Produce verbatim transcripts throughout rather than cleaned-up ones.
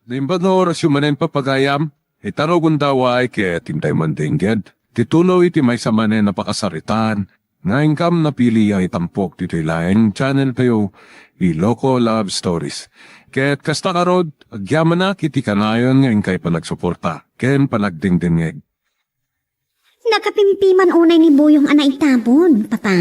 Naimbag nga orasyo manen, Papa gayam, ita rugonda, ket intay mandengngeg ti tuloy ti maysa manen a pakasaritaan nga inkam napili a itampok ditoy laeng channel tayo, Ilocos Love Stories. Ket kasta ngarud, agyamanak iti kanayon nga inkay panagsuporta ken panagdengdengngeg. Nakapimpiman unay ni Buyong a naitabon, Papa.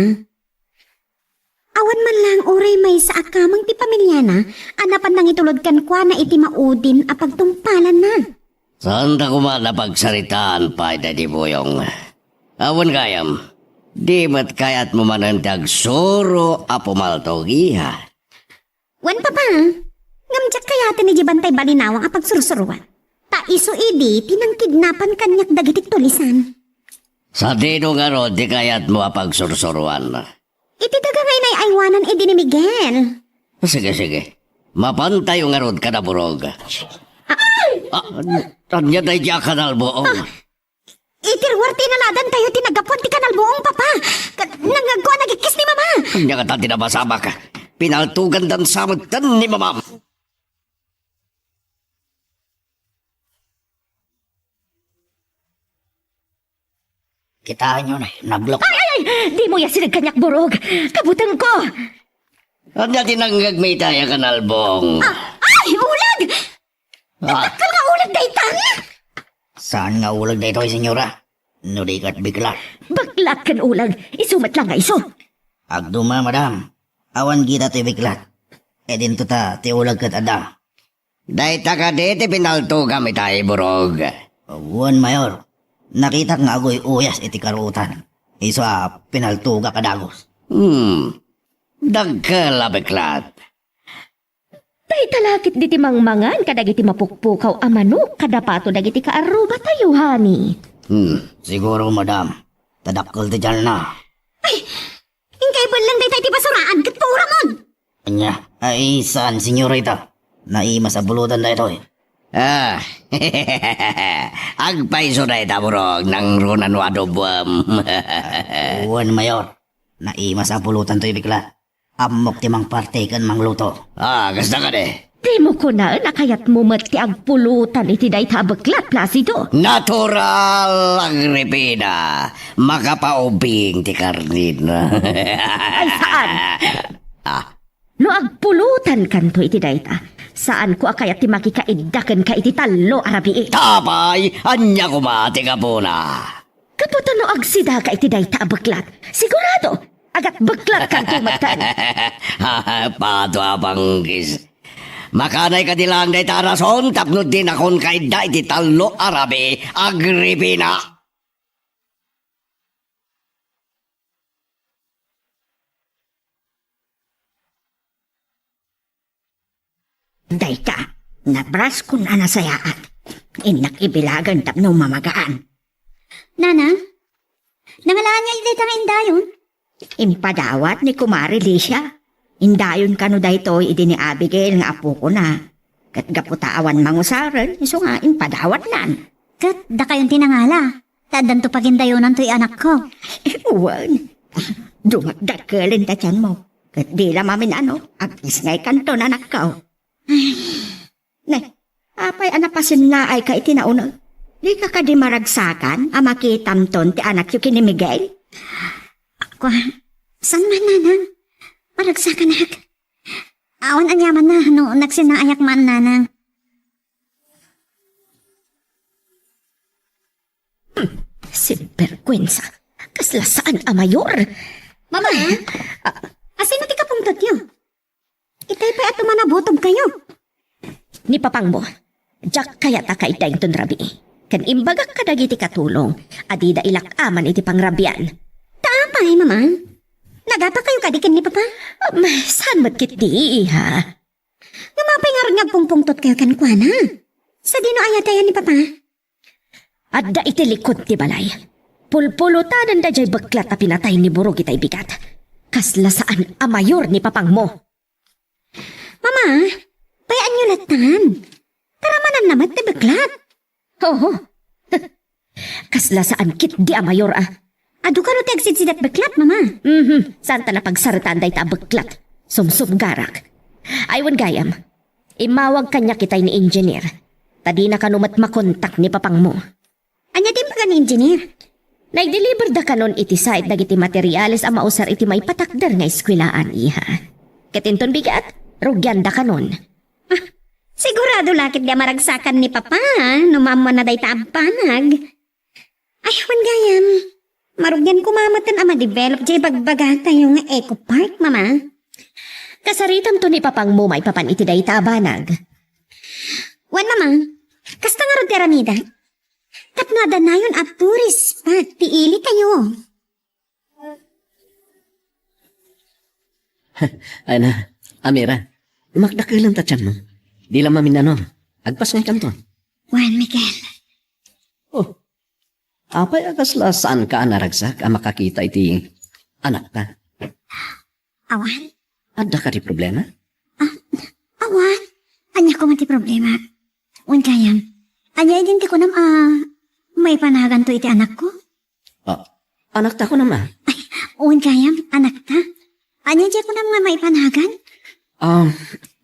Awan man laeng uray maysa a kameng ti pamiliana a napan nangitulod kenkuana iti maudin a pagtungpalanna. Saanta koma a pagsaritaan pay daydi Buyong. Awan gayam, di met kayatmo manen ti agsuro a pumaltogiha. Wen, Papa, ngem diak kayaten idiay bantay balinawang a pagsursuroan. Ta isu idi ti nangkidnapan kaniak dagiti tulisan. Sadino ngarud ti kayatmo a pagsursuroan? Iti daga nga inay-aywanan idi ni Miguel. Sige, sige. Mapantayo ngarud kada Burog. Ah, ania daydi a kanalbuong? Iti ruar ti inaladantayo ti naggapuan ti kanalbuong, Papa. Ka-, nangngegko a nagikkis ni Mama. Ania ngata ti nabasabak? Pinaltogandan sa metten ni Mamam. Kitaenyo na, naglok. Ay, ay, ay! Dimo yasineg kaniak, Burog. Kabutengko. Ania ti nangngegmi ita a kanalbuong? Ah, ay, ulag! Ah. Dakkel nga ulag daytan! Saan nga ulag daytoy, senyora? No di ket beklat. Beklat ken ulag, isu met laeng nga isu. Agduma, madam. Awan kita toy beklat. Idinto ta ti ulag ket adda. Dayta kadi ti pinaltogam ita, Burog? Wen, Mayor. Nakitak nga aguy-uyas iti karuotan. Isu a pinaltogak a dagus. Hmm. Dakkel a beklat. Dayta la ketdi ti mangmangan kadagiti mapukpukaw a manok kada pato dagiti kaarrubatayo, honey. Hmm, siguro, madam. Ta dakkel ti tianna. Ay, inkay belleng dayta iti basuraan ket puramon! Ania? Ay, saan, senyorita? Naimas a pulutan daytoy. Ah, agpayso dayta, Burog, nangruna no adoboem. Wen, Mayor. Naimas a pulutan toy, beklat. Ammok ti mangparte ken mangluto. Ah, kasta kadi. Dimo kunaen a kayatmo met ti agpulutan iti dayta a beklat, Placido. Natural, Agripina. Makapaubing ti karnina. Ay, saan? Ah. No agpulutankanto iti dayta, saanko a kayat ti makikaidda kenka iti tallo a rabii. Apay, ania koma ti gapuna? Gapu ta no agsidaka iti dayta a beklat, sigurado, agatbeklatkanto metten. Pato a panggis. Makanay kadi laeng dayta a rason tapno dinakon kaidda iti tallo a rabii, Agripina. Dayta, nabraskon a nasayaat. Innak ibilagen tapno mamagaan. Nanang, nangalaan nga dayta nga indayon? Impadawat ni Kumare Licia. Indayon kano daytoy idi ni Abigail nga apokona. Ket gapu ta awan mangusaren, isu nga impadawatnan. Ket dakayon ti nangala, ta addanto pagindayonan toy anakko. Wen, dumagdakelen ta tianmo. Ket di la mamin-ano, agisngaykanton, anakko. Ne, apay a napasennaayka iti nauneg? Dika kadi maragsakan a makitamton ti anakyo ken ni Miguel? Kua, saan man, Nanang? Maragsakanak. Awan aniamanna no nagsinnaayak man, Nanang. Hmm, sinbergwensa. Kasla saan a mayor. Mama, ah, asino ti kapungtotyo? Itay pay a tumanabutobkayo. Ni papangmo, diak kayat a kaidda inton rabii. Ken imbagak kadagiti katulong a dida ilak-aman iti pangrabian. Ta apay, Mama? Nagapakayo kadi ken ni Papa? Um, saan met ketdi, iha? Ngem apay ngarud nga agpungpungtotkayo kenkuana? Sadino ayat aya ni Papa? Adda iti likod ti balay. Pulpulutanenda jay beklat a pinatay ni Burog itay bigat. Kasla saan a mayor ni papangmo. Mama, bay-anyo lattan. Taramananna met ti beklat. Oho. Kasla saan ketdi a mayor a. Adu kano ti agsidsidat beklat, Mama? Mhm. Saanta napagsaritaan dayta a beklat. Sumsumgarak. Ay, wen gayam. Immawag kaniak itay ni engineer, ta dina kano met makontak ni papangmo. Ania ti imbaga ni engineer? Nagdeliver da kanon iti site dagiti materials a mausar iti maipatakder nga eskuelaan, iha. Ket inton bigat, rugian da kanon. Ah, sigurado la ket di a maragsakan ni Papa, no maammoanna dayta a banag. Ay, wen gayam. Marugian koma metten a ma-develop jay bagbagatayo nga Eco Park, Mama. Kasaritanto ni papangmo maipapan iti dayta a banag. Wen, Mama, kasta ngarud ti aramida. Tapno adda nayon a tourist spot ti ilitayo. Ay na, Amira, makdakelem ta tianmo. Di la maminano. Agpasngaykanto. Wen, Miguel. Oh, apay a kasla saanka a naragsak a makakita iti anakta? Awan. Adda kadi problema? Ah, awan. Ania koma ti problema? Wen gayam. Ania idin ti kunam a maipanaganto iti anakko? Ah, anakta kunam a? Ay, wen gayam, anakta. Ania jay kunam nga maipanagan? Ah,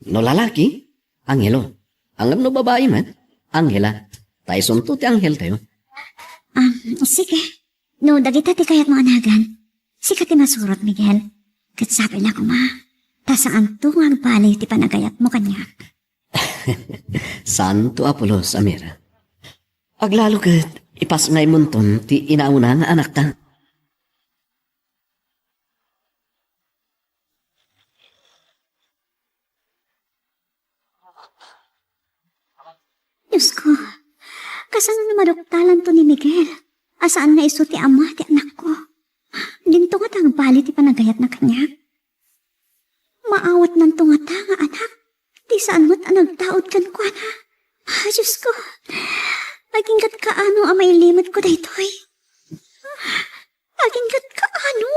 no lalaki, Angelo. Ngem no babai met, Angela. Ta isunto ti anghel tayo. Ah, sige. No dagita ti kayatmo a nagan, sika ti masurot, Miguel. Ket sapay la koma, ta saanto nga agbaliw ti panagayatmo kaniak. Saanto a pulos, Amira. Aglalo ket ipasngaymonton ti inauna nga anakta. Diosko, kasano no maduktalanto ni Miguel a saan nga isu ti ama ti anakko? Dinto ngata agbaliw ti panagayatna kaniak? Maawatnanto ngata nga anak ti saan met a nagtaud kenkuana? Ah, Diosko, agingga't kaano a mailimetko daytoy? Agingga't kaano?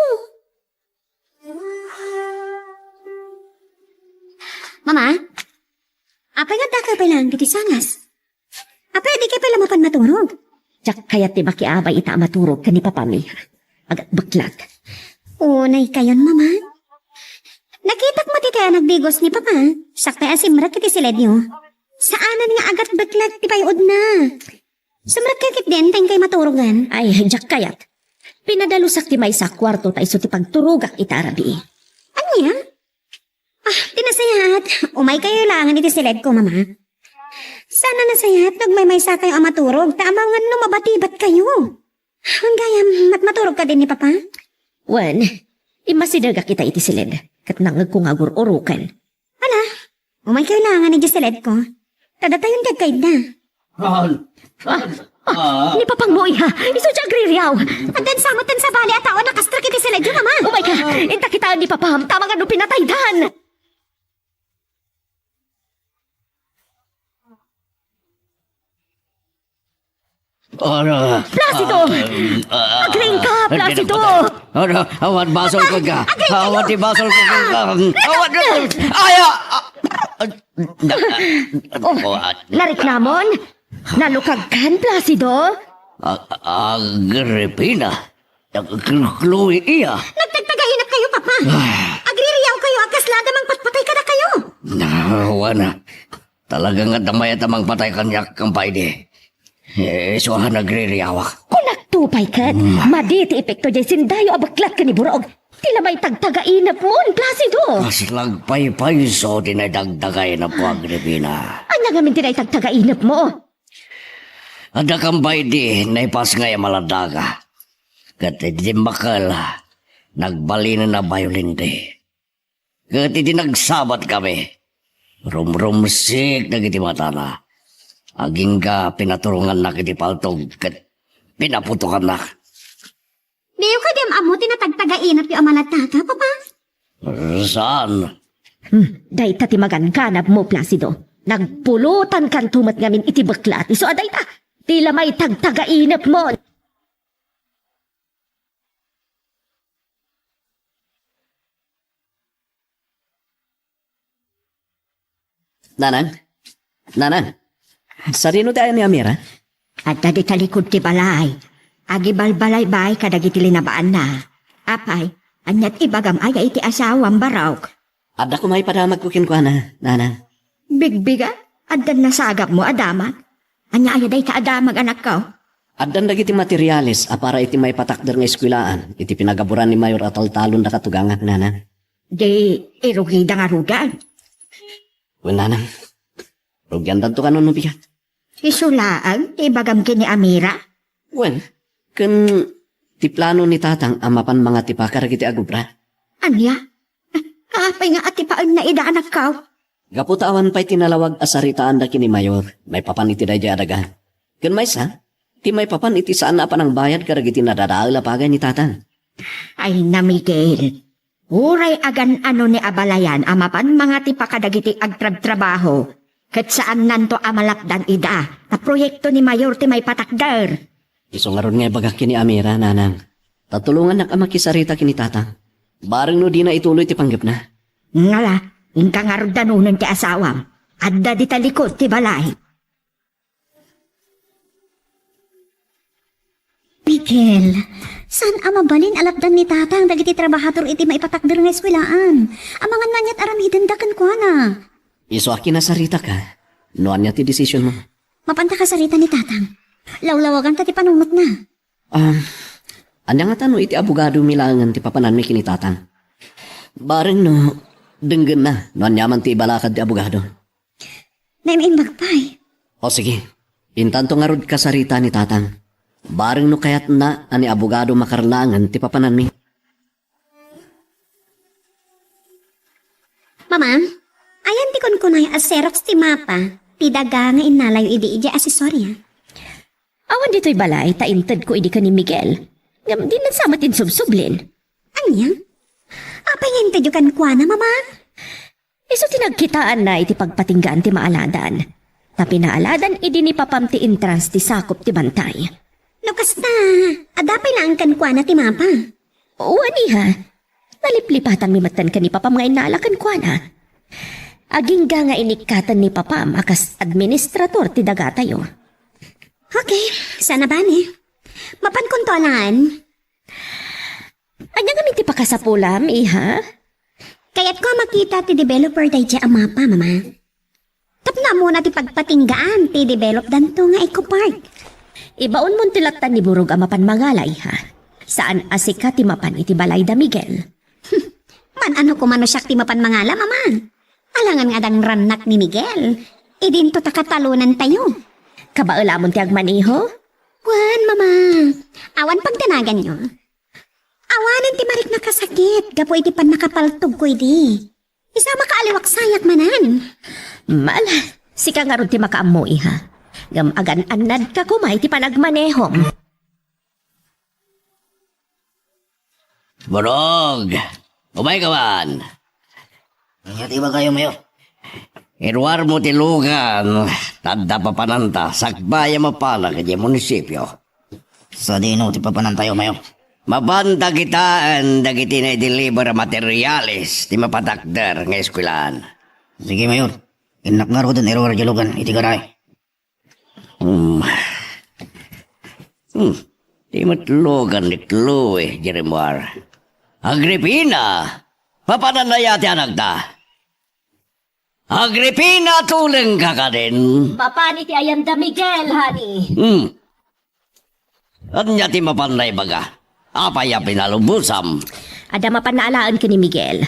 Mama, apay nga addakayo pay laeng ditoy sangas? Apay a dikay pay la mapan maturog? Diak kayat ti makiabay ita a maturog ken ni Papami. Agatbeklat. Unay kayon, Mama. Nakitak met itay a nagbigos ni Papa. Siak pay a simrek iti siledyo. Saanen nga agatbeklat ti pay-odna. Sumrekka ketdin ta inkay maturogen. Ay, diak kayat. Pinadalusak ti maysa a kuarto ta isu ti pagturogak ita a rabii. Ania? Ah, ti nasayaat. Umaykayo laengen iti siledko, Mama. Saan a nasayaat no agmaymaysakayo a maturog ta amangan no mabatibatkayo. Wen gayam, mat-, maturog kadin ni Papa? Wen, immasidegak ita iti siled, ket nangngegko nga agur-uroken. Ala, umaykayo laengen idiay siledko. Ta datayon ti agkayatda. Ah, ah, ni Papangmo, iha. Isu ti agririaw. Addan sa met ti sabali a tao a nakastrek iti siledyo, Mama. Umayka, inta kitaen ni Papam, ta amangan no pinataydan. Ano? Placido! Ah, ah, Agriingka, ah, Placido! Ano? Awan basol ko ka. Agriingka! Awan ti basol ko ka. Awan. Ay, ah, ah, ah, Oh, nariknamon? Nalukagkan, Placido? A-, Agripina. Chloe iya. Nagtagtagainep kayo, Papa. Ah. Agririaw kayo a kasla adda mangpatpatay kadakayo. Awan. Talaga nga adda mayat a mangpatay kaniak, Kampay di. Eh, isu a nagririawak. Kunakto pay ket, Mm. madi ti epekto jay sindayo a beklat ken ni Burog. Ti la maitagtagainepmon, Placido. Kasla agpaypayso ti naitagtagainepko, Agripina. Ania ngamin ti naitagtagainepmo? Adda Kampay di naipasngay a maladaga. Ket iti dimmakkel, nagbalinen a bayolente. Ket iti nagsabatkami, rumrumsik dagiti matana. Agingga pinaturongannak iti paltog ket pinaputokannak. Diyo kadi am-ammo ti natagtagainepyo a maladaga, Papa? Saan? Hmm, dayta ti maganganabmo, Placido. Nagpulotankanto met ngamin iti beklat. Isu a dayta ti la maitagtagainepmon. Nanang? Nanang? Sadino ti ayan ni Amira? Adda di talikod ti balay. Agibalbalaybay kadagiti linabaanna. Apay, aniat ibagam aya iti asawam, Barok? Adda koma ipadamagko kenkuana, Nanang. Bigbiga, addan nasagapmo a damag? Ania aya dayta a damag, anakko? Addan dagiti materiales a para iti maipatakder nga eskuelaan iti pinagaburan ni Mayor a taltalon da katugangan, nanang. Di irugida ngaruden? Wen, nanang. Rugiandanto kano no bigat. Isu laeng ti ibagam ken ni Amira? Wen, ken ti plano ni tatang a mapan mangatipa kadagiti agubra. Ania? Apay nga atipaenna ida, anakko? Gapu ta awan pay ti nalawag a saritaanda ken ni Mayor maipapan iti daydiay a daga. Ken maysa, ti maipapan iti saanna a panangbayad kadagiti nadadael a paga ni tatang. Ay, na, Miguel. Uray agan-ano ni abalayan a mapan mangatipa kadagiti agtrabtrabaho, ket saannanto a malapdan ida, ta proyekto ni Mayor ti maipatakder. Isu ngarud nga ibagak ken ni Amira, nanang. Ta tulongannak a makisarita ken ni tatang. Bareng no dina ituloy ti panggepna. Ngala, inka ngarud danunen ti asawam. Adda dita likod ti balay. Miguel, saan a mabalin a lapdan ni tatang dagiti trabahador iti maipatakder nga eskuelaan? Amangan no aniat aramidenda kenkuana. Isu a kinasaritaka, no ania ti desisionmo. Mapanta kasarita ni tatang. Lawlawaganta ti panunotna. Ah, ania ngata no iti abogadomi laengen ti papananmi ken ni tatang? Bareng no, denggenna no aniaman ti ibalakad ti abogado. Naim-imbag pay. O sige, intanto ngarud kasarita ni tatang. Bareng no kayatna a ni abogado makarlaangan ti papananmi. Mama, ayan ti kunkunay a Xerox ti mapa ti daga nga innalayo idi idiay asesoria. Awan ditoy balay ta intedko idi ken ni Miguel. Ngem dinnan sa met insubsublin. Ania? Apay nga intedyo kenkuana, Mama? Isu ti nagkitaanna iti pagpatinggaan ti maaladan. Ta pinaaladan idi ni papam ti entrance ti sakup ti bantay. No kasta, adda pay laeng kenkuana ti mapa? Wen, iha. Naliplipatanmi metten ken ni papam nga innala kenkuana. Agingga nga inikkaten ni papam a kas administrator ti dagatayo. Okay, sana bani. Mapankonto a laeng. Ania ngamin ti pakasapulam, iha? Kayatko a makita ti developer daydiay a mapa, Mama. Tapno ammona ti pagpatinggaan ti developdanto nga Eco Park. Ibaonmon ti lattan ni Burog a mapan mangala, iha. Saan a sika ti mapan iti balay da Miguel. Man-ano koma no siak ti mapan mangala, Mama? Alangan nga adda rannak ni Miguel. Idinto ta katalonantayo. Kabaelamon ti agmaneho? Wen, Mama. Awan pagdanaganyo. Awanen ti mariknak a sakit gapu iti pannakapaltogko idi. Isu a makaaliwak sayak manen. Mala, sika ngarud ti makaammo, iha. Ngem agan-annadka koma iti panagmanehom. Burog, umayka man. Ania ti ibagayo, Mayor? Iruarmo ti lugan, ta adda papananta, sakbay a mapanak idiay munisipio. Sadino ti papanantayo, Mayor? Mapanta kitaen dagiti naideliver a materiales ti mapatakder nga eskuelaan. Sige, Mayor. Innak ngaruden iruar diay lugan iti garahe. Hmm. Hmm. Di met lugan ni Chloe, Jeremar. Agripina! Papananna aya ti anakta? Agripina, tulengka kadin. Mapan iti ayan da Miguel, honey. Hmm. Ania ti mapan naibaga? Apay a pinalubosam? Adda mapan alaen ken ni Miguel.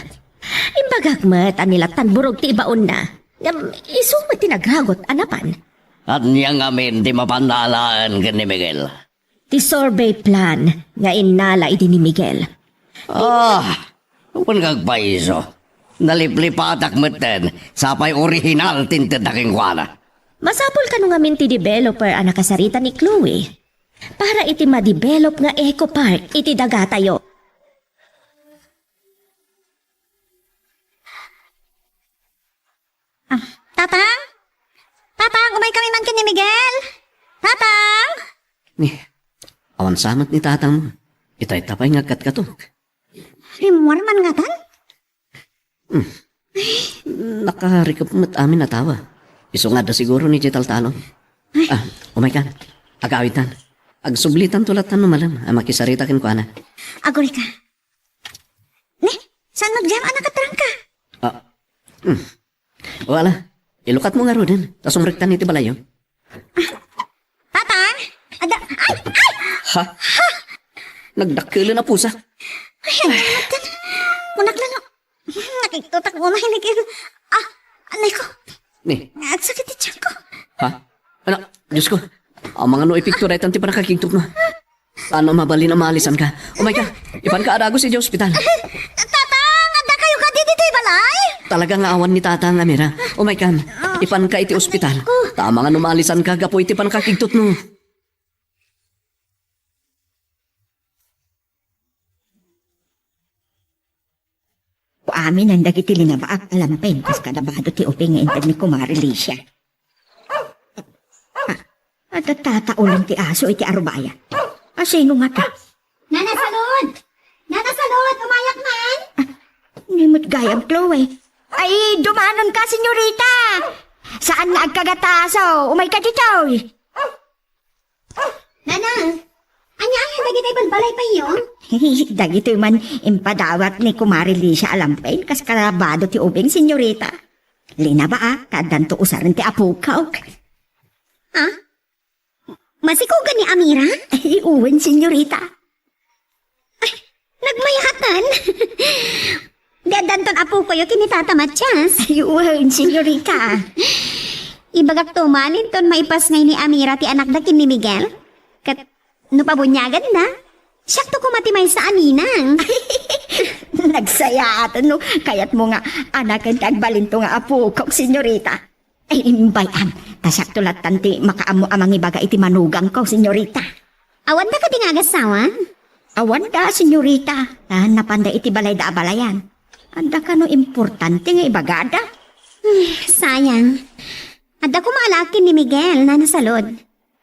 Imbagak met a ni lattan Burog ti ibaonna. Ngem isu met ti nagragut a napan. Ania ngamin ti mapan alaen ken ni Miguel? Ti survey plan nga innala idi ni Miguel. Ah, wen nga agpaiso. Naliplipatak metten, sapay orihinal ti intedda kenkuana. Masapul kano ngamin ti developer a nakasarita ni Chloe para iti ma-develop nga eco park iti dagatayo. Ah, Tatang? Tatang, umaykami man ken ni Miguel? Tatang? Ni, awan sa met ni tatang mo. Itay ta pay nga agkatkatok. Rimmuar man ngatan? Hmm. Nakarikep met amin a tawa. Isu nga adda siguro ni diay taltalon. Ay. Ah, umaykan. Agawidtan. Agsublitanto lattan no malem a makisarita kenkuana. Agurayka. Ne? Saan met gayam a nakatrangka? Ah, hmm. Wala. Ilukatmo ngaruden, ta sumrektan iti balayyo. Tata? Ada, ay, ay! Ha? Nagdakkelen a pusa. Ay, ay, ay, ay. Munak lang. Nakiktutak mo, mahilig yun. Ah, anay ko. Ni? Agsakit ti tiyan ko. Ha? Anak, Diyos ko. Amangan no epekto daytan ti pannakakigtutmo. Saan a mabalin a maalisanka. Umayka, ipanka a dagus idiay ospital. Tatang, adda kayo kadi ditoy balay? Talaga nga awan ni Tatang Amira. Umaykan, ipanka iti ospital. Ta amangan no maalisanka gapu iti pannakakigtutmo. Amin dagiti linabaak a lampin kas kada bado ti ubing nga inted ni Kumare Licia. Ah, adda tataulen ti aso iti arubayan. Asino ngata? Nana Salud! Nana Salud, umayak man! Ah, ni met gayam, Chloe. Ay, dumanon ka, senyorita! Saan nga agkagataso? Umay ka ditoy! Nana, ania aya dagiti balbalay payyo? Dagitoy man impadawat ni Kumare Licia a lampin kas kada bado ti ubing, senyorita. Linabaak, ta addanto usaren ti apok. Ha? Masikogan ni Amira? Ay, wen, senyorita. Ay, nagmayatan. Di addanton apokoyo ken ni Tata Matias. Ay, wen, senyorita. Ibagak to manen ton maipas ngay ni Amira ti anakda ken ni Miguel. Ket no pabuniaganna, siakto koma ti maysa a ninang. Nagsayaat no kayatmo nga anaken ti agbalinto nga apokok, senyorita. Ay, imbay-am, ta siakto lattan ti makaammo a mangibaga iti manugangko, senyorita. Awanda kadi nga agassawa? Awanda, senyorita. Ah, napanda iti balayda a balayan. Adda kano importante nga ibagada? Ay, sayang. Adda koma alaak ken ni Miguel, Nana Salud.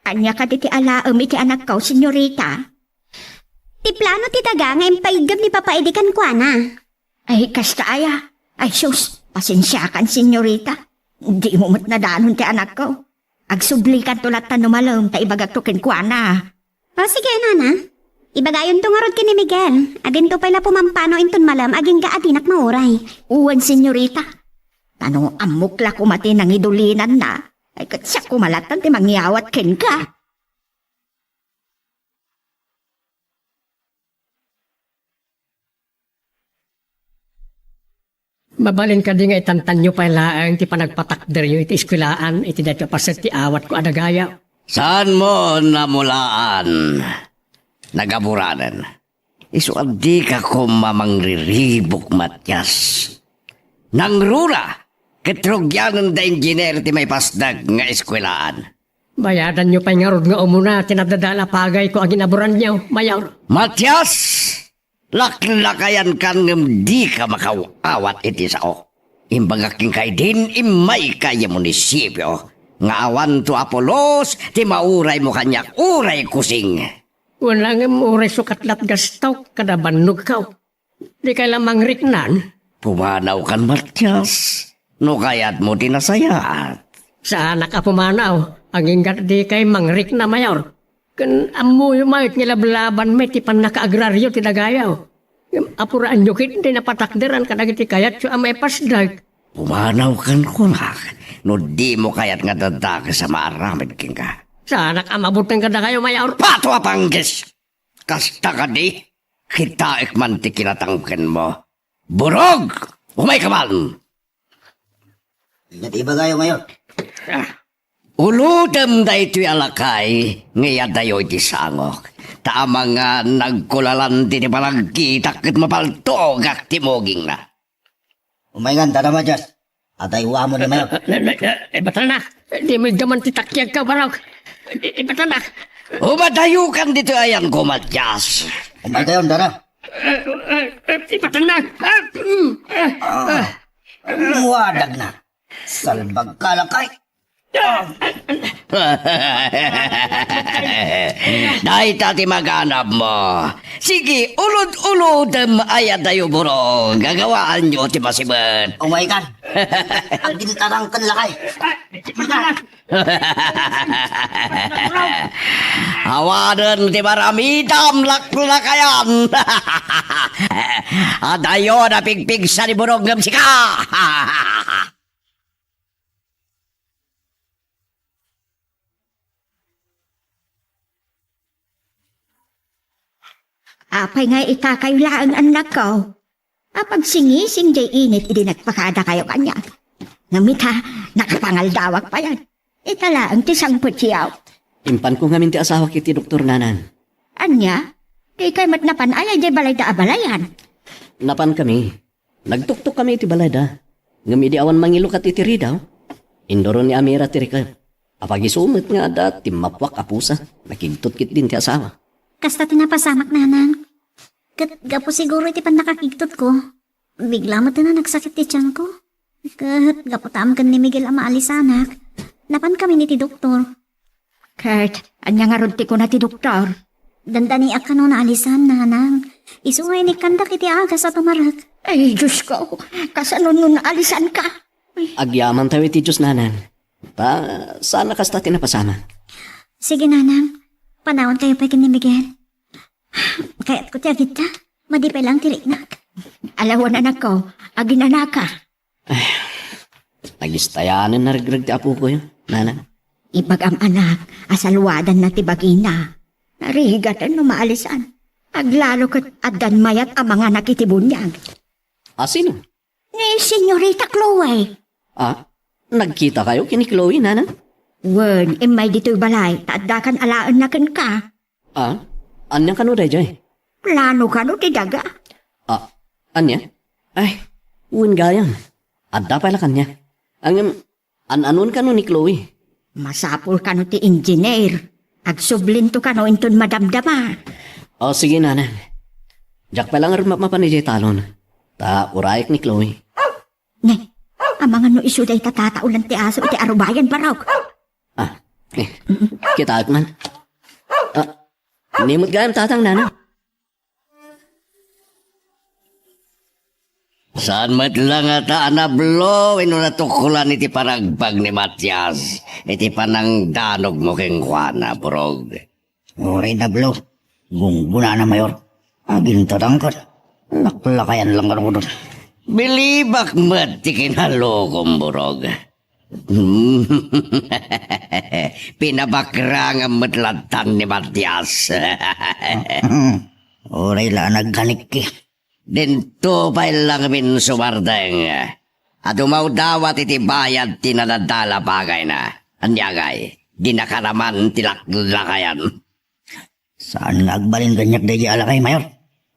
Ania kadi ti alaem iti anakko, senyorita? Ti plano ti daga nga impaiggep ni Papa idi kenkuana. Ay, kasta aya? Ay, sus, pasensiakan, senyorita. Dimo met nadanon ti anakko. Agsublikanto latta no malem ta ibagakto kenkuana. O, sige, nana. Ibagayonto ngarud ken ni Miguel. Adinto pay la pumampano inton malem agingga a dinak mauray. Wen, senyorita. Ta no ammok la koma ti nangidulinanna, ay ket siak koma latta ti mangyawat kenka. Mabalin kadi nga itantanyo pay laeng ti panagpatakderyo iti eskuelaan iti daytoy a paset ti awatko a dagayaw? Saanmo a mulaan, nagaburanen. Isu a dika koma mangriribuk, Matias. Nangruna ket rugianen da engineer ti maipasdek nga eskuelaan. Bayadanyo pay ngarud nga umuna ti nadadala pagayko a ginaburanyo, Mayor. Matias! Laklakayankan ngem dika makaw-awat iti sao. Imbagak kenka idin immayka idiay munisipio nga awanto a pulos ti mauraymo kaniak uray kusing. Wen, ngem uray sukat lat gastok kada bannogko. Dikay la mangriknan? Pumanawkan, Matias, no kayatmo ti nasayaat. Saanak a pumanaw, agingga dikay mangrikna, Mayor. Ken ammoyo met nga ilablabanmi ti pannakaagraryo ti dagayaw. Ngem apuraanyo ketdi napatakderan kadagiti kayatyo a maipasdek. Pumanawkan, kunak, no dimo kayat nga dadakes a maaramid kenka. Saanak a mabuteng kadakayo, Mayor. Pato a panggis! Kasta kadi, kitaek man ti kinatangkenmo. Burog! Umayka man! Ket ibagayo, Mayor. Ulodem daytoy a lakay nga iyadayo iti sangok. Ta amangan nagkulalan ti panagkitak ket mapaltogak ti mugingna. Umayngan, Tata Matias. Adayuamon ni Mayor. Eh, eh, eh, eh, batalna. Di mo iggaman ti takiagka, Barok. Eh, eh, batalna. Umadayokan ditoy ayanko, Matias. Umaykayon, Tata. Eh, eh, eh, eh, batalna. Ah, mm, eh, ah. Muadagna. Salbag ka, lakay. Dayta ti maganabmo. Sige, ulod-ulodem, ayadayo, Burog. Gagawaanyo ti masibet. Umaykan. Agin tarangken, lakay. Awanen ti maramidam, laklakayan. Adayo napigpigsa ni Burog ngem sika. Apay nga itakayo laeng, annakko? Apagsingising jay init idi nagpakadakayo kaniak. Ngem ita, nakapangaldawak payen. Ita laeng ti sangpetyo. Impanko ngamin ti asawak iti doktor, nanang. Ania? Dikay met napan aya jay balayda a balayan? Napankami. Nagtuktokkami iti balayda. Ngem idi awan mangilukat iti ridaw, induron ni Amira ti riket. Apagiso met nga adda timmapuak a pusa, nakigtot ketdin ti asawa. Kasta ti napasamak, nanang. Ket gapu siguro iti pannakakigtotko, bigla met a nagsakit ti tianko. Ket gapu ta amken ni Miguel a maalisanak, napankamin iti doktor. Ket ania ngarud ti kuna ti doktor? Dandaniak kano naalisan, nanang. Isu nga inikkandak iti agas a tumarek. Ay, Diosko, kasano no naalisanka? Agyamantayo iti Dios, nanang. Ta, saan a kasta ti napasamak. Sige, nanang. Panawankayo pay ken ni Miguel. Kayatko ti agidda. Madi pay laeng ti riknak. Alawan, anakko, aginanaka. Ay, nagistayanen naregreg ti apokoyo, nanang. Ibagam, anak, a salwadanna ti bagina. Narigaten no maalisan. Aglalo ket addan mayat a manganak iti buniag. A sino? Ni Senyorita Chloe. Ah, nagkitakayo ken ni Chloe, nanang? Wen, immay ditoy balay, ta addakan alaenna kenka. Ah, ania kano daydiay? Plano kano ti daga? Ah, ania? Ay, wen gayam. Adda pay la kaniak. Ngem, an-anon kano ni Chloe? Masapul kano ti engineer. Agsublinto kano inton madamdama. O, sige, nanang. Diak pay la ngarud mapmapan idiay talon. Ta urayek ni Chloe. Ne, amangan no isu dayta tataolan ti aso iti arubayan, Barok. Ah, eh, kitaek man. Ah, ni met gayam, tatang, nanang. Saan met la ngata a nablo wenno natukolan iti panagpag ni Matias iti panangdanogmo kenkuana, Burog. Uray nablo, gunggonana, Mayor. Agintatangkad. Naklakayan lang ngarud. Bilibak met ti kinalukom, Burog. Pinabakrangam met lattan ni Matias. Uray la a nagkanikki. Dinto pay laeng sumardeng a dumawdawat iti bayad ti nadadal a bagayna. Ania ngay, dinaka naman ti laklakayan. Saan nga agbalin kaniak daydiay a lakay, Mayor.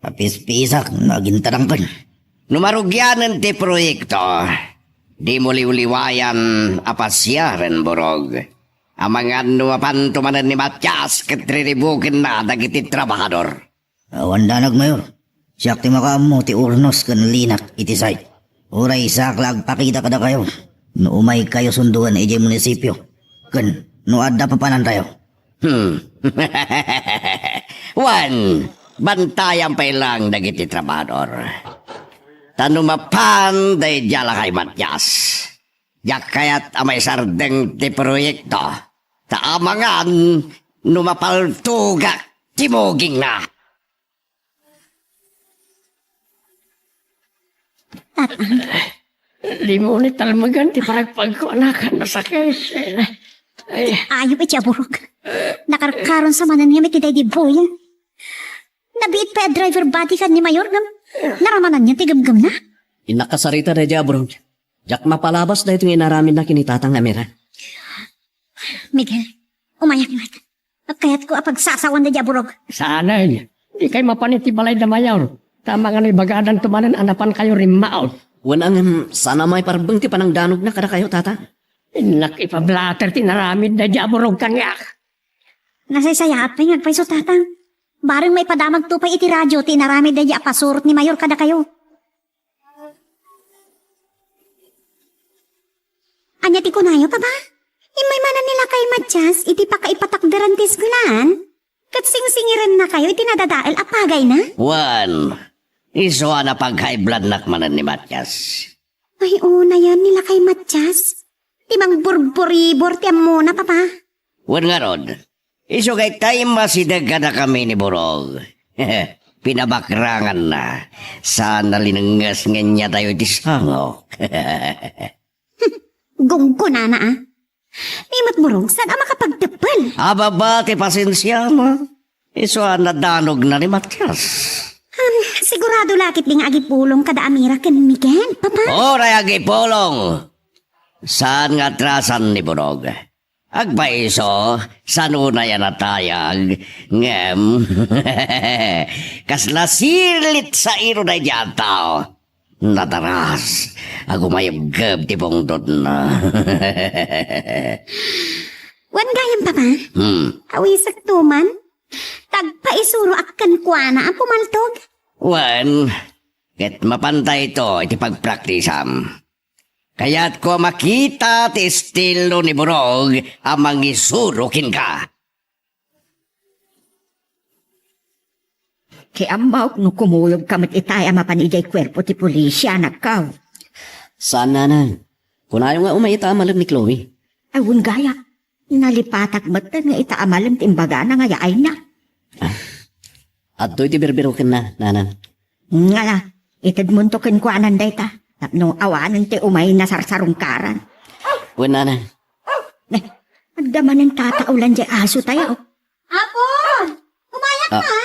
Papispisak no agintadangken. No marugianen ti proyekto, dimo liwliwayan a pasiaren, Burog. Amangan no mapanto manen ni Matias ket riribukenna dagiti trabahador. Awan danag, Mayor. Siak ti makaammo ti urnos ken linak iti site. Uray saak la agpakita kadakayo no umaykayo sundoen idiay munisipio ken no adda papanantayo. Hmm. Wen, bantayam pay laeng dagiti trabahador. Ta no mapan daydiay a lakay, Matias, diak kayat a maisardeng ti proyekto. Ta amangan no mapaltogak ti mugingna. Tatang. Dimo ni talmegan ti panagpagkuanakan a sakit. Ay. Ayup iti aburok. Nakarkaron sa manen nga iti daydi buya. Nabiit pay a driver body kan ni Mayor ngem naramananna ti gemgemna. Innak kasarita daydi aburok. Diak mapalabas daytoy nga inaramidna ken ni Tatang Amira. Miguel, umayak met. Kayatko a pagsasawan daydi aburok. Saan, dikay mapan iti balayda, Mayor. Ta amangan no ibagadanto manen a napankayo rimmaut. Wen, ngem saan a maiparbeng ti panangdanogna kadakayo, Tata. Innak ipablatter ti inaramid daydi aburok kaniak. Nasaysayaat pay nga agpayso, Tatang. Bareng maipadamagto pay iti radio ti inaramid daydi a pasurot ni Mayor kadakayo. Ania ti kunayo, Papa? Immay manen ni lakay Matias iti pakaipatakderan ti eskuelaan? Ket singsingirennakayo iti nadadael a pagayna? Wen, isu a napag-high bloodnak manen ni Matias. Ay, unayen ni lakay Matias. Ti mangburburibor ti ammona, Papa. Wen ngarud, isu dayta immasideg kadakami ni Burog. Pinabakranganna. Saan a linengnges nga inyatayo iti sangok. Gunggonana, a. Ni met Burog, saan a makapagteppel? Ababa ti pasensiana. Isu a nadanogna ni Matias. Um, sigurado la ketdi nga agipulong kada Amira ken Miguel, Papa? Uray agipulong. Saan nga atrasan ni Burog. Agpaiso, saan unay a natayag, ngem kasla silit sa iro daydi a tao. Nadaras, agumayabgab ti pungtotna. Wen gayam, Papa? Hmm. Awisakto man? Tagpaisuroak kenkuana a pumaltog? Wen, ket mapanta ito iti pagpraktisam. Kayatko a makita ti estilo ni Burog a mangisuro kenka. Ti ammaok no kumuyogka met itay a mapan idiay kuerpo ti pulis, anakko. Saan, Nanang. Kunayo nga umay ita a malem ni Chloe. Awan gayam. Nalipatak metten nga ita a malem ti imbagana nga yaayna. Ah. Adtoy ti birbirokenna, Nanang. Ngala, itedmonto kenkuana dayta. Tapno awanen ti umay nasarsarungkaran. Wen, Nanang. Ne, adda manen tataulan diay asotayo. Apo! Umayak Ah. ka!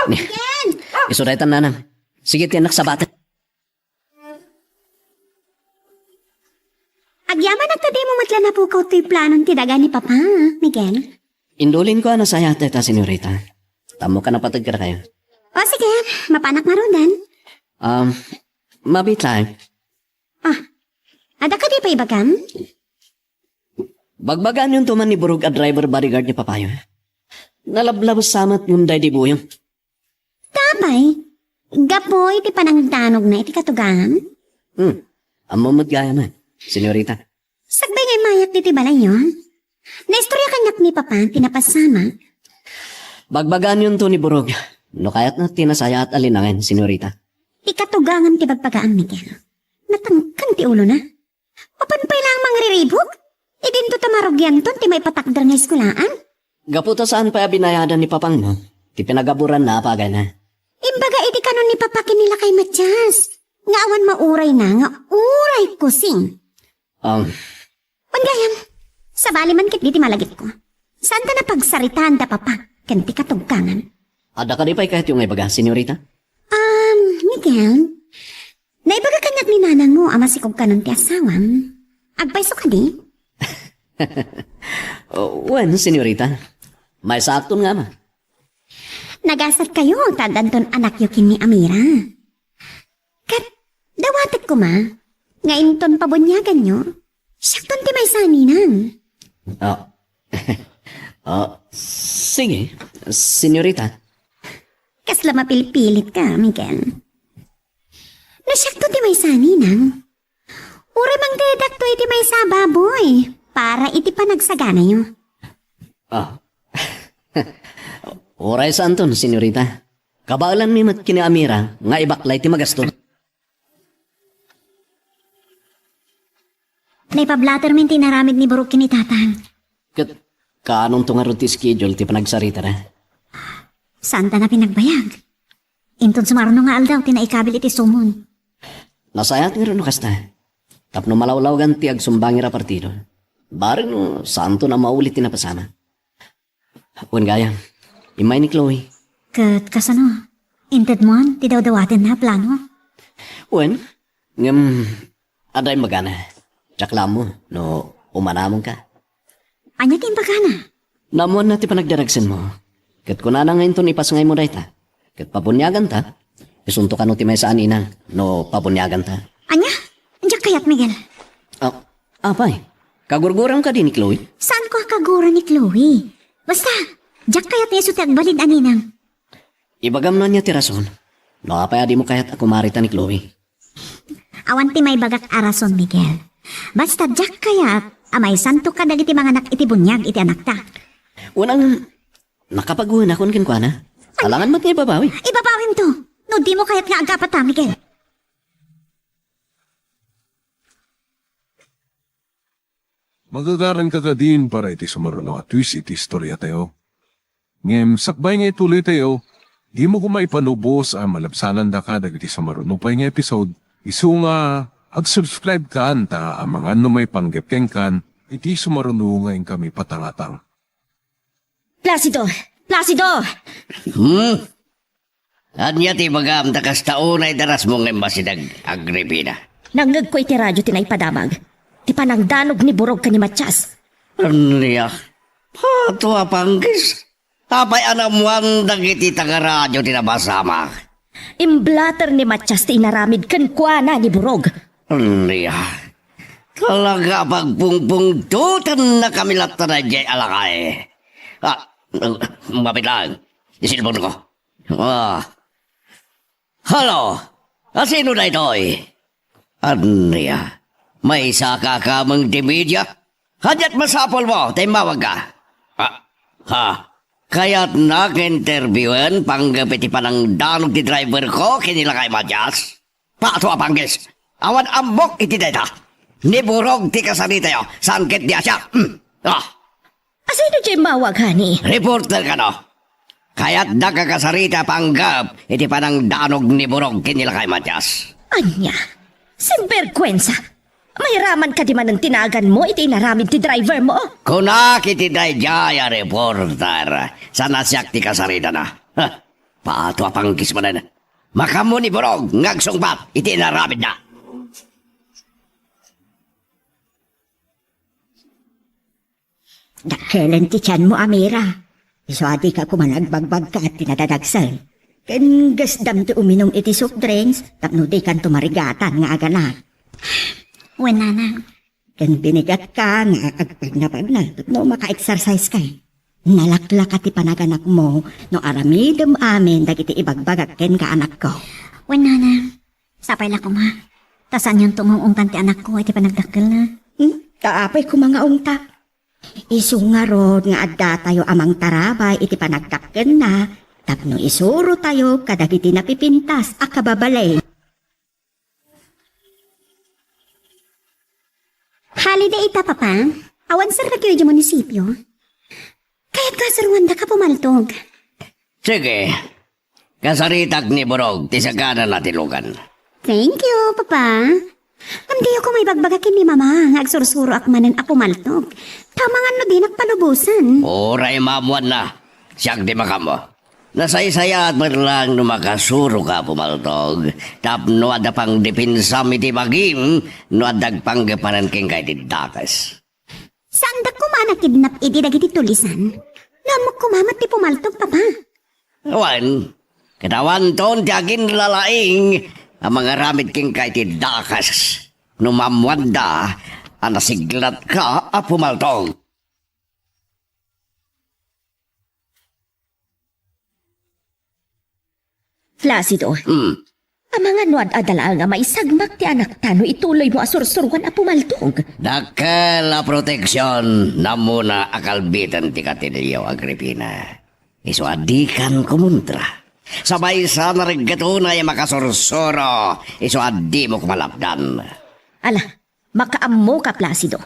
Ne. Again! Isu daytan, Nanang. Sige, ti annak sabaten. Agyamanak ta dimo met la napukaw toy planon ti daga ni Papa, Miguel. Indulinko a nasayaat dayta, senyorita. Tapno ka napateg kadakayo. O, sige, mapanak marudan. Um, mabiit laeng. Ah, adda kadi pay ibagam? Bagbagaanyonto man ni Burog a driver bodyguard ni Papayo. Nalablabes sa met ngem daydi buyo. Apay, gapu iti panangdanogna iti katugangan? Hmm. Ammom met gayam, senyorita. Sakbay nga immayak ditoy balayyo, naistorya kaniak ni Papa ti napasamak. Bagbagaanyonto ni Burog no kayatna ti nasayaat a linangen, senyorita. Ti katugangan ti bagbagaam, Miguel. Natangken ti ulona. Mapan pay laeng mangriribuk? Idinto ta marugianton ti maipatakder nga eskuelaan? Gapu ta saan pay a binayadan ni Papangno ti pinagaburanna a pagayna. Imbaga iti kanon ni Papa ken ni Lakay Matias nga awan maurayna nga uray kusing. Um. Wen gayam, sabali man ketdi ti malagipko. Saanta a pagsaritaan da Papa ken ti katugangan. Adda kadi pay kayatyo nga ibaga, senyorita? Um, Miguel, naibaga kaniak ni nanangmo a masikog kanon ti asawam. Agpayso kadi? Oh, wen, senyorita. Maysaakton nga ama. Nagasatkayo ta addanton anakyo ken ni Amira. Ket dawatek koma nga inton pabuniaganyo, siakton ti maysa a ninang. Ah. Ah, sige, senyorita. Kasla mapilpilitka, Miguel. No siakto ti maysa a ninang, uray mangdedakto iti maysa a baboy para iti panagsaganayo. Ah. Uray saanton, senyorita. Kabaelanmi met ken ni Amira nga ibaklay ti magasto. Naipablatermin ti inaramid ni Burog ken ni Tatang. Ket kaanonto ngarud ti schedule ti panagsaritana? Saanta a pinagbayag. Inton sumaruno nga aldaw ti naikabil iti sumon. Nasayaat ngarud no kasta. Tapno malawlawgan ti agsumbangira a partido. Bareng no saanton a mauli ti napasamak. Wen gayam, immay ni Chloe. Ket kasano? Intedmon ti dawdawatenna a plano? Wen, ngem adda imbagana. Diak la ammo no umanamongka. Ania ti imbagana? Naammoanna ti panagdaragsenmo. Ket kunana nga inton ipasngaymo dayta, ket pabuniaganta, isunto kano ti maysa a ninang no pabuniaganta. Ania? Diak kayat, Miguel. Ah, apay, kagurguram kadi ni Chloe? Saanko a kagura ni Chloe. Basta, diak kayat nga isu ti agbalin a ninang. Ibagam no ania ti rason. No apay a dimo kayat a kumarita ni Chloe? Awan ti maibagak a rason, Miguel. Basta diak kayat a maisanto kadagiti manganak iti buniag iti anakta. Unang nakapaguhenakon kenkuana. Alangan met nga ibabawi. Ibabawimto. No dimo kayat nga agapata, Miguel. Magagaranka kadin para iti sumaruno a twist iti istoriatayo. Ngem sakbay nga ituloytayo, dimo koma ipanubos a malabsanandaka dagiti sumaruno pay nga episode, isu nga ag-subscribe kan ta amangan no maipanggep kenkan iti sumaruno nga inkami patangatang. Placido, Placido! Hmm? Ania ti ibagam ta kasta unay darasmo nga immasideg, Agripina? Nangngegko iti radio ti naipadamag. Ti panangdanog ni Burog ken ni Matias. Ania? Pato a panggis? Apay a naammoan dagiti taga-radio ti napasamak? Imblater ni Matias ti inaramid kenkuana ni Burog. Ania? Talaga a pagpungpungtotennakami latta daydiay a lakay. Ah, mapit laeng. Isilbonko. Ah. Hello? Asino daytoy? Ania? Maysa ka kameng ti media? Ania ti masapulmo ta immawagka? Ah, ha? Kayatnak nga interviewen panggep iti panangdanog ti driverko ken ni lakay Matias? Pato a panggis! Awan ammok iti dayta! Ni Burog ti kasaritayo, saan ket dia siak! Hmm. Ah! Asino diay immawag, honey? Reporter kano? Kayatdak a kasarita panggep iti panangdanog ni Burog ken ni lakay Matias. Ania? Sinberkuensa! Mairaman kadi manen ti naganmo iti inaramid ti drivermo? Kunak iti daydiay a reporter, saan a siak ti kasaritana. Huh, pato a panggis manen. Makaammo ni Burog nga agsungbat iti inaramidna. Dakkelen ti tianmo, Amira. Isu a dika koma nagbagbagka ti nadadagsen. Ken gasdam ti uminum iti soft drinks tapno dikanto marigatan nga agana. Wen, nanang. Ken binigatka nga agpagnapagna tapno maka-exercise ka. Nalaklaka ti panaganakmo no aramidem amin dagiti ibagbagak kenka, anakko. Wen, nanang. Sapay la koma. Ta saanyonto nga ung-ungtan ti anakko iti panagdakkelna. Hmm? Ta apay koma nga ungta? Isu ngarud nga addatayo a mangtarabay iti panagdakkelna tapno isurotayo kadagiti napipintas a kababalin. Holiday ita, Papa? Awan serrekyo idiay munisipio? Kayatko a suroandaka, Apo Maltog. Sige. Kasaritak ni Burog ti saganana ti lugan. Thank you, Papa. Ngem diyo koma ibagbaga ken ni Mama nga agsursuroak manen, Apo Maltog. Ta amangan no dinak palubosan. Uray maammoanna. Siak ti makaammo. Nasaysayaat met laeng no makasuroka, Apo Maltog, tapno adda pangdepensam iti bagim no adda agpanggep manen kenka iti dakes. Saandak koma a nakidnap idi dagiti tulisan? No ammok koma met ti Apo Maltog, Papa. Wen, ket awanton ti aginlalaing a mangaramid kenka iti dakes no maammoanda a nasiglatka, Apo Maltog. Placido. Hmm. Amangan no ad-adda laeng a maisagmak ti anakta no ituloymo a sursuroan, Apo Maltog. Dakkel a proteksion, namuna a kalbiten ti katilio, Agripina. Isu a dikan kumontra. Sa maysa a nareggetonay a makasursuro, isu a dimok malapdan. Ala, makaammoka, Placido.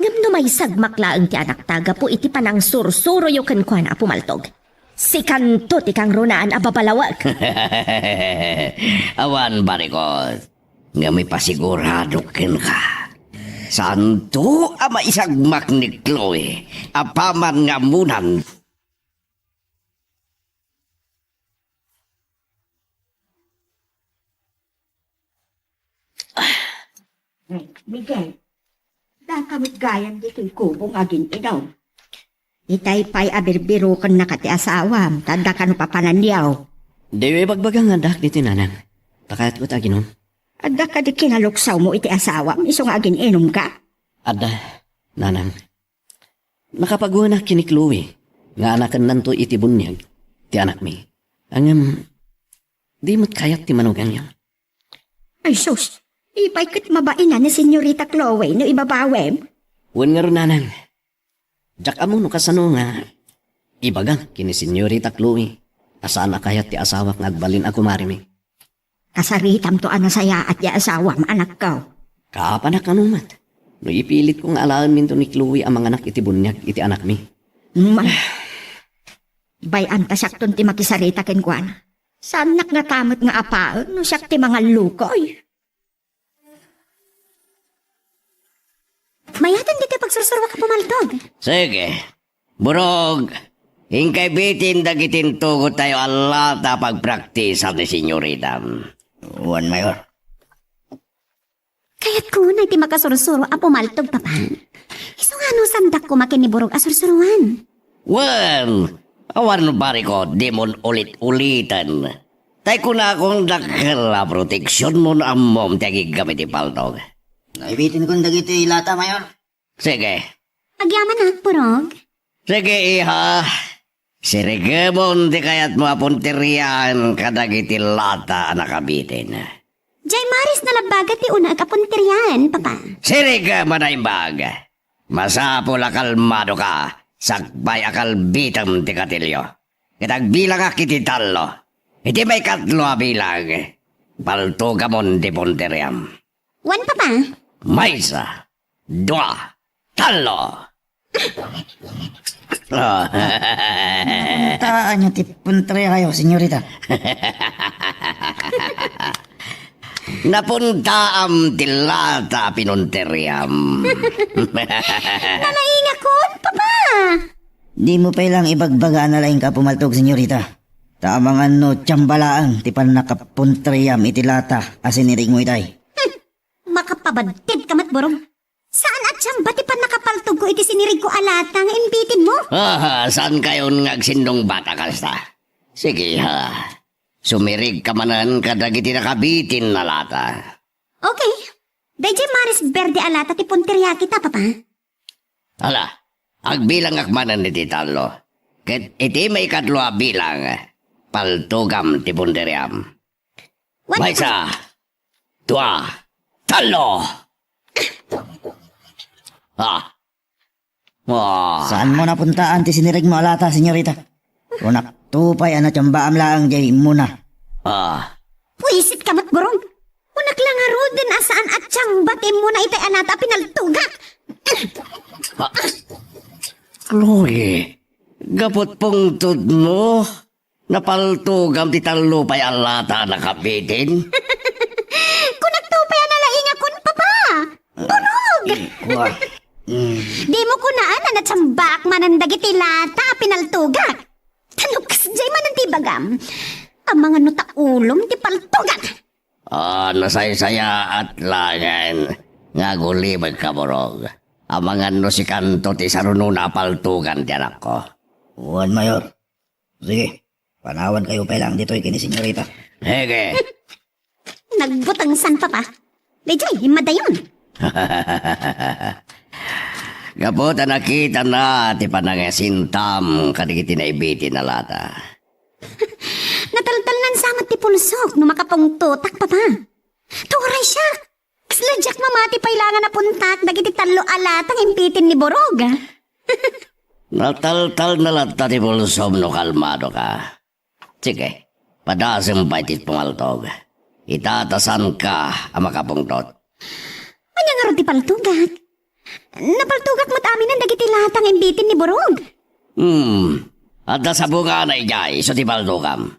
Ngem no maisagmak laeng ti anakta gapu iti panangsursuroyo kenkuana, Apo Maltog, sikanto ti kangrunaan a babalawek. Awan, barikot. Ngem ipasiguradok kenka, saanto a maisagmak ni Chloe apaman nga ammonan. Miguel, daka met gayam ditoy kubong agin-inom. Itay pay a birbirokennaka ti asawam, ta adda kano papananyaw. Diyo ibagbaga nga addaak ditoy, nanang. Ta kayatko ti aginom. Adda kadi kinaluksawmo iti asawam, isu nga agin-inumka? Adda, nanang. Nakapaguanak ken ni Chloe nga anakennanto iti buniag ti anakmi. Ngem, di met kayat ti manuganyo. Ay sus, ipay ket mabain ni Senyorita Chloe no ibabawem? Wen ngarud, nanang. Diak ammo no kasano nga ibagak ken ni Senyorita Chloe a saan a kayat ti asawak nga agbalin a kumarimi. Kasaritamto a nasayaat ti asawam, anakko. Kaapanak kano met no ipilitko nga alaenminto ni Chloe a manganak iti buniag iti anakmi. Ma-, bay-an ta siakton ti makisarita kenkuana. Saannak ngata met nga apaen no siak ti mangallukoy. Mayaten ditoy pagsursuroak, Apo Maltog. Sige. Burog, Inka ibitin dagiti intugottayo a lata a pagpraktisan ni Señorita. Wen, Mayor. Kayatko na iti makasursuro a pumaltog, Papa. Isu nga no sandak koma ken ni Burog a sursuroan. Wen, awan no barikot, dimon ulit-uliten. Tay kunakon dakkel a proteksionmo no ammom ti agiggam iti paltog. Naibitinkon dagiti lata, Mayor. Sige. Agyamanak, Burog. Sige, iha. Sirigemon ti kayatmo a punterian kadagiti lata a nakabitin. Jay Maris nalabbaga ti unaek a punterian, Papa. Sirigemon a naimbag. Masapul a kalmadoka, sakbay a kalbitem ti katilio. Ket agbilangak iti tallo. Iti maikatlo a bilang, paltugamon ti punteriam. Wen, Papa. Maysa, dua, tallo. Ah. Puntaanyo ti punteriayo, Señorita. Napuntaam ti lata a pinunteriam. Nalaingakon, Papa. Dimo pay lang ibagbaga a nalaingka a pumaltog, Señorita. Ta amangan no tsamba laeng ti pannakapunteriam iti lata a sinirigmo itay. Hmm. Makapabaddit ka met, Burog. Saan a tsamba ti pannakapaltogko iti sinirigko a lata nga imbitinmo? Ah, saankayon nga agsindungbat a kasta? Sige, ha. Sumirigka manen kadagiti nakabitin a lata. Okay. Daydiay Maris Verde a lata ti punteriak ita, Papa. Ala, agbilangak manen iti tallo. Ket iti maikatlo a bilang, paltugam ti punteriam. Wen, Papa. Maysa, dua, tallo. Ah. Ah. Saanmo napuntaan ti sinirigmo a lata, Señorita? Kunakto pay a natsambaam laeng diay immuna. Ah. Buisit ka met, Burog. Kunak la ngaruden a saan a tsamba ti immuna itay a lata a pinaltugak. Ah. Chloe, gapu ti pungtodmo, napaltugam ti tallo pay a lata a nakabitin? Kunakto pay a nalaingakon, Papa. Burog! Kua. Mm. Dimo kunaan a natsambaak manen dagiti lata a pinaltugak. Ta no kasdiay manen ti ibagam, amangan no ta ulom ti paltugak. Ah, nasaysayaat laengen nga agulibekka, Burog. Amangan no sikanto ti sarunona a paltugan ti anakko. Wen, Mayor. Sige, panawankayo pay laeng ditoy ken ni Señorita. Sige. Nagbutengsan, Papa. Daydiay, immadayon. Gapu ta nakitana ti panangasintam kadagiti naibitin a lata. Nataltalnan sa met ti pulsok no makapungtotak, Papa. Turay siak. Kasla diak mamati pay la nga napuntak dagiti tallo a lata nga imbitin ni Burog. Nataltalna latta ti pulsom no kalmadoka. Sige, padasem pay ti pumaltog. Ita ta saanka a makapungtot. Ania ngarud ti paltugak? Napaltugak met aminen dagiti lata nga imbitin ni Burog. Hmm, adda sabunganay idiay isu ti paltugam.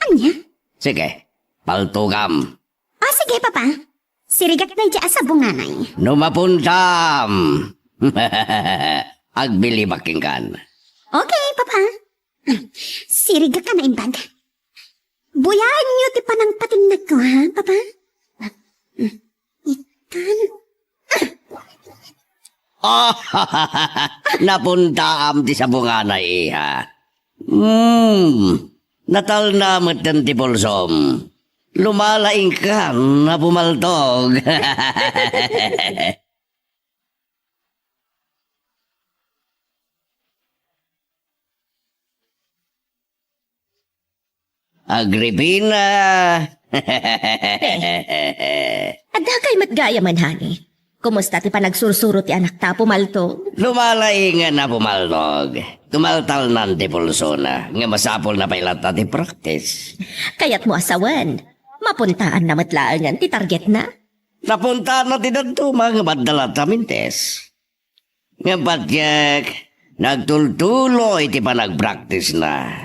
Ania? Sige, paltugam. Ah, sige, Papa. Sirigak daydiay a sabunganay. No mapuntam, agbilibak kenkan. Okay, Papa. Sirigak a naimbag. Buyaenyo ti panangpatinnagko, ha, Papa? Itan. Ah, napuntaam ti sabunganay, iha. Hmm, natalna metten ti pulsom. Lumalaingkan a pumaltog. Agripina. Addakay met gayam, honey. Kumusta ti panagsursuro ti anakta a pumaltog? Lumalaingan a pumaltog. Tumaltalnan ti pulsona, nga masapulna pay latta ti practice. Kayatmo a sawen, mapuntaanna met laengen ti targetna? Napuntaanna ti dadduma, ngem adda latta mintes. Ngem patiek, nagtultulo iti panagpraktisna.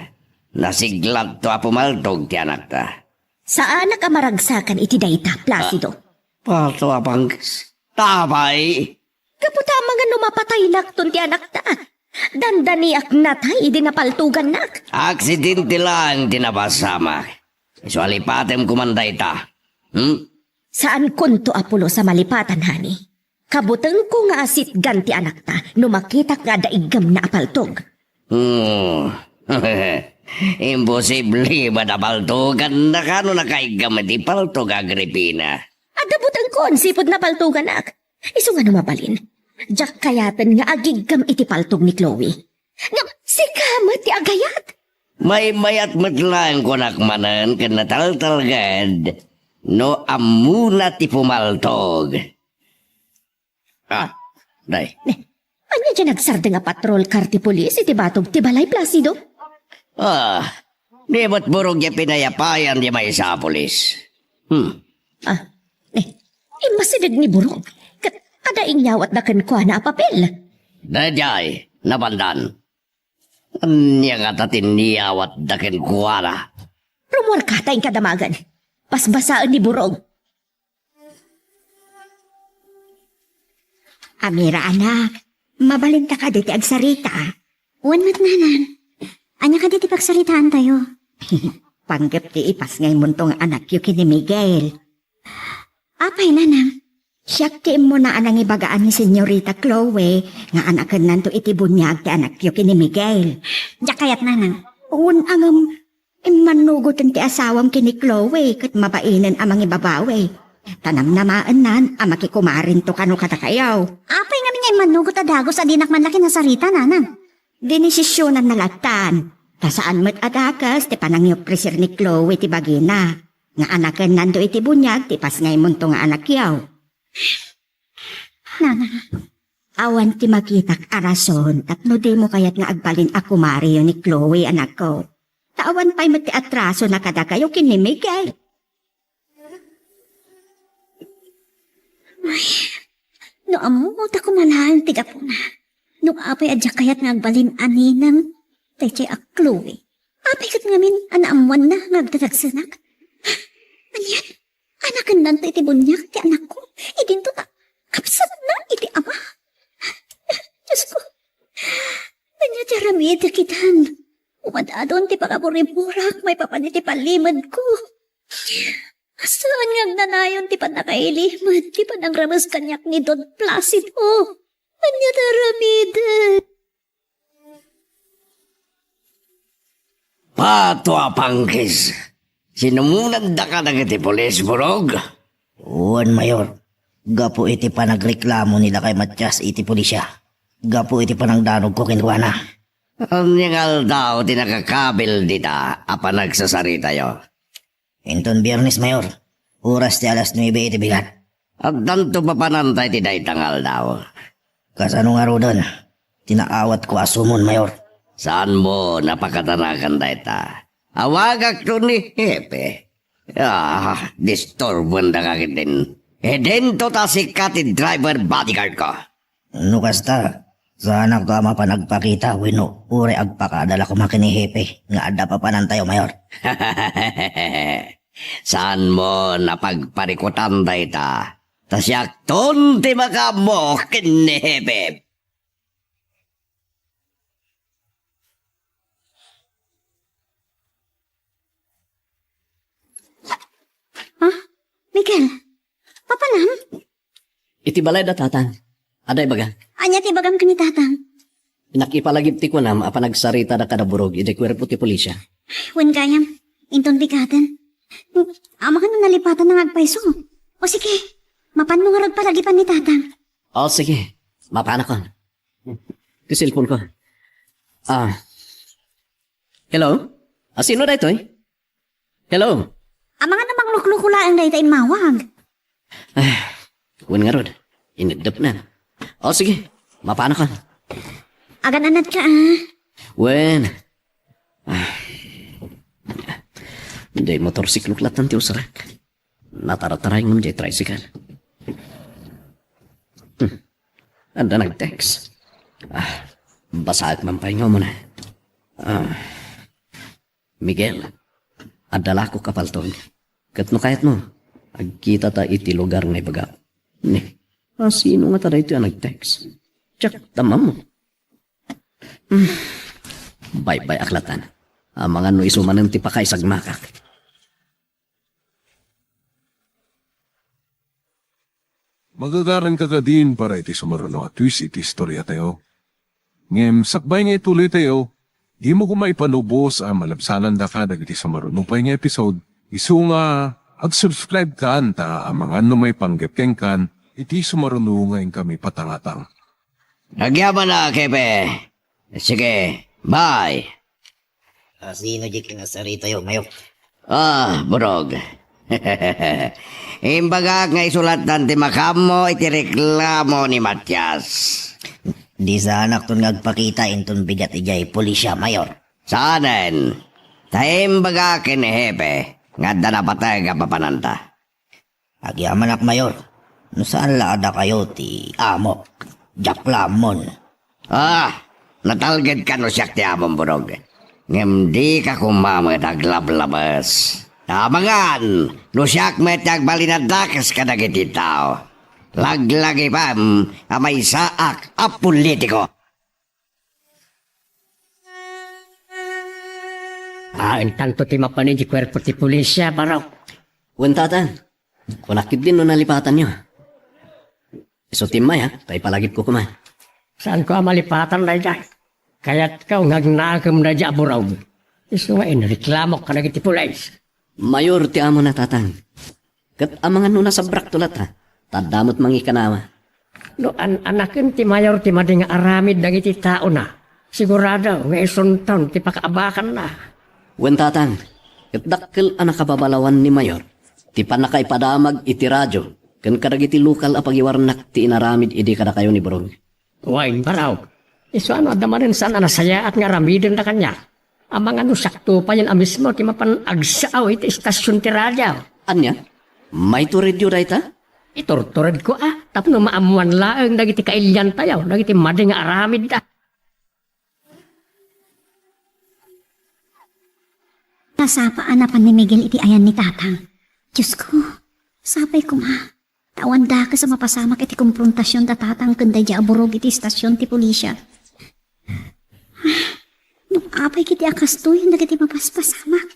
Nasiglatto a pumaltog ti anakta. Saanak a maragsakan iti dayta, Placido. Ah, pato a pangkis. Tapay. Gapu ta amangan no mapataylakton ti anakta. Dandaniak natay idi napaltogannak. Aksidente laeng ti napasamak. Isu a lipatem koman dayta. Hmm? Saankonto a pulos a malipatan, honey. Kabutengko nga asitgan ti anakta no makitak nga adda iggemna a paltog. Hmm. Imposible met a paltogannaka no nakaiggem iti paltog, Agripina. Adda butengko ansipud napaltoganak. Isu nga no mabalin, diak kayaten nga agiggem iti paltog ni Chloe. Ngem sika met ti agayat. Maymayat met laeng kunak manen ken nataltalged no ammona ti pumaltog. Ah, day. Ne, ania diay nagsardeng a patrol car ti pulis iti batog ti balay, Placido? Ah, di met burog diay pinayapayan ti maysa a pulis. Hmm. Ah, ne, immasideg ni Burog. Ket adda inyawatda kenkuana a papel. Daydiay, nabandan. Ania ngata ti inyawatda kenkuana? Rummuarka ta inka damagen. Basbasaen ni Burog. Amira, anak, mabalinta kadi ti agsarita? Wen met, nanang. Ania kadi ti pagsaritaantayo? Panggep ti ipasngaymonto nga anakyo ken ni Miguel. Apay, nanang? Siak ti immuna a nangibagaan ni Senyorita Chloe nga anakennanto iti buniag ti anakyo ken ni Miguel. Diak kayat, nanang. Wen, ngem, immannugoten ti asawam ken ni Chloe ket mabainen a mangibabawi. Ta namnamaennan a makikumarinto kano kadakayo. Apay ngamin nga immannugot a dagus a dinak man la kinasarita, nanang? Dinesisionanna lattan. Ta saan met a dakes ti panangiofreser ni Chloe ti bagina nga anakennanto iti buniag ti ipasngaymonto nga anakyo. Nanang. Awan ti makitak a rason tapno dimo kayat nga agbalin a kumariyo ni Chloe, anakko. Ta awan pay met ti atrasona kadakayo ken ni Miguel. Ay, no ammo ta koma laeng ti gapuna. No apay a diak kayat nga agbalin a ninang daydiay a Chloe, apay ket ngamin a naammoanna nga agdadagsenak? Anian? Anakennanto iti buniag ti anakko, idinto ta kabsatna iti ama. Diosko, ania ti aramidek itan? Umadadon ti pangaburiburak maipapan iti pallimedko. Saan nga agnanayon ti pannakailimed ti panangrames kaniak ni Don Placido? Ania ti aramidek? Pato a pangkis! Sinumonandaka dagiti pulis, Burog? Wen, Mayor. Gapu iti panagreklamo ni Lakay Matias iti pulisya. Gapu iti panangdanogko kenkuana. Ania nga aldaw ti nakakabil dita a panagsasaritayo? Inton Biernes, Mayor. Oras ti alas nuebe iti bigat. Addanto mapananta iti dayta nga aldaw. Kasano ngaruden ti naawatko a sumon, Mayor? Saanmo a pakatanakan dayta? Awagakto ni Hepe. Ah, disturboendaka ketdin. Idinto ta sika ti driver bodyguard ko. No kasta, saanakto a mapan agpakita wenno uray agpakaadal a koma ken ni Hepe nga adda papanantayo, Mayor? Saanmo a pagparikutan dayta? Ta siakton ti makaammo ken ni Hepe. Ha? Miguel? Papanam? Iti balay da, Tatang. Adda ibaga. Ania ti ibagam ken ni Tatang? Nakipalagip ti kunam a panagsaritada kada Burog iti kuerpo ti pulisya. Wen gayam, inton bigaden. Amangan no nalipatanna nga agpayso. O sige, mapanmo ngarud palagipan ni Tatang. O sige, mapanakon. Ti cellphone ko. Ah. Hello? Ah, sino daytoy? Hello? Amangan a manglukluko laeng dayta immawag. Ah, wen ngarud, ineddepna. O sige, mapanakon. Agan-anadka, ah. Wen. Ah. Diay motorsiklok lattan ti usrak. Natarataray ngem diay tricycle. Hmm. Adda nag-text. Ah, basaek man pay nga umuna. Ah. Miguel, adda lakok a paltog. Ket no kayatmo, agkitata iti lugar nga ibagak. Ni, a sino ngata daytoy a nag-text? Diak ammom. Hmm. Baybay-ak latan. Amangan no isu manen ti pakaisagmakak. Magagaranka kadin para iti sumaruno a twist iti istoriatayo. Ngem sakbay nga ituloytayo, dimo koma ipanubos a malabsanandaka dagiti sumaruno pay nga episode, isu nga ag-subscribe kan ta amangan no maipanggep kenkan iti sumaruno nga inkami patangatang. Agyamanak, Hepe. Sige, bye. A, sino di kinasaritayo, Mayor? Ah, Burog. Imbagak nga isu lattan ti makaammo iti reklamo ni Matias. Di saanakton nga agpakita inton bigat idiay pulisya, Mayor. Saanen? Ta imbagak ken ni Hepe nga adda napateg a papananta. Agyamanak, Mayor, no saan la a dakayo ti amok, diak la ammon. Ah, natalgedka no siak ti amom, Burog. Ngem dika koma met aglablabes. Amangan, no siak met ti agbalin a dakes kadagiti tao. Laglagipem a maysaak a politiko. Awan tanto ti mapan iti kuerpo ti pulisya, Barok. Wen, Tatang. Kunak ketdin no nalipatanyo. Isu ti immayak, ta ipalagipko koma. Saanko a malipatan dayta? Kayatko nga agnakem dayta a Burog. Isu nga inreklamok kadagiti pulis. Mayor ti amona, Tatang. Ket amangan no nasabrakto latta, ta adda met mangikanawa. No an-anaken ti Mayor ti madi nga aramid dagiti taona, sigurado nga isunton ti pakaabakanna. Wen, Tatang, ket dakkel a nakababalawan ni Mayor ti pannakaipadamag iti radio ken kadagiti lokal a pagiwarnak ti inaramid idi kadakayo ni Burog. Wen, Barok. Isu a no adda manen saan a nasayaat nga aramidenda kaniak, amangan no siakto payen a mismo ti mapan agsao iti istasion ti radio. Ania? Maituredyo dayta? Iturturedko a, tapno maammoan laeng dagiti kailiantayo, dagiti madi nga aramidda. Nasapa a napan ni Miguel iti ayan ni Tatang. Diosko, sapay koma. Ta awan dakes a mapasamak iti komprontasion da Tatang ken daydiay a Burog iti istasion ti pulisya. No apay ketdi a kastoyen dagiti mapaspasamak?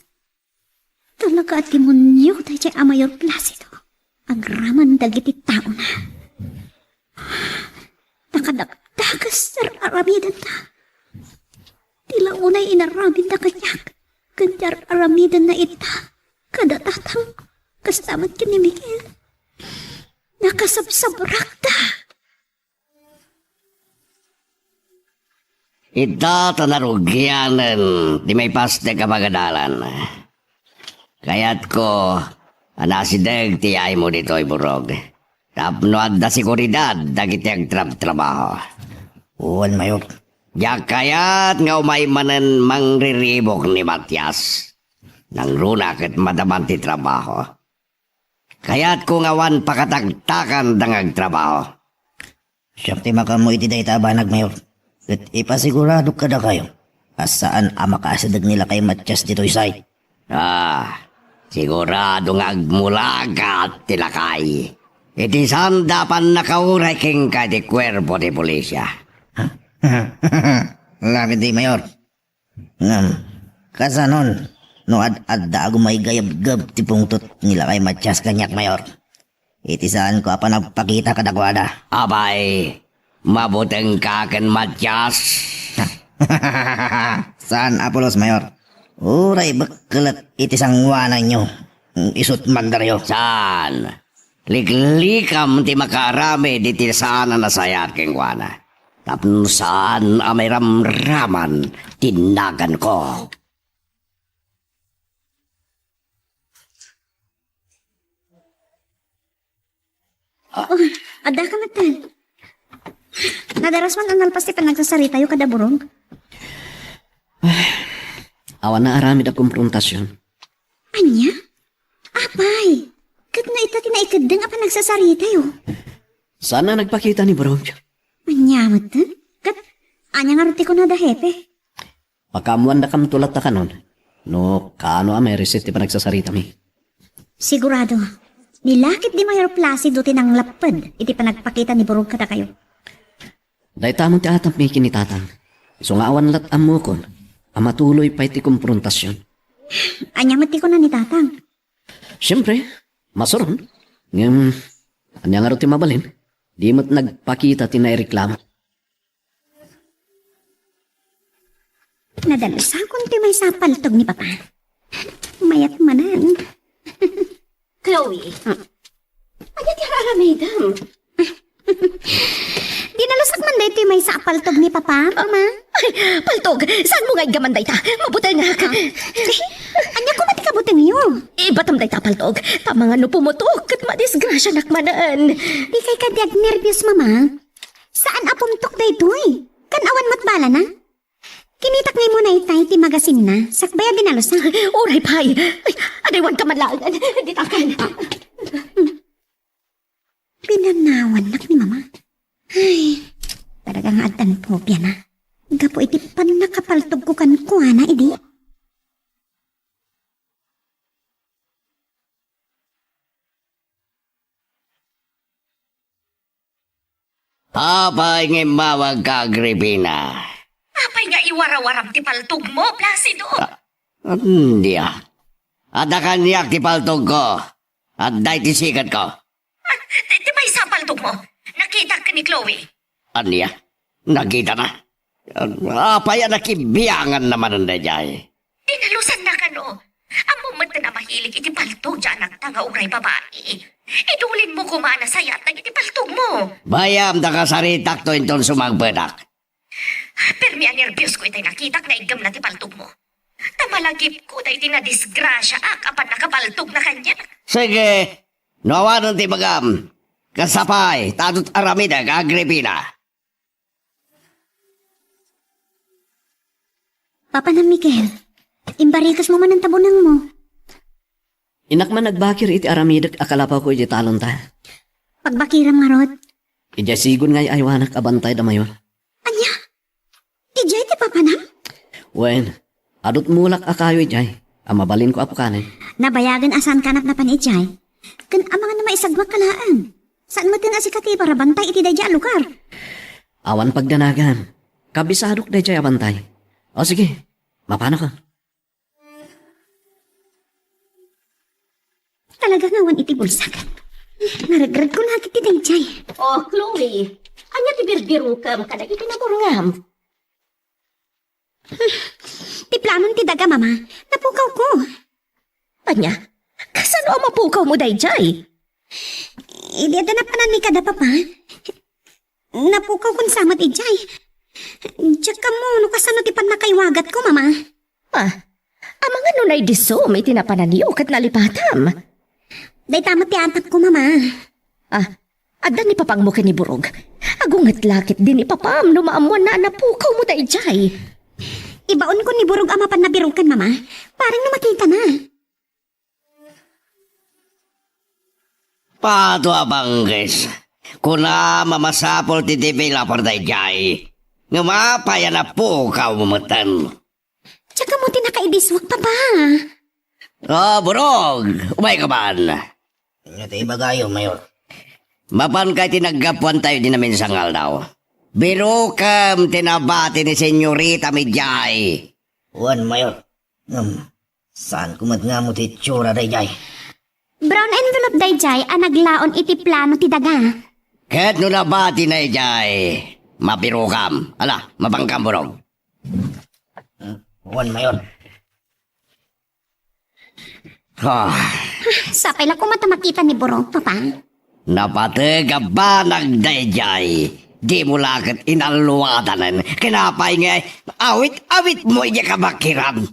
Talaga a demonio daydiay a Mayor Placido. Agraman dagiti taona. Nakadakdakes ti ar-aramidenda. Ti la unay inaramidda kaniak, ken ti ar-aramidenna ita kada Tatang, kasta met ken ni Miguel. Nakasabsabrakda. Ita ta narugianen ti maipastek a pagadalan. Kayatko a nasideg ti yaymo ditoy, Burog, tapno adda seguridad dagiti agtrabtrabaho. Wen, Mayor. Diak kayat nga umay manen mangriribuk ni Matias. Nangruna ket madaman ti trabaho. Kayatko nga awan pakatagtakanda nga agtrabaho. Siak ti makaammo iti dayta a banag, Mayor. Ket ipasiguradok kadakayo a saan a makaasideg ni Lakay Matias ditoy site. Ah, sigurado nga agmulagat ti lakay. Iti saanda a pannakauray kenka iti kuerpo ti pulisya. Labi di, Mayor. Ngem, kasanon no ad-adda a gumaygayebgeb ti pungtot ni Lakay Matias kaniak, Mayor? Iti saanko a panagpakita kadakuada. Apay, mabutengka ken Matias? Saan a pulos, Mayor. Uray bekkelet iti sanguananyo, isut mandaryo. Saan? Liklikam ti makaaramid iti saan a nasayaat kenkuana. Tapno saan a mairamraman ti naganko. Oh, adda ka met. Nadaraswan a nalpas ti panagsasaritayo kada Burog? Awan naaramid a komprontasion. Ania? Apay, ket no ita ti naikeddeng a panagsasaritayo? Saan a nagpakita ni Burog. Ania met? Ket ania ngarud ti kunada, Hepe? Pakaammoandakamto latta kanon, no kaano a maireset ti panagsasaritami. Sigurado, ni la ket ni Mayor Placido ti nanglapped iti panagpakita ni Burog kadakayo. Dayta met ti atapmi ken ni Tatang. Isu nga awan lat ammokon a matuloy pay ti komprontasion. Ania met ti kuna ni Tatang? Siempre, masuron. Ngem, ania ngarud ti mabalin? Di met nagpakita ti naireklamo. Nadalusakon ti maysa a paltog ni Papa. Mayat manen. Chloe, ania ti ar-aramidem? Dinalusak man daytoy maysa a paltog ni Papa, Mama. Ay, paltog! Saanmo nga iggaman dayta? Mabutengak! Ania koma ti kabutengyo? Ibatam dayta paltog. Ta amangan no pumutok ket madisgrasianak manen. Dikay kadi agnerbios, Mama. Saan a pumtok daytoy. Kan awan met balana. Kinitak ngay muna itay ti magasinna, sakbay a dinalusak. Uray pay! Ay, adaywanka man laengen. Ditakan. Pinanawannak ni Mama. Ay, talaga nga addan popiana. Gapu iti pannakapaltogko kenkuana idi. Apay nga immawagka, Agripina? Apay nga iwarawaram ti paltogmo, Placido? Ah, ania? Adda kaniak ti paltogko. Adda iti siketko. Ah, ti, ti maysa a paltogmo. Nakitak ken ni Chloe. Ania? Nakitana? Apay a nakibianganna manen daydiay? Dinalusanna kano. Ammom metten a mahilig iti paltog ti anakta nga uray babai. Idulinmo koma a nasayat dagiti paltogmo. Bayam ta kasaritakto inton sumagpetak. Permi a nerbios ko itay nakitak nga iggemna ti paltogmo. Ta malagipko dagiti nadisgrasiaak a pannakapaltogna kaniak. Sige, no awanen ti ibagam, kasta pay, ta adut aramidek, Agripina. Papanam, Miguel, imbarikesmo manen ta bunengmo. Innak man nagbakir iti aramidek a kalapawko iti talonta. Pagbakiram ngarud. Idiay sigun nga ay-aywanak a bantay da mayor. Ania? Idiay ti papanam? Wen, adut mulak a kayo idiay a mabalinko a pukanen. Nabayagen a saanka napnapan idiay. Ken amangan no maisagmak ka laeng. Saan metten a sika ti iparabantay iti daydiay a lugar. Awan pagdanagan. Kabisadok daydiay a bantay. O sige, mapanaka. Talaga nga awan iti bulsak. Naregregko la ket ti daydiay. O, Chloe, ania ti birbirukem kadagiti naburnam? Ti planon ti daga, Mama. Napukawko. Ania? Kasano a mapukawmo daydiay? Idi adda napanan ni kada Papa, napukawkon sa met idiay. Diak ammo no kasano ti pannakaiwagatko, Mama. Ah, amangan no naidisum iti napananyo ket nalipatam. Dayta met ti atapko, Mama. Ah, adda ni papangmo ken ni Burog. Agunget la ketdi ni papam no maammoanna a napukawmo daydiay. Ibaonko ni Burog a mapan nabiruken, Mama. Parang no makitana. Pato a panggis. Kuna a masapul ti developer daydiay. Ngem apay a napukawmo metten? Diak ammo ti nakaidiswak, Papa. O, Burog, umayka man. Ania ti ibagayo, Mayor? Mapanka iti naggapuantayo idi naminsan nga aldaw. Birukem ti nabati ni Senyorita Midiay. Wen, Mayor. Ngem, saanko met nga ammo ti itsura daydiay. Brown envelope daydiay a naglaon iti plano ti daga. Ket no nabatina idiay, mabirukam. Ala, mapankam, Burog. Hmm, wen, Mayor. Ah. Sapay la koma ta makita ni Burog, Papa. Napateg a banag daydiay. Dimo la ket inalluadanen. Ken apay nga awit-awitmo idiay kabakiran.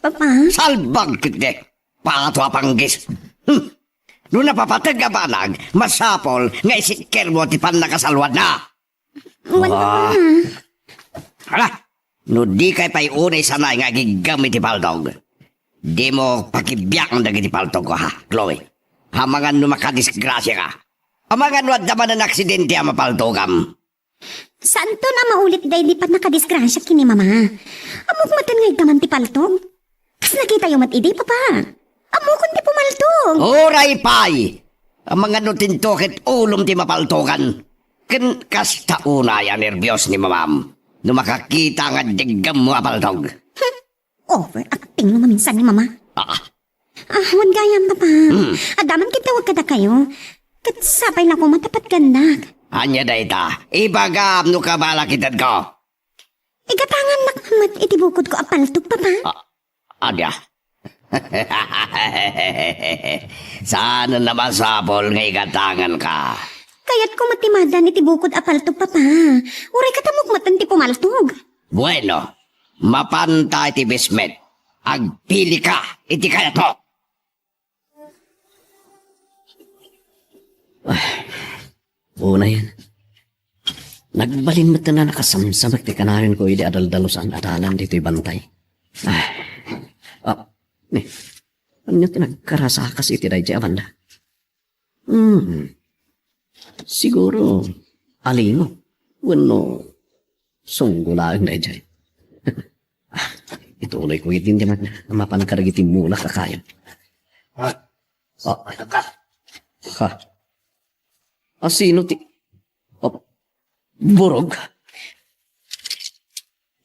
Papa? Salbag ketdi. Pato a panggis. Hmm. No napapateg a banag, masapul nga isikkermo ti pannakasaluadna. Wen, Papa. Hala! No dikay pay unay sanay nga agiggam iti paltog, dimo pakibiangan dagiti paltogko, ha, Chloe? Amangan no makadisgrasiaka. Amangan no adda manen aksidente a mapaltogam. Saanton a maulit daydi pannakadisgrasia ken ni Mama. Ammok metten nga iggaman ti paltog. Kas nakitayo met idi, Papa. Ammokon ti pumaltog. Uray pay! Amangan no tinto ket ulom ti mapaltogan. Ken kasta unay a nerbios ni Mamam. no makakita nga deggammo a paltog. Overacting no maminsan ni Mama. Ah. Ah, wen gayam, Papa. Hmm. Adda man ket tawag kadakayo. Ket sapay la koma ta patgannak. Ania dayta? Ibagam no kabalak itedko. Igatangannak met iti bukodko a paltog, Papa. Ah, ania? Saan a masapul nga igatanganka? Kayatko met ti maaddaan iti bukod a paltog, Papa. Uray katammok met ti pumaltog. Bueno, mapanta iti bismet. Agpilika iti kayatmo. Ay, unayen. Nagbalin met a nakasamsamek ti kanayon ko idi adaldalusan a dalan ditoy bantay. Ay. Ah, ni, ania ti nagkarasakas iti daydiay a banda? Hmm. Siguro, alingo. Wenno, sunggo laeng daydiay. Ah, ituloy ko iti diay a mapan kadagiti mulak a kayo. Ah. Ah. Ha? Asino ti, oh, burog?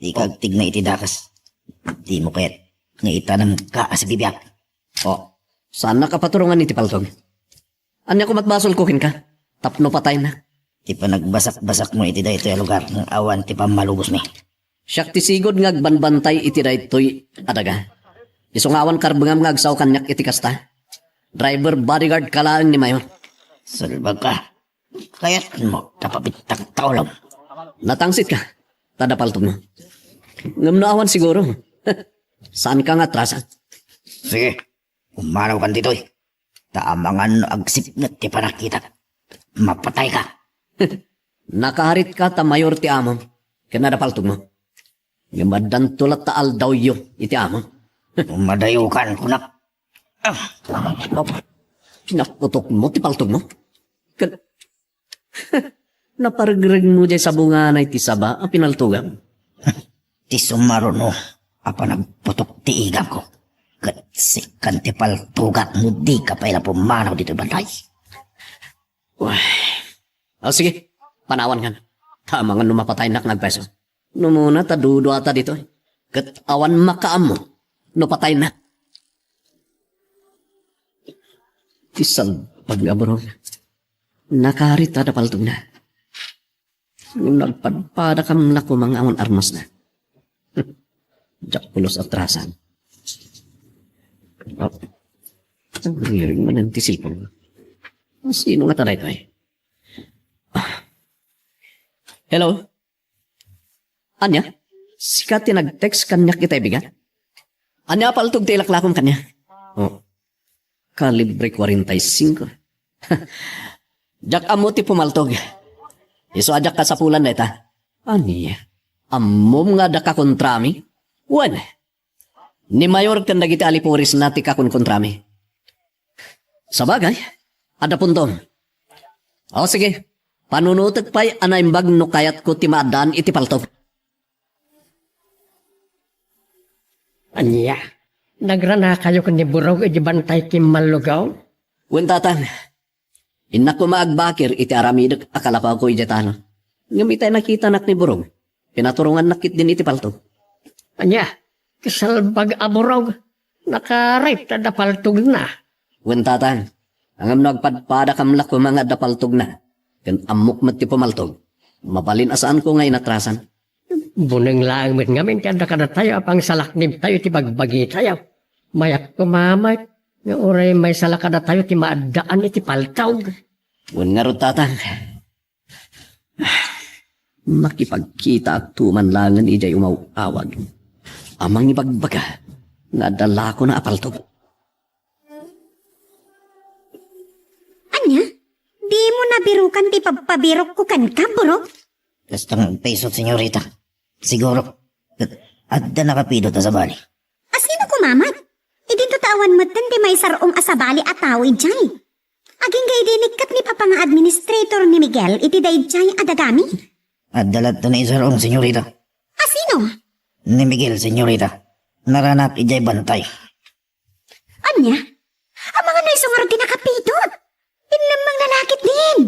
Dika agtigna iti dakas. Dimo kayat nga itanamka a sibibiag. Oh, saannak a paturungan iti paltog? Ania koma ti basolko kenka? Tapno patayna. Ti panagbasakbasakmo iti daytoy a lugar nga awan ti pammalubosmi. Siak ti sigud nga agbanbantay iti daytoy a daga. Isu nga awan karbengam nga agsao kaniak iti kasta. Driver bodyguard ka laeng ni Mayor. Salbag ka. Kayatmo ta pabittak ta ulom. Natangsit ka. Ta adda paltogmo. Ngem no awan siguro. Saan ka nga atrasan? Sige. Pumanaw kan ditoy. Ta amangan no agsipnget ti pannakitak, mapatayka. Nakarit ka ta mayor ti amom, ken adda paltogmo. Ngem addanto latta aldawyo iti amom. Madayokan, kunak. Ah, pinaputokmo ti paltogmo. Ken naparregregmo diay sabungana iti saba a pinaltogam. Ti sumaruno a panagputok ti igangko. Ket sikkan ti paltogak no dika pay la pumanaw ditoy bantay. Uy. O, sige. Panawankan. Ta amangan no mapataynak nga agpeso. No muna ta duduata ditoy. Ket awan makaammo no pataynak. Ti salbag nga burog. Nakarit ta adda paltogna. Ngem nagpadpadakam la koma nga awan armasna. Diak pulos atrasan. Oh. Nagriring manen ti cellphone. Sino ngata daytoy? Ah. Hello? Ania? Sika ti nag-text kaniak itay bigat? Ania a paltog ti ilaklakom kaniak? Oh. Kalibre kuarenta y singko. Diak ammo ti pumaltog. Isu a diak kasapulan dayta. Ania? Ammom nga adda kakontrami? Wen, ni Mayor ken dagiti alipurisna ti kakonkontrami. Sabagay, adda puntom. O, sige. Panunotek pay a naimbag no kayatko ti maaddaan iti paltog. Ania? Nagranakayo ken ni Burog iti bantay ti mallugaw? Wen, Tatang. Innak koma agbakir iti aramidek a kalapawko idiay talon. Ngem itay nakitanak ni Burog, pinaturongannak ketdin iti paltog. Ania? Ti salbag a Burog? Nakarit ta adda paltogna. Wen, Tatang. Ngem no agpadpadakam la koma nga adda paltogna, ken ammok met ti pumaltog, mabalin a saanko nga inatrasan. Buneng laeng met ngamin ti adda kadatayo a pangsalaknibtayo iti bagbagitayo. Mayat koma met nga uray maysa la kadatayo ti maaddaan iti paltog. Wen ngarud, Tatang. Makipagkitaakto man laengen idiay umaw-awag a mangibagbaga nga adda lakona a paltog. Ania? Dimo nabirukan ti pagpabirokko kenka, Burog? Kasta nga agpayso, senyorita. Siguro, adda nakapidot a sabali. Asino koma met? Idinto ta awan metten ti maisar-ong a sabali a tao idiay. Agingga idi nikkat ni Papa nga administrator ni Miguel iti daydiay a dagami. Adda latta naisar-ong, senyorita. Asino? Ni Miguel, senyorita. Naranak idiay bantay. Ania? Amangan no isu ngarud ti nakapidot. Inlemmeng lalaki din.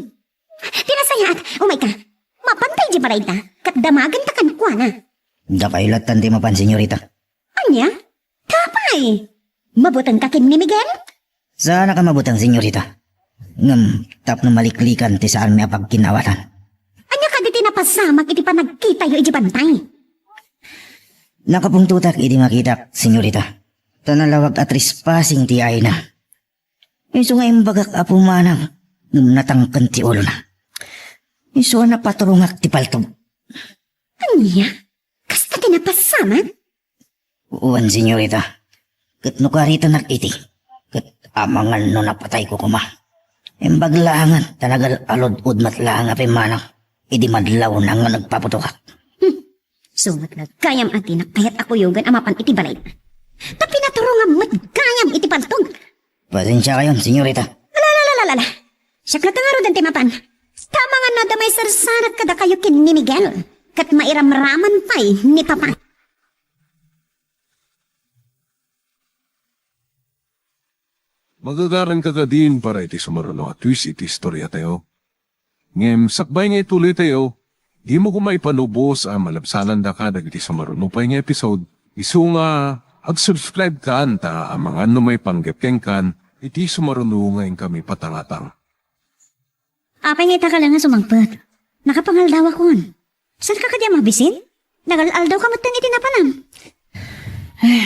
Ti nasayaat, umayka. Mapanta idiay balayda, ket damagenta kan kuana. Dakay lattan ti mapan, senyorita. Ania? Apay? Mabutengka ken ni Miguel? Saanka mabuteng, senyorita. Ngem tapno maliklikan ti saanmi a pagkin-awatan. Ania kadi ti napasamak iti panagkitayo iti bantay? Nakapungtotak idi makitak, senyorita. Ta nalawag a trespassing ti ayna. Isu nga imbagak a pumanang ngem natangken ti ulona. Isu a napaturongak ti paltog. Ania? Kasta ti napasamak? Wen, senyorita. Ket no karitanak iti, ket amangan no napatayko koma. Imbag laengen ta nagal-alud-od met laeng a pimmanang idi madlawna nga nagpaputokak. Hmm. Isu met la gayam a dinak kayat a kuyogen a mapan iti balay. Ta pinaturongam met gayam iti paltog. Pasensiakayon, senyorita. Ala, ala, ala, ala, ala. Siak latta ngaruden ti mapan. Ta amangan no adda maisersarak kadakayo ken ni Miguel. Ket mairamraman pay ni Papa. Magagaranka kadin para iti sumaruno a twist iti istoriatayo. Ngem sakbay nga ituloytayo, dimo koma ipanubos a malabsanandaka dagiti sumaruno pay nga episode, isu nga ag-subscribe-kan ta amangan no maipanggep kenkan iti sumaruno nga inkami patangatang. Apay nga ita ka laeng a sumangpet? Nakapangaldawakon. Saanka kadi a mabisin? Nagal-aldawka metten iti napanam. Eh,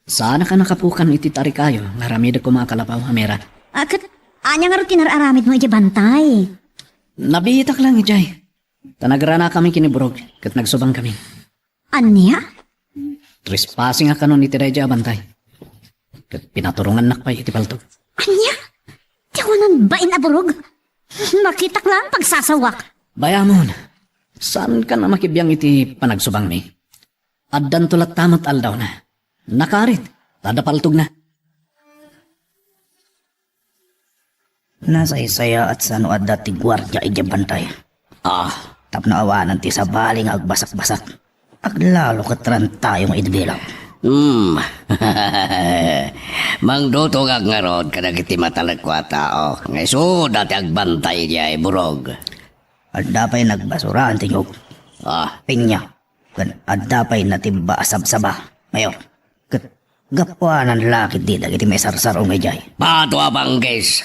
saanka nakapukan iti tarikayo nga aramidek koma a kalapaw, Amira? Ah, ket ania ngarud ti nar-aramidmo idiay bantay? Nabiitak laeng idiay. Ta nagranakami ken ni Burog, ket nagsubangkami. Ania? Trespassing a kanon iti daydiay a bantay. Ket pinaturongannak pay iti paltog. Ania? Ti awanan bain a Burog? Makitak laeng pagsasawak. Bayamon, saankan a makibiang iti panagsubangmi. Addanto latta met aldawna. Nakarit, ta adda paltogna. Nasaysayaat sa no adda ti guardia idiay bantay. Ah. Tapno awanan ti sabali nga agbasakbasak. Aglalo ket rantayo nga idbilak. Hmm. Mangdutongak ngarud kadagiti matalekko a tao nga isuda ti agbantay idiay Burog. Adda pay nagbasuraan ti niyog. Ah. Pinya. Ken adda pay natibba a sabsaba, Mayor. Ket gapuanan la ketdi dagiti maisarsarum idiay. Pato a banggis!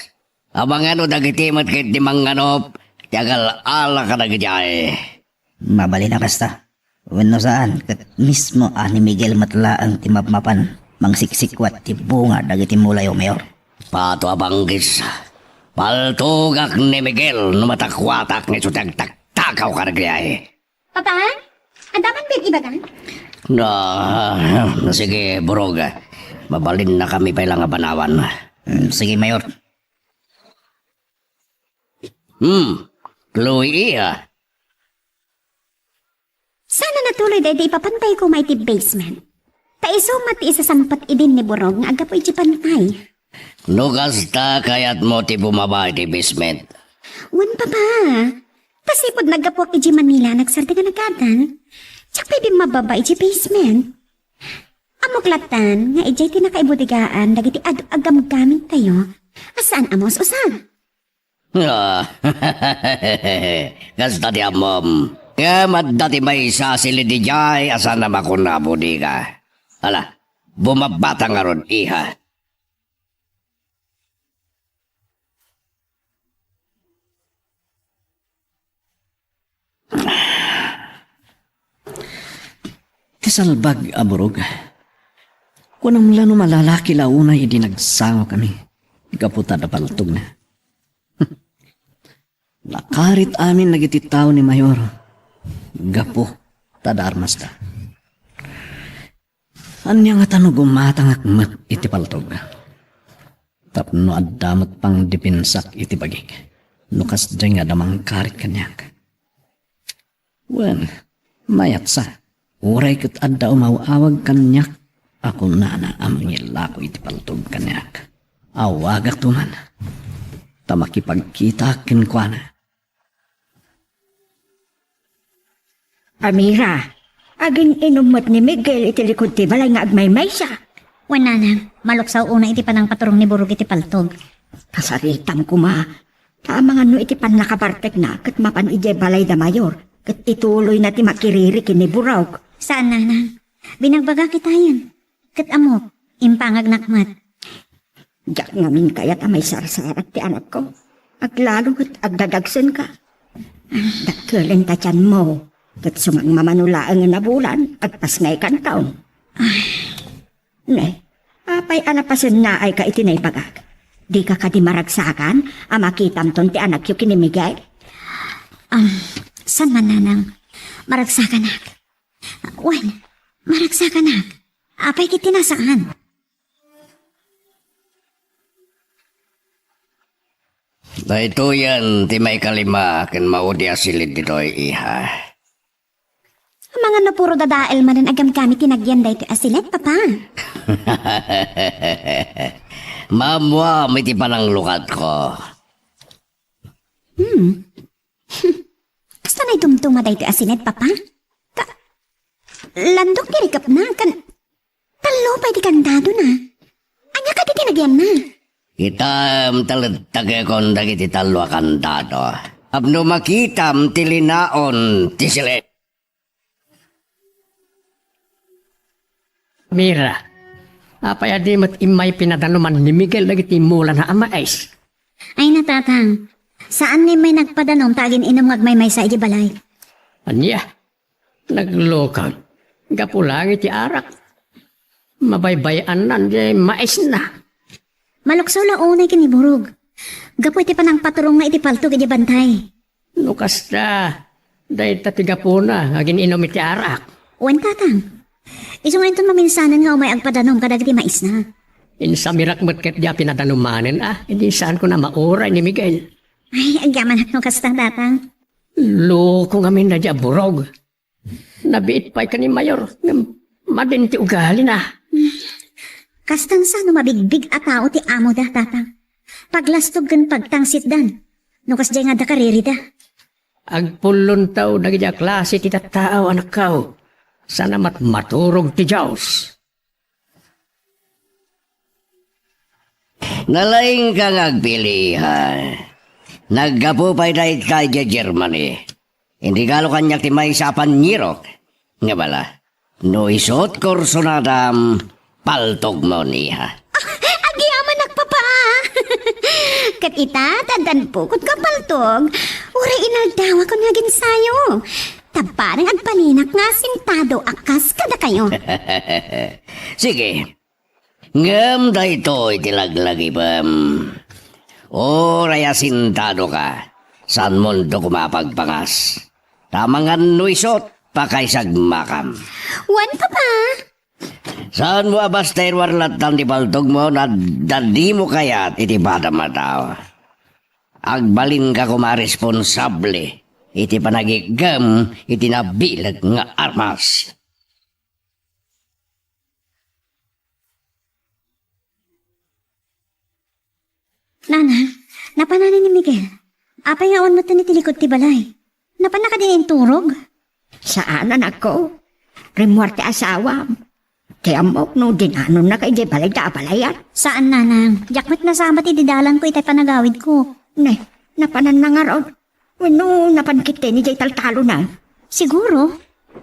Amangan no dagiti met ket ti mangnganop ti agal-ala kadagiti ay. Mabalin a kasta. Wenno saan, ket mismo a ni Miguel met laeng ti mapmapan mangsiksikwat ti bunga dagiti mulayo, Mayor. Pato a banggis. Paltogak ni Miguel no matakuatak nga isu ti agtaktakaw kadagiti ay. Papa, adda man met ibaga? Na, na, sige, Burog. Mabalinnakami pay la nga banawan. Mm, sige, Mayor. Hmm, Chloe, ah. Sana natuloy daydi ipapantay koma iti basement. Ta isu met ti isasangpet idin ni Burog nga aggapu iti bantay. No kasta, kayatmo ti bumaba iti basement? Wen, Papa. Ta sipud naggapuak iti Manila, nagsardeng a nagadan. Diak pay bimmababa iti basement. Ammok lattan nga idiay ti nakaibudegaan dagiti adu a gamgamintayo a saan a maus-usa. Ah, kasta ti ammom. Ngem adda ti maysa a silid idiay a saan a makuna a bodega. Ala, bumabata ngarud, iha. Ti salbag a Burog. Kunam la no malalaki la unay idi nagsangokami gapu ta adda paltogna. Nakarit amin dagiti tao ni Mayor gapu ta adda armasda. Ania ngata no gumatangak met iti paltog? Tapno adda met pangdepensak iti bagik no kasdiay nga adda mangkarit kaniak. Wen, mayatsa, uray ket adda umaw-awag kaniak a kunana a mangilako iti paltog kaniak. Awagakto man, ta makipagkitaak kenkuana. Amira, agin-inum met ni Miguel iti likud ti balay nga agmaymaysa. Wen, nanang, maluksaw unay iti panangpaturong ni Burog iti paltog. Kasaritam koma, ta amangan no iti pannakabartekna ket mapan idiay balay da Mayor, Ket ituloyna ti makiriri ken ni Burog. Saan, nanang. Binagbagak itayen. Ket ammok, impangagnak met. Diak ngamin kayat a maisarsarak ti anakko. Aglalo ket agdadagsenka. Dakkel ta tianmo. Ket sumagmamano laeng a nabulan, agpasngaykanto. Ne, apay a napasennaayka iti naibagak? Dika kadi maragsakan a makitamton ti anakyo ken ni Miguel? Um, saan man, nanang? Maragsakanak. Wen, maragsakanak. Apay ket ti nasaan? Daytoyen ti maikalima ken maudi a siled ditoy, iha. Amangan no puro dadael manen a gamgamit ti nagyan daytoy a siled, Papa. Maammoam iti pananglukatko. Hmm. Kasta naidumduma daytoy a siled, Papa? Ka-, landok ti rikepna, kan-, tallo pay ti kandadona. Ania kadi ti nagyanna? Kitam ta leddakekon dagiti tallo a kandado. Tapno makitam ti linaon ti siled. Mira, apay a di met immay pinadanuman ni Miguel dagiti mulana a mais? Ay, natatang. Saan nga immay nagpadanom ta agin-inum nga agmaymaysa iti balay. Ania? Naglukag. Gapu laeng iti arak. Mabaybay-annan diay maisna. Malukso la unay ken ni Burog. Gapu iti panangpaturongna iti paltog iti bantay. No kasta, dayta ti gapuna nga agin-inum iti arak. Wen, tatang. Isu nga inton maminsanen nga umay agpadanom kadagiti maisna. Insamirak met ket di a pinadanumanen, a, idi saanko a mauray ni Miguel. Ay, agyamanak no kasta, tatang. Loko ngamin dayta a Burog. Nabiit pay ken ni Mayor, ngem madi ti ugalina. Kastan sa no mabigbig a tao ti amoda, tatang. Paglastog ken pagtangsitdan. No kasdiay nga adda karirida. Agpullonto dagiti a klase ti tattao, anakko. Saan a mat-, maturog ti Dios. Nalaingka nga agpili, ha? Naggapu pay dayta idiay Germany. Inregalo kaniak ti maysa a panyirok. Nga bala, no isu ti kursunadam, paltogmo, iha. Ah, agyamanak, Papa! Ket ita, ti addan pukotko a paltog, uray inaldawakon nga aginsayo. Ta bareng agbalinak nga asintado a kas kadakayo. Sige. Ngem daytoy ti laglagipem. Uray asintadoka, saanmonto koma a pagpangas. Ta amangan no isu ti pakaisagmakam. Wen, Papa. Saanmo a basta iruar latta ti paltogmo no adda dimo kayat iti padam a tao. Agbalinka koma a responsable iti panagikkem iti nabileg nga armas. Nana, napanan ni Miguel. Apay nga awan met iti likud ti balay? Napanna kadi inturog? Saan, anakko. Rimmuar ti asawam. Ti ammok no dinanonnaka idiay balay da abalayan. Saan, nanang. Diak met nasabat idi dalanko itay panagawidko. Ne, napananna ngarud. Wenno, napan ketdi idiay taltalona? Siguro.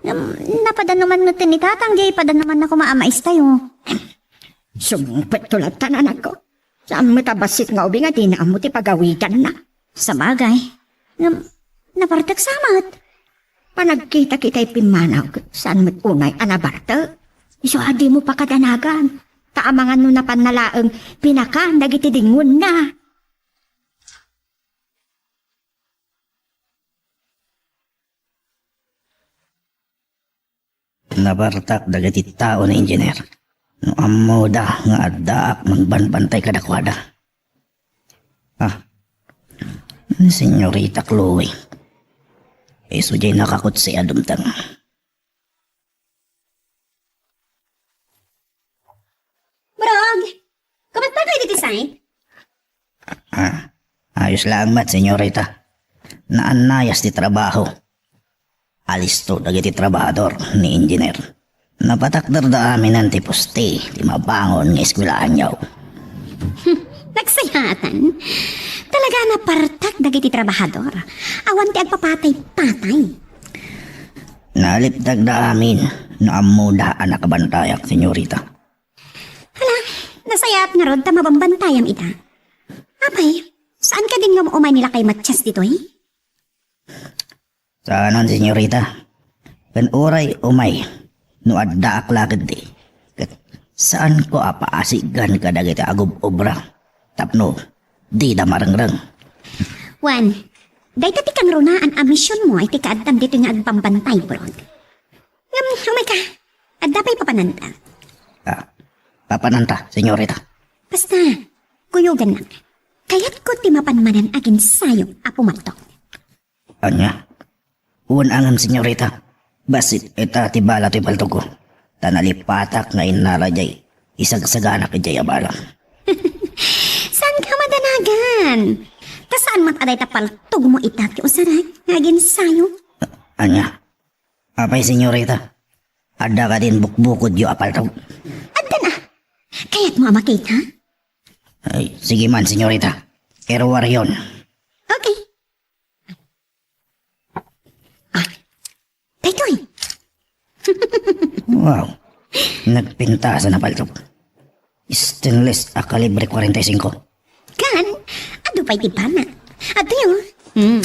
Ngem, napadanuman met ni tatang diay padanumanna koma a maistayo. Sumungpetto latta, anakko. Saan met a bassit nga ubing a dina ammo ti pagawidanna. Sabagay. Ngem, nabartek sa met. Panagkita-kitay pimmanaw, saan met unay a nabartek. Isu a dimo pakadanagan. Ta amangan no napanna laeng pinakan dagiti dingngonna. Nabartak dagiti tao ni Engineer. No ammoda nga addaak mangbanbantay kadakuada. Ah, ni Senyorita Chloe. Isu diay nakakutsi a dumteng. Burog! Kumusta kayo dito, Sai? Ah, ayos lang met, senyorita. Naannayas ti trabaho. Alisto dagiti trabahador ni Engineer. Napatakderda aminen ti poste ti mabangon nga eskwelaanyo. Nagsayaatan. Talaga napartak dagiti trabahador. Awan ti agpapatay-patay. Naliptagda amin no ammoda a nakabantayak, senyorita. Hala, nasayaat ngarud ta mabambantayam ita. Apay, saan kadin nga umay ni lakay Matias ditoy? Saanen, senyorita. Ken uray umay no addaak la ketdi, ket saanko a paasigan kadagiti agub-obra tapno dida marengreng. Wen, dayta ti kangrunaan a misionmo iti kaaddam ditoy nga agbambantay, Burog. Ngem, umayka, adda pay papananta? Ah, papananta, senyorita. Basta, kuyogannak. Kayatko ti mapan manen a ginsayo a pumaltok. Ania? Wen a ngem, senyorita. Bassit ita ti bala toy paltogko. Ta nalipatak nga innala jay isagsaganak idiay a bala. Saanka madanagan? Ta saan met a dayta paltogmo ita ti usarek nga aginsayo? Ania? Apay, senyorita? Adda kadin bukbukodyo a paltog? Addan a. Kayatmo a makita? Ay, sige man, senyorita. Iruaryon. Okay. Ah, daytoy. Wow. Nagpintasan a paltog. Stainless a kalibre kwarenta y singko. Kan, adu pay ti bana. Adtoy, oh. Hmm.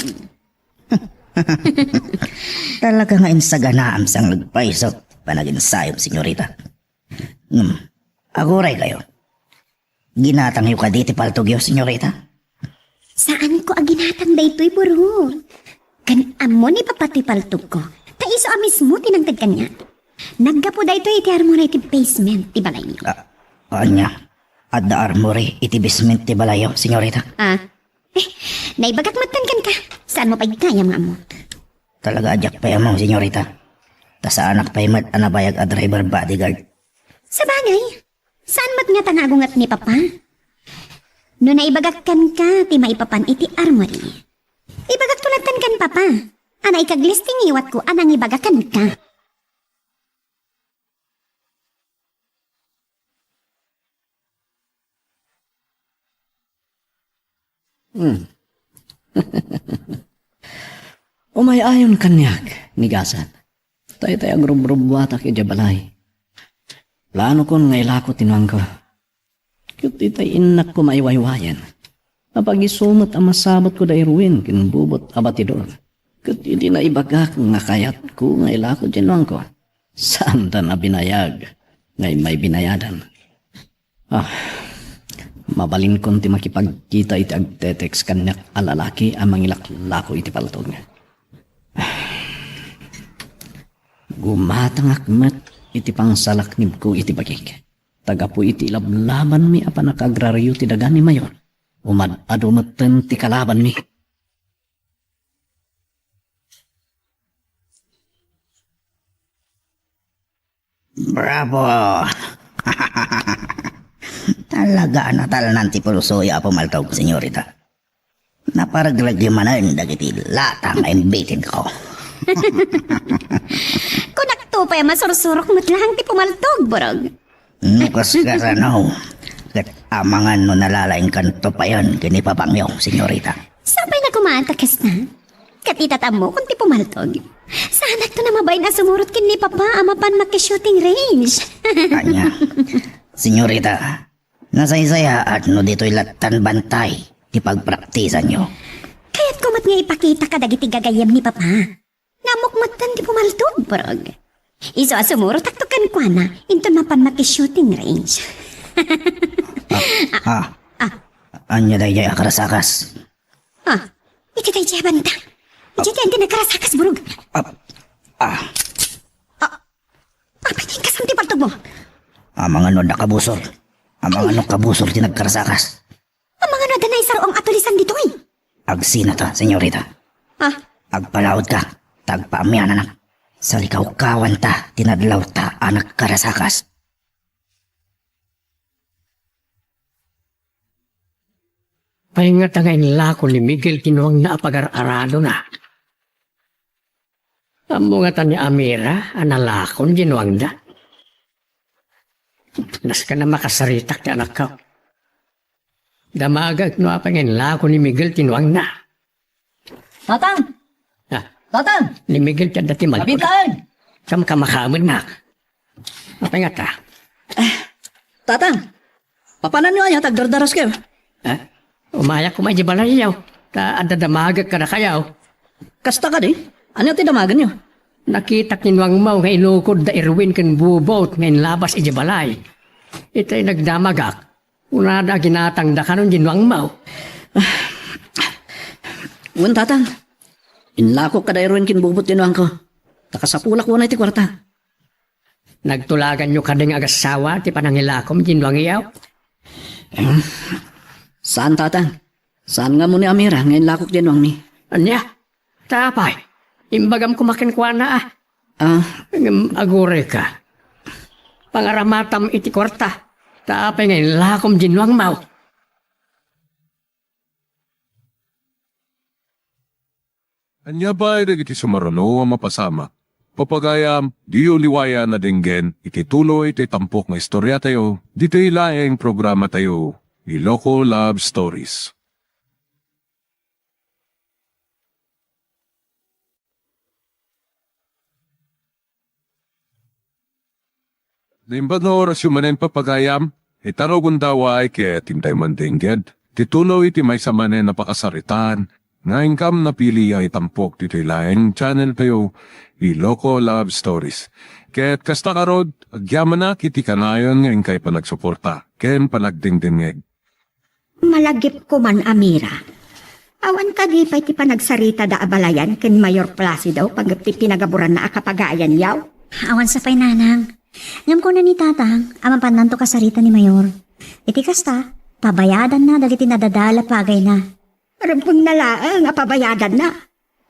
Talaga nga insaganaam sang nagpayso ti panaginsayom, senyorita. Hmm. Aguraykayo. Ginatangyo kadi ti paltogyo, senyorita? Saanko a ginatang daytoy, Burog. Ken ammo ni Papa ti paltogko, ta isu a mismo ti nangted kaniak. Naggapu daytoy iti armory iti basement ti balaymi. Ah, ania? Adda armory iti basement ti balayyo, senyorita? Ah. Eh, naibagak metten kenka. Saanmo pay gayam nga ammo? Talaga a diak pay ammo, senyorita. Ta saanak pay met a nabayag a driver bodyguard. Sabagay, saan met ngata nga agunget ni Papa? No naibagak kenka ti maipapan iti armory, ibagakto latten ken Papa a naikaglis ti ngiwatko a nangibaga kenka. Hmm. Umay-ayon kaniak, ni Gasan. Daytay agrubrubuatak idiay balay. Planokon nga ilako ti nuangko. Ket itay innakko maiwaywayen. Apag-isu met a masabetko da Erwin ken bubot a batidor. Ket idi naibagak nga kayatko nga ilako ti nuangko, saanda a binayag nga immay binayadan. Ah, mabalinkon ti makipagkita iti agtetext kaniak a lalaki a mangilaklako iti paltog. Gumatangak met iti pangsalaknibko iti bagik. Ta gapu iti ilablabanmi a pannakagraryo ti daga ni Mayor, umad-adu metten ti kalabanmi. Bravo! Talaga a natalnan ti pulsoyo a pumaltog, senyorita. Naparegreg manen dagiti lata nga imbitenko. Kunakto pay a masursurok met laeng ti pumaltog, Burog. No kas-, kasano? Ket amangan no nalalaingkanto payen ken ni Papangyo, senyorita. Sapay na kumaan ta kasta. Ket itatammo kon ti pumaltog. Saanakto a mabain a sumurot ken ni Papa a mapan maki-shooting range. Ania? Senyorita, nasaysayaat no ditoy lattan bantay ti pagpraktisanyo. Kayatko met nga ipakita kadagiti gagayyem ni Papa nga ammok metten ti pumaltog, Burog. Isu a sumurotakto kenkuana inton mapan maki-shooting range. Ah, ah. Ah. Ania daydiay a karasakas? Ah, iti daydiay a banda. Iti daydiay a nagkarasakas, Burog. Ah, ah. Ah, apay ti inkasam ti paltogmo? Amangan no adda kabusor. Amangan no kabusor ti nagkarasakas. Amangan no adda naisaruang a tulisan ditoy? Agsinata, senyorita. Ah? Agpalaudka, ta agpaamiananak. Salikawkawanta ti nadlawta a nagkarasakas. Pay ngata nga inlako ni Miguel ti nuangna a pagar-aradona? Ammo ngata ni Amira a nalakon ti nuangna? Nasken a makasaritak ti anakko. Damagek no apay nga inlako ni Miguel ti nuangna. Tatang! Ah. Tatang! Ni Miguel ti adda ti malpet. Kabitaen! Kamkamakaamnak. Apay ngata? Tatang, papananyo aya ta agdardaras kayo? Eh? Umayak koma idiay balayyo, ta adda damagek kadakayo. Kasta kadi? Ania ti damagenyo? Nakitak ni Nuangmaw nga inukod da Erwin ken Bubot nga inlabas idiay balay. Itay nagdamagak, kunada a ginatangda kanon ni Nuangmaw. Wen, Tatang. Inlakok kada Erwin ken Bubot ti nuangko. Ta kasapulak unay ti kuarta. Nagtulaganyo kadi nga agassawa ti panangilakom ni Nuangyo? Em, saan, Tatang. Saan nga ammo ni Amira nga inlakok ni Nuangmi? Ania? Ta apay, imbagam koma kenkuana a. Ah. Ngem agurayka. Pangaramatam iti kuarta. Ta apay nga inlakom ni Nuangmaw? Ania pay dagiti sumaruno a mapasamak? Papagayam, diyo liwayan a denggen iti tuloy ti tampok nga istoriatayo, ditoy laeng programatayo, Iloko Love Stories. Naimbag nga orasyo manen, papagayam, itarugon daway ket intay man denggen ti tuloy iti maysa manen a pakasaritaan nga inkam napili a itampok ditoy laeng channel tayo, Iloko Love Stories. Ket kasta ngarud, agyamanak iti kanayon nga inkay panagsuporta ken panagdengdengngeg. Malagipko man, Amira. Awan kadi pay ti panagsaritada a balayan ken Mayor Placido, pangngep ti pinagaburanna a kapagayanyo? Awan sa pay, Nanang. Ngem kuna ni Tatang a mapannanto kasarita ni Mayor. Iti kasta, pabayadanna dagiti nadadal a pagayna. Rumbengna laeng a pabayadanna.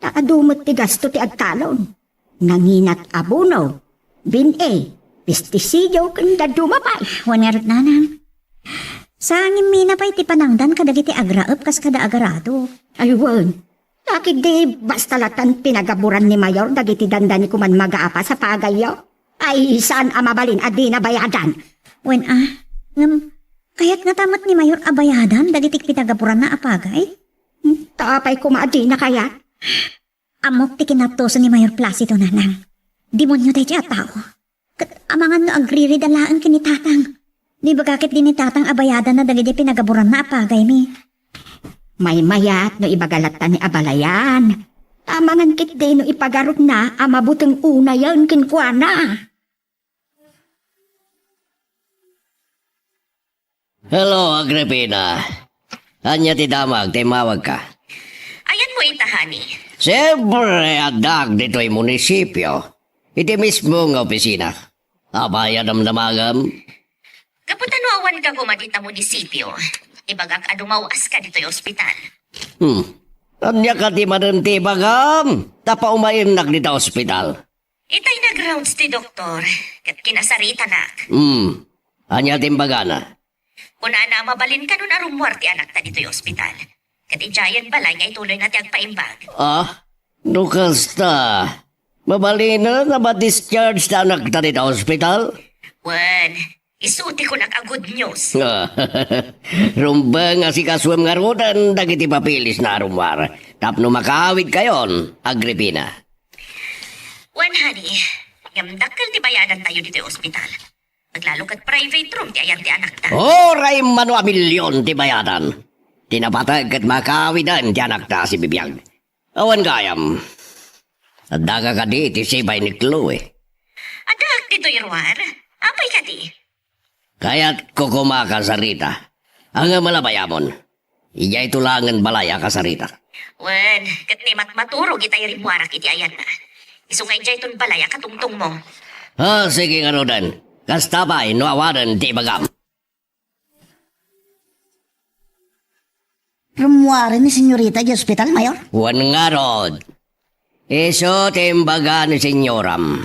Ta adu met ti gasto ti agtalon. Nanginat abono, bin-e, pestisidio, ken dadduma pay. Wen ngarud, Nanang. Sangimmina pay ti panangdan kadagiti agraep kas kada agarado. Ay, wen. Dakit di basta latan pinagaburan ni Mayor dagiti dandani koman magapas a pagayyo? Ay, saan a mabalin a dina bayadan? Wen a, ngem kayat ngata met ni Mayor a bayadan dagiti pinagaburanna a pagay? Hmm, ta apay koma a dina kayat? Ammok ti kinaptusan ni Mayor Placido, Nanang. Demonio daytoy a tao. Ket amangan no agririda laeng ken ni Tatang. No ibaga ketdi ni Tatang a bayadanna dagiti pinagaburanna a pagaymi. Maymayat no ibaga latta ni a balayan. Amangan ketdi no ipagarupna a mabuteng unayen kenkuana. Hello, Agripina. Ania ti damag ti immawagka? Ayanmo ita, honey? Siempre, addaak ditoy munisipio. Iti mismo nga opisina. Apay a damdamagam? Gapu ta no awanka koma dita munisipio, ibagak a dumaw-aska ditoy ospital. Hmm. Ania kadi manen ti ibagam? Ta paumayennak dita ospital. Itay nag-rounds ti doktor, ket kinasaritanak. Hmm. Ania ti imbagana? Kunana a mabalin kanon a rummuar ti anakta ditoy ospital. Ket idiayen balay nga ituloyna ti agpaimbag. Ah? No kasta, mabalinen a ma-discharge ti anakta dita ospital? Wen, isu ti kunak a good news. Rumbeng a sikasuem ngaruden dagiti papilisna a rummuar tapno makaawidkayon, Agripina. Wen, honey, ngem dakkel ti bayadantayo ditoy ospital. Aglalo ket private room ti ayan ti anakta. Uray mano a milion ti bayadan, ti napateg ket makaawiden ti anakta a sibibiag. Awan gayam. Addaka kadi iti sibay ni Chloe? Addaak ditoy ruar. Apay kadi? Kayatko koma a kasarita. Ania a labayamon? Idiay to laengen balay a kasarita. Wen, ket ni matmaturog itay rimmuarak iti ayanna. Isu nga idiay ton balay a katungtongmo. Ah, sige ngaruden. Kasta pay no awanen ti ibagam. Rummuaren ni Senyorita idiay ospital, Mayor? Wen ngarud. Isu ti imbaga ni Senyoram.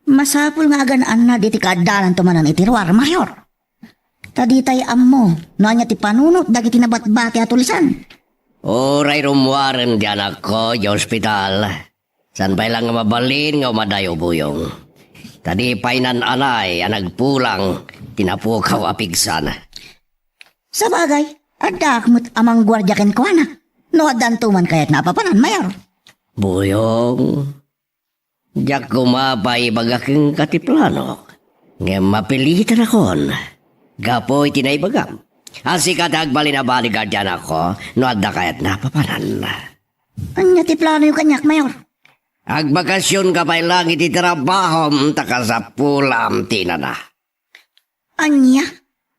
Masapul nga agan-annad iti kaaddananto manen iti ruar, Mayor. Ta ditay ammo no ania ti panunot dagiti nabatbati a tulisan. Uray rummuaren ti anakko idiay ospital, saan pay la nga mabalin nga umadayo, Buyong. Ta di pay nan-anay a nagpulang ti napukaw a pigsana. Sabagay, addaak met a mangguardia kenkuana no addanto man kayatna a papanan, Mayor. Buyong, Diak koma pay ibaga kenka ti planok, ngem mapilitanakon gapu iti naibagam a sika ti agbalin a bodyguard ti anakko no adda kayatna a papanan. Ania ti planoyo kaniak, Mayor? Agbakasionka pay laeng iti trabahom ta kasapulam ti inana. Ania?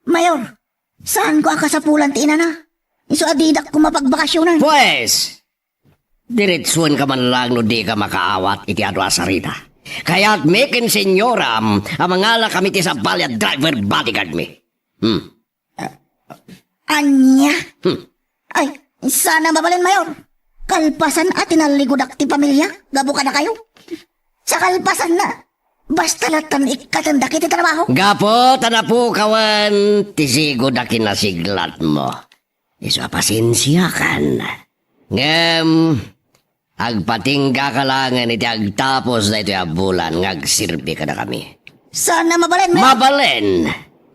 Mayor, saanko a kasapulan ti inana? Isu a didak koma pagbakasionan. Pues, diretsuenka man laeng no dika makaawat iti adu a sarita. Kayatmi ken senyoram a mangalakami ti sabali a driver bodyguardmi. Hmm. Ania? Hmm. Ay, saan a mabalin, Mayor. Kalpasan a tinalligodak ti pamiliak gapu kadakayo. Sa kalpasanna, basta lattan ikkatenda iti trabaho. Gapu ta napukawen ti sigud a kinasiglatmo. Isu a pasensiakan. Ngem, agpatinggaka laengen iti agtapos daytoy a bulan nga agserbi kadakami. Saan a mabalin, Mayor. Mabalin!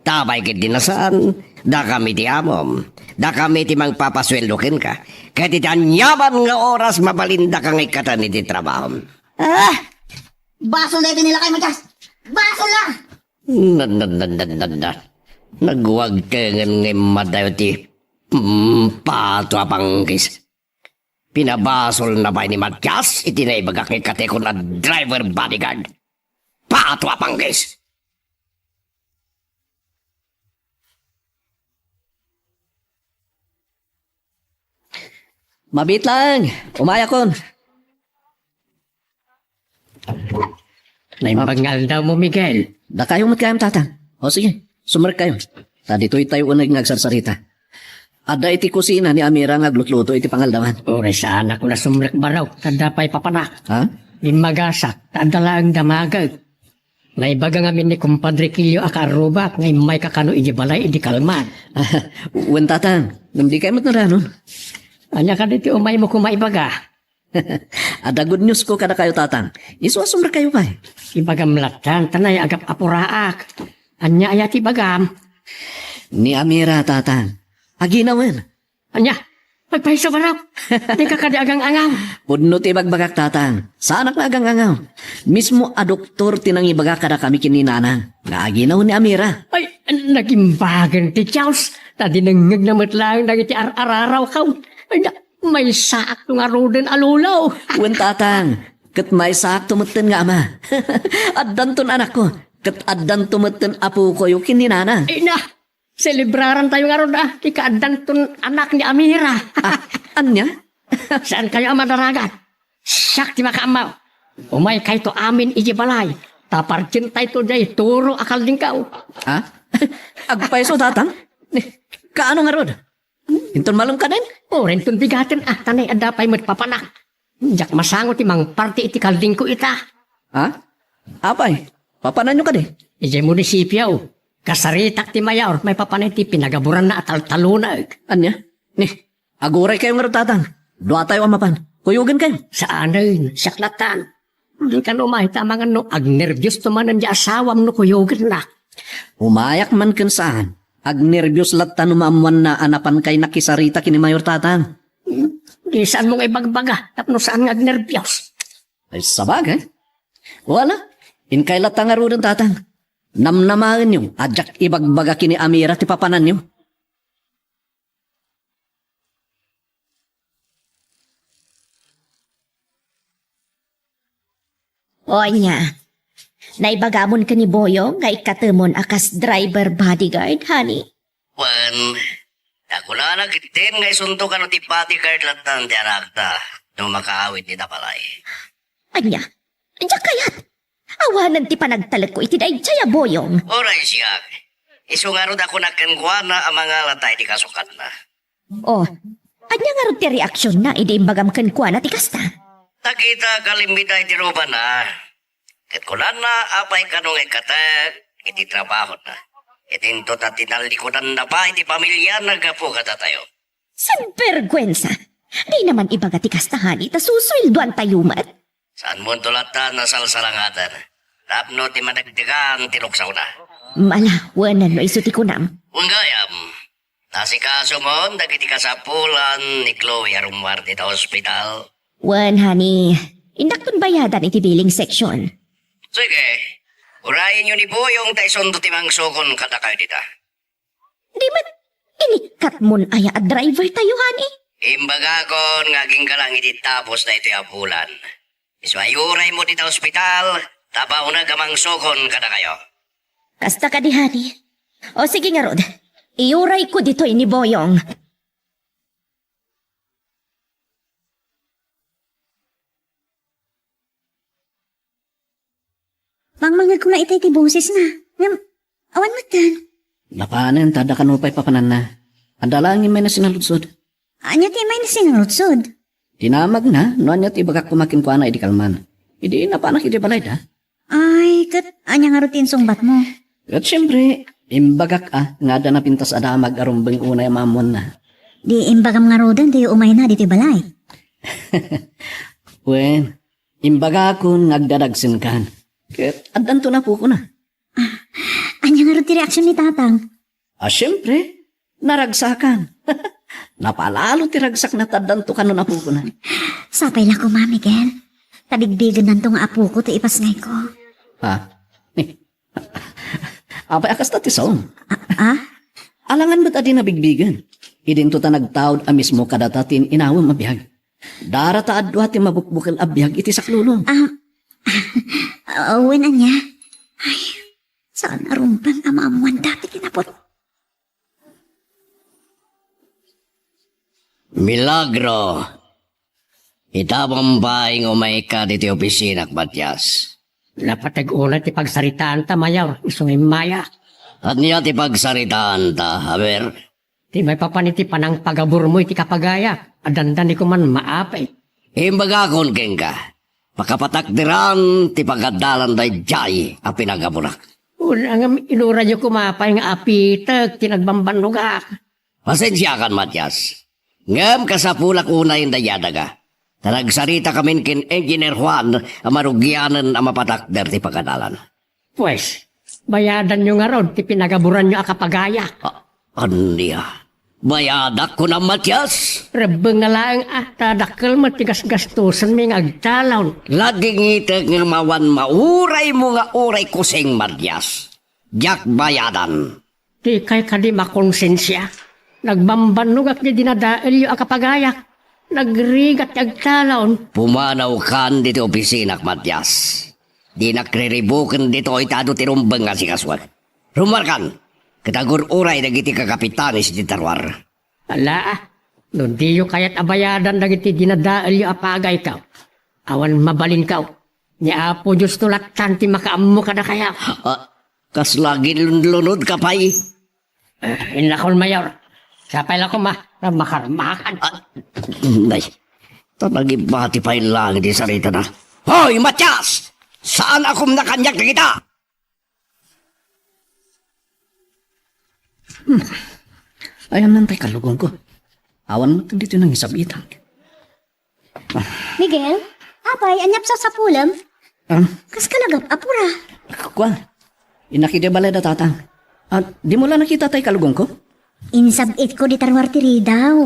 Ta apay ketdi a saan, dakami ti amom. Dakami ti mangpapasueldo kenka. Ket iti aniaman nga oras mabalindaka nga ikkaten iti trabahom. Ah! Basol daytoy ni lakay, Matias! Basol la! Na, na, na, na, na, na. Nagwagtengen nga immadayo ti, mm, pato a panggis. Pinabasolna pay ni Matias iti naibagak nga ikkatekon a driver bodyguard. Pato a panggis! Mabiit laeng, umayakon. Naimbag nga aldawmo, Miguel. Dakayo met gayam, Tatang. O sige, sumrekkayo. Ta ditoytayo uneg nga agsarsarita. Adda iti kusina ni Amira nga aglutluto iti pangaldawan. Uray saanak a sumrek, barok, ta adda pay papanak. Ha? Immagasak, ta adda laeng damagek. Naibaga ngamin ni Kumpadre Kilio a kaarrubak nga immayka kano iti balay idi kalman. Wen, Tatang, ngem dikay met naranon. Ania kadi ti umaymo koma ibaga? Adda good news ko kadakayo, Tatang. Isu a sumrekkayo pay. Ibagam lattan, ta nayaat a puraak. Ania aya ti ibagam? Ni Amira, Tatang. Aginawen. Ania? Agpayso, barok. Dika kadi agang-angaw? Pudno ti ibagbagak, Tatang. Saanak nga agang-angaw. Mismo a doktor ti nangibaga kadakami ken ni Nanang nga aginaw ni Amira. Ay, nagimbagan ti Dios. Ta dinengngegna met laeng dagiti ar-ararawko. Ay, na, maysaakto ngaruden a lolo. Wen, Tatang, ket maysaakto metten nga ama. Addanton anakko, ket addanto metten apokoyo ken ni Nanang. Ay, na, selebrarantayo ngarud, a, ti kaaddanton anak ni Amira. Ah, ania? Saankayo a madaragat. Siak ti makaammo. Umaykayto amin iti balay, ta pardientayto diay turo a kaldingko. Ha? Agpayso, Tatang? Ni, kaano ngarud? Inton malem kaden? Uray inton bigaten, a, ta nay adda pay met papanak. Diak masango ti mangparti iti kaldingko ita. Ha? Apay, papananyo kadi? Idiay munisipio, kasaritak ti mayor, maipapan iti pinagaburanna a taltalonek. Ania? Ni, aguraykayo ngarud, Tatang. Duatayo a mapan. Kuyogenkayo. Saanen, siak lattan. Dikan umay ta amangan no agnerbiosto manen ti asawam no kuyogennak. Umayak man ken saan, agnerbios latta no maammoanna a napankay nakisarita ken ni Mayor, Tatang. Hmm, di saanmo nga ibagbaga tapno saan nga agnerbios. Ay, sabagay. O ala, inkay latta ngaruden, Tatang. Namnamaenyo a diak ibagbaga ken ni Amira ti papananyo. O ania, naibagamon ken ni Boyong nga ikkatemon a kas driver bodyguard, honey? Wen, ta kunana ketdin nga isunto kano ti bodyguard lattan ti anakta no makaawid dita balay. Ania? Diak kayat. Awanen ti panagtalekko iti daydiay a Boyong. Uray siak. Isu ngarud a kunak kenkuana a mangalata iti kasukatna. O, ania ngarud ti reaksionna idi imbagam kenkuana ti kasta? Dagita kalimbita iti rubana. Ket kunana, apay kano nga ikkatek iti trabahona. Ket inton ta tinallikudanna pay ti pamiliana gapu kadatayo. Sinberguensa! Dina man ibaga ti kasta, honey, ta susueldoantayo met. Saanmonto latta a salsalangaten tapno ti madagdagan ti luksawna. Malawanen no isu ti kunam. Wen gayam, naasikasomon dagiti kasapulan ni Chloe a rummuar dita ospital? Wen, honey. Indakton bayadan iti billing section. Sige, urayenyo ni Boyong ta isunto ti mangsukon kadakayo dita. Di met, inikkatkon aya a driver tayo, honey? Imbagakon nga aginggalang iti tapos daytoy a bulan. Isu a iuraymo dita ospital, ta baoneg a mangsukon kadakayo. Kasta kadi, honey? O sige ngarud, iurayko ditoy ni Boyong. Mangmangegko nga itay ti bosesna. Ngem, awan metten. Napanen, ta adda kano pay papananna. Adda laeng immay na sinaludsod. Ania ti immay na sinaludsod? Dinamagna, no ania ti ibagak koma kenkuana idi kalman. Idi napanak iti balayda. Ay, ket ania ngarud ti insungbatmo? Ket siempre, imbagak a, nga adda napintas a damag a rumbeng unay a maammoanna. Di imbagam ngaruden ti umayna ditoy balay. Wen, imbagakon nga agdadagsenkan. Ket addanto napukona. Ah, ania ngarud ti reaksion ni Tatang? Ah, siempre, naragsakan. Napalalo ti ragsakna ta addanto kano napukona. Sapay la koma, Miguel. Ta bigbigennanto nga apoko ti ipasngayko. Ha? Apay a kasta ti saom? Ah, ah? Alangan met a di nabigbigen. Idinto ta nagtaud a mismo kadata ti in-inawem a biag. Dara ta adu ti mabukbukel a biag iti saklolo. Ah, ah, wen ania? Ay, saan a rumbeng a maammoan dati kinaput. Milagro! Ita bambay nga umayka ditoy opisinako, Matias. Napateg unay ti pagsaritaanta, Mayor, isu nga immaya. Ania ti pagsaritaanta, a wer? Ti maipapan iti panangpagaburmo iti kapagayak, a dandani koman maapay. Imbagakon kenka, pakapatakderan ti pagadalan daydiay a pinagaburak. Una ngem inurayyo koma pay nga apitek ti nagbambannogak. Pasensiakan, Matias. Ngem kasapulak unayen daydiay a daga. Ta nagsaritakamin ken Engineer Juan a marugianen a mapatakder ti pagadalan. Pues, bayadanyo ngarud ti pinagaburanyo a kapagayak. A-, ania? Bayadak, kunam, Matias? Rebbeng nga laeng a, ta dakkel met ti gasgastosenmi nga agtalon. Lagingitk nga awan mauraymo nga uray kusing, Matias. Diak bayadan. Dikay kadi makonsensia? Nagbambannogak ti dinadaelyo a kapagayak. Nagrigat ti agtalon. Pumanawkan ditoy opisinako, Matias. Dinak riribuken ditoy ta adu ti rumbeng nga asikasuek. Rummuarkan, ket agur-uray dagiti kakapitanes iti taruar. Ala, no diyo kayat a bayadan dagiti dinadaelyo a pagayko, awan mabalinko. Ni Apo Diosto lattan ti makaammo kadakayo. Ah, kasla ginlunlunodka pay? Eh, innakon, Mayor. Sapay la koma, makarmakan. Ah, nay, ta nagibati pay lang iti saritana. Hoy, Matias! Saan a kumna kaniak dagita? Hmm. Ayan lang tay kalugong ko. Awan mo dito nang isab-itang. Miguel, apay, ania pay sasapulem? Ah? Kas kalagap, apura. Kuan, innak iti balay da tatang. Ah, dimo la nakita tay kalugong ko? Insab-itko di taruar ti ridaw.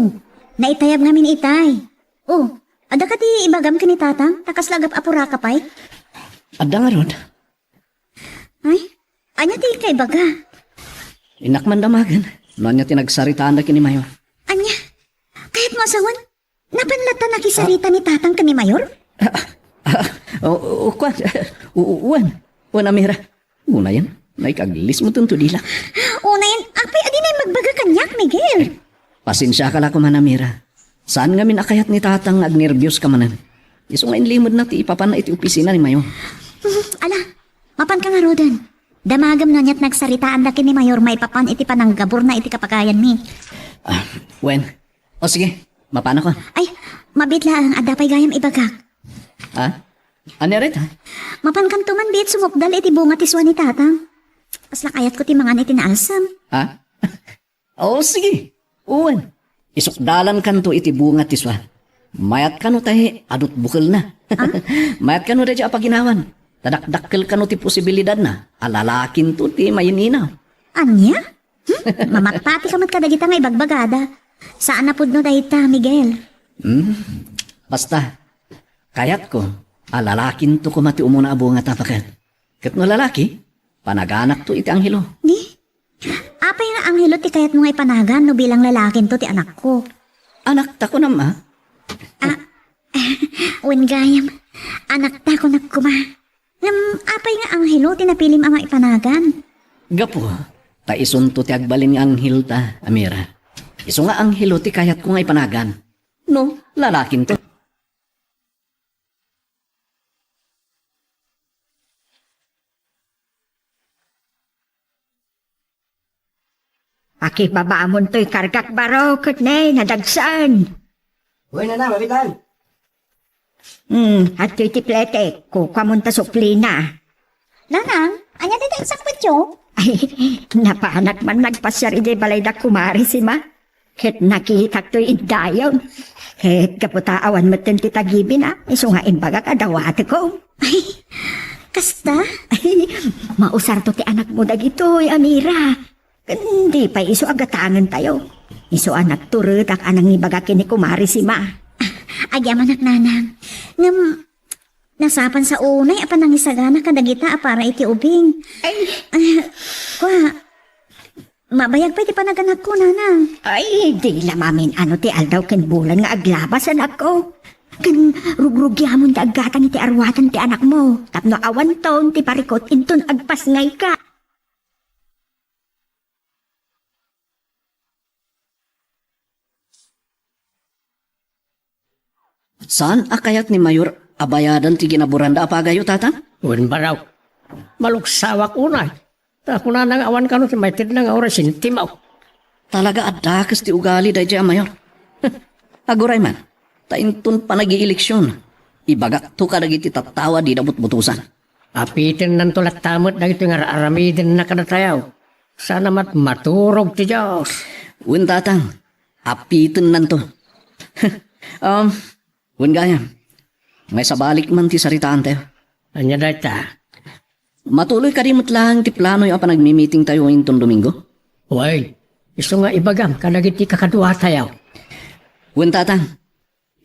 Naitayab ngamin itay. Oh, adda kadi ibagam ken ni tatang, ta kas lagap apuraka pay? Adda ngarud. Ay, ania ti kaibaga? Innak man damagen, no ania ti nagsaritaanda ken ni Mayor. Ania? Kayatmo a sawen? Napan latta nakisarita ni tatang ken ni Mayor? Ah, ah, o, o, kuan, u-, u-, uwan, uwan a Mira. Unayen, naikaglismo tento dila. Unayen, apay a dinay magbaga kaniak, Miguel? Pasensiaka la koma, Mira. Saan ngamin a kayat ni tatang nga agnerbioska manen. Isu nga inlimedna ti ipapanna iti opisina ni Mayor. Hmm, ala, mapanka ngaruden. Damagem no ania ti nagsaritaanda ken ni Mayor maipapan iti pananggaburna iti kapagayanmi. Ah, wen. O sige, mapanakon. Ay, mabiit laeng, adda pay gayam ibagak. Ha? Ania ret, ha? Mapankanto man biit sumukdal iti bunga ti sua ni tatang. Kasla kayatko ti mangan iti naalsem. Ha? O, sige. Uwan. Isukdalankanto iti bunga ti sua. Mayat kano tay adut bukelna. Ah? Mayat kano daydiay a paginawan. Ta dakdakkel kano ti posibilidadna a lalakinto ti maininaw. Ania? Hmm? Mamatpatika met kadagita nga ibagbagada. Saan a pudno dayta, Miguel. Hmm? Basta, kayatko, A lalakinto koma ti umuna a bunga ta paket. Ket no lalaki, panaganakto iti anghelo. Ni? Apay nga anghelo ti kayatmo nga ipanagan no bilang lalakinto ti anakko? Anakta kunam a? Ah, wen gayam, anakta kunak koma. Ngem apay nga anghelo ti napilim a maipanagan? Gapu, ta isunto ti agbalin nga anghel ta, Amira. Isu nga anghelo ti kayatko nga ipanagan. No, lalakinto. Pakibabamon toy kargak baro ket ne, nadagsen. Uy, nana, mabitan. Hmm, adtoy ti pletek, kukuamon ta suplina. Nanang, ania dayta insakbetyo? Ay, napanak man nagpasiar idiay balay da kumare Sima. Ket nakitak toy iddayon. Ket gapu ta awan metten ti tagibina, isu nga imbagak a dawatekon. Ay, kasta? Ay, mausarto ti anakmo dagitoy, Amira. Ken di pay isu a gatangentayo. Isu a nagturedak a nangibaga ken ni Kumare Sima. Ah, agyamanak, Nanang. Ngem, nasapan sa unay a panangisagana kadagita a para iti ubing. Ay. Ah, kua, mabayag pay ti panaganakko, Nanang. Ay, di la mamin-ano ti aldaw ken bulan nga aglabas, anakko. Ken rugrugiamon ti aggatang iti aruatan ti anakmo, tapno awanton ti parikut inton agpasngayka. Saan a kayat ni Mayor a bayadan ti ginaburanda a pagayo, Tatang? Wen, baro. Maluksawak unay. Ta kunana nga awan kano ti maitedna nga uray sentimo. Talaga a dakes ti ugali daydiay a Mayor. Aguray man, ta inton panagieleksion, ibagakto kadagiti tattao a dida butbutosan. Apitennanto latta met dagitoy nga ar-aramidenna kadatayo. Sana met maturog ti Dios. Wen, Tatang, apitennanto. Um, wen gayam, maisabalik man ti saritaantayo. Ania dayta? Matuloy kadi met laeng ti planoyo a panagmimitingtayo inton Domingo? Wen, isu nga ibagam kadagiti kakaduatayo. Wen, Tatang,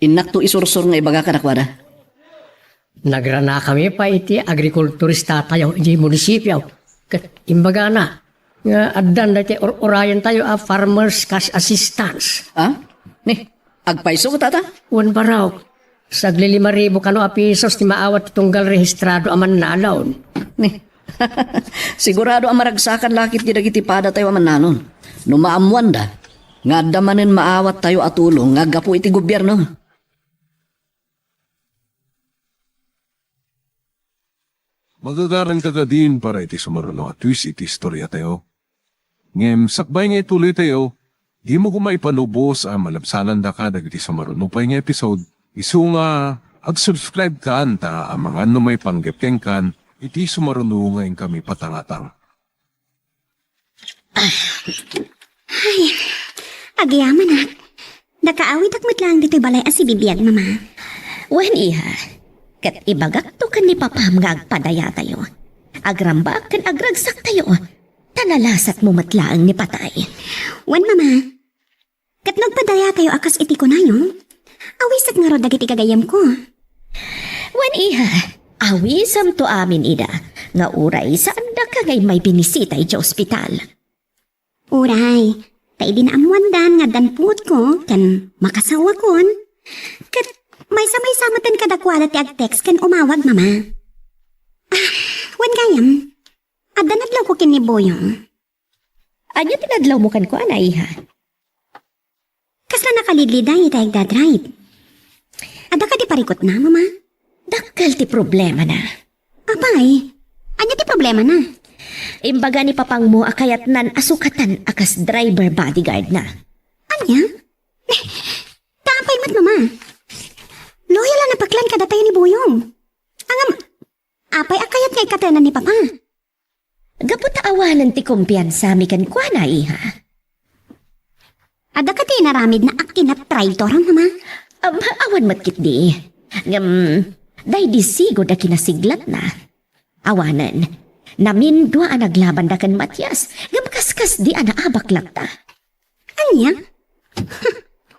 innakto isursor nga ibaga kadakuada. Nagranakami pay iti agrikulturistatayo idiay munisipio, ket imbagana nga addan daytoy ur-urayentayo a farmers cash assistance. Ah? Ni, agpayso, Tatang? Wen, baro. Saglilima ribu kano a pisos ti maawat ti tunggal rehistrado a mannalon. Ni, sigurado a maragsakan la ketdi dagiti padatayo a mannalon no maammoanda nga adda manen maawattayo a tulong nga aggapu iti gobierno. Magagaranka kadin para iti sumaruno a twist iti istoriatayo. Ngem sakbay nga ituloytayo, dimo koma ipalubos a malabsanandaka dagiti sumaruno pay nga episode. Isu nga, ag-subscribe kan ta amangan no maipanggep kenkan iti sumaruno nga inkami patangatang. Ay, agyamanak. Daka awitak met laeng ditoy balay a sibibiag, Mama. Wen, iha. Ket ibagakto ken ni Papam nga agpadayatayo. Agrambak ken agragsaktayo. Ta nalasatmo met laeng ni patay. Wen, Mama. Ket no agpadayatayo a kas iti kunayo, awisek ngarud dagiti gagayyemko. Wen, iha, awisemto amin ida, nga uray saandaka nga immay binisita idiay ospital. Uray, ta idi naammoandan nga addan puotko ken makasawakon, ket maysa-maysa metten kadakuada ti ag-text ken umawag, Mama. Ah, wen gayam, adda nadlawko ken ni Boyong. Ania ti nadlawmo kenkuana, iha? Kasla nakalidliday iti agdadrive. Adda kadi parikutna, Mama? Dakkel ti problemana. Apay, ania ti problemana? Imbaga ni papangmo a kayatnan a sukatan a kas driver bodyguard na. Ania? Ta apay met, Mama? Loyal a napaklan kadatayo ni Boyong. Ngem, apay a kayat nga ikkatenan ni Papa? Gapu ta awanen ti kumpiansami kenkuana, iha. Adda kadi inaramidna a kinatraitor, Mama? Am, awan met ketdi. Ngem, daydi sigud a kinasiglatna. Awanen, namindua a naglabanda ken Matias, ngem kaskasdi a naabak latta. Ania?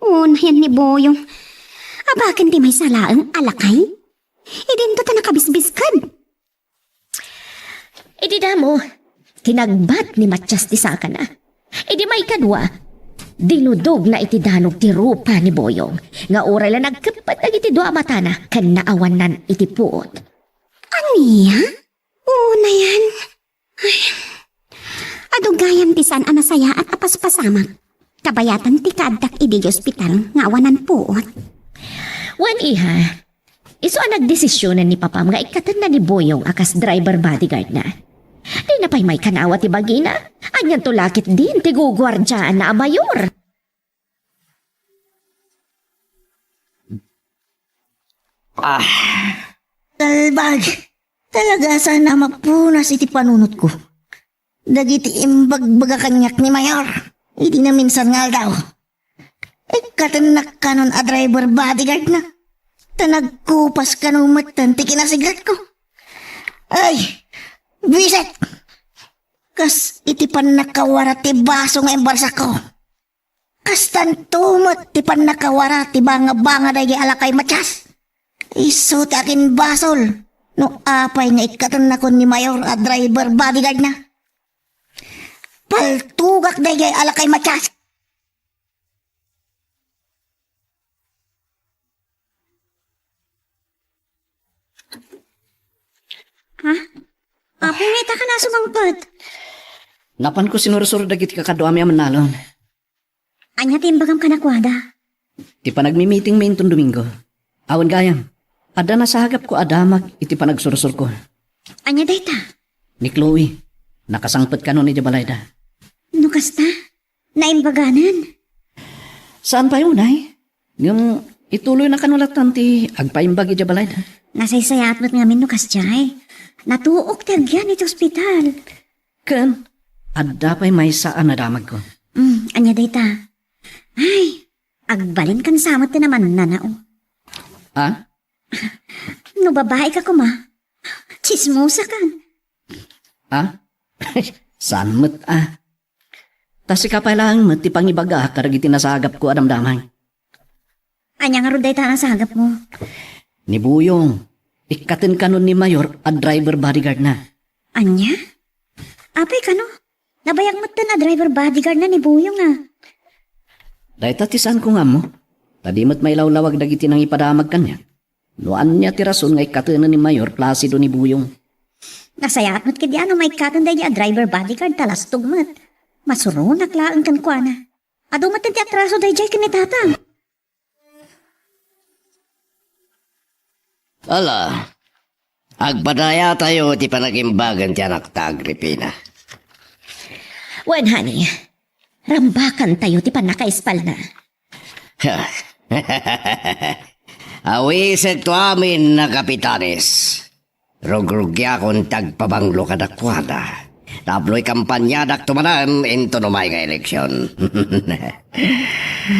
Unayen ni Boyong. Abaken ti maysa laeng a lakay? Idinto ta nakabisbisked. Idi damo, kinagbat ni Matias ti sakana. Idi maikadua, dinudogna iti danug ti rupa ni Boyong, nga uray la nagkeppet dagiti dua a matana ken naawannan iti puot. Ania? Unayan? Ay, adu gayam ti saan a nasayaat a paspasamak. Kabayatan ti kaaddak idiay ospital nga awanan puot. Wen, iha, isu a nagdesisionen ni papam nga ikkatenna ni Boyong a kas driver bodyguardna. Dina pay maikanawa ti bagina. Anianto la ketdin ti guguardiaanna a mayor? Ah, talbag! Talaga a saan a mapunas iti panunotko dagiti imbagbaga kaniak ni Mayor idi naminsan nga aldaw. Ikkatennak kanon a driver bodyguardna, ta nagkupas kano metten ti kinasigretko. Ay, bisit! Kas iti pannakawara ti baso nga imbarsakko. Kastanto met ti pannakawara ti bangabanga daydiay a lakay Matias. Isu ti akinbasol no apay nga ikkatennakon ni Mayor a driver bodyguardna. Paltugak daydiay a lakay Matias. Ha? Apay nga ita ka nasumangpet? Napanko sinursuro dagiti kakaduami a mannalon. Ania ti imbagam kadakuada? Ti panagmimitingmi inton Domingo. Awan gayam, adda nasagapko a damag iti panagsursurko. Ania dayta? Ni Chloe, nakasangpet kanon idiay balayda. No kasta, naimbaganen? Saan pay unay? Ngem ituloyna kano lattan ti agpaimbag idiay balayda. Nasaysayaat met ngamin no kasdiay. Natuok ti agyan iti ospital. Ken adda pay maysa a nadamagko. Mm, ania dayta? Ay, agbalinkan sa met ti namannanao. Ah? No babaika koma, tsismosakan. Ah? Saan met, ah? Ta sika pay laeng met ti pangibagak kadagiti nasagapko a damdamag. Ania ngarud dayta a nasagapmo? Ni Buyong, ikkaten kanon ni Mayor a driver bodyguardna. Ania? Apay kano? Nabayag metten a driver bodyguardna ni Buyong a. Dayta ti saanko nga ammo. Ta di met mailawlawag dagiti nangipadamag kaniak. No ania ti rason nga ikkatenen ni Mayor Placido ni Buyong? Nasayaat met ketdi a no maikkaten daydi a driver bodyguard ta lastog met. Masuronak laeng kenkuana. Adu metten ti atraso daydiay ken ni Tatang. Ala, agpadayatayo ti panagimbagan ti anakta, Agripina. Wen, honey, rambakantayo ti pannakaispalna. Awisekto amin a kapitanes. Rugrugiakon ti agpabanglo kadakuada tapno ikampaniadakto manen inton umay nga eleksion.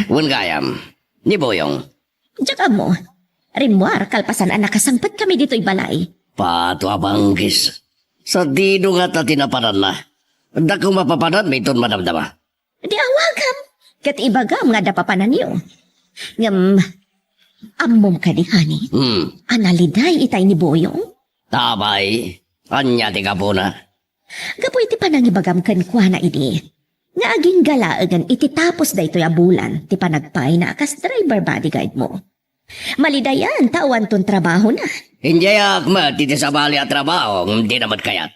Wen gayam, ni Buyong. Diak ammo. Rimmuar kalpasan a nakasangpetkami ditoy balay. Pato a banggis. Sadino ngata ti napananna? Adda koma papananmi inton madamdama. Di awagam, ket ibagam nga adda papananyo. Ngem, ammom kadi, honey, Hmm. a naliday itay ni Buyong? Apay, ania ti gapuna? Gapu iti panangibagam kenkuana idi, nga agingga laengen iti tapos daytoy a bulan ti panagpayna a kas driver bodyguard mo. Malidayan ta awanton trabahona. Indiayak met iti sabali a trabaho, ngem dina met kayat.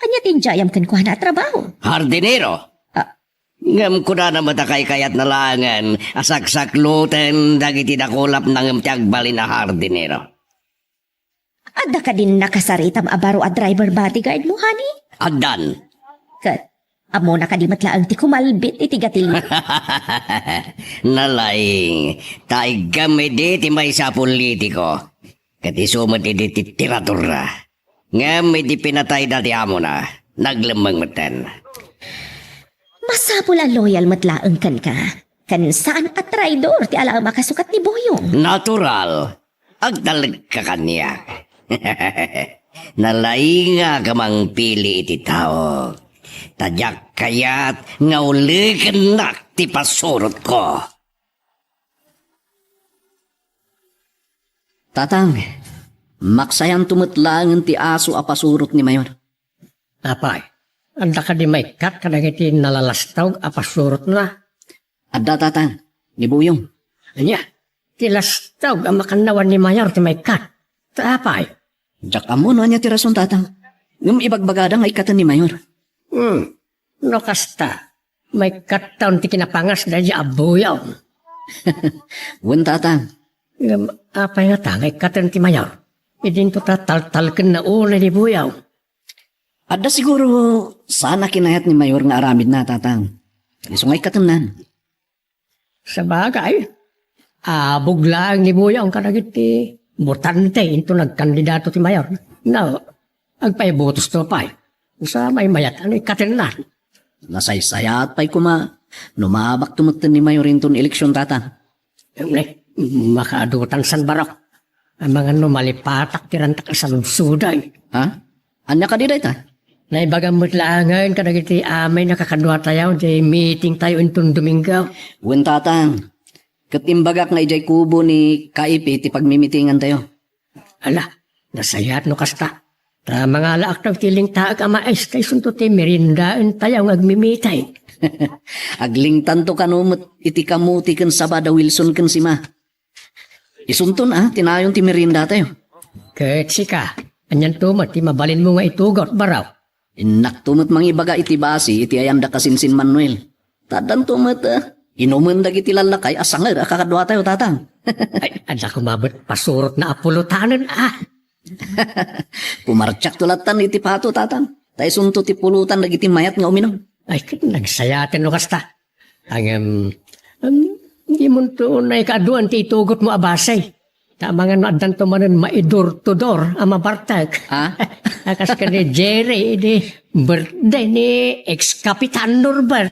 Ania ti indiayam kenkuana a trabaho? Hardinero. Ah. Ngem kunana met a kaykayatna laengen a saksakloten dagiti dakulapna ngem ti agbalin a hardinero. Adda kadin nakasaritam a baro a driver bodyguard mo, honey? Addan. Ket, ammona kadi met laeng ti kumalbit iti gatilmo? Nalaing, ta iggam idi ti maysa a politiko. Ket isu met idi ti tiradorra. Ngem idi pinatayda ti amona, naglemmeng metten. Masapul a loyal met laeng kenka, ken saan a traidor ti alaem a kasukat ni Boyong. Natural. Agtalekka kaniak. Nalaingak a mangpili iti tao. Ta diak kayat nga ulekennak ti pasurotko. Tatang, Maksayanto met laengen ti aso a pasurot ni Mayor. Apay, adda kadi maikkat kadagiti nalalastawg a pasurotna? Adda, Tatang, ni Buyong. Ania, ti lastawg a makannawan ni Mayor ti maikkat? Ta apay? Diak ammo no ania ti rason, Tatang. Ngem ibagbagada nga ikkaten ni Mayor. Hmm, no kasta, maikkattaon ti kinapangas daydi a Buyong. Wen, Tatang. Ngem apay ngata nga ikkaten ti Mayor? Idinto ta taltalkenna unay ni Buyong. Adda siguro saan a kinayat ni Mayor nga aramidna, Tatang. Isu nga ikkatennan. Sabagay, abog laeng ni Buyong kadagiti botante inton nagkandidato ti Mayor. No, agpaibotosto pay. Sa maymayat, ano ikkatennan? Nasaysayaat pay koma no maabakto metten ni Mayor inton eleksyon, Tatang. Ay, makaadutan san barok. Amangan no malipatak ti rantak a saludsoday. Ha? Ania kadi dayta? Naibagam met laengen kadagiti amin a kakaduatayo ti meetingtayo inton Domingo. Wen, Tatang. Ket imbagak nga idiay kubo ni Kaipi ti pagmimitingantayo. Ala, nasayaat no kasta. Ta mangalaakto iti lingtaek a mais ta isunto ti meriendaentayo nga agmimiting. Aglingtanto kano met iti kamuti ken saba da Wilson ken Sima. Isunton a, ti nayon ti meriendatayo. Ket sika, anianto met ti mabalinmo nga itugot, baro? Innakto met mangibaga iti basi iti ayan da kasinsin Manuel. Ta addanto met, eh, inumen dagiti lallakay a sanger a kakaduatayo, Tatang. Ay, adda koma met pasurotna a pulotanen, ah. Pumartiakto lattan iti pato, Tatang. Ta isunto ti pulotan dagiti mayat nga uminum. Ay, ket nagsayaaten no kasta. Ngem, em, dimonto naikaaduan ti itugotmo a basi. Ta amangan no addanto manen maidur-tudor a mabartek. Ha? A kas ken ni Jerry, idi birthday ni ex-Kapitan Norbert.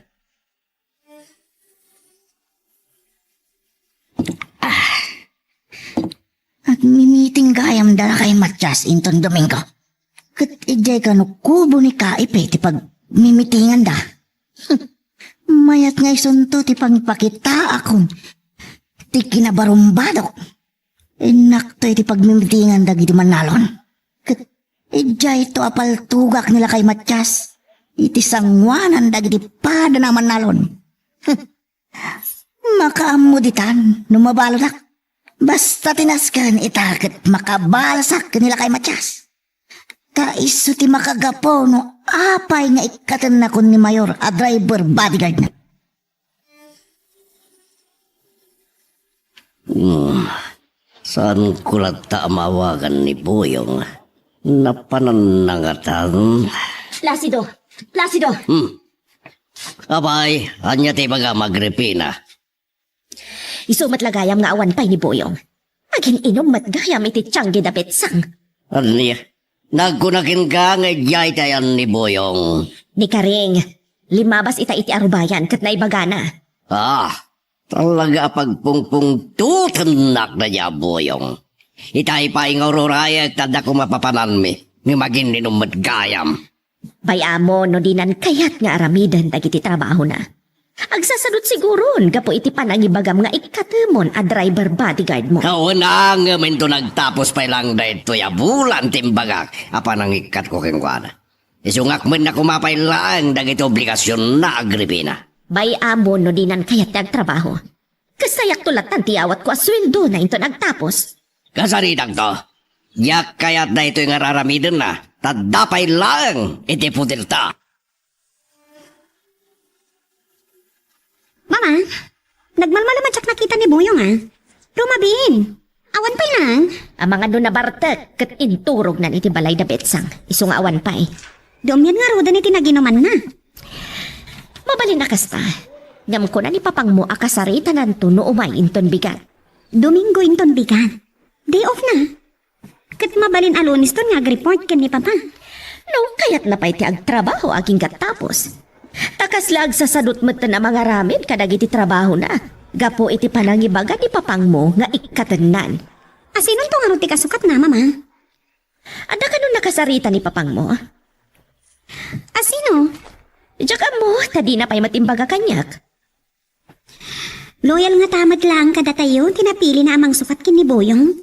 Agmimiting gayam da lakay Matias inton Domingo. Ket idiay kano kubo ni Kaipi ti pagmimitinganda. Mayat nga isunto ti pangipakitaakon ti kinabarumbadok. Innakto iti pagmimitingan dagiti mannalon. Ket idiayto a paltugak ni lakay Matias iti sanguanan dagiti padana a mannalon. Makaammo ditan no mabaludak. Basta ti nasken ita ket makabalasak ken ni lakay Matias. Ta isu ti makagapu no apay nga ikkatennakon ni Mayor a driver bodyguardna. Hmm. Saanko latta a maawagan ni Buyong. Napananna ngatan. Placido! Placido! Hmm. Apay, ania ti ibagam, Agripina? Isu met la gayam nga awan pay ni Buyong. Agin-inum met gayam iti tiangge da Betsang. Ania? Nagkuna kenka nga idiay ti ayan ni Buyong. Ni Karing, limmabas ita iti arubayan ket naibagana. Ah, talaga a pagpungpungtotennak daydi a Buyong. Itay pay nga ururayek ta adda koma papananmi, ngem agin-inum met gayam. Bay-am no dinan kayat nga aramiden dagiti trabahona. Agsasadut siguron gapu iti panangibagam nga ikkatemon a driver bodyguardmo. Kaunangem inton agtapos pay laeng daytoy a bulan ti imbagak a panangikkatko kenkuana. Isungak met na koma pay laeng dagiti obligasionna, Agripina. Bay-am no dinan kayat ti agtrabaho. Kastayakto lattan ti awatko a sueldona inton agtapos. Kasaritakto. Diak kayat daytoy nga raramidenna, ta adda pay laeng iti puderta. Mama, nagmalmalem a diak nakita ni Buyong, a. Rumabiin. Awan pay nang? Amangan no nabartek ket inturognan iti balay da Betsang. Isu nga awan pay. Dummian ngaruden iti naginumanna. Mabalin a kasta. Ngem kuna ni papangmo a kasaritananto no umay inton bigat. Domingo inton bigat. Day off na. Ket mabalin a Luneston nga agreport ken ni Papa. No, kayatna pay ti agtrabaho agingga tapos. Ta kasla agsasadut metten a mangaramid kadagiti trabahona gapu iti panangibaga ni papangmo nga ikkatennan. Asinonto ngarud ti kasukatna, Mama? Adda kanon nakasarita ni papangmo? Asino? Diak ammo, ta dina pay met imbaga kaniak. Loyal ngata met laeng kadatayo ti napilina a mangsukat ken ni Boyong.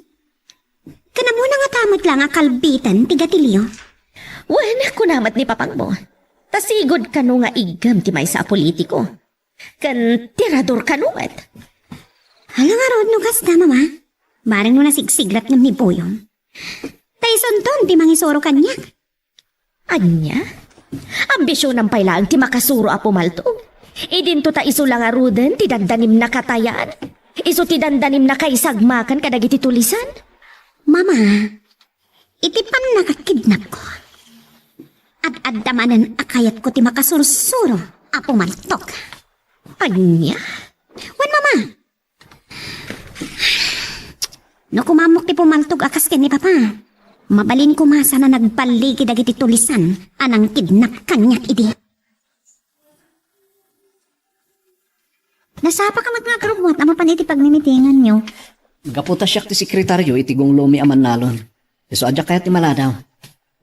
Ken ammona ngata met la nga kalbitan ti gatilio? Wen, kuna met ni papangmo, ta sigud kano nga iggem ti maysa a politiko. Ken tirador kano met. Hala ngarud no kasta, Mama. Bareng no nasigsigrat ngem ni Boyong. Ta isunton ti mangisuro kaniak. Ania? Ambisionam pay laeng ti makasuro a pumaltog. Idinto ta isu la ngaruden ti dandanimna katayan. Isu ti dandanimna kaisagmakan kadagiti tulisan. Mama, iti pannakakidnapko, ad-adda manen a kayatko ti makasursuro a pumaltog. Ania? Wen, Mama, no kumammok ti pumaltog a kas ken ni Papa, mabalin koma sana nagballigi dagiti tulisan a nangkidnap kaniak idi. Nasapa ka met nga agrubbuat a mapan iti pagmimitinganyo. Gapu ta siak ti sekretario iti gunglomi a mannalon. Isu a diak kayat ti maladaw.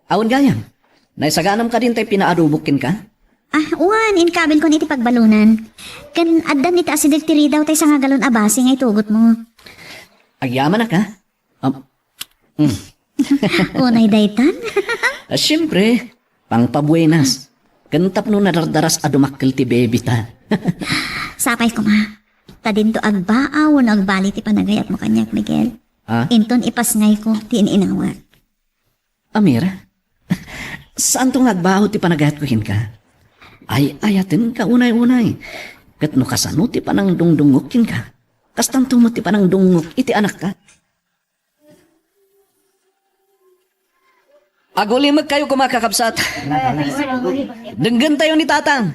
Awan gayam, naisaganam kadi intay pinaadobok kenka? Ah, wen, inkabilkon iti pagbalunan. Ken addan iti asideg ti ridaw tay sangagalon a basi nga itugotmo. Agyamanak, ha? Am, mm. Unay daytan? Ah, siempre, pangpabuenas. Ken tapno nadardaras a dumakkel ti baby ta. Sapay koma. Ta dinto agbaaw wenno agbali ti panagayatmo kaniak, Miguel. Ah? Inton ipasngayko ti in-inawat. Amira, saanto nga agbaaw ti panagayatko kenka? Ay-ayatenka unay-unay. Ket no kasano ti panangdungdungngok kenka, kastanto met ti panangdungngok iti anakka. Agulimekkayo koma, kakabsat. Denggentayo ni Tatang.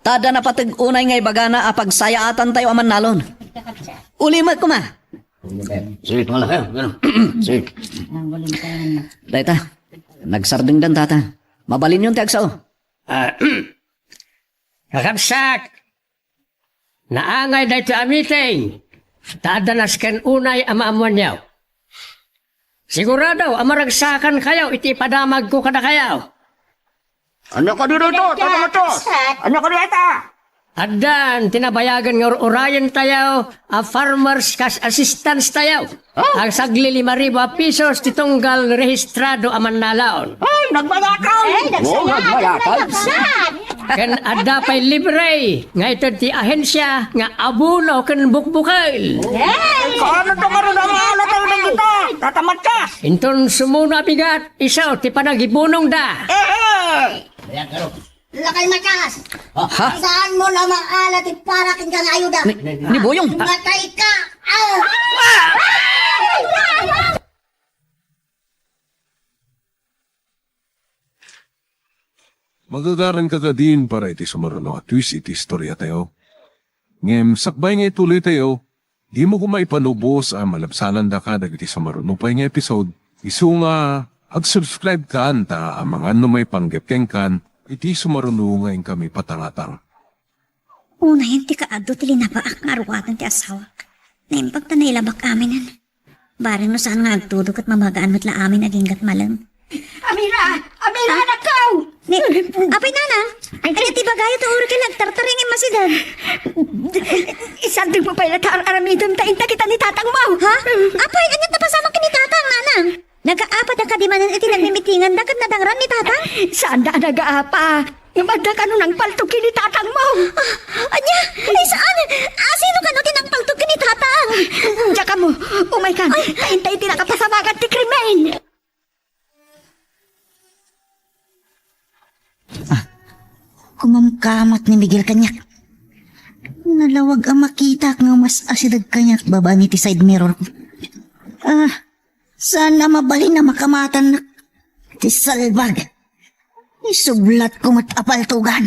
Ta adda napateg unay nga ibagana a pagsayaatantayo a mannalon. Ulimek koma. Sige, tumala kayo. Ganun. Sige. Dayta, nagsardengdan, Tatang. Mabalinyon ti agsao. Ah, kakabsat, naangay daytoy a meeting, ta adda nasken unay a maammoanyo. Sigurado a maragsakankayo iti ipadamagko kadakayo. Ania kadi dayta, Tata Matias? Ania kadi dayta? Addan ti nabayagen nga ur-urayentayo a farmers cash assistance tayo. Ah? Agsagli lima ribu a pisos ti tunggal rehistrado a mannalon. Ay, nagbayakan! Ay, oo, nagbayakan. Ken adda pay libre nga ited ti ahensia nga abono ken bukbukel. Kaano to ngarud a maala tayo dagita, Tata Matias? Inton sumuno a bigat, isu ti panagibunongda. Eh, eh. Lakay Matias! Ha? Saan mo na maala ti para ken nga ayuda? Ni, ni Boyong. Matay ka! Ah! Magagaranka kadin para iti sumaruno a twist iti istoriatayo. Ngem sakbay nga ituloytayo, dimo koma ipanubos a malabsanandaka dagiti sumaruno pay nga episode. Isu nga ag-subscribe kan ta amangan no maipanggep kenkan iti sumaruno nga inkami patangatang. Unayen ti kaadu ti linabaak nga aruatan ti asawak. Naimbag ta nailabak aminen. Bareng no saan nga agtudo ket mamagaan met la amin aginggat malem. Amira! Amira, anakko! Ni, apay, Nanang? Ay, ania ti ibagayo ta uray ket nagtartaring immasideg? Isardengmo pay la ta ar-aramidem ta inta kita ni tatangmo. Ha? Apay, ania ti napasamak ken ni tatang, Nanang? Nagaapa da kadi manen iti nagmimitinganda ket nadangran ni tatang? Saanda a nagaapa. Ngem adda kano nangpaltog ken ni tatangmo? Ah, ania? Ay, saan? Ah, sino kano ti nangpaltog ken ni tatang? Diak ammo. Umaykan. Ay. Ta intay ti nakapasamak ti krimen. Ah, kumamkamot ni Miguel kaniak. Nalawag a makitak nga mas asideg kaniak babaen iti side mirror ko. Ah, saan a mabalin a makamatannak ti salbag. Isublatko met a paltogan.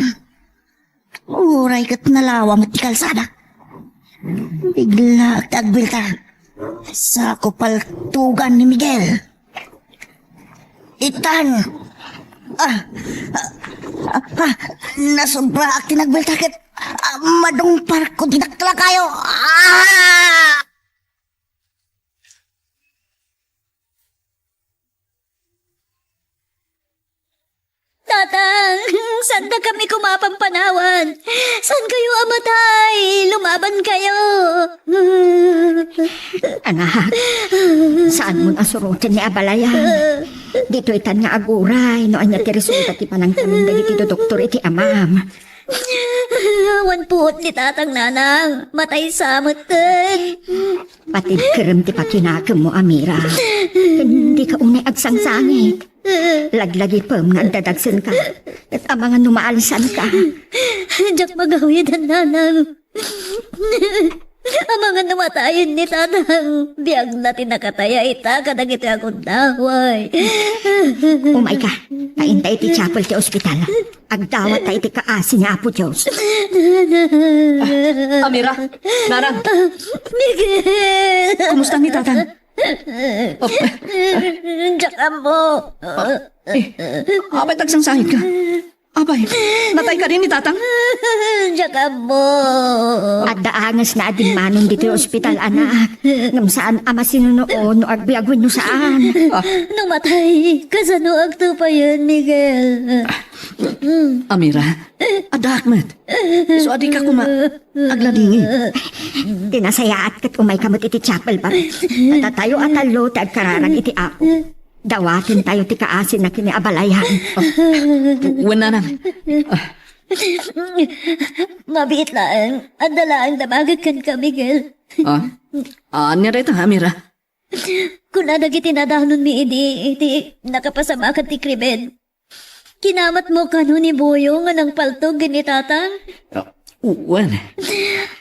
Uray ket nalawang ti kalsada. Biglaak ti agbilta. Sako paltogan ni Miguel. Itan! Ah, ah, ah, nasubraak ti nagbilta ket, ah, madungparko ti daklakayo. Ah! Tatang, Dakami koma a pampanawan. Saan kayo a matay? Lumaban kayo. Anak, saan mo nasuroten ni abalayan? Ditoy tan nga aguray no ania ti resulta ti panangtamin dagiti doktor iti amam. Awan puot ni tatang, nanang. Matay sa metten. Patibkerem ti pakinakemmo, Amira. Ken dika unay agsangsangit. Laglagipem nga agdadagsenka. Ket amangan no maalisanka. Diak magawiden, nanang. Amangan no matayen ni tatang, biagna ti nakataya ita kadagiti agundaway. Umayka, ta intay iti chapel ti ospital. Agdawatta iti kaasi ni Apo Dios. Amira, nanang. Miguel! Kumusta ni tatang? Oh. Diak ammo. Eh, apay ta agsangsangit ka? Apay, matay kadi ni tatang? Diak ammo. Adda angesna a dimmanon ditoy ospital, anak. Ngem saan a masinunoon no agbiag wenno saan. Ah. No matay, kasano agtupayen, Miguel? Amira, addaak met. Isu a dika koma agladingit. Ti nasayaat ket umayka met iti chapel, pare. Kadatayo a tallo ti agkararag iti Apo. Dawatentayo ti kaasina ken ni abalayan. Wen, nanang. Ah. Mabiit laeng. Adda laeng damagek kenka, Miguel. Ah? Ania dayta, Amira? Kuna dagiti nadanonmi idi, iti nakapasamakan ti krimen. Kinamatmo kano ni Boyong nga nangpaltog ken ni tatang? Ah, wen.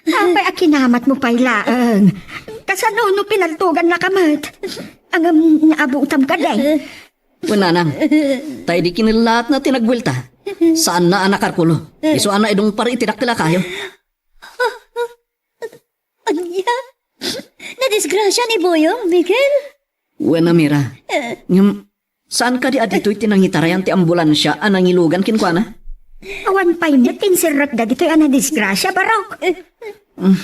Apay a kinamatmo pay laeng? Kasano no pinaltogannaka met? Ngem naabutam kadi? Wen, nanang. Ta idi kinellaatna ti nagbuelta, saanna a nakarkulo. Isu a naidungpar iti dakkel a kayo. Ania? Nadisgrasia ni Boyong, Miguel? Wen, Amira. Eh. Ngem, saan kadi a ditoy ti nangitarayan ti ambulansia a nangilugan kenkuana? Awan pay met ti inserrek dagitoy a nadisgrasia, Barok. Mm.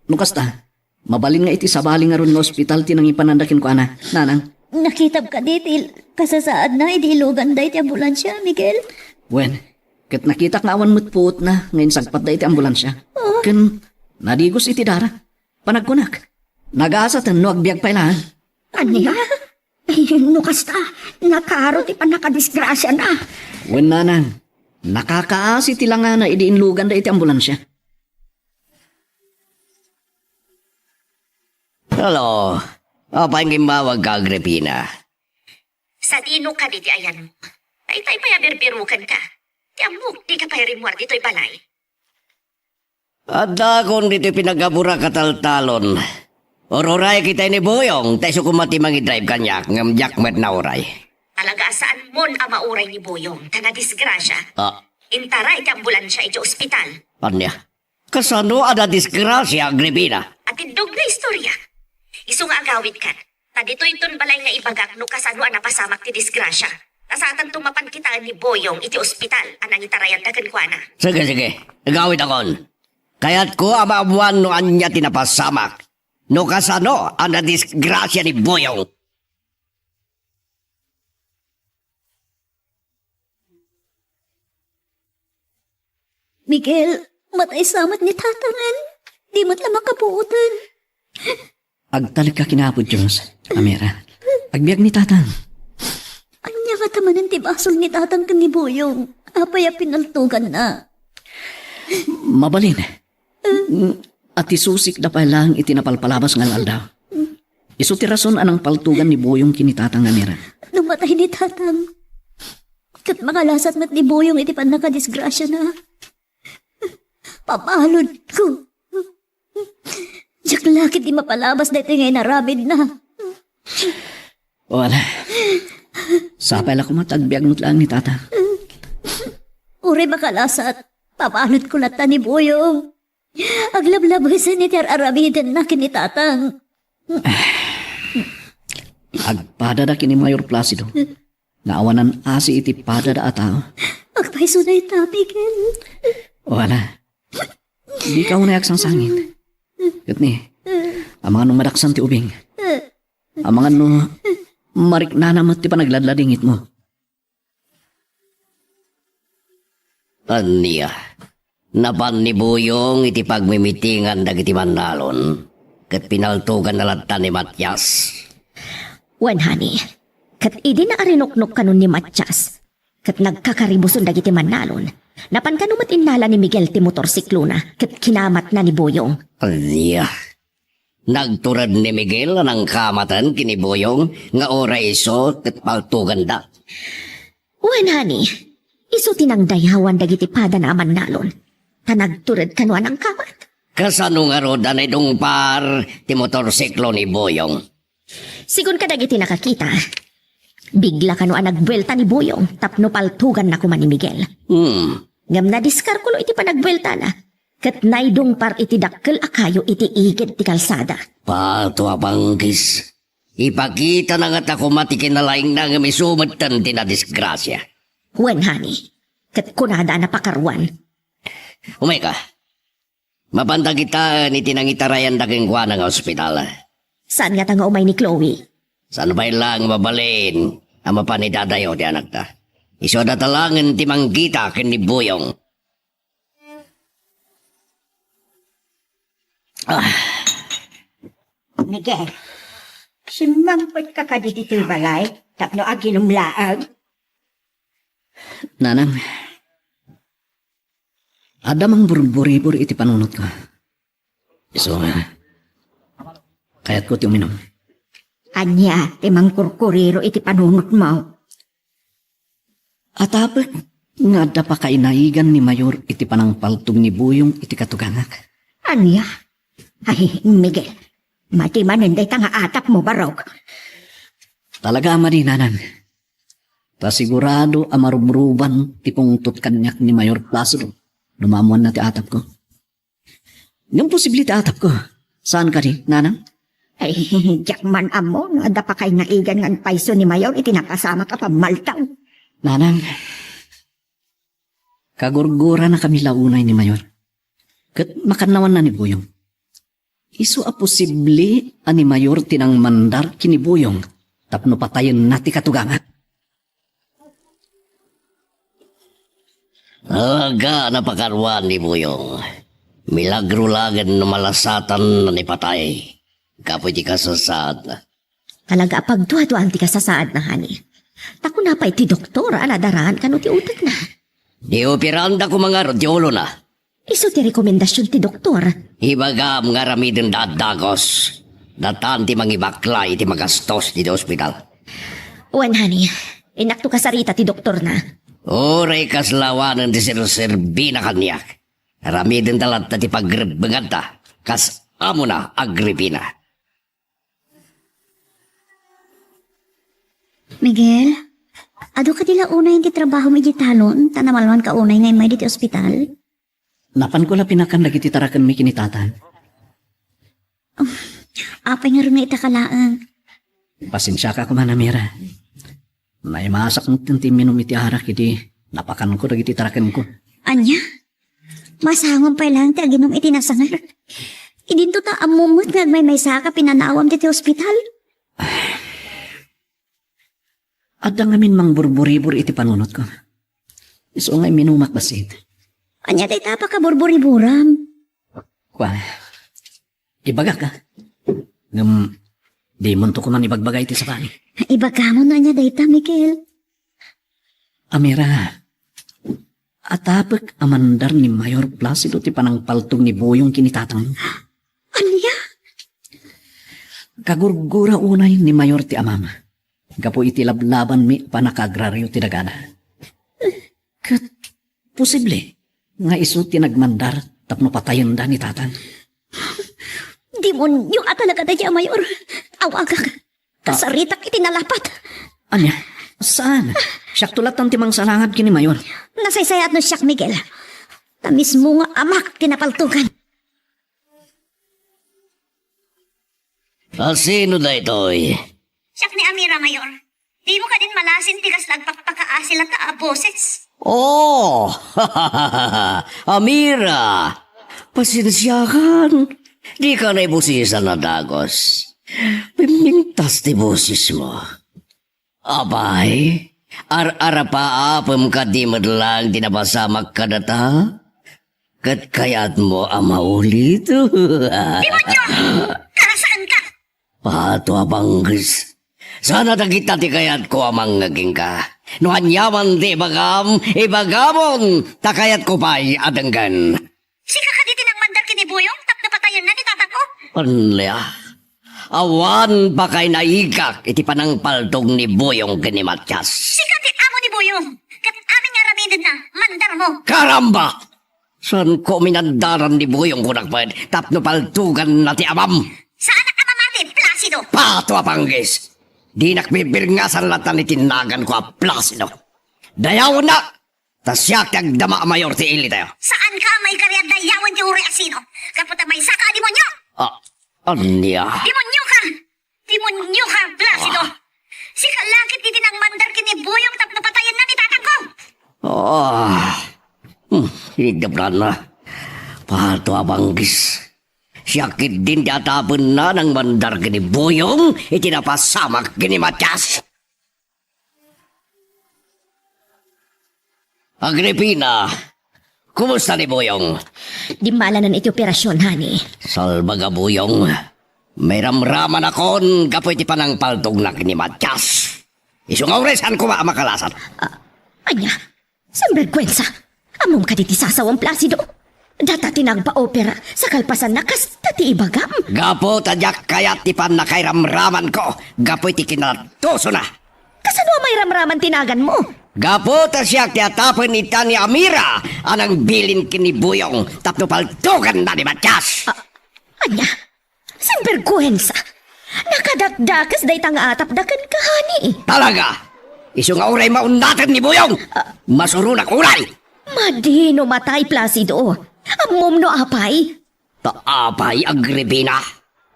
No kasta, mabalin nga iti sabali ngarud nga ospital ti nangipananda kenkuana, nanang. Nakitam kadi ti il-, kasasaadna idi iluganda iti ambulansia, Miguel? Wen, ket nakitak nga awan met puotna nga insagpatda iti ambulansia. Oh. Ken nadigos iti dara. Panagkunak, nagasaten no agbiag pay laeng. Ania? Ay, no kasta, nakaro ti pannakadisgrasiana. Wen, nanang, nakakaasi ti langana idi inluganda iti ambulansia. Hello. Apay nga immawagka, Agripina? Sadino kadi ti ayanmo? Daytay pay a birbirukenka. Ti ammok, dika pay rimmuar ditoy balay. Addaakon ditoy pinaggaburak a taltalon. Ururay kita ni Boyong, ta isu koma ti mangidrive kaniak, ngem diak met nauray. Talaga a saanmon a mauray ni Boyong, ta nadisgrasia. Ah. Intaray ti ambulansia iti ospital. Ania? Kasano a nadisgrasia, Agripina? Atiddog nga istorya. Isu nga agawidkan. Ta ditoyton balay nga ibagak no kasano a napasamak ti disgrasia. Ta saantanto mapan kitaen ni Boyong iti ospital a nangitarayanda kenkuana. Sige, sige. Agawidakon. Kayatko a maammuan no ania ti napasamak. No kasano a nadisgrasia ni Boyong. Miguel, matay sa met ni tatangen. Di met la makapuoten. Agtalek ka ken Apo Dios, Amira. Agbiag ni tatang. Ania ngata manen ti basol ni tatang ken ni Boyong? Apay a pinaltoganna? Mabalin. Atisusik da pay laeng iti napalpalabas nga aldaw. Isu ti rason a nangpaltogan ni Boyong ken ni tatang, Amira. No matay ni tatang, ket makalasat met ni Boyong iti pannakadisgrasiana. Pabaludko. Diak la ketdi mapalabas daytoy nga inaramidna. Wala. Sapay la koma ta agbiag met laeng ni tatang. Uray makalasat, pabaludko latta ni Boyong. Aglablabesen iti ar-aramidenna ken ni tatang. Agpadada ken ni Mayor Placido nga awanan asi iti padada a tao. Agpayso dayta, Miguel. Wala. Dika unay agsangsangit. Ket ni, amangan no madaksan ti ubing. Amangan no mariknana met ti panagladladingitmo. Ania, napan ni Buyong iti pagmimitingan dagiti mannalon, ket pinaltuganna latta ni Matias. Wen, honey, ket idi naarinuknok kano ni Matias, ket nagkakaribuson dagiti mannalon, napan kano met innala ni Miguel ti motorsiklona ket kinamatna ni Buyong. Ania? Nagtured ni Miguel a nangkamaten ken ni Buyong nga uray isu ket paltuganda. Wen, honey, isu ti nangdayawan dagiti padana a mannalon, ta nagtured kano a nangkamat. Kasano ngarud a naidungpar ti motorsiklo ni Buyong? Sigun kadagiti nakakita, bigla kano a nagbuelta ni Buyong tapno paltuganna koma ni Miguel. Hmm. Ngem nadiskarkulo iti panagbueltana, ket naidungpar iti dakkel a kayo iti igid ti kalsada. Pato a panggis. Ipakitana ngata koma ti kinalaingna ngem isu metten ti nadisgrasia. Wen, honey, ket kunada a napakaruan. Umayka. Mapanta kitaen iti nangitarayanda kenkuana nga ospital. Saan ngata nga umay ni Chloe? Saan pay laeng mabalin a mapan idadayo ti anakta? Isu a datalangen ti mangkita ken ni Buyong. Ah. Miguel, simmangpetka kadi ditoy balay tapno aginum laeng? Nanang, adda mangburburibur iti panunotko. Isu nga, kayatko ti uminum. Ania ti mangkurkuriro iti panunotmo? Atapek nga adda pakainaigan ni Mayor iti panangpaltog ni Buyong iti katugangak. Ania? Ay, Miguel, madi manen dayta nga atapmo, barok. Talaga a madi, Nanang. Ta sigurado a marubruban ti pungtot kaniak ni Mayor Placido no maammoanna ti atapko. Ngem posible ti atapko. Saan kadi, Nanang? Ay, diak man ammo no adda pakainaigan nga agpayso ni Mayor iti napasamak a pammaltaw. Nanang, kagurguranakami la unay ni Mayor. Ket makannawanna ni Buyong. Isu a posible a ni Mayor ti nangmandar ken ni Buyong tapno patayenna ti katugangak. Aga, napakaruan ni Buyong. Milagro laeng no malasatan a ni patay gapu iti kasasaadna. Talaga a pagduaduaan ti kasasaadna, honey. Ta kuna pay ti doktor a nadaraan kano ti utekna. Ioperanda koma ngarud ti ulona. Isu ti rekomendasion ti doktor. Ibagam nga aramidenda a dagos. Datan ti mangibaklay iti magastos iti ospital. Wen, honey, innakto kasarita ti doktorna. Uray kasla awanen ti serserbina kaniak, aramidenda latta ti pagrebbenganta kas amona a Agripina. Miguel, adu kadi la unay ti trabahom idiay talon, ta namalmanka unay nga immay ditoy ospital? Napanko la pinakan dagiti tarakenmi ken ni Tatang. Um, apay ngarud nga itaka laeng? Pasensiaka koma, Amira. Naimasak metten ti imminum iti arak idi napakanko dagiti tarakenko. Ania? Masangon pay laeng ti aginum iti nasangar. Idinto ta ammom met nga agmaymaysaka pinanawam ditoy ospital. Adda ngamin mangburburibur iti panunotko. Isu nga imminumak bassit. Ania dayta a pakaburburiburam? Kua, ibagak, a. Ngem, dimonto koma ibagbaga iti sakali. Ibagam no ania dayta, Miguel. Amira, atapek a mandar ni Mayor Placido ti panangpaltog ni Buyong ken ni Tatang. Ania? Kagurgura unay ni Mayor ti amam gapu iti lablabanmi a panakaagrario ti dagana. Ket posible nga isu ti nagmandar tapno patayenda ni Tatang. Demonio a talaga dayta a Mayor. Awagak. Ah. Kasaritak iti nalapat. Ania? Saan? Siakto latta ti mangsalangad ken ni Mayor. Nasaysayaat no siak, Miguel. Ta mismo nga amak ti napaltogan. A sino daytoy? Siak ni Amira, Mayor. Dimo kadin malasin ti kasla agpakpakaasi latta a boses? Oh! Amira! Pasensiakan. Dika naibosisan a dagos. Pimpintas ti bosesmo. Apay, Ar-arapaapem kadi met laeng ti napasamak kadata? Ket kayatmo a maulit? Demonyo! Karasaanka! Ato a panggis. Sana dagita ti kayatko a mangngeg kenka. No aniaman ti ibagam, ibagamon, ta kayatko pay a denggen. Sika kadi ti nangmandar ken ni Buyong tapno patayenna ni tatangko? Ania? Awan pakainaigak iti panangpaltog ni Buyong ken ni Matias. Sika ti amo ni Buyong, ket amin nga aramidenna, mandarmo. Karamba! Saanko minandaran ni Buyong, kunak met, tapno paltuganna ti amam. Saanak a mamati, Placido! Pato a panggis! Dinak bibirngasan latta iti naganko a Placido. Dayawennak! Ta siak ti agdama a mayor ti ilitayo. Saanka a maikari a dayawen ti uray a sino? Gapu ta maysaka a demonyo! Ah, ania? Demonyoka! Demonyoka, Placido! Ah. Sika la ketdi ti nangmandar ken ni Buyong tapno patayenna ni tatangko! Ah. Hmm, inigdaplanna. Pato a panggis. Siak ketdin ti atapenna nangmandar ken ni Buyong iti napasamak ken ni Matias. Agripina, kumusta ni Buyong? Dimmalanen iti operasion, honey. Salbag a Buyong. Mairamramanakon gapu iti panangpaltognak ni Matias. Isu nga uray saan koma a makalasat. Ah, ania? Sinberguensa! Ammom kadi ti sasawam, Placido? Data ti nagpa-opera, sa kalpasanna, kasta ti ibagam. Gapu ta diak kayat ti pannakairamramanko gapu iti kinalattusona. Kasano a mairamraman ti naganmo? Gapu ta siak ti atapen ita ni Amira a nangbilin ken ni Buyong tapno paltuganna ni Matias. Ah, ania? Sinberguensa! Nakadakdakes dayta nga atapda kenka, honey. Talaga! Isu nga uray maunnaten ni Buyong! Ah. Masuronak unay! Madi no matay, Placido. Ammom no apay? Ta apay, Agripina?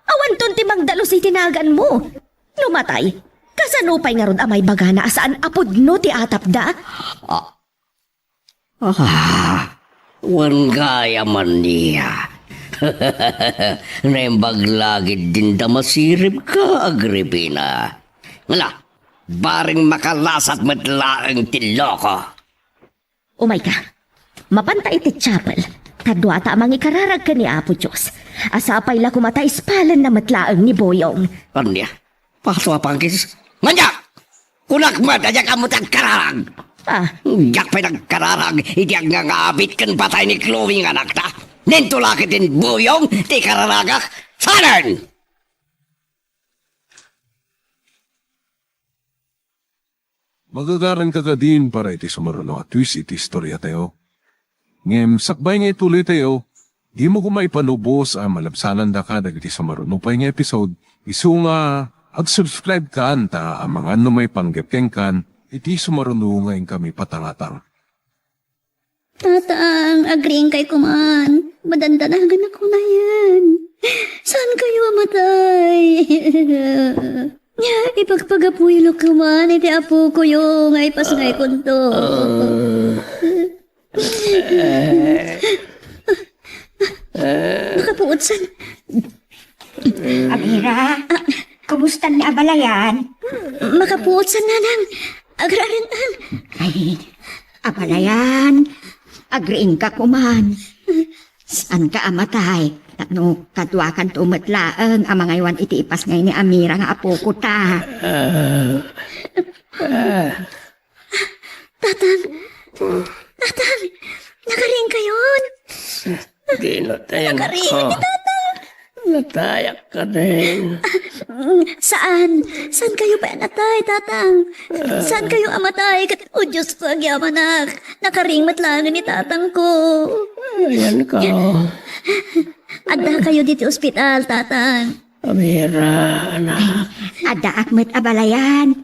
Awanton ti mangdalus iti naganmo. No matay, kasano pay ngarud a maibagana a saan a pudno ti atapda? Ah, Ah, wen gayam ania. Naimbag la ketdin ta masiribka, Agripina. Ngala, bareng makalasat met laeng ti loko. Umayka. Mapanta iti chapel. Ta duata a mangikararag ken ni Apo Dios. A sapay la koma ta ispalenna met laeng ni Buyong. Ania? Pato a panggis. Maniak! Kunak met a diak ammo ti agkararag. Ah. Diak pay nagkararag iti agnangabit ken patay ni Chloe nga anakta. Nento la ketdin Buyong ti ikararagak. Sanen! Magagaranka kadin para iti sumaruno a twist iti istoriatayo. Ngem sakbay nga ituloytayo, dimo koma ipanubos a malabsanandaka dagiti sumaruno pay nga episode, isu nga ag-subscribe kan ta amangan no maipanggep kenkan iti sumaruno nga inkami patangatang. Tatang, agriingkay koman. Madandanagan ako na yan. Saan kayo amatay? Ipagpagapuyo koman iti apokoyo nga ipasngaykonto. Makapuot san. Amira, kumusta ni abalayan? Makapuot san, nanang. Agraran-an. Ay, abalayan. Agriingka koman. Saanka amatay? Tapno kaduakanto met laeng a mangaywan iti ipasngay ni Amira nga apokota. Ah, ah. Tatang! Tatang! Nakariingkayon! Di natayan. Nakariing ko. Ni Tatang! Natayak kadin. Saan? Saan kayo pay natay, Tatang? Saan kayo amatay? Ket, o Dios ko, agyamanak. Nakariing met laeng ni Tatang ko. Ayan ka. Adda kayo diti ospital, Tatang. Amira, anak. Addaak met abalayan.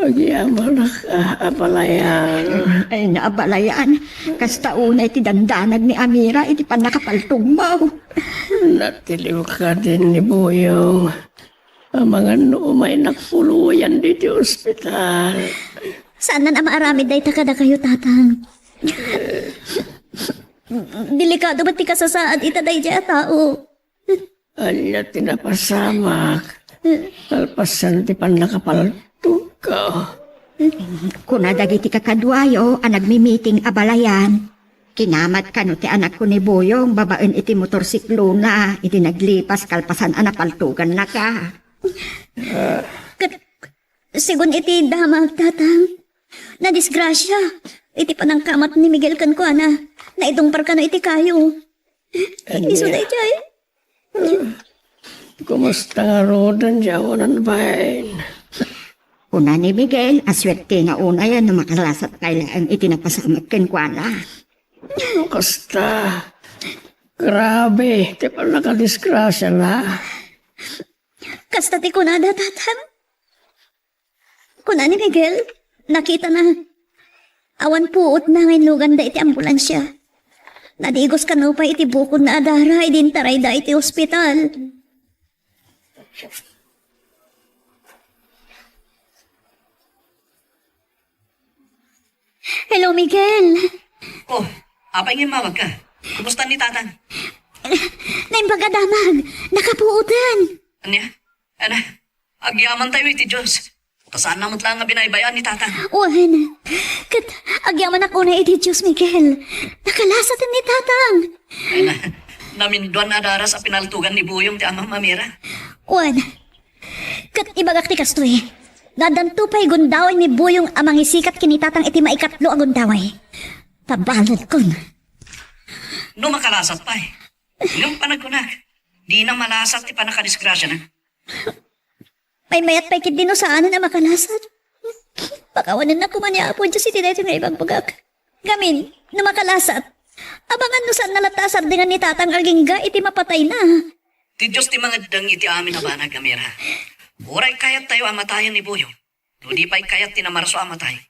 Agyamanak, ah, abalayan. Ay, nga abalayan. Kasta unay ti dandanag ni Amira iti pannakapaltogmo. Natiliw kadin ni Buyong. Amangan no umay nagpuloyan diti ospital. Saan a maaramid dayta kadakayo, Tatang? Delikado met ti kasasaad ita daydiay a tao. Ania ti napasamak? Kalpasan ti pannakapaltogko. Kuna dagiti kakaduayo a nagmimiting a balayan, kinamat kano ti anakko ni Buyong babaen iti motorsiklona idi naglipas kalpasan a napaltogannaka. Ket, segun iti damag, Tatang, nadisgrasia iti panangkamat ni Miguel kenkuana. Naitungpar kano iti kayo. Ania? Isu daydiay. Kumusta ngaruden diay awanan bain? Kuna ni Miguel a suertena unay no makalasatkay laeng iti napasamak kenkuana. No kasta, grabe ti pannakadisgrasiana. Kasta ti kunada, Tatang. Kuna ni Miguel, nakitana. Awan puotna nga inluganda iti ambulansia. Nadigos kano pay iti bukodna a dara idi intarayda iti ospital. Hello, Miguel. Oh, apay nga immawagka? Kumusta ni Tatang? Naimbag a damag. Nakapuoten. Ania? Ana, agyamantayo iti Dios. Ta saanna met laeng a binaybay-an ni Tatang. Wen, ket agyamanak unay iti Dios, Miguel. Nakalasaten ni Tatang. Ay na, naminduan a daras a pinaltogan ni Buyong ti amam, Amira. Wen, ket ibagak ti kastoy, nga addanto pay gundaway ni Buyong a mangisikat ken ni Tatang iti maikatlo a gundaway. Tabaledkon. No makalasat pay. Ngem panagkunak, dina malasat ti pannakadisgrasiana. Maymayat pay ketdi no saanen a makalasat. Pakawanennak koma ni Apo Dios iti daytoy nga ibagbagak. Ngamin, no makalasat, abangan no saanna latta a sardengan ni Tatang agingga iti mapatayna. Ti Dios ti mangeddeng iti amin a banag, Amira. Uray kayattayo a matayen ni Buyong, no di pay kayat ti namarso a matay,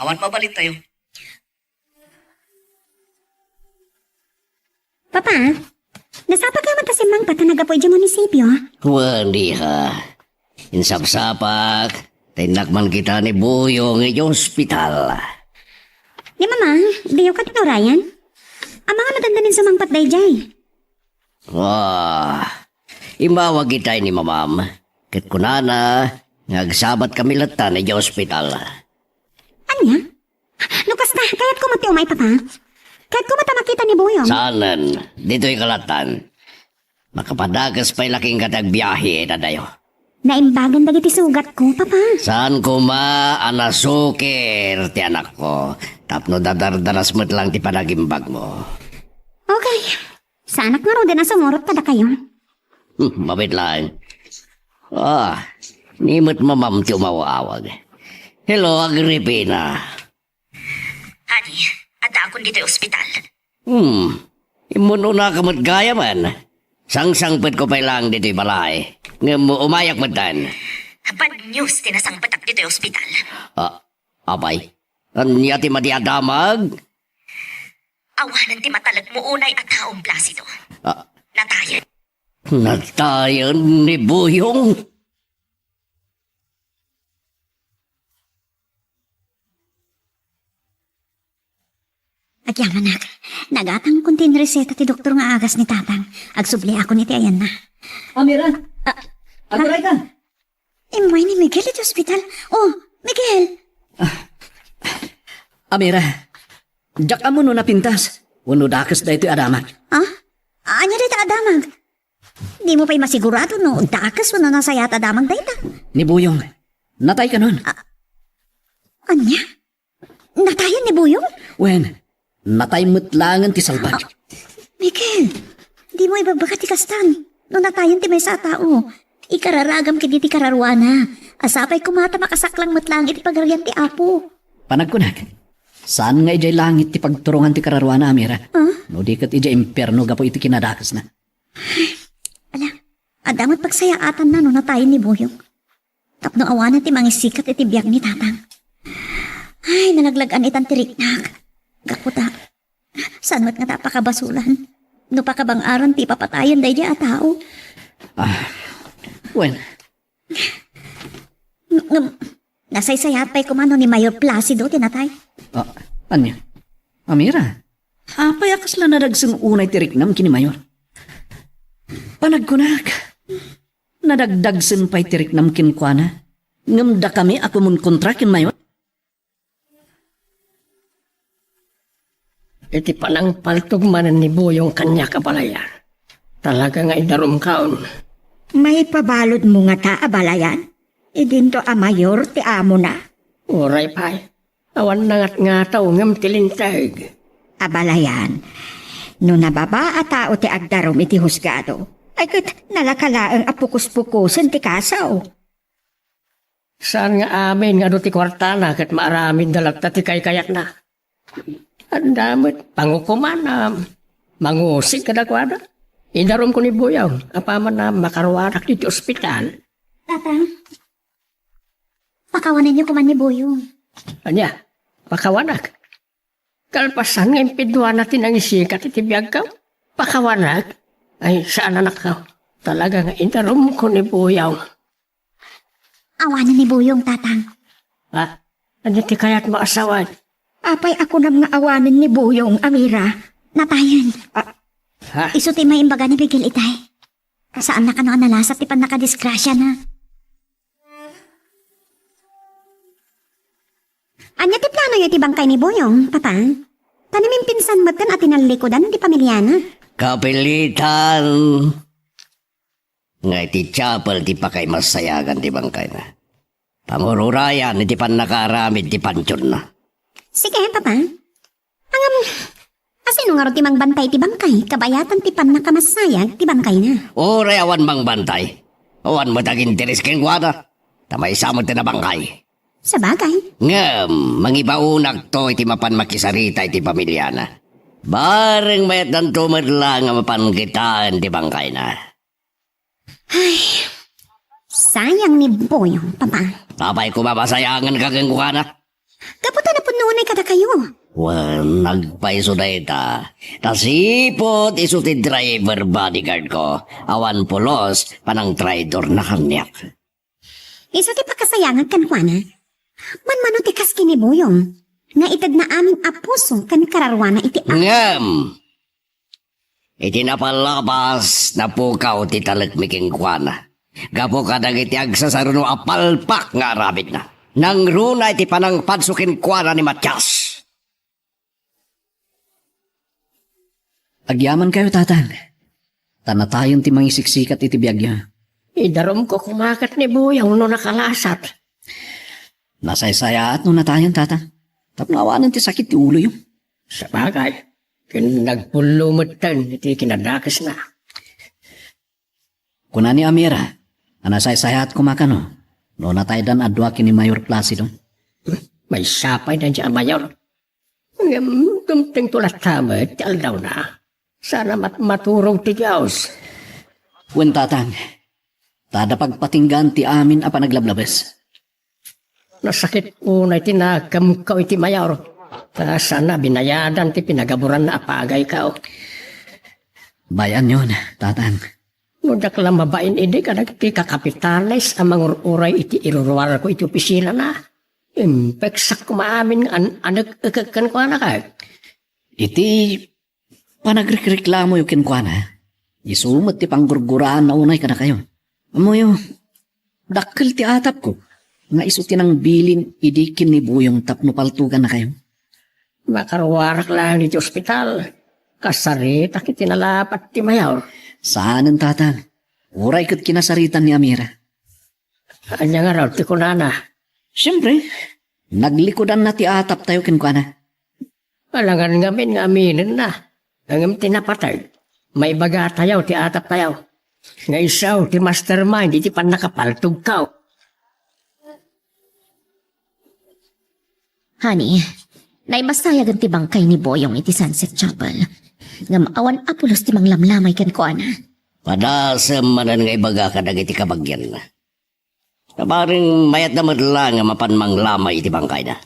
awan mabalittayo. Papa, nasapakayo met a simmangpet a naggapu idiay munisipio? Wen, iha. Insapsapak, ta innak mankita ni Buyong idiay ospital. Ni Mama, diyo kadi urayen? Amangan no dandani sumangpet daydiay. Ah, immawag itay ni Mamam, ket kunana nga agsabatkami latta idiay ospital. Ania? No kasta, kayatko met ti umay, Papa. Kayatko met a makita ni Buyong. Saanen, ditoy kalatan. Makapadakes pay la kenka ti agbiahe daytoy. Naimbagan dagiti sugatko, Papa. Saan koma a nasukir ti anakko tapno dadardaras met lang ti panagimbagmo. Okay. Saanak ngaruden a sumurot kadakayo. Hmm, mabiit laeng. Ah, ni met Mamam ti umaw-awag. Hello, Agripina. Honey, addaakon ditoy ospital. Hmm. Immun-unaka met gayamen. Sangsangpetko pay laeng ditoy balay. Ngem umayak metten. Bad news ti nasangpetak ditoy ospital. Ah, apay? Ania ti madi a damag? Awanen ti matalekmo unay a taom, Placido. Ah. Natayen. Natayen ni Buyong? Agyamanak, nagatangkon ti inreseta ti doktor nga agas ni Tatang. Agsubliakon iti ayanna. Amira! Ah, aguray ka! Immay ni Miguel iti ospital. Oh, Miguel! Ah, Amira, diak ammo no napintas wenno dakes daytoy a damag. Ha? Ania dayta a damag? Dimo pay masigurado no dakes wenno nasayaat a damag dayta. Ni Buyong, natay kanon. Ah, ania? Natayen ni Buyong? Wen, natay met laengen ti salbag. Ah, Miguel, dimo ibagbaga ti kastan. No natayen ti maysa a tao, ikararagam ketdi ti kararuana. A sapay koma ta makasaklang met laeng iti Pagarian ti Apo. Panagkunak, saan nga idiay langit ti pagturongan ti kararuana, Amira? Ah? No di ket idiay impierno gapu iti kinadakesna. Ala, adda met pagsayaatanna no natayen ni Buyong. Tapno awanen ti mangisikat iti biag ni Tatang. Ay, nalaglag-an itan ti riknak. Gapu ta, saan met ngata a pakabasulan no pakabang-aran ti ipapatayen daydiay a tao? Ah, wen. Ngem, nasaysayaat pay koma no ni Mayor Placido ti natay. Ah, ania? Amira, apay a kasla nadagsen unay ti riknam ken ni Mayor? Panagkunak, nadagdagsen pay ti riknam kenkuana, ngem dakami a kumonkontra ken Mayor? Iti panangpaltog manen ni Buyong kaniak, abalayan. Talaga nga idarumkaon. Maipabaludmo ngata, abalayan? Idinto a mayor ti amona? Uray pay. Awan nangatngataw ngem ti linteg. Abalayan, no nababa a tao ti agdarum iti husgado, ay ket nalaka laeng a pukos-pukosen ti kaso. Saan nga amin nga adu ti kuartana ket maaramidda latta ti kaykayatna. Adda met pangukoman a mangusig kadakuada. Idarumko ni Buyong apaman a makaruarak iti ospital. Tatang, pakawanenyo koman ni Buyong. Ania? Pakawanak? Kalpasan nga impiduana ti nangisikat iti biagko? Pakawanak? Ay, saan, anakko. Talaga nga idarumko ni Buyong. Awanen ni Buyong, Tatang. Ha? Ania ti kayatmo a sawen? Apay a kunam nga awanen ni Buyong, Amira? Natayen. Ah. Ha? Isu ti maimbaga ni Miguel itay. Saanna kano a nalasat ti pannakadisgrasiana. Ania ti planoyo iti bangkay ni Buyong, Papa? Tanimpinsan metten a tinallikudan ti pamiliana. Kapilitan nga iti chapel ti pakaimasayagan ti bangkayna. Pangur-urayan iti pannakaaramid ti pantionna. Sige, Papa. Ngem, asino ngarud ti mangbantay iti bangkay kabayatan ti pannakamasayag ti bangkayna? Uray awan mangbantay, awan met aginteres kenkuana, ta maysa met ti nabangkay. Sabagay. Ngem, mangibaonakto iti mapan makisarita iti pamiliana. Bareng mayatdanto met la nga mapan kitaen ti bangkayna. Ay, sayang ni Buyong, Papa. Apay koma masayanganka kenkuana? Gapu ta napudno unay kadakayo. Wen, nagpayso dayta. Nasipud isu ti driver bodyguard ko. Awan pulos, panangtraidorna kaniak. Isu ti pakasayangak kenkuana. Manmano ti kas ken ni Buyong, nga itedna amin a puso ken kararuana iti a- Ngem, iti napalabas, napukaw ti talekmi kenkuana. Gapu kadagiti agsasaruno a palpak nga aramidna. Nangruna iti panangpadso kenkuana ni Matias. Agyamankayo, Tatang. Ta natayen ti mangisiksikat iti biagyo. Idarumko koma ket ni Buyong no nakalasat. Nasaysayaat no natayen, Tatang. Tapno awanen ti sakit ti uloyo. Sabagay, ken nagpullo metten iti kinadakesna. Kuna ni Amira, a nasaysayaat koma kano, no nataydan a dua ken ni Mayor Placido. Maysa pay daydiay a mayor. Ngem, dumtengto latta met ti aldawna. Saan a mat-, maturog ti Dios. Wen, Tatang, ta adda pagpatinggaan ti amin a panaglablabes. Nasakit unay ti nakemko iti mayor. Ta saan a binayadan ti pinagaburanna a pagayko. Bay-anyon, Tatang. No diak la mabain idi kadagiti kakapitanes a mangur-uray iti iruruarko iti opisinana. Impeksak koma amin nga an-, anek-ekek kenkuana kay. Iti panagrekreklamoyo kenkuana, isu met ti panggurguraanna unay kadakayo. Ammoyo, dakkel ti atapko nga isu ti nangbilin idi ken ni Buyong tapno paltogannakayo. Makaruarak laeng iti ospital. Kasaritak iti nalapat ti mayor. Saanen, Tatang. Uray ket kinasaritan ni Amira. Ania ngarud ti kunana? Siempre, naglikudanna ti ataptayo kenkuana. Alangan ngamin nga aminenna. Ngem ti napateg, maibagatayo ti ataptayo. Nga isu ti mastermind iti pannakapaltogko. Honey, naimasayagen ti bangkay ni Boyong iti Sunset Chapel. Ngem awan a pulos ti manglamlamay kenkuana. Padasem manen nga ibaga kadagiti kabagianna. Bareng mayatda met la nga mapan manglamay iti bangkayna.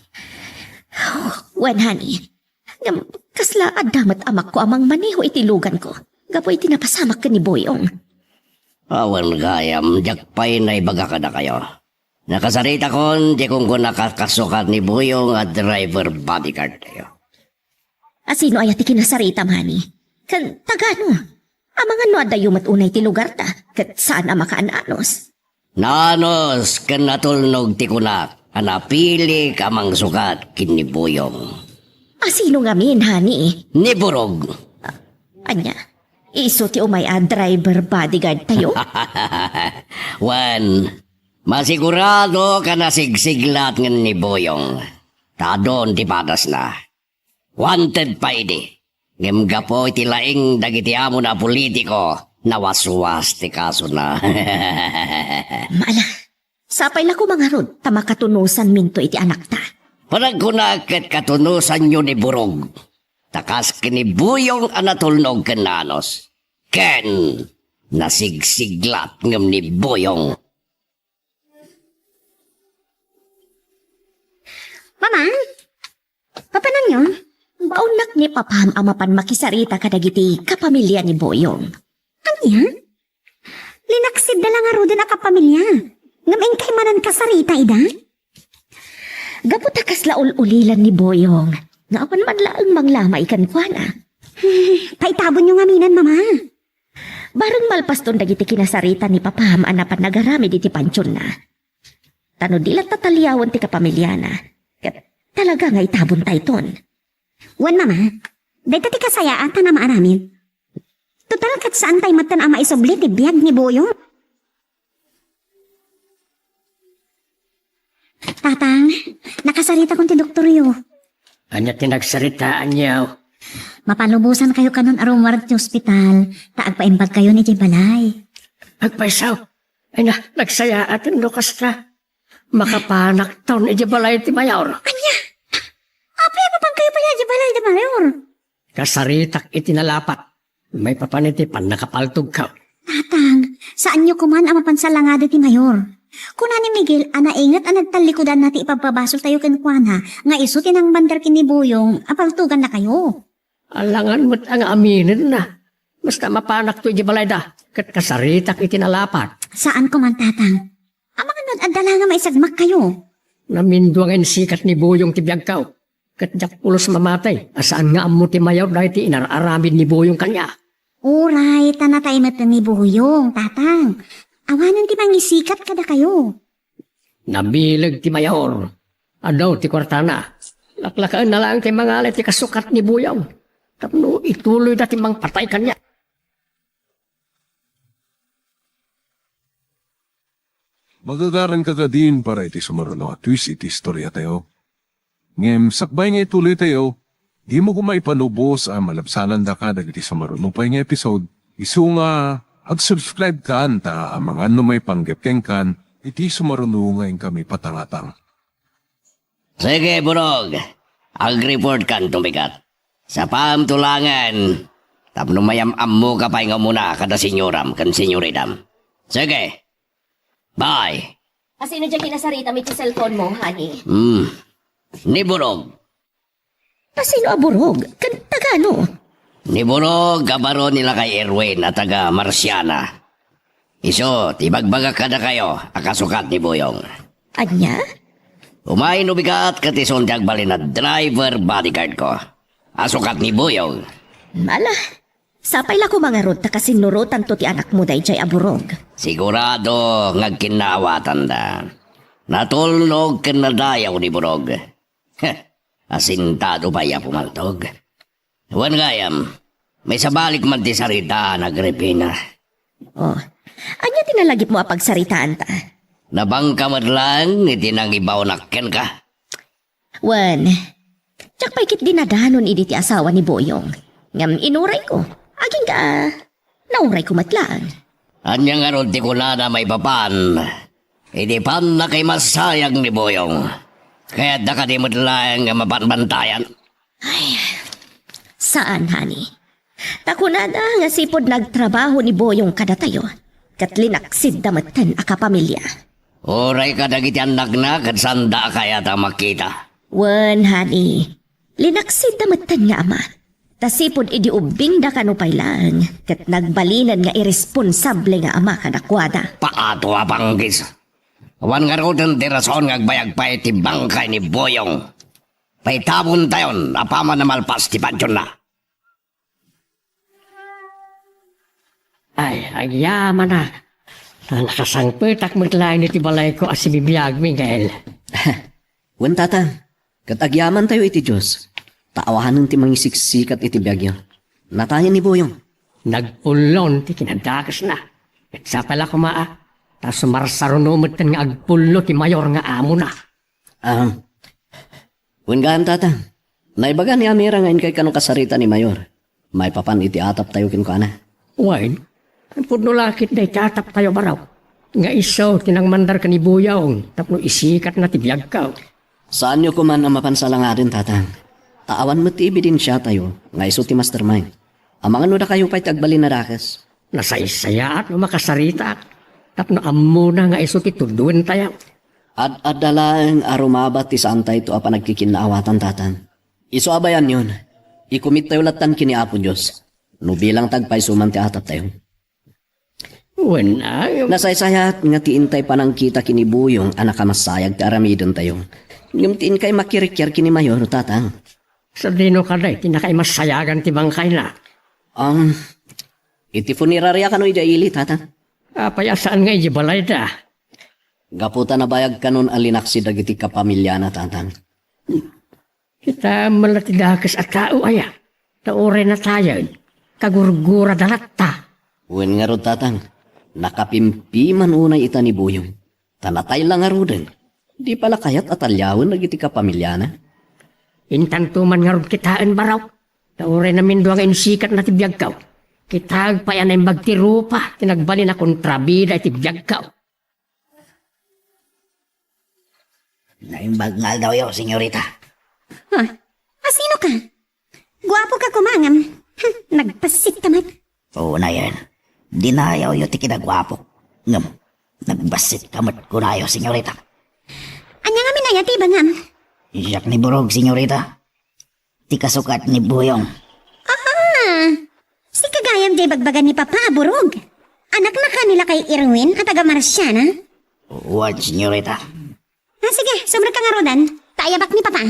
Wen, honey. Ngem, kasla adda met amakko a mangmaneho iti luganko gapu iti napasamak ken ni Boyong. Awan gayam, diak pay naibaga kadakayo. Nakasaritakon ti kunkunakasukat ni Boyong a driver bodyguard tayo. Asino aya ti kinasaritam, honey? Ken tagano? Amangan no addayo met unay ti lugarta, ket saan a makaan-anos. Naanos ken natulnog ti kunak a napilik a mangsukat ken ni Boyong. Asino ngamin, honey? Ni Burog. Ania, isu ti umay a driver bodyguard tayo? Wen, masigurado ka nasigsiglat ngen ni Boyong. Ta adun ti padasna. Wanted pay idi. Ngem gapu iti laing dagiti amona a politiko, nawaswas ti kasona. Mala, sapay la koma ngarud ta makatunosanminto iti anakta. Panagkunak ket katunosanyo ni Burog. Ta kas ken ni Boyong a natulnog ken naanus. Ken nasigsiglat ngem ni Boyong. Mama, papananyo? Baonnak ni Papam a mapan makisarita kadagiti kapamilya ni Boyong. Ania? Linaksidda la ngaruden a kapamilya. Ngem inkay manen kasarita ida? Gapu ta kasla ul-ulilan ni Boyong nga awan man laeng manglamay kenkuana. Paitabonyo ngaminen, Mama. Bareng malpaston dagiti kinasarita ni Papam a napan nagaramid iti pantionna. Ta no di latta taliawen ti kapamiliana, ket talaga nga itabontayton. Wen, Mama, dayta ti kasayaatan a maaramid. Total, ket saantay metten a maisubli ti biag ni Boyong. Tatang, nakasaritakon ti doktoryo. Ania ti nagsaritaanyo? Mapalubosankayo kanon a rummuar ti ospital, ta agpaimbagkayon idiay balay. Agpayso? Ay na, nagsayaaten no kasta. Makapanakton idiay balay ti mayor. Ania? Apay a mapankayo pay idiay balay ti mayor? Kasaritak iti nalapat. Maipapan iti pannakapaltogko. Tatang, saanyo koman a mapan salangada ti mayor. Kuna ni Miguel a nainget a nagtallikudanna ti ipabpabasoltayo kenkuana nga isu ti nangbander ken ni Boyong a paltogannakayo. Alangan met a nga aminenna. Basta mapanakto idiay balayda, ket kasaritak iti nalapat. Saan koman, Tatang. Amangan no adda la nga maisagmakkayo. Namindua nga insikat ni Boyong ti biagko. Ket diak pulos mamatay a saan nga ammo ti mayor daytoy inar-aramid ni Boyong kaniak. Uray, ta natay met ni Boyong, Tatang. Awanen ti mangisikat kadakayo. Nabileg ti mayor. Adu ti kuartana. Laklakaenna laeng ti mangala iti kasukat ni Boyong tapno ituloyda ti mangpatay kaniak. Magagaranka kadin para iti sumaruno a twist iti istoriatayo. Ngem sakbay nga ituloytayo, dimo koma ipalubos a malabsanandaka dagiti sumaruno pay nga episode. Isu nga ag-subscribe kan ta amangan no maipanggep kenkan iti sumaruno nga inkami patangatang. Sige, Burog. Ag-report kan tumikat. Sapam tulangen. Tapno mayam-ammoka pay nga umuna kada senyoram ken senyoridam. Sige. Bye. Asino diay kinasaritam iti cellphone mo, honey? Hmm. Ni Burog. Asino a Burog? Ken tagano? Ni Burog a baro ni Lakay Erwin a taga Marciana. Isu ti ibagbagak kadakayo a kasukat ni Boyong. Ania? Umay no bigat ket isun ti agbalin a driver bodyguard ko a sukat ni Boyong. Mala, sapay la koma ngarud ta kasinnurotanto ti anakmo daydiay a Burog. Sigurado nga agkinnaawatanda. Natulnog ken nadayaw ni Burog. Heh, asintado pay a pumaltog. Wen gayam, maisabalik man ti sarita, Agripina. Oh, ania ti nalagipmo a pagsaritaanta? Nabangka met laeng iti nangibaonak kenka. Wen, diak pay ket dinadanon idi ti asawa ni Boyong. Ngem inurayko, agingga naurayko met laeng. Ania ngarud ti kunada maipapan iti pannakaimasayag ni Boyong? Kayatda kadi met laeng nga mapanbantayan? Ay, saan, honey. Ta kunada nga sipud nagtrabaho ni Boyong kadatayo, ket linaksidda metten a kapamilya. Uray kadagiti annakna ket saanda a kayat a makita. Wen, honey, linaksidda metten nga ama. Ta sipud idi ubbingda kano pay laeng, ket nagbalinen nga iresponsable nga ama kadakuada. Paato a panggis! Awan ngaruden ti rason nga agbayag pay ti bangkay ni Boyong. Paitabontayon apaman a malpas ti pantionna. Ay, agyamanak. Ta nakasangpetak met laeng iti balayko a sibibiag, Miguel. Wen, Tatang, ket agyamantayo iti Dios. Ta awanen ti mangisiksikat iti biagyo. Natayen ni Buyong. Nagpullon ti kinadakesna. Ket sapay la koma, a, ta sumarsaruno metten nga agpullo ti mayor nga amona. Ah, wen gayam, Tatang. Naibaga ni Amira nga inkay kano kasarita ni Mayor. Maipapan iti ataptayo kenkuana. Wen, pudno la ket dayta ataptayo, Barok, nga isu ti nangmandar ken ni Buyong tapno isikatna ti biagko. Saanyo koma a mapan salangaden, Tatang. Ta awan met ti ebidensiatayo nga isu ti mastermind. Amangan no dakayo pay ti agbalin a dakes. Nasaysayaat no makasaritaak tapno ammona nga isu ti tuddoentayo. Ad-adda laeng a rumaba ti saantayto a panagkikinnaawatan, Tatang. Isu a bayanyon, ikumittayo lattan ken ni Apo Dios no bilang ti agpayso man ti ataptayo. Wen, ay, Nasaysayaat nga ti intay panangkita ken ni Buyong a nakamasayag ti aramidentayo. Ngem ti inkay makirikiar ken ni Mayor, Tatang. Sadino kadi ti nakaimasayagan ti bangkayna? Um, iti funeraria kano idiay ili, Tatang? Apay a saan nga idiay balayda? Gapu ta nabayag kanon a linaksi dagiti kapamiliana, Tatang. Kitaem man la ti dakes a tao aya, ta uray natayen, kagurgurada latta. Wen ngarud, Tatang, nakapimpiman unay ita ni Buyong, ta natay la ngaruden. Di pay la kayat a taliawen dagiti kapamiliana. Intanto man ngarud kitaen, Barok, ta uray namindua nga insikatna ti biagko. Kitaek pay a naimbag ti rupa ti nagbalin a kontrabida iti biagko. Naimbag nga aldawyo, senyorita. Ha? Asino ka? Guapo ka koma ngem, hmm, nagbassit ka met. Oo, nayen. Dinayawyo ti kinaguapok. Ngem, nagbassit ka met kunayo, senyorita. Ania ngamin aya ti ibagam? Siak ni Burog, senyorita. Ti kasukat ni Buyong. Ah, sika gayam diay ibagbaga ni Papa a Burog. Anakna kano ni lakay Erwin a taga Marciana? Wen, senyorita. Ah, sige, sumrek ka ngaruden. Ta ayabak ni Papa.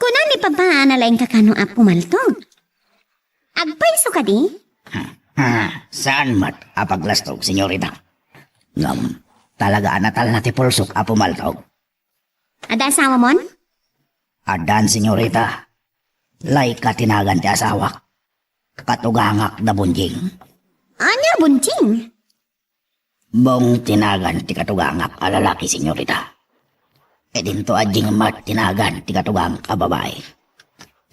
Kuna ni Papa a nalaingka kano a pumaltog. Agpayso kadi? Ha, saan met a paglastog, senyorita. Ngem, talaga a natalna ti pulsok a pumaltog. Adda asawamon? Addan, senyorita. Laika ti nagan ti asawak. Katugangak da Bonjing. Ania Bonjing? Bong ti nagan ti katugangak a lalaki, senyorita. Ket intoy Jing met ti nagan ti katugangak a babai.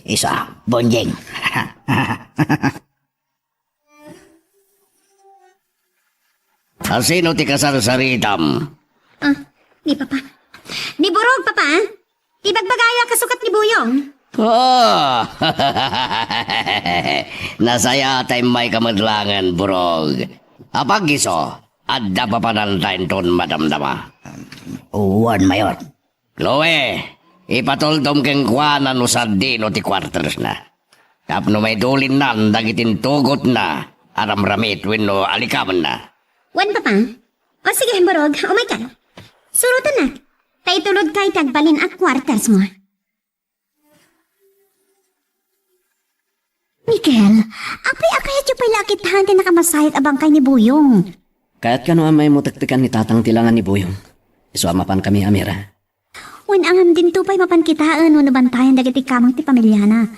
Isu a Bonjing. Asino ti kasarsaritam? Ah, ni Papa. Ni Burog, Papa. Ti bagbagayo a kasukat ni Buyong. Oh! Nasayaat a immayka met laengen, Burog. Apag isu, adda papananta inton madamdama? Wen, Mayor. Chloe, ipatultom kenkuana no sadino ti quartersna. Tapno maitulinnan dagiti intugotna a ramramit wenno alikamenna. Wen, Papa. O sige, Burog, umayka. Surotennak. Ta itulodka iti agbalin a quartersmo. Mikel, apay a kayatyo pay la a kitaen ti nakamasayag a bangkay ni Buyong? Kayat kano a maimutektekan ni Tatang ti langan ni Buyong. Isu a mapankami a mira. Wen, ngem dinto pay mapan kitaen wenno bantayan dagiti kameng ti pamiliana.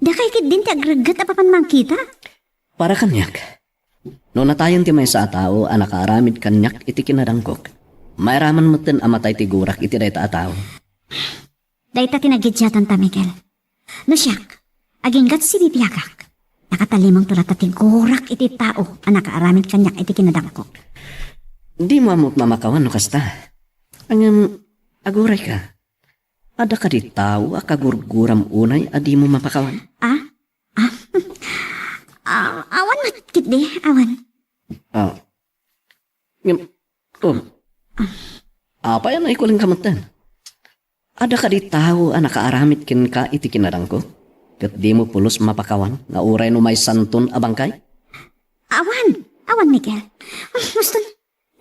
Dakay ketdin ti agregget a mapan mangkita. Para kaniak, no natayen ti maysa a tao a nakaaramid kaniak iti kinadangkok, mairaman metten a matay ti gurak iti dayta a tao. Dayta ti nagidiatanta, Miguel. No siak, aginggat sibibiagak, nakatallimengto latta ti gurak iti tao a nakaaramid kaniak iti kinadangkok. Dimo ammok mamakawan no kasta. Ngem, agurayka. Adda kadi tao a kagurguram unay a dimo mapakawan? Ah? Ah? Ah, awan met ketdi, awan. Ah. Ngem, oh. Apay a naikulinka metten? Adda kadi tao a nakaaramid kenka iti kinadangko? Ket dimo pulos mapakawan nga uray no maysanton a bangkay? Awan, awan, Miguel. Ah, husto,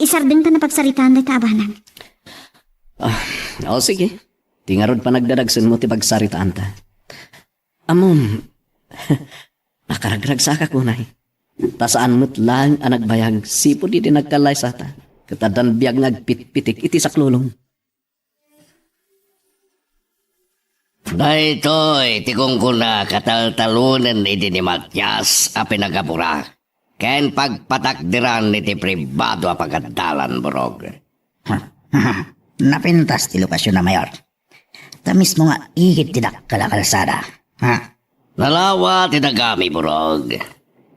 isardengta a pagsaritaan dayta a banag. Ah, o sige. Ti ngarud panagdadagsenmo ti pagsaritaanta. Ammom, nakaragragsakak unay. Ta saan met laeng a nagbayag sipud idi nagkallaysata, ket addan biag nga agpitpitik iti saklulong. Daytoy ti kunkunak a taltalonen idi ni Matias a pinagabura ken pagpatakderan iti pribado a pagadalan, Burog. Napintas ti lokasyon na, Mayor. Ta mismo nga igid ti dakkel a kalsada. Ha? Nalawa ti dagami, Burog.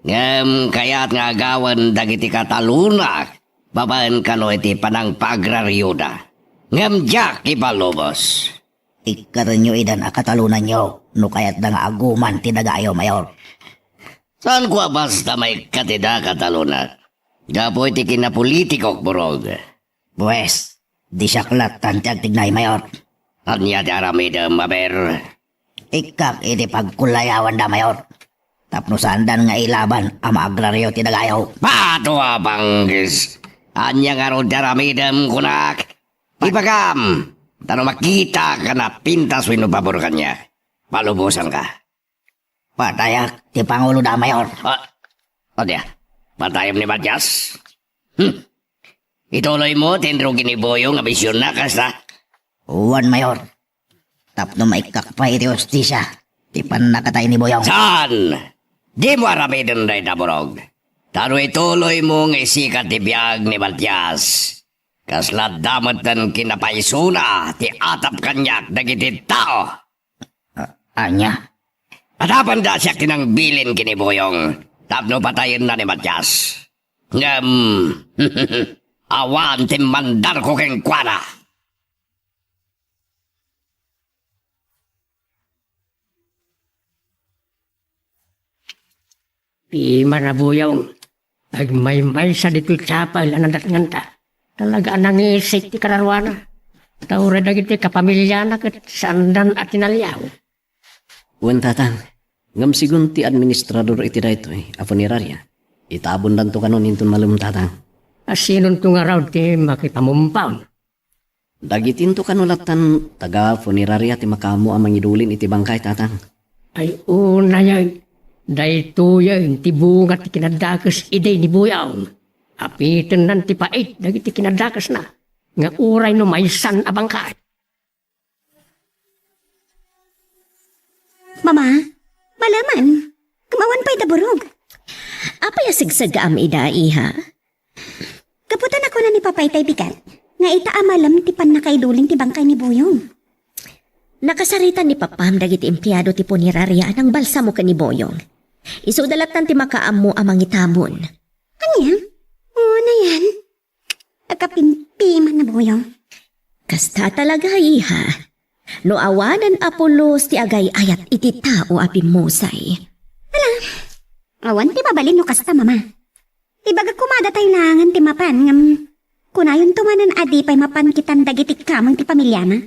Ngem kayat nga agawen dagiti katalonak babaen kano iti panangpaagrarioda. Ngem diak ipalubos. Ikkatenyo idan a katalonanyo no kayatda nga aguman ti dagayo, Mayor. Saanko a basta maikkat ida, katalonak. Gapu iti kinapolitikok, Burog. Pues, di siak lattan ti agtignay, Mayor. Ania ti aramidem, aber? Ikkak iti pagkulayawanda, Mayor. Tapno saandan nga ilaban a maagrario ti dagayo. Pato a banggis! Ania ngarud ti aramidem, kunak? Ibagam! Ta no makitak a napintas wenno pabor kaniak, palubosanka. Patayak ti panguloda, Mayor. Ah, ania? Patayem ni Matias? Hmm. Ituloymo ti inrugi ni Boyong a misionna, kasta? Wen, Mayor. Tapno maikkak pay iti hustisia ti pannakatay ni Boyong. Saan? Dimo aramiden dayta, Burog. Ta no ituloymo nga isikat ti biag ni Matias, kasla adda metten kinapaysona ti atap kaniak dagiti tao. A-, ania? Adda pay siak ti nangbilin ken ni Boyong tapno patayenna ni Matias. Ngem, awan ti mandarko kenkuana. Pimana, Boyong. Agmaymaysa ditoy chapel a nadatnganta. Talaga a nangisig ti kararuana. Ta uray dagiti kapamiliana ket saandan a tinaliaw. Wen, Tatang. Ngem segun ti administrador iti daytoy a funeraria, itabondanto kanon inton malem, Tatang. A sinonto ngarud ti makipamumpaw? Dagitinto kano lattan taga-funeraria ti makaammo a mangidulin iti bangkay, Tatang. Ay, unayen, daytoyen ti bunga ti kinadakes idi ni Boyong. Apitennan ti pait dagiti kinadakesna nga uray no maysan a bangkay. Mama, malemen. Kumawan pay da Burog. Apay a segseggaam ida, iha? Gapu ta nakuna ni Papa itay bigat nga ita a malem ti pannakaidulin ti bangkay ni Boyong. Nakasaritan ni Papam dagiti empleado ti puneraria a nangbalsamo ken ni Boyong. Isuda lattan ti makaammo a mangitabon. Ania? Unayen? Agkapimpiman na, Boyong. Kasta talaga, iha. No awanen a pulos ti agay-ayat iti tao a bimmusay. Ala, awan ti mabalin no kasta, Mama. Ibagak koma datay laengen ti mapan ngem kunayonto manen a di pay mapan ketdi dagiti kameng ti pamiliana.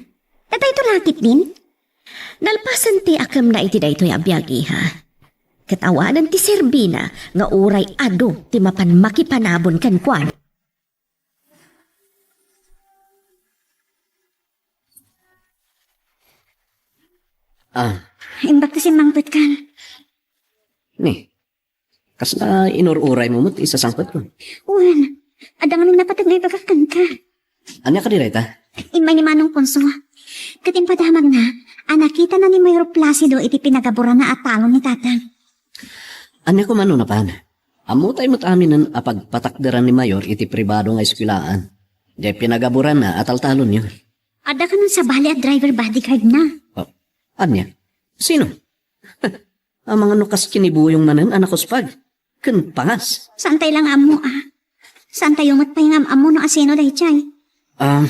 Datayto la ketdin? Nalpasen ti akemna iti daytoy a biag, iha. Ket awanen ti serbina nga uray adu ti mapan makipanabon kenkuana. Ah. Imbag ta simmangpetkan. Ni, kasla inur-uraymo met ti sasangpetkon? Wen, adda ngamin napateg nga ibagak kenka. Ania kadi dayta? Immay ni Manong Ponso. Ket impadamagna a nakitana ni Mayor Placido iti pinagaburana a talon ni Tatang. Ania koma no napan? Ammotay met aminen a pagpatakderan ni Mayor iti pribado nga eskuelaan. Diay pinagaburanna a taltalonyo. Adda kanon sabali a driver bodyguard na. Oh, ania? Sino? Amangan no kas kinibuyong manen a nakuspag ken pangas. Saantay la nga ammo, a. Saantayo met pay nga am-ammo no asino daydiay. Ah,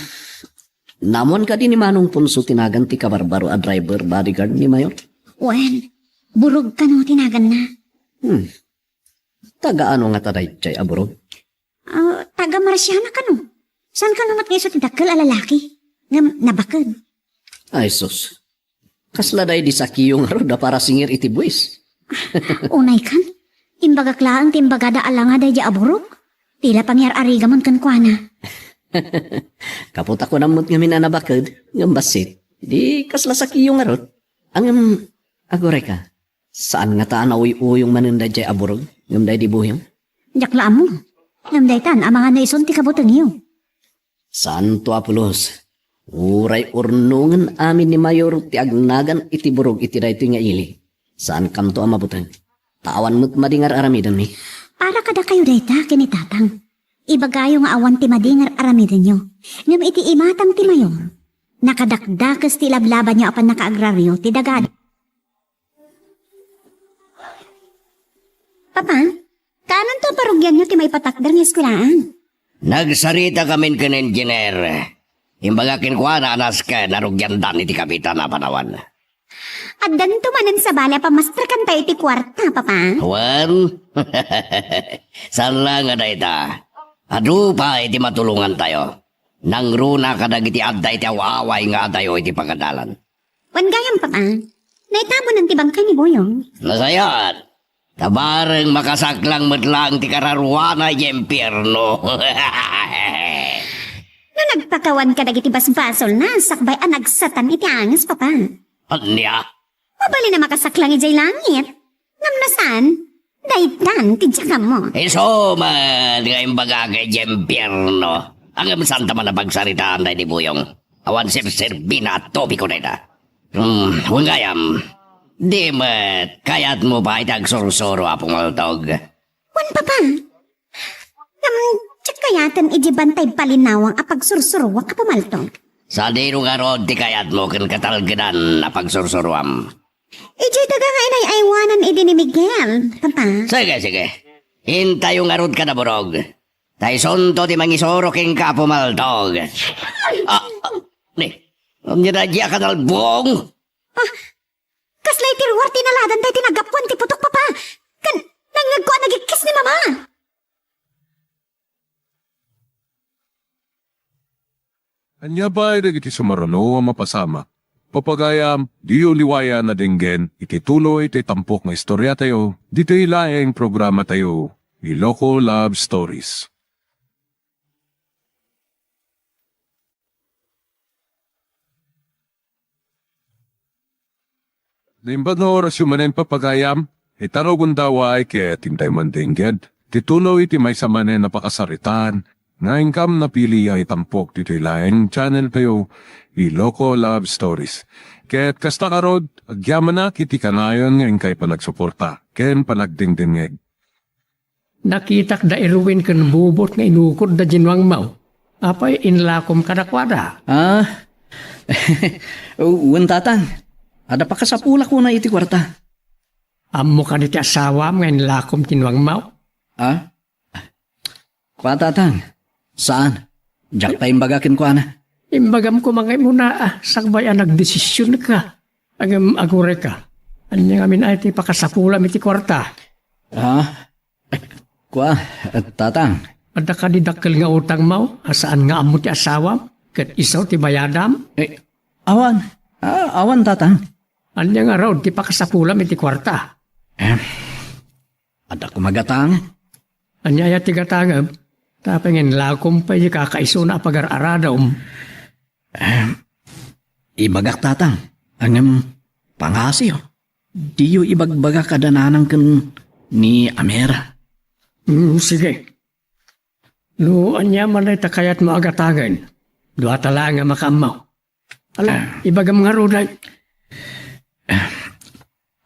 naammoan kadi ni Manong Ponso ti nagan ti kabarbaro a driver bodyguard ni Mayor? Wen, Burog kano ti naganna. Hmm. Taga ano ngata daydiay a Burog? Ah, taga Marciana kano. Saan kano met nga isu ti dakkel a lalaki? Ngem nabaked. Ay, sus. Kasla daydi sakiyo ngarud a parasingir iti buis. Unay kan, imbagak laeng ti imbagada a langa daydi a Burog. Ti la pangyar-arigamon kenkuana. Gapu ta kunam met ngamin a nabaked, ngem bassit. Di kasla sakiyo ngarud. Ngem, aguray ka. Saan ngata a nauy-uyong manen daydiay a Burog ngem daydi Buyong? Diak la ammo. Ngem daytan, amangan no isun ti kabutengyo. Santo a pulos. Uray urnongen amin ni Mayor ti agnagan iti burog iti daytoy nga ili. Saankanto a mabuteng. Ta awan met madi nga ar-aramidenmi. Para kadakayo dayta ken ni Tatang. Ibagayo nga awan ti madi nga ar-aramidenyo. Ngem iti imatang ti Mayor, nakadakdakes ti ilablabanyo a pannakaagraryo ti dagada. Papa, kaananto a parugianyo ti maipatakder nga eskuelaan? Nagsarita kamin ken engineer. Imbaga kenkuana a nasken a rugiandan iti kapitan a panawan. Addanto manen sabali a pamasterkantayo iti kuarta, Papa? Wen, saan la nga dayta. Adu pay ti matulongantayo. Nangruna kadagiti adda iti aw-away nga adayo iti pagadalan. Wen gayam, Papa, naitamonan ti bangkay ni Boyong. Nasayaat. Ta bareng makasaklang met laeng ti kararuana idiay impierno. No nagpakawan kadagiti basbasolna, sakbay a nagsatan iti anges, Papa. Ania? Mabalin a makasaklang idiay langit. Ngem no saan, daytan ti diakammo. Isu met nga imbagak idiay impierno. Ngem saanta man a pagsaritaan daydi Boyong. Awan serserbina a topiko dayta. Hmm, wen gayam, di met kayatmo pay ti agsursuro a pumaltog? Wen, Papa. Ngem, diak kayaten idiay bantay palinawang a pagsursuroak a pumaltog. Sadino ngarud ti kayatmo ken katalgedan a pagsursuroam? Idiay daga nga inay-aywanan idi ni Miguel, Papa. Sige, sige. Intayo ngarud kada burog. Ta isunto ti mangisuro kenka a pumaltog. Ah, ah, ni, ania daydiay a kanalbong? Ah, kasla iti ruar ti naladan daytoy naggapuan ti putok, Papa. Ken, nangngegko a nagikkis ni Mama. Ania pay dagiti sumaruno a mapasamak? Papagayam, diyo liwayan a denggen iti tuloy ti tampok nga istoriatayo, ditoy laeng programatayo, Iloko Love Stories. Naimbag nga orasyo manen, papagayam, ita no gundaway ket intay mandengged ti tuloy ti maysa manen a pakasaritaan nga inkam napili a itampok ditoy laeng channeltayo, Iloko Love Stories. Ket kasta ngarud, agyamanak iti kanayon nga inkay panagsuporta ken panagdengdengngeg. Nakitak da Erwin ken Bubot nga inukod da Nuangmaw. Apay, inlakom kadakuada? Ah, wen, Tatang. Adda pakasapulak kuna iti kuarta. Ammo kadi ti asawam nga inlakom ti Nuangmaw? Ah? Kua, Tatang. Saan? Diak pay imbaga kenkuana. Imbagam koma nga immuna a sakbay a nagdesisionka. Ngem agurayka. Ania ngamin ay ti pakasapulam iti kuarta? Ah? Kua, Tatang. Adda kadi dakkel nga utangmo a saan nga ammo ti asawam ket isu ti bayadam? Eh, awan. Ah, awan, Tatang. Ania ngarud ti pakasapulam iti kuarta? Eh, adda koma gatang. Ania aya ti gatangem? Tapno inlakom pay ti kakaisuna a pagar-aradom. Eh, ibagak, Tatang. Ngem, pangasiyo. Diyo ibagbaga kada nanang ken ni Amira. Hmm, sige. No ania man dayta kayatmo a gatangen, duata laeng a makaammo. Ala, ibagam ngarud.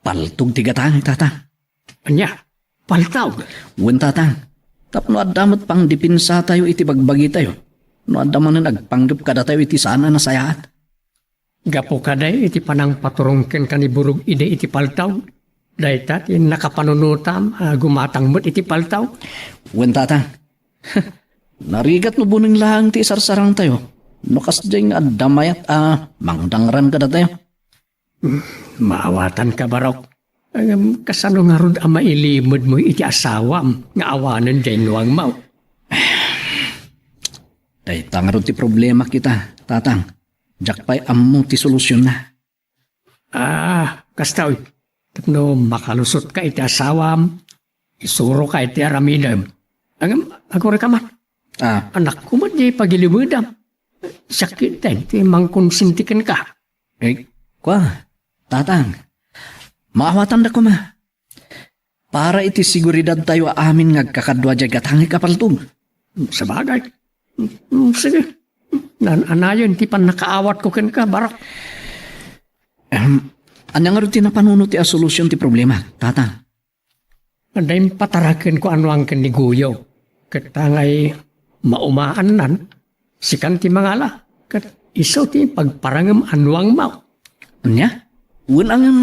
Paltog ti gatangek, Tatang. Ania? Paltog? Wen, Tatang. Tapno adda met pangdepensatayo iti bagbagitayo. No adda manen agpanggep kadatayo iti saan a nasayaat. Gapu kadi iti panangpaturong kenka ni Burog idi iti paltog, dayta ti nakapanunotam a gumatang met iti paltog? Wen, Tatang. Narigat no buneng laeng ti isarsarangtayo, no kasdiay nga adda mayat a mangdangran kadatayo. Hmm, maawatanka, Barok. Ngem, kasano ngarud a mailimedmo iti asawam nga awanen diay Nuangmaw? Dayta ngarud ti problema kita, Tatang. Diak pay ammo ti solusionna. Ah, kasta, uy. Tapno makalusotka iti asawam, isuroka iti aramidem. Ngem, agurayka man. Ah. Anakko met diay pagilimedam. Sakit ti mangkonsinti kenka. Eh, kua, Tatang. Maawatanda koma. Para iti seguridadtayo a amin nga agkakadua diay gatangek a paltog. Sabagay. Mm, sige. Naan-anayon ti pannakaawatko kenka, Barok. Ahem, ania ngarud ti napanunot ti asolusion ti problema, Tatang? Adda impatarakenko a nuang ken ni Goyo. Ket ta ngay maumaannan, sikan ti mangala, ket isu ti pagparangem a nuangmo. Ania? Wen a ngem,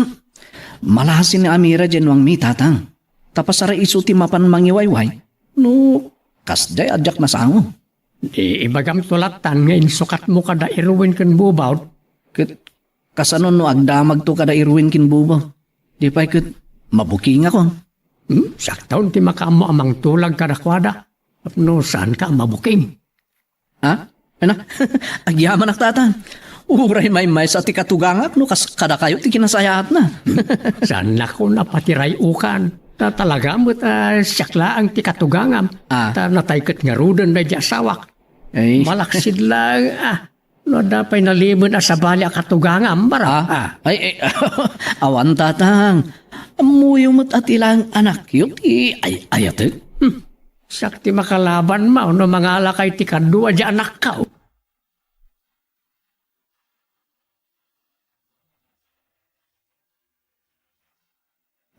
malasi ni Amira diay nuangmi, Tatang. Ta pasar a isu ti mapan mangiwayway, no kasdiay a diak nasango. Di ibagam to lattan nga insukatmo kada Irwin ken Bubawd. Ket kasano no agdamagto kada Irwin ken Bubawd? Di pay ket mabukingakon. Hmm? Siakton ti makaammo a mangtulag kadakuada. Tapno saanka a mabuking. Ha? Ana? Agyamanak, Tatang. Uray maymaysa ti katugangak no kas-, kadakayo ti kinasayaatna. Saannakon a patiray-ukan. Ta talaga met a siak laeng ti katugangam. Ah. Ta natay ket ngaruden daydi asawak. Ay. Malaksid laeng, ah, no adda pay nalimed a sabali a katugangam, Barok. Ah. Ah. Ay, ay, awan, Tatang. Ammoyo met a ti laeng anakyo ti ay-, ayatek. Hmm. Siak ti makalabanmo no mangalakay ti kadua diay anakko.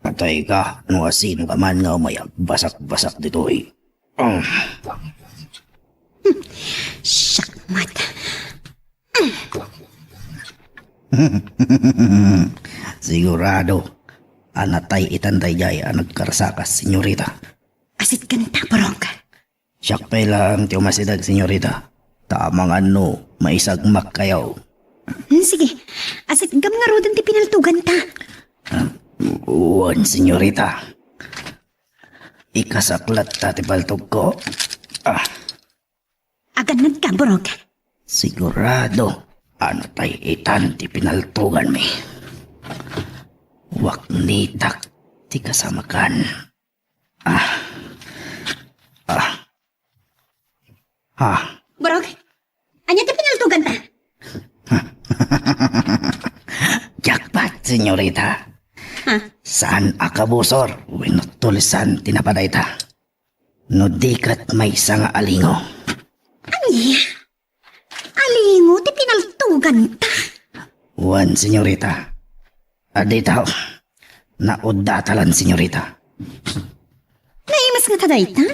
Patay ka, no asino ka man nga umay agbasak-basak ditoy. Ah. Siak met. Sigurado a natay itan daydiay a nagkarsakas, senyorita. Asit kanta, Barok. Siak pay laeng ti umasideg, senyorita. Ta amangan no maisagmakkayo. Hmm, sige. Asit gam ngaruden ti pinaltoganta. Ah, wen, senyorita. Ikasak latta ti paltogko. Ah. Agannadka, Barok. Sigurado a natay itan ti pinaltoganmi. Waknitak ti kasamakan. Ah. Ah. Ah. Barok, ania ti pinaltoganta? Jackpot, senyorita. Ha? Saan a kabusor wenno tulisan ti napadayta. No di ket maysa nga alingo. Ania? Alingo ti pinaltoganta? Wen, senyorita. Adda ita, naudda ta lan, senyorita. Naimas ngata dayta?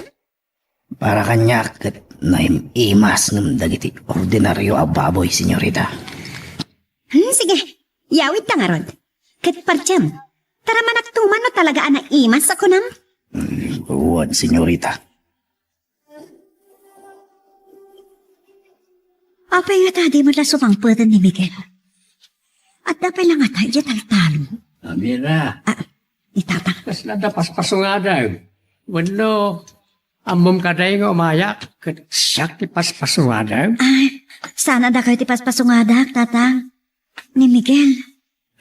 Para kaniak ket naim-imas ngem dagiti ordinario a baboy, senyorita. Hmm, sige. Yawidta ngarud. Ket patiem, taramanak tuman no talaga a naimas a kunam? Hmm, wen, senyorita. Apay ngata di met la sumangpeten ni Miguel? Adda pay la ngata idiay taltalon? Amira. Ah, ni Tatang. Kasla adda paspasungada. Wenno, ammom kadi nga umayak, ket siak ti paspasungada? Ay, saan a dakayo ti paspasungadak, Tatang. Ni Miguel.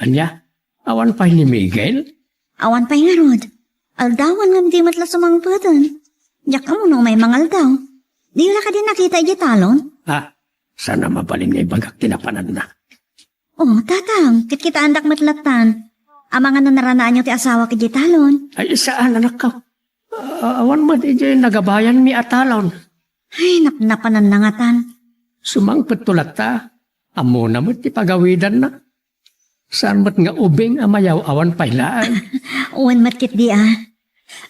Ania? Awan pay ni Miguel? Awan pay ngarud. Aldawan ngem di met la sumangpeten. Diak ammo no umay mangaldaw. Diyo la kadi nakita idiay talon? Ah, saan a mabalin nga ibagak ti napananna? Oh, Tatang, kitkitaendak met lattan. Amangan no naranaanyo ti asawak idiay talon. Ay, saan, anakko. A-, awan met idiay nagabayanmi a talon. Ay, napnapananna ngatan. Sumangpetto latta. Ammona met ti pagawidanna. Saan met nga ubing a mayaw-awan pay laeng. Wen met ketdi a.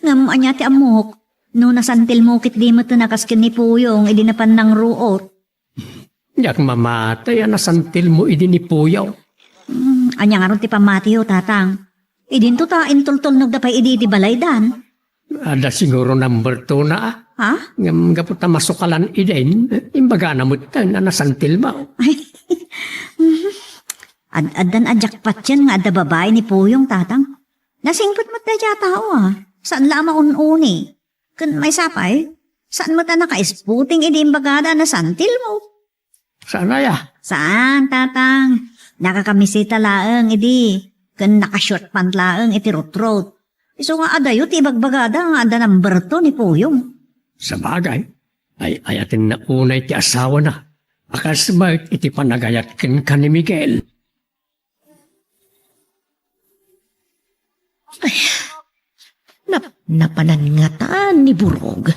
Ngem ania ti ammok? No nasantilmo ketdi met a kas ken ni Puyong idi napan nangruot. Diak mamati a nasantilmo idi ni Puyong. Hmm, ania ngarud ti pammatiyo, Tatang? Idinto ta intultulnogda pay idi iti balaydan. Adda siguro number two na, ah. Ha? Ngem gapu ta masukalan idin, imbagana metten a nasantilmo. Ay, mhm. Ad-, addan a jackpot yan nga adda babai ni Puyong, Tatang. Nasingpet met daydiay a tao, ah. Saan la a maun-uni. Ken maysa pay, saan met a naka-isputing idi imbagada a nasantilmo. Saan aya? Saan, Tatang? Nakakamisita laeng idi, ken naka-short pant laeng iti rutrot. Isu nga adayo ti ibagbagada nga adda number two ni Puyong. Sabagay, ay-ayatenna unay ti asawana a kas met iti panagayat kenka ni Miguel. Ay, nap-, napanan ngatan ni Burog.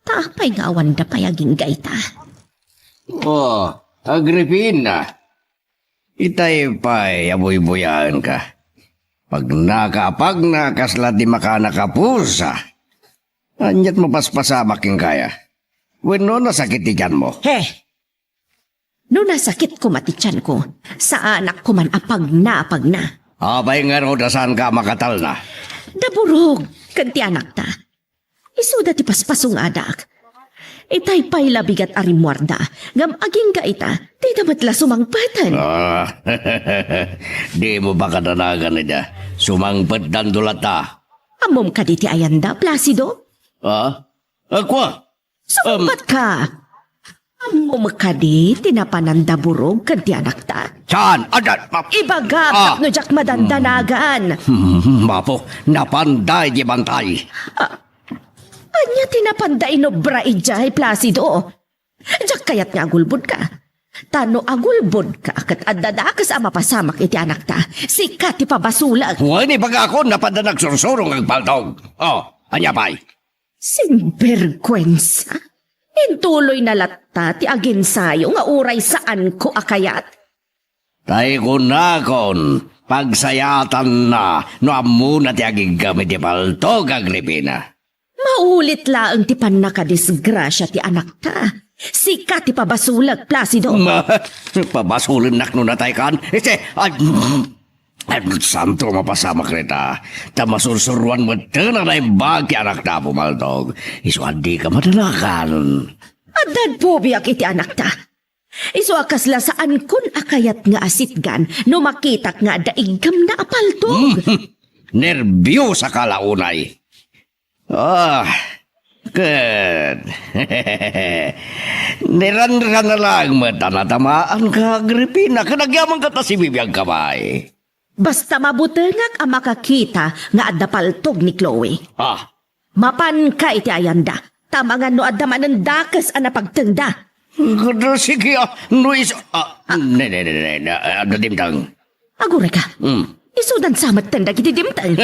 Ta apay nga awanda pay agingga ita? Oh, Agripina, itay pay a buybuyaenka. Pagnaka a pagna, kasla ti makanakapusa. Ania't mapaspasamak kenkaya? Wenno nasakit ti tianmo? He! No nasakit koma ti tianko, saanak koman a pagna a pagna. Apay ngarud a saanka a makatalna? Naburog ken ti anakta. Isuda ti paspasungada. Itay pay la bigat a rimmuarda, ngem agingga ita, dida met la sumangpeten. Ah, dimo pakadanagan ida. Sumangpetdanto latta. Ammom kadi ti ayanda, Placido? Ah? Kua? Sumungpetka! Ammom kadi ti napanan da Burog ken ti anakta? Saan? Adda, ma- Ibagam Ah. tapno diak madandanagan. Hmm, Apo, napanda iti bantay. Ah, ania ti napanda inobra idiay, Placido? Diak kayat nga agulbodka. Ta no agulbodka ket adda dakes a mapasamak iti anakta, sika ti pabasolek. Wen, ibagakon, napanda nagsursuro nga agpaltog. Oh, ania pay? Sinberguensa! Intuloyna latta ti aginsayo nga uray saanko a kayat. Tay kunakon, pagsayaatanna no ammona ti agiggam iti paltog, Agripina. Maulit laeng ti pannakadisgrasia ti anakta. Sika ti pabasolek, Placido. Ma-, pabasolennak no nataykan? Iti, ay, ay, santo mapasamak rita. Ta masursuruan metten a naimbag ti anakta a pumaltog. Isu a dika madanagan. Addan pubiak iti anakta. Isu a kasla saankon a kayat nga asitgan no makitak nga adda iggamna a paltog. Nerbiosaka la unay. Ah, ket niranrana laeng met a natamaanka, Agripina, ket agyamanka ta sibibiagka pay. Basta mabutengak a makakita nga adda paltog ni Chloe. Ah. Mapanka iti ayanda, ta amangan no adda manen dakes a napagtengda. Kada sige, ah, no is-, ah, ne, ne, ne, ne, ne, ah, adda dimteng. Agurayka. Hmm. Isudan sa metten dagiti dimteng.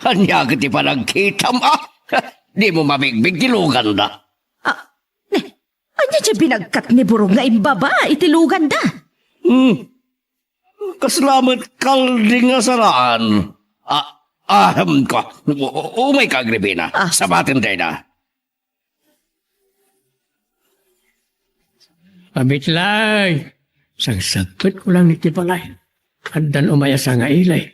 Ania ket ti panagkitam, ah? Dimo mabigbig ti luganda. Ah, ne, ania ti binagkat ni Burog nga imbaba iti luganda? Hmm. Kasla met kalding a saraan. Ah, ahem ka. U-, u-, umayka, Agripina. Ah. Sabaten dayta. Abitlay, sagsagpetko lang iti balay. Addan umay a sangailay.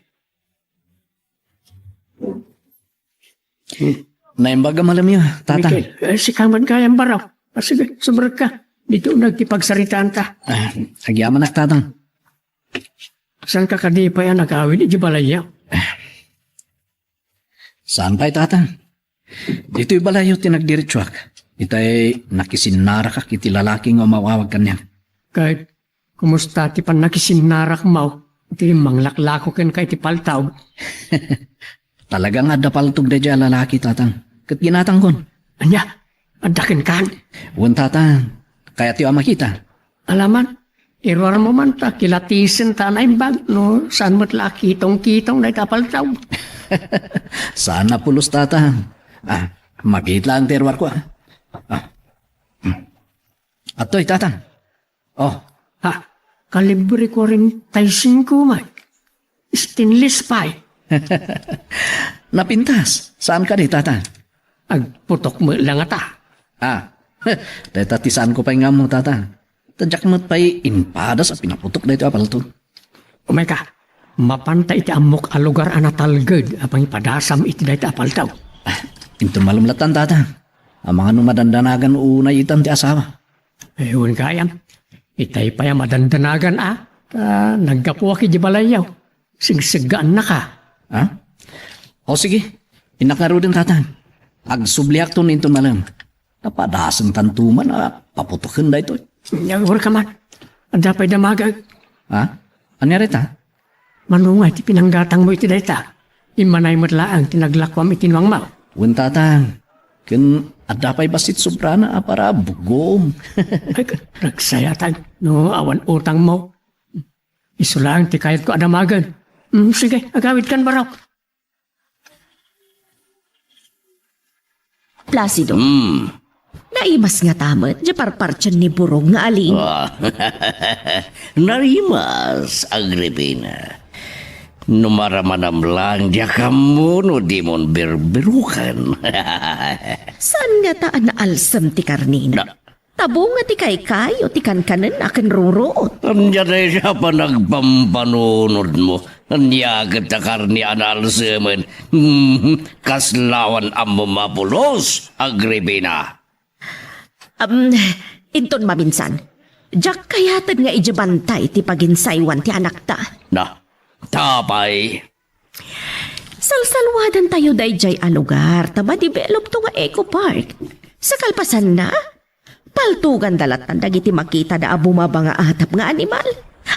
Naimbag a malamyo, Tata. Mikel, eh, sika man gayam baraw. Ah, sige, sumrekka. Dito nagkipagsaritaan ta. Ah, agyamanak, Tata. Saan ka kadi pay a nagawid iti balayyo? Saan pay, Tata? Ditoy balayyo ti nagdiretsuak. Itay nakisinnarakak iti lalaki nga umaw-awag kaniak. Ket kumusta ti pannakisinnarakamon iti manglaklako kenka iti paltog? Talaga nga adda paltog daydiay a lalaki, Tata. Ket ginatangkon. Ania? Adda kenkan? Wen, Tata. Kayatyo a makita? Alaman, iruarmo man ta kilatisen ta a naimbag no saan met la a kitongkitong dayta a paltog. Saan a pulos, Tata. Ah, mabit laeng ti iruarko, ah. Ah. Hmm. Adtoy, Tata. Oh. Ha, kalibre kuarenta y singko man. Stainless pay. Napintas. Saan kadi, Tata? Agputok met la ngata. Ah, dayta ti saanko pay nga ammo, Tata. Ta diak met pay impadas a pinaputok daytoy a paltog. Umayka, mapanta iti ammok a lugar a natalged a pangipadasam iti dayta a paltog. Ah, inton malem lattan, Tata. Amangan no madandanagan unay itan ti asawa. Eh, wen gayam. Itay pay a madandanagan a. Ta naggapuak iti balayyo. Sigseggaannaka. Ha? O sige, innak ngaruden, Tata. Agsubliakto no inton malem. Napadasentanto man a paputoken daytoy. Nagurka man. Adda pay damagek. Ha? Ania dayta? Mano nga iti pinanggatangmo iti dayta? Immanay met laeng ti naglakuam iti nuangmo. Wen, Tata. Ken adda pay bassit sobrana a para bugom. Ay, nagsayatan no awan utangmo. Isu laeng ti kayatko a damagen. Mm, sige, agawidkan, baro. Placido. Hmm. Naimas ngata met diay parpartien ni Burog nga alingo. Ah, naimas, Agripina. No maramanam lang, diak ammo no dimon birbiruken. Saan ngata a naalsem ti karnina? Na- Tabunga ti kaykayo ti kankanenna ken ruruot. Ania dayta a panagpampanunotmo? Ania ket ta karne a naalsemen? Hmm, kasla awan ammom a pulos, Agripina. Am, inton maminsan, diak kayaten nga idiay bantay ti paginsaywan ti anakta. Na, ta apay? Salsalwadantayo daydiay a lugar ta madevelopto nga eco park. Sa kalpasanna, paltoganda lattan dagiti makitada a bumaba nga atap nga animal.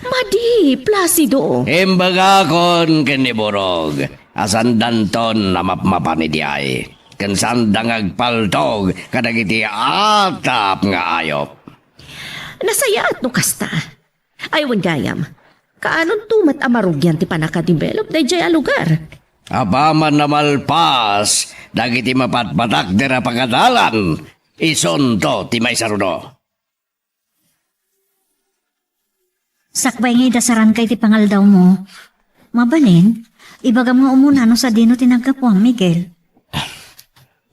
Madi, Placido. Imbagakon ken ni Burog a saandanton a mapmapan idiay, ken saanda nga agpaltog kadagiti atap nga ayop. Nasayaat no kasta. Ay, wen gayam, kaanonto met a marugian ti pannakadevelop daydiay a lugar? Apaman a malpas dagiti mapatpatakder a pagadalan, isunto ti maisaruno. Sakbay nga idasarankay ti pangaldawmo, mabalin, ibagam nga umuna no sadino ti naggapuam, Miguel.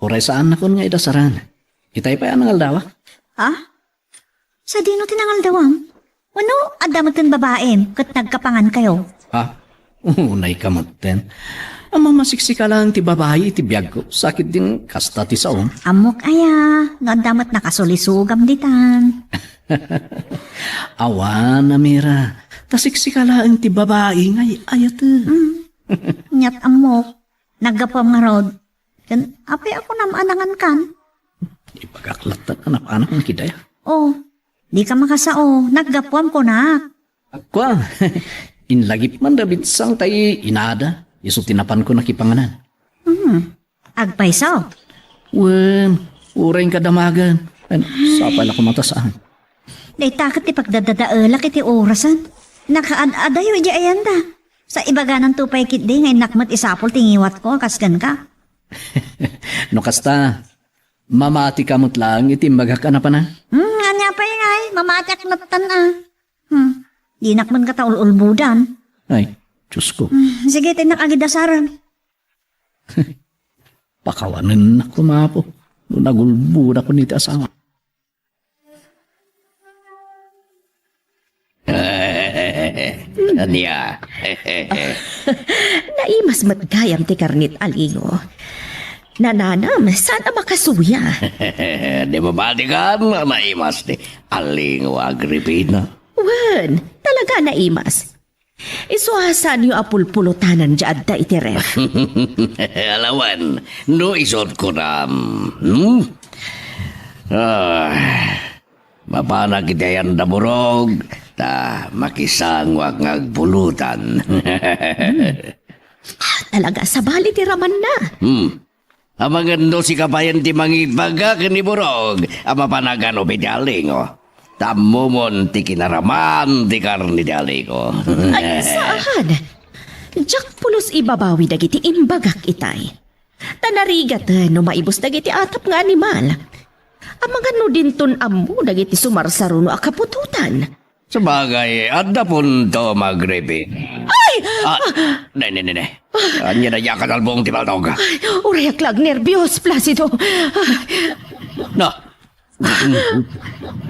Uray saannakon nga idasaran. Itay pay a nangaldawak? Ha? Sadino ti nangaldawam? Wenno, adda metten babaim ket nagkapangankayo? Ha? Unayka metten. Amma, masiksika laeng ti babai iti biagko. Sakit din kasta ti saom. Ammok aya, no adda met nakasulisogam ditan. Awan, Amira. Ta siksika laeng ti babai nga ay-ayatem. Mm. Ket ammok, naggapuam ngarud. Ken apay a kunam a nangankan? Ibagak lattan a napanak nga kidaya. Oh, dika makasao, naggapuam kunak. Kua, inlagip man da binsang tay inada, isu ti napanko nakipanganan. Hmm, agpayso? Wen, uray kadamagan. Sapay la koma ta saan. Dayta ket ti pagdadadaelak iti orasen. Nakaad-adayo idiay ayanda. Sa ibagananto pay ketdi nga innak met isapul ti ngiwatko a kas kenka. No kasta, mamatika met laeng iti imbagak a napanak? Hmm, ania pay ngay, mamatiak metten a. Hmm, dinak met ngata ul-ulbodan. Ay, Diosko. Hmm, sige, ti innak agidasaren. Pakawanennak koma, Apo, no nagulbodakon iti asawa. Ania? Naimas met gayam ti karnit, Alingo. Nananam, saan a makasuya? Di mo balikan, naimas ti Alingo, Agripina? Wen, talaga naimas. Isu a saanyo a pulpulotanan diay adda iti ref. Alawan, no isut' kunam, hmm? Ah, mapanak iti ayan da Burog, ta makisangoak nga agpulutan. Hmm. Ah, talaga, sabali ti ramanna. Hmm. Amangan no sika payen ti mangibaga ken ni Burog a mapan aganup iti Alingo. Ta ammomon ti kinaraman ti karne ti Alingo. Ay, saan? Diak pulos ibabawi dagiti imbagak itay. Ta narigaten no maibus dagiti atap nga animal. Amangan no dinton ammo dagiti sumarsaruno a kaputotan. Sabagay, adda punto, Agripina. Ay! Ah, ne, ne, ne, ne. Ania dayta a kanalbong ti paltog? Ay, urayak la agnerbios, Placido. Na. Ay,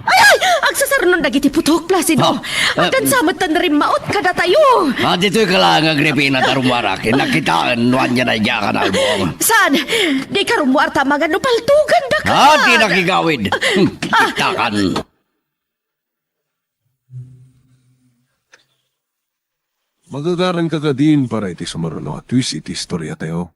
ay! Agsasarnon dagiti putok, Placido. Ah, eh, agdansa met ta narimmaot kadatayo. Ah, ditoy ka lang, Agripina, ta rummuarak. Nakitaen no ania dayta a kanalbong. Saan? Dika rummuar ta amangan no paltogandaka. Ah, di nakigawid. Hmm, kitakan. Magagaranka kadin para iti sumaruno a twist iti istoriatayo.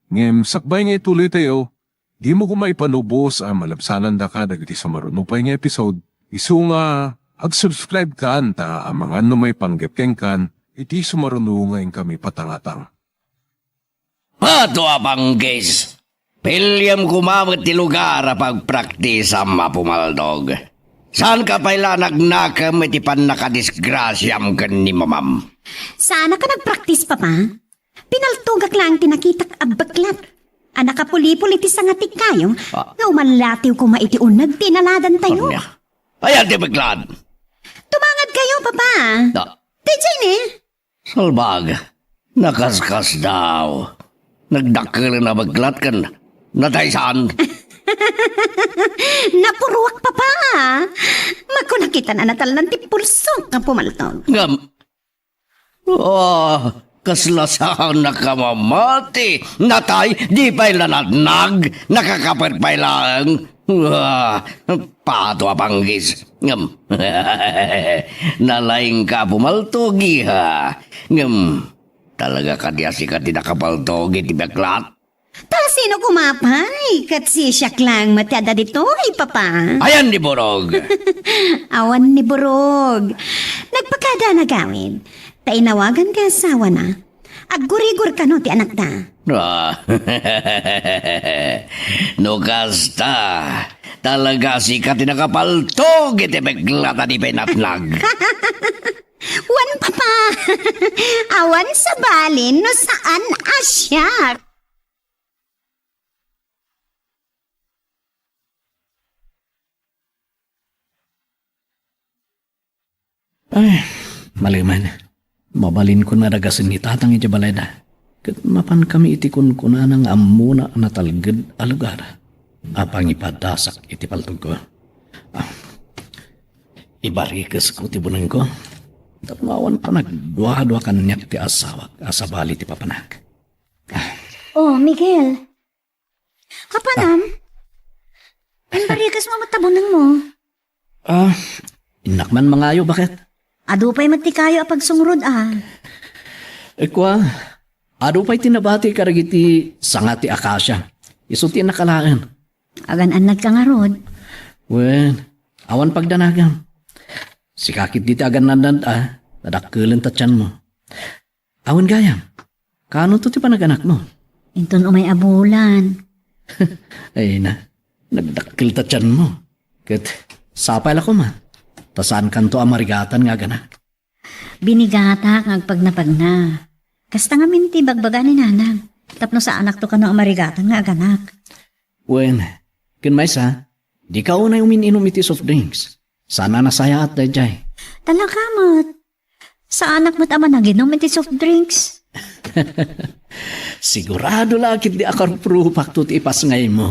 Ngem sakbay nga ituloytayo, dimo koma ipanubos a malabsanandaka dagiti sumaruno pay nga episode. Isu nga, ag-subscribe kan ta amangan no maipanggep kenkan iti sumaruno nga inkami patangatang. Ato a panggis! Piliam koma met ti lugar a pagpraktisam a pumaltog. Saanka pay la a nagnakem iti pannakadisgrasiam ken ni mamam. Saanak a nagpraktis, Papa. Pinaltogak laeng ti nakitak a beklat. a nakapulipol iti sanga ti kayo, Ah. nga umalatiw koma iti uneg ti inaladantayo. Ania? Ayan ti beklat. Tumangadkayo, Papa. Da. Ti Jenny. Salbag, nakaskasdaaw. Nagdakkel a beklat ken natay saan. Napuruak, Papa. Makuna kita a natalnan ti pulsok nga pumaltog. Ngem, oh, kasla saan a kamamati. Natay, di pay la natnag, nakakapet pay laeng. Ah, pato a panggis. Ngem, nalaingka a pumaltog, iha. Ngem, talaga kadi a sika ti nakapaltog iti beklat? Ta sino koma pay? Ket siak laeng met ti adda ditoy, Papa. Ayan ni Borog. Awan ni Borog. Nagpakada a nagawid. Ta inawagan ti asawana. Aggurigor kano ti anakda. Ah. No kasta, talaga sika ti nakapaltog iti beklat a di pay natnag. Wen, Papa, awan sabali no saan a siak. Ay, malimed. Mabalinkon nga dagasen ni Tatang idiay balayda. Ket mapankami iti kunkunana nga ammona a natalged a lugar a pangipadasak iti paltogko. Ah, ibarikesko ti bunengko. Tapno awan panagduadua kaniak ti asawak a sabali ti papanak. Ah. Oh, Miguel. Apanam? Ah. Imbarikesmo met ta bunengmo? Ah, innak man mangayo, baket? Adu pay met ti kayo a pagsungrod, ah. Kua, adu pay ti nabati kadagiti sanga ti akasia. Isu ti innaka laeng. Agan-annadka ngarud? Wen, awan pagdanagam. Sika ketdi ti agan-annad, ah. Nadakkelen ta tianmo. Awan gayam. Kaanonto ti panaganakmo? Inton umay a bulan. Ay na, nagdakkel ta tianmo. Ket sapay la koma, ta saankanto a marigatan nga aganak. Binigatak nga agpagnapagna. Kasta ngamin ti ibagbaga ni nanang, tapno saanakto kano a marigatan nga aganak. Wen, ken maysa, dika unay umin-inum iti soft drinks. Saan a nasayaat daydiay. Talaga met. Saanak met a managinum iti soft drinks. Sigurado la ketdi a karuprupakto ti ipasngaymo.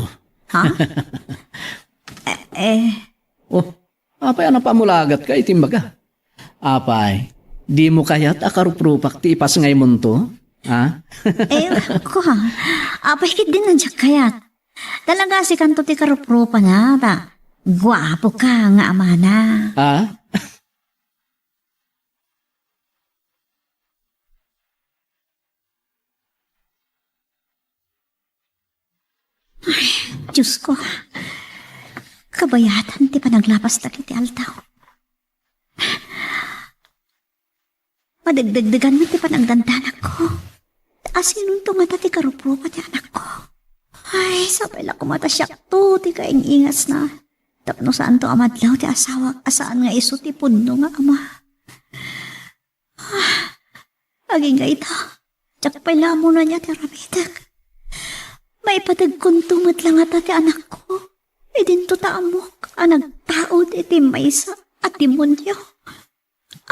Ha? Eh, eh. Oh, apay a napamulagatka iti imbaga? Apay, dimo kayat a karuprupak ti ipasngaymonto? Ha? Eh, ko ha. Apay ketdin a diak kayat. Talaga sikanto ti karuprupana, ta guapoka nga amana. Ha? Ay, Diyos ko. Kabayatan ti panaglapas dagiti aldaw. Madagdagdagan met ti panagdandanakko. Asinonto ngata ti karuprupa ti anakko? Ay, sapay la koma ta siakto ti kaing-ingasna. Tapno saanto a madlaw ti asawak a saan nga isu ti pudno nga ama. Ah, agingga ita, diak pay la ammo ania ti aramidek. Maipadagkonto met la ngata ti anakko. Idinto ta ammok a nagtaud iti maysa a demonio.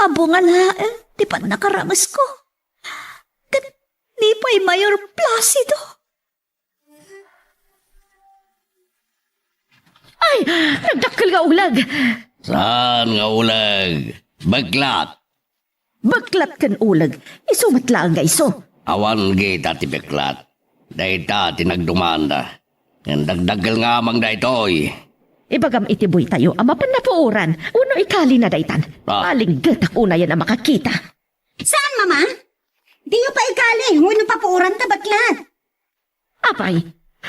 Abo nga laeng ti pannakaramesko. Ket ni pay Mayor Placido. Ay, nagdakkel nga uleg. Saan nga uleg? Beklat. Beklat ken uleg, isu met laeng nga isu. Awan gita ti beklat. Dayta ti nagdumanda. Ngem dagdagkel nga amang daytoy. Ibagam iti buytayo a mapan napuoran wenno ikalina daytan. Ah. Palinggetak unayen a makakita. Saan, Mama? Diyo pay ikali wenno papuoran ta beklat. Apay,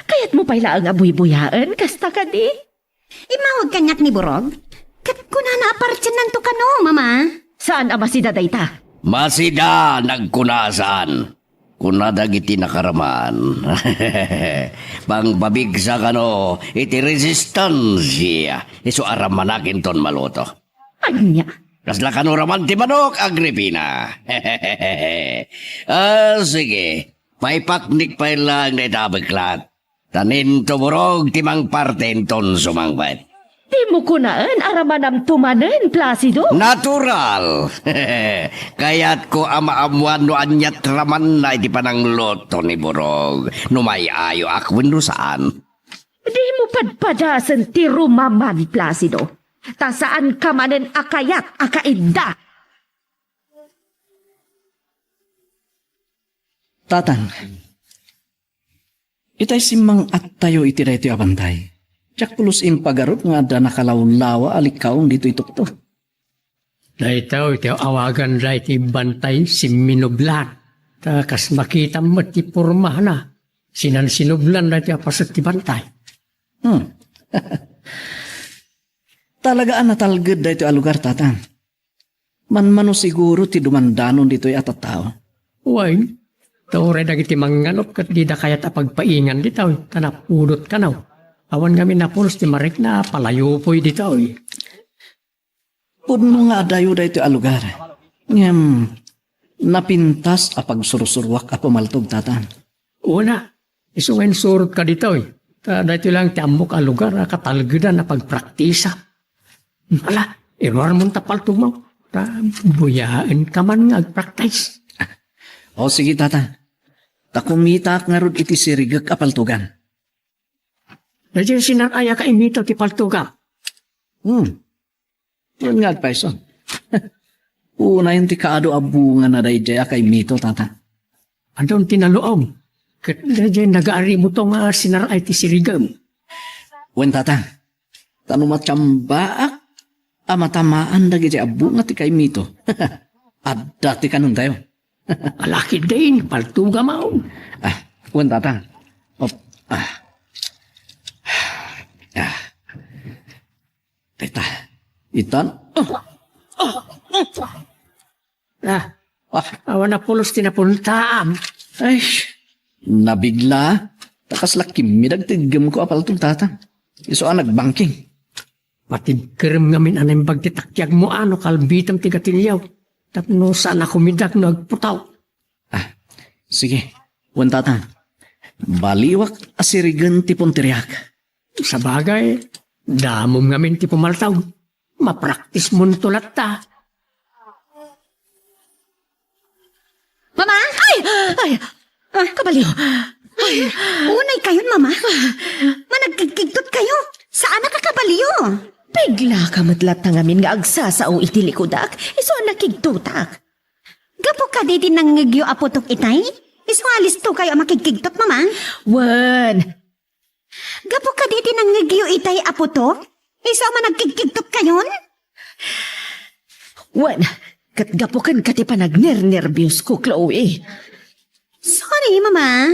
kayatmo pay laeng a buybuyaen kasta kadi? Immawag kaniak ni Borog? Ket kunana a partiennanto kano, Mama. Saan a masida dayta? Masida, nagkuna a saan. Kuna dagiti nakaraman. Pangpabigsa kano iti resistansya, isu a ramanak inton maluto. Ania? Kasla kano raman ti manok, Agripina. Ah, sige. Maipaknik pay laeng dayta a beklat. Ta ninto burog ti mangparte inton sumangpet. Dimo kunaen a ramanamto manen, Placido? Natural! Kayatko a maammuan no aniat ramanna iti panangluto ni burog, no may-ayoak wenno saan. Dimo padpadasen ti rumaman, Placido. Ta saanka manen a kayat a kaidda. Tatang, itay simmang-attayo iti daytoy a bantay. Diak pulos impagarup nga adda nakalawlawa a likkaon ditoy tukto. Daytoy ti awagan daytoy bantay simminublan. Ta kas makitam met ti pormana, sinansinublan daytoy a paset ti bantay. Hmm. Talaga a natalged daytoy a lugar, Tatang. Manmano siguro ti dumandanon ditoy a tattao. Wen, ta uray dagiti mangnganup ket dida kayat a pagpaingan ditoy, ta napudot kano. Awan ngamin a pulos ti marikna a palayopoy ditoy. Pudno nga adayo daytoy a lugar. Ngem, napintas a pagsursuruak a pumaltog, Tatang. Una, isu nga insurotka ditoy. Ta daytoy lang ti ammok a lugar a katalgedan a pagpraktisa. Ala, iruarmon ta paltogmo. Ta buyaenka man nga agpraktis. O, sige, Tatang. Ta kumitaak ngarud iti sirigek a paltogan. Daydiay sinar-ay a kaimito ti paltogam. Hmm. Wen nga agpayso. Unayen ti kaadu a bungana daydiay a kaimito, Tatang. Adun ti naluom. Ket daydiay nagaarimo to nga sinar-ay ti sirigem. Wen, Tatang. Ta no matsamba a matamaan dagiti a bunga ti kaimito, adda ti kanentayo. Alakidin, paltogam. Ah, wen, Tatang. Op, ah. Ah. Dayta. Itan. Ah, awan a pulos ti napuntaam. Ay, nabigla. Ta kasla kimmidag ti iggemko a paltog, Tatang. Isu a nagbangking. Patigkerem ngamin a naimbag ti takiagmo a no kalbitem ti gatilio. Tapno saan a kumidag no agputaw. Ah, sige. Wen, Tatang. Baliwak a sirigen ti punteriak. Sabagay, damom ngamin ti pumaltog. Mapraktismonto latta. Mama? Ay! Ay! Ah, kabalio. Ay, unay kayon, Mama. Managkigkigtot kayo. Saan a kakabalio? Pigla ka met latta ngamin nga agsasao iti likudak. Isu a nakigtotak. Gapu kadi ti nangngegyo a putok itay? Isu a listo kayo a makigkigtot, Mama? Wen, gapu kadi ti nangngegyo itay a putok? Isu a managkigkigtot kayon? Wen, ket gapu ken ka ti panagnernerbios ko, Chloe. Sorry, Mama.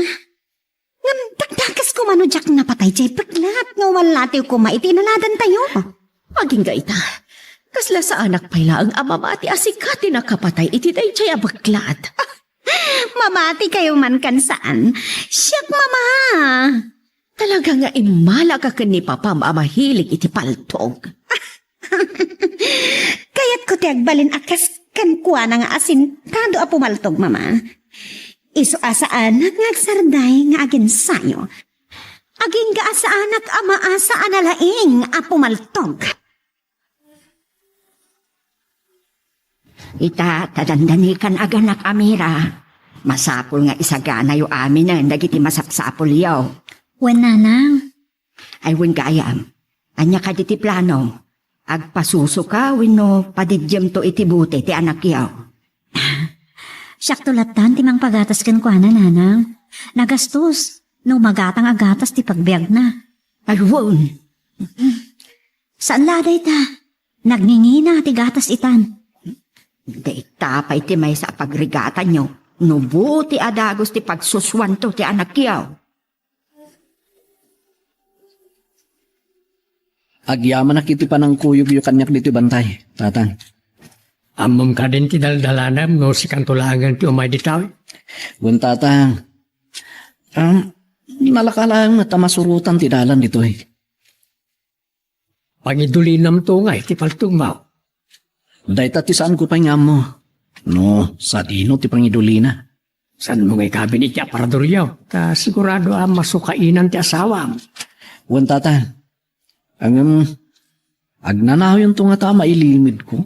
Ngem dakdakes koma no diak napatay jay peklat nga umalatiw koma iti inaladantayo. Agingga ita, kasla saanak pay laeng a mamati a sika ti nakapatay iti dayjay a beklat. Mamati kayo man kan saan. Siak, Mama. Talaga nga immala ka ken ni Papam a mahilig iti paltog. Kayatko ti agbalin a kas kenkuana nga asintado a pumaltog, Mama. Isu a saanak nga agsarday nga aginsayo. Agingga a saanak a maasa a nalaing a pumaltog. Ita, ta dandanikan a ganak a Mira, masapul nga isaganayo aminen dagiti masapsapulyo. Wen, Nanang. Ay, wen gayam. Ania kadi ti plano? Agpasusoka wenno padidiemto iti bote ti anakyo? Siakto lattan ti mangpagatas kenkuana, Nanang. Nagastos no magatang a gatas ti pagbiagna. Ay, wen. Saan la dayta? Nagngingina ti gatas itan. Dayta pay ti maysa a pagrigatanyo no bote a dagus ti pagsusuanto ti anakyo. Agyamanak iti panangkuyogyo kaniak ditoy bantay, Tatang. Ammom kadin ti daldalanam no sikanto laengen ti umay ditoy? Wen, Tatang. Um, nalaka laeng met a masurotan ti dalan ditoy. Pangidulinamto ngay ti paltogmo. Dayta ti saanko pay nga ammo. No, sadino ti pangidulina? Saanmo nga ikabin iti aparadoryo? Ta sigurado a masukainan ti asawam. Wen, tata. Ngem, agnanayon to nga ta mailimedko.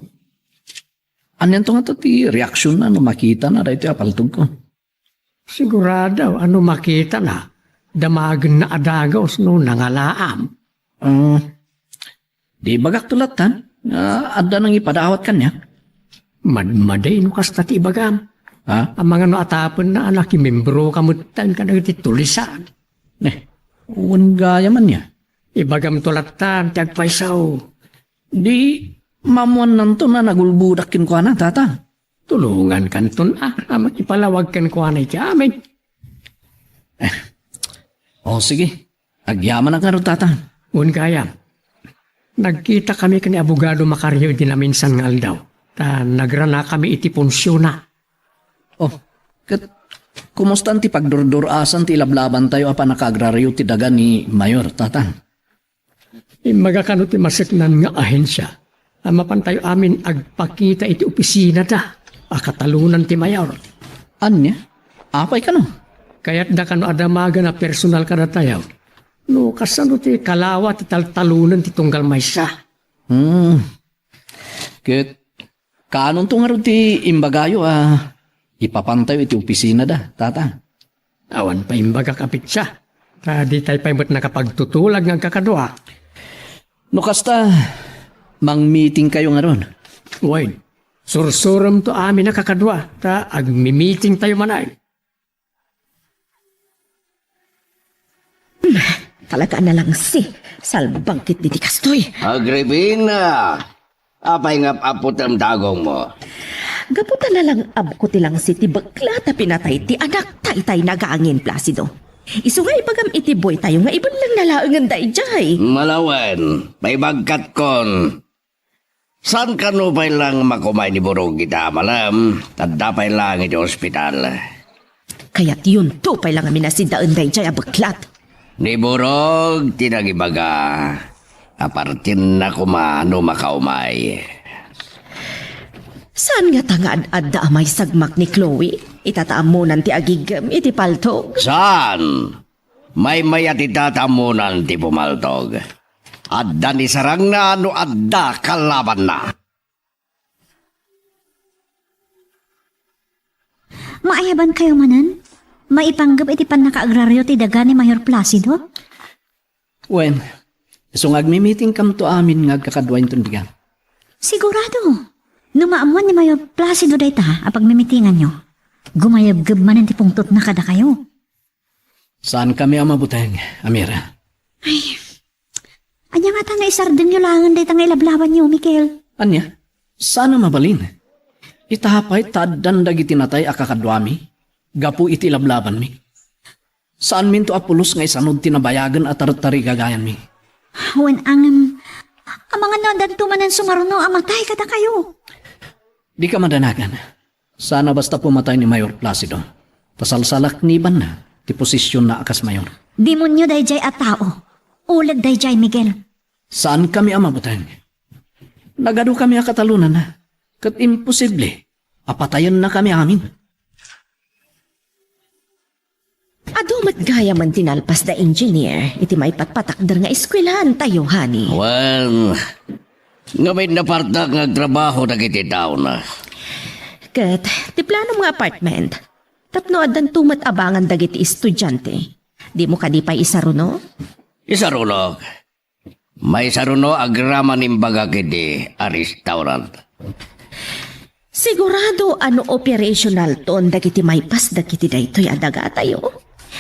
Anian to nga ti reaksionna no makitana daytoy a paltogko? Sigurado a no makitana, damagenna a dagus no nangalaam. Ah, di ibagak to lattan nga adda nangipadawat kaniak. Madmadi no kasta ti ibagam. Ha? Amangan no atapenna a nakimembroka metten kadagiti tulisan. Eh, wen gayam ania? Ibagam to lattan ti agpayso. Di maammuannanto a nagulbodak kenkuana, tata. Tulongankanton a, a makipalawag kenkuana iti amin. Eh, o, sige. Agyamanak ngarud, tata. Wen gayam. Nagkitakami ken ni Abogado Macario iti naminsan nga aldaw. Ta nagranakami iti punsiona. O, ket kumustan ti pagdurdur-asan ti ilablabantayo a pannakaagrario ti daga ni Mayor, tata? Immaga kano ti maseknan nga ahensia a mapantayo amin agpakita iti opisinada a katalonan ti Mayor. Ania? Apay kano? Kayatda kano a damagen a personal kadatayo. No kasano ti kalawa ti taltalonen ti tunggal maysa? Hmm. Ket kaanonto ngarud ti imbagayo a ipapantayo iti opisinada, tata? Awan pay imbagak a petsa, ta ditay pay met nakapagtutulag nga agkakadua. No kasta, mangmitingkayo ngarud. Wen, sursuremto amin a kakadua, ta agmimitingtayo manen. Talaga a nalangsi. Salbangkit diti kastoy. Agripina! Apay nga ap-aputem ti agongmo? Gapu ta nalangabko ti langsi ti bekla ta pinatay ti anak ta itay nagangin, Placido. Isu nga ibagam iti buwaytayo nga ibellengna laengen daydiay. Malawen, paibagkatkon. Saan kano pay lang makumay ni Burog ita a malem, adda pay lang iti ospital. Kayatyonto pay lang a minasidaen daydiay a beklat. Ni Burog ti nagibaga a partinna koma no makaumay. Saan ngata nga ad-adda a maisagmak ni Chloe? Ita ta ammonan ti agigem iti paltog. Saan? Maymayat ita ta ammonan ti pumaltog. Adda ni sarangna no adda kalabanna. Maayabankayo manen? Maipanggep iti pannakaagrario ti daga ni Mayor Placido? Wen, isu nga agmimitingkamto amin nga agkakadua inton diga. Sigurado, no maammuan ni Mayor Placido dayta a pagmimitinganyo, gumayabgeb manen ti pungtotna kadakayo. Saankami a mabuteng, Amira. Ay, ania ngata nga isardengyo laengen dayta nga ilablabanyo, Miguel? Ania? Saan a mabalin? Ita pay ta addan dagiti natay a kakaduami gapu iti ilablabanmi. Saanminto a pulos nga isanud ti nabayagen a tartarigagayanmi. Wen, ngem, amangan no addanto manen sumaruno a matay kadakayo. Dika madanagan. Saan a basta pumatay ni Mayor Placido. Ta salsalaknibanna ti posisionna a kas mayor. Demonio daydiay a tao. Uleg daydiay, Miguel. Saankami a mabuteng. Nagadukami a katalonanna. Ket imposible a patayennakami amin. Adu met gayamen ti nalpas da engineer iti maipatpatakder nga eskuelaantayo, honey. Wen, ngamin napartak nga agtrabaho dagiti taona. Ket ti planom nga apartment, tapno addanto met abangan dagiti estudiante. Dimo kadi pay isaruno? Isarunok. Maisaruno agraman imbagak iti a restaurant. Sigurado a no operationalton dagiti maipas dagiti daytoy a dagatayo,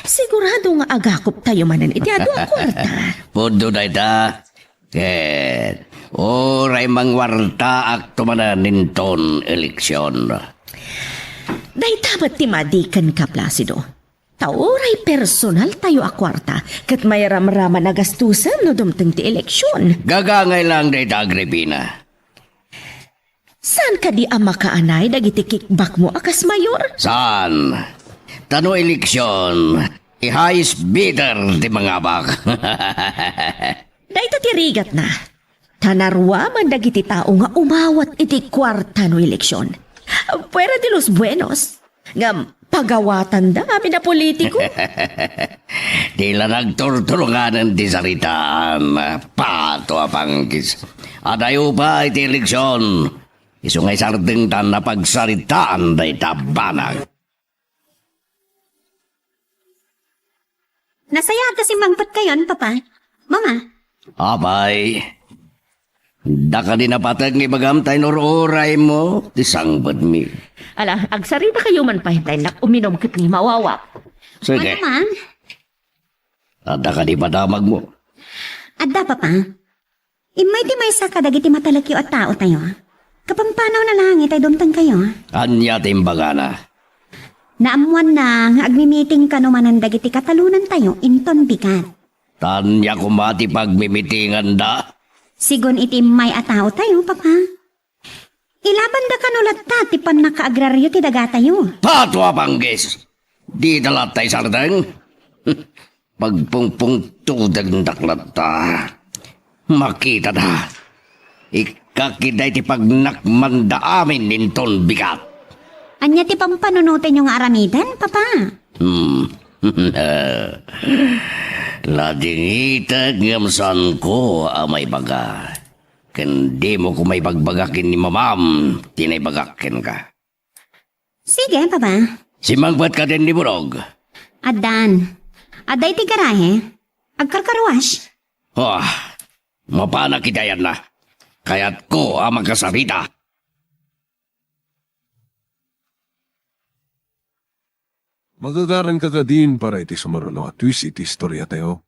sigurado nga agakuptayo manen iti adu a kuarta. Pudno dayta. Ket uray mangwartaakto manen inton eleksion. Dayta met ti madi kenka, Placido. Ta uray personaltayo a kuarta ket mairamraman a gastusem no dumteng ti eleksion. Gagangay lang dayta, Agripina. Saan kadi a makaanay dagiti kickbackmo a kas mayor? Saan? Ta no eleksion, ti highest bidder ti mangabak. Dayta ti rigatna. Ta naruaman dagiti tao nga umawat iti kuarta no eleksion. Fuera de los buenos. Ngem, Pagawatanda amin a politiko. Di la nagturturunganen ti saritaan, Pato a Panggis. Adayo pay ti eleksion. Isu nga isardengtan a pagsaritaan dayta banag. Nasayaat a simmangpetkayon, Papa. Mama. Apay, daka di napateg nga ibagam ta inur-uraymo ti sangpetmi. Ala, agsarita kayo man pay, ta innak uminom ket ni mawawak. Sige. Ano man? Adda kadi madamagmo? Adda, Papa. Immay ti maysa kadagiti matalekyo a taotayo. Kapampanaw na laeng itay dumtengkayo. Ania ti imbagana? Naammoanna nga agmimiting kano manen dagiti katalonantayo inton bigat. Ania koma ti pagmimitinganda? Sigun iti immay a taotayo, Papa. Ilabanda kano latta ti pannakaagraryo ti dagatayo. Pato a Panggis! Dita latta isardeng? Pagpungpungtodendak latta. Makitada. Ikka ketdi ti pagnakmanda amin inton bigat. Ania ti pampanunotenyo nga aramiden, Papa? Hmm. Nadingitek ngem saanko a maibaga. Ken dimo koma ibagbaga ken ni mamam ti naibagak kenka. Sige, Papa. Simmangpet kadin ni Burog? Addan. Adda iti garahe. Agkarkarwash. Ah, mapanak iti ayanna. Kayatko a makasarita. Magagaranka kadin para iti sumaruno a twist iti istoriatayo.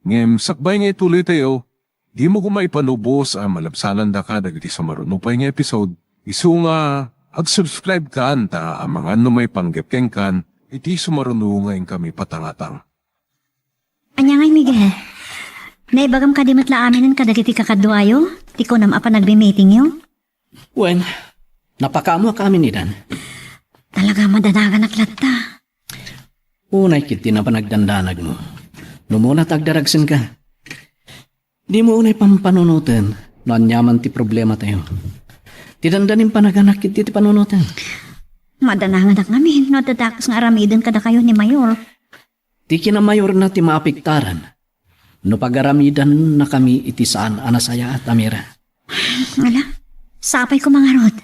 Ngem sakbay nga ituloytayo, dimo koma ipanubos a malabsanandaka dagiti sumaruno pay nga episode. Isu nga, ag-subscribe kan ta amangan no maipanggep kenkan iti sumaruno nga inkami patangatang. Ania ngay, Miguel? Naibagam kadi met la aminen kadagiti kakaduayo ti kunam a panagmimitingyo? Wen, napakaammoak amin idan. Talaga, madanaganak latta. Unay ketdi napan agdandanagmo. No muna ta agdaragsenka. Dimo unay pampanunoten no aniaman ti problematayo. Ti dandanim panaganak ketdi ti panunoten. Madanaganak ngamin no adda dakes nga aramiden kadakayo ni Mayor. Ti kinamayorna ti maapektaran no pagaramidannakami iti saan a nasayaat a mira. Ala, sapay koma ngarud,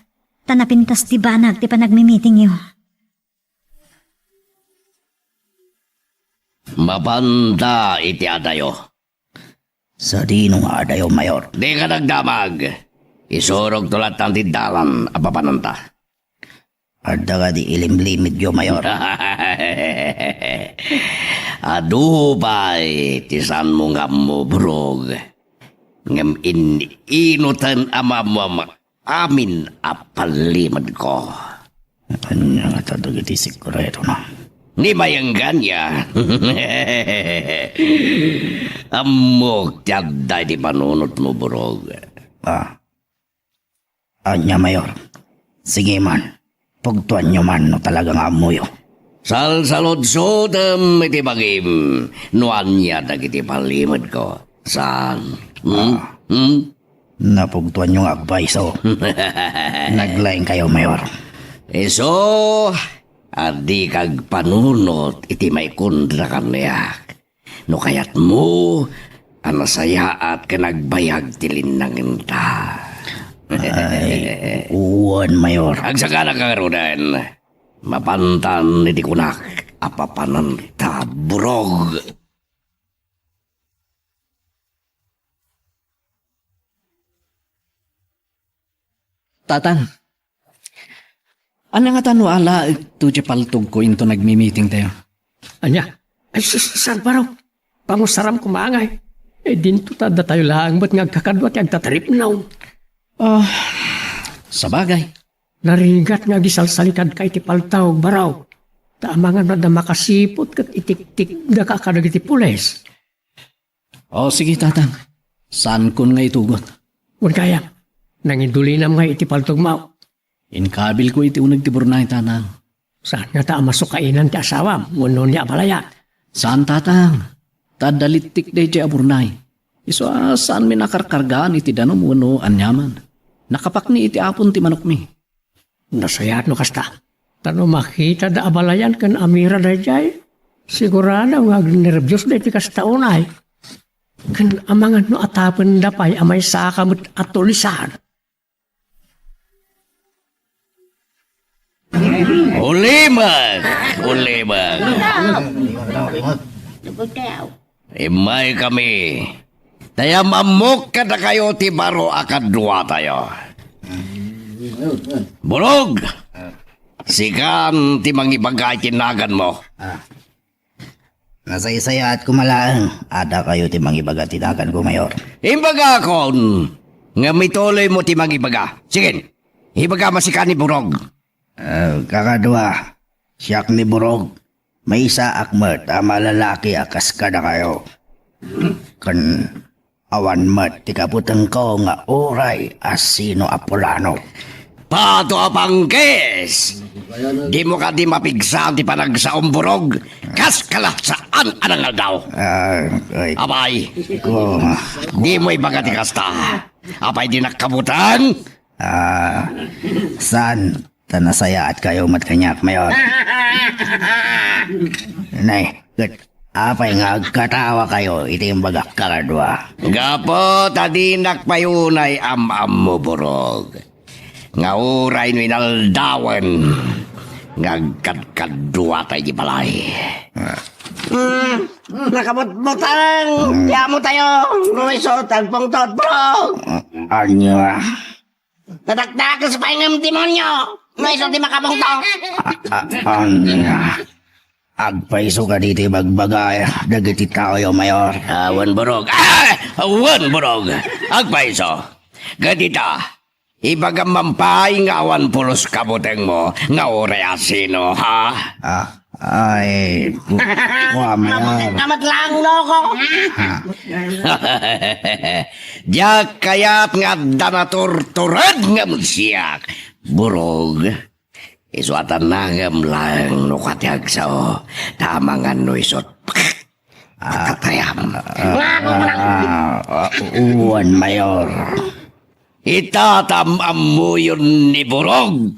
ta napintas ti banag ti panagmimitingyo. Mapanta iti adayo. Sadino nga adayo, Mayor? Dika nagdamag. Isurokto latta ti dalan a papananta. Adda kadi ilimlimidyo, Mayor? Adu pay ti saanmo nga ammo, Burog. Ngem in-inuten a maammoam amin a pallimedko. Ania ngata dagiti sekretona? Ni mayenggania. Ammok ti adda iti panunotmo, Burog. Ah. Ania, Mayor? Sige man. Pugtoanyo man no talaga nga ammoyo. Salsaludsotem iti bagim no ania dagiti pallimedko. Saan? Hmm? Ah. Hmm? Napugtoanyo nga agpayso. Naglaingkayo, Mayor. Isu a dika agpanunot iti maikontra kaniak. No kayatmo a nasayaat ken agbayag ti linnangenta. Ay, wen, Mayor. Agsagana ka ngaruden. Mapantan iti kunak a papananta, Burog. Tatang, ania ngata no alaekto diay paltogko inton nagmimitingtayo? Ania? Ay, sus, saan, Baro? Pangusaram koma ngay. Eh, dinto ta datayo laeng met nga agkakadua ti agtataripnaw. Ah, sabagay. Narigat nga agisalsalikadka iti paltog, Baro. Ta amangan no adda makasiput ket itiktikdaka kadagiti pulis. O, sige, Tatang. Saankon nga itugot. Wen gayam, nangidulinam ngay iti paltogmo. Inkabilko iti uneg ti burnay, Tatang. Saan ngata a masukainan ti asawam wenno ni abalayat? Saan, Tatang. Ta adda littik daydiay a burnay. Isu a saanmin a karkargaan iti danum wenno aniaman. Nakapakni iti apon ti manokmi. Nasayaat no kasta. Ta no makitada a balayan ken amira daydiay, sigurado nga agnerbiosda iti kasta unay. Ken amangan no atapenda pay a maysaka met a tulisan. Ulimek! Ulimek! Immay kami. Tayam ammok kadakayo ti baro a kaduatayo. Burog! Sikan ti mangibaga iti naganmo. Nasaysayaat ko malaeng. Adda kayo ti mangibaga ti naganko, Mayor. Imbagakon, nga mituloy mo ti mangibaga. Sige, ibaga masika ni Burog. Ah, kakadua, siak ni Burog. Maysaak met a malalaki a kas kadakayo. Ken awan met ti kabutengko nga uray a sino a pulano. Pato a pangkis! Dimo kadi mapigsa ti panagsaom, Burog? Kas kala saan a nangaldaw. Ah, ay. Apay, ko. Dimo ibaga ti kasta. Apay di nakabuteng? Ah, saan? Ta nasayaat kayo met kaniak, Mayor. Nay, ket apay nga agkatawa kayo iti imbagak kadua? Gapu ta dinak pay unay am-ammo, Burog, nga uray no inaldawen nga agkadkaduata iti balay. Ah. Hmm, nakabutbutang ti amo tayo. No isu ti agpungtot, Burog. Ania? Nadakdakes pay ngem demonio no isu ti makapungto. A-, a-, ania? Agpayso kadi ti ibagbaga dagiti taoyo, Mayor? Awan, Burog. Ah! Awan, Burog. Agpayso. Ket ita, ibagam man pay nga awan pulos kabutengmo nga uray a sino, ha? Ah, ay, ku-, kua, Mayor. Mamatlang, loko. Ha? Diak kayat nga adda naturtured ngem siak. Burog, isu a tannangem laeng no kua ti agsao, ta amangan no isut. Ah, katayam. Ah, ah, ah, uwan, Mayor. Ita ta am-ammoyon ni Burog.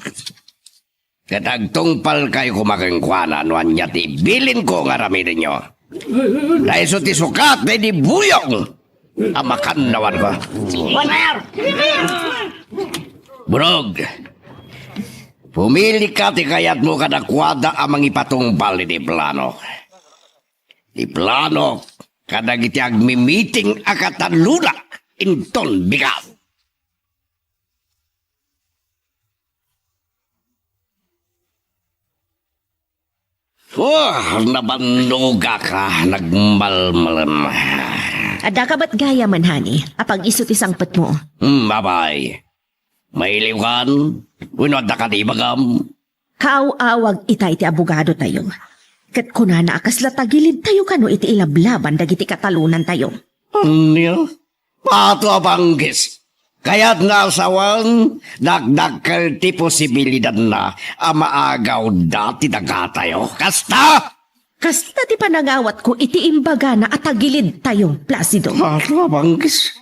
Ket agtungpalkayo koma kenkuana no ania ti ibilinko nga aramidenyo. Ta isu ti sukat daydi buyong a makannawanko. Burog, pumilika ti kayatmo kadakuada a mangipatungpal iti plano. Ti plano kadagiti agmimiting a kataluna inton bigat. Oh, nabannogak a nagmalmalem. Adda ka met gayam, honey, a pag-isu ti sangpetmo? Hmm, apay. Mailiwkan? Wenno adda kadi ibagam? Kaaw-awag itay ti abogadotayo. Ket kunana a kasla tagilidtayo kano iti ilablaban dagiti katalunantayo. Ania? Pato a bangkis. Kayatna a sawen, dakdakkel ti posibilidanna a maagawda ti dagatayo. Kasta? Kasta ti panangawatko iti imbagana a tagilidtayo, Placido. Pato a bangkis.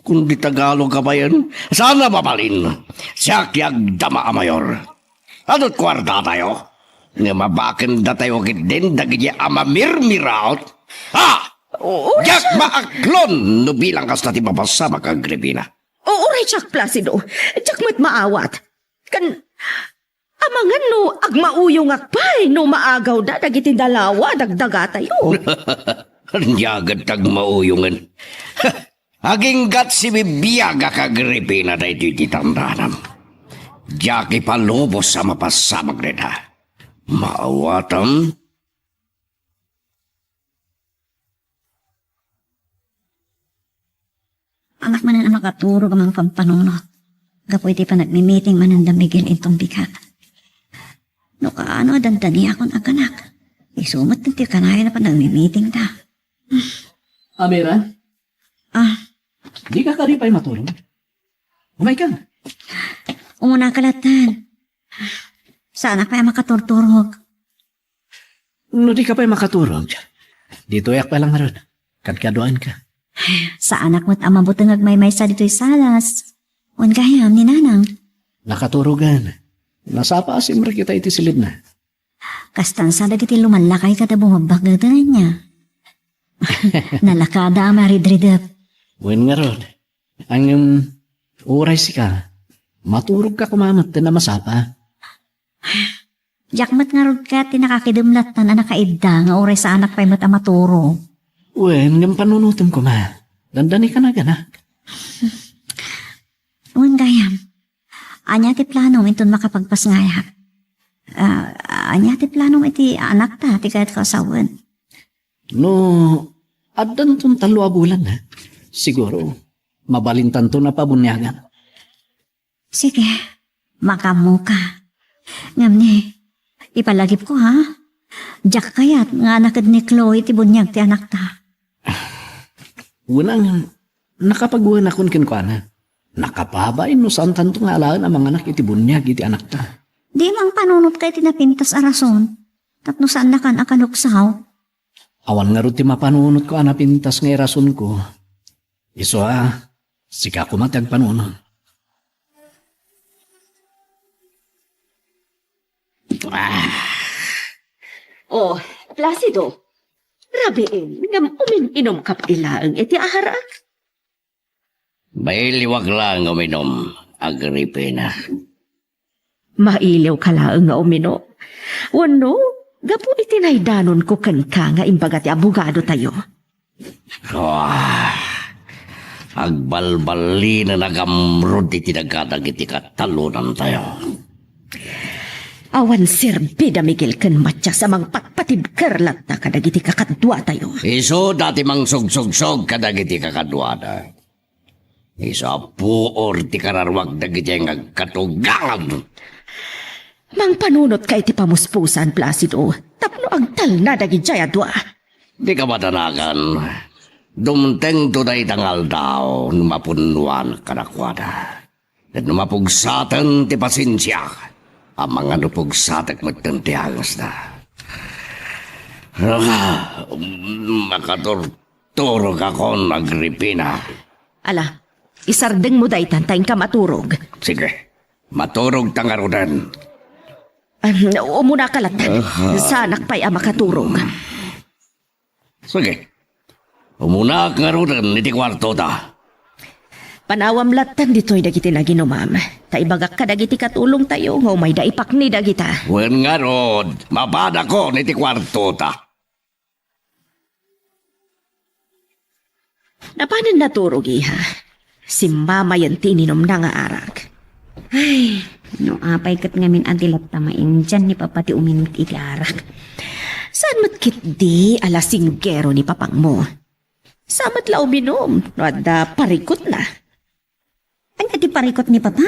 Kundi Tagalog ka bayan? Saan a mabalin? Siak ti agdama a mayor. Adu't kuartatayo. Nga mabakendatayo ketdin dagiti a mamirmiraot. Ha! Oo, diak maaklon no bilang kasta ti mapasamak, Agripina. Oo, uray diak, Placido. Diak met maawat. Kan, amangan no agmauyongak pay no maagawda dagiti dalawa a dagdagatayo. Ania ket ti agmauyongen? Aginggat sibibiagak, Agripina, daytoy ti tandanam. Diak ipalubos a mapasamak dayta. Maawatam? Anak manen a makaturog a mangpampanunot gapu iti panagmimiting manen da Miguel inton bigat. No kaano a dandaniakon a kanak, isu met ti kanayon a panagmimitingda. Amira? Ah. Dika kadi pay maturog? Umayka. Umuna ka latta. Saanak pay a makaturturog. No dika pay makaturog, ditoyak pay la ngarud. Kadkaduaenka. Saanak met a mabuteng agmaymaysa ditoy salas. Wen gayam ni Nanang. Nakaturogen. Nasapa a simrek ita iti silidna. Kastan sa dagiti lumallakay kada bumabbak dagiti ania. Nalakada a maridridep. Wen ngarud, ngem uray sika, maturogka koma met ta masapa. Diak met ngarud ket ti nakakidem lattan a nakaidda nga uray saanak pay met a maturog. Wen, ngem panunotem koma. Dandani ka naganak. Wen gayam. Ania ti planom inton makapagpasngayak? Ah, ania ti planom iti anakta ti kayatko a sawen? No, addanton tallo a bulan, ha? Siguro, mabalintanton a pabuniagan. Sige, makaammoka. Ngem ni, ipalagipko, ha? Diak kayat nga anaked ni Chloe ti buniag ti anakta. Wen, nakapagwenakon kenkuana. Nakababain no saantanto nga alaen a manganak iti buniag iti anakta. Di mangpanunotka iti napintas a rason, tapno saannakan a kaluksaw. Awan ngarud ti mapanunotko a napintas nga irasonko. Isu a, sika koma ti agpanunot. Ah. Oh, Placido. Rabiin, ngem umin-inumka pay laeng iti arak? Mailiwak laeng uminum, Agripina. Mailiwka laeng nga uminum? Wenno, gapu iti naidanonko kenka nga imbaga ti abogadotayo? Ah, agbalballinen a gamrud iti daga dagiti katalonantayo. Awan serbi da Miguel ken Matias a mangpatpatibker latta kadagiti kakaduatayo. Isuda ti mangsugsugsog kadagiti kakaduada. Isu a puor ti kararuak dagiti nga agkatugangan. Mangpanunotka iti pamuspusan, Placido, tapno agtalna dagidiay a dua. Dika madanagan. Dumtengto dayta nga aldaw no mapunnoan kadakuada. Ket no mapugsaten ti pasensiak, amangan no pugsatek metten ti angesda. Ah, makaturturogakon, Agripina. Ala, isardengmo daytan ta inka maturog. Sige, maturogta ngaruden. Ah, umunaka latta. Aha. Saanak pay a makaturog. Sige. Umunak ngaruden iti kuartota. Panawam lattan ditoy dagiti naginumam. Ta ibagak kadagiti katulongtayo nga umayda ipakni dagita. Wen ngarud, mapadakon iti kuartota. Napanen naturog, iha. Simmamayen ti ininumna nga arak. Ay, no apay ket ngamin a di latta maindian ni Papa ti uminum iti arak. Saan met ketdi a lasinggero ni Papangmo? Saan met la uminum no adda parikutna? Ania ti parikut ni Papa?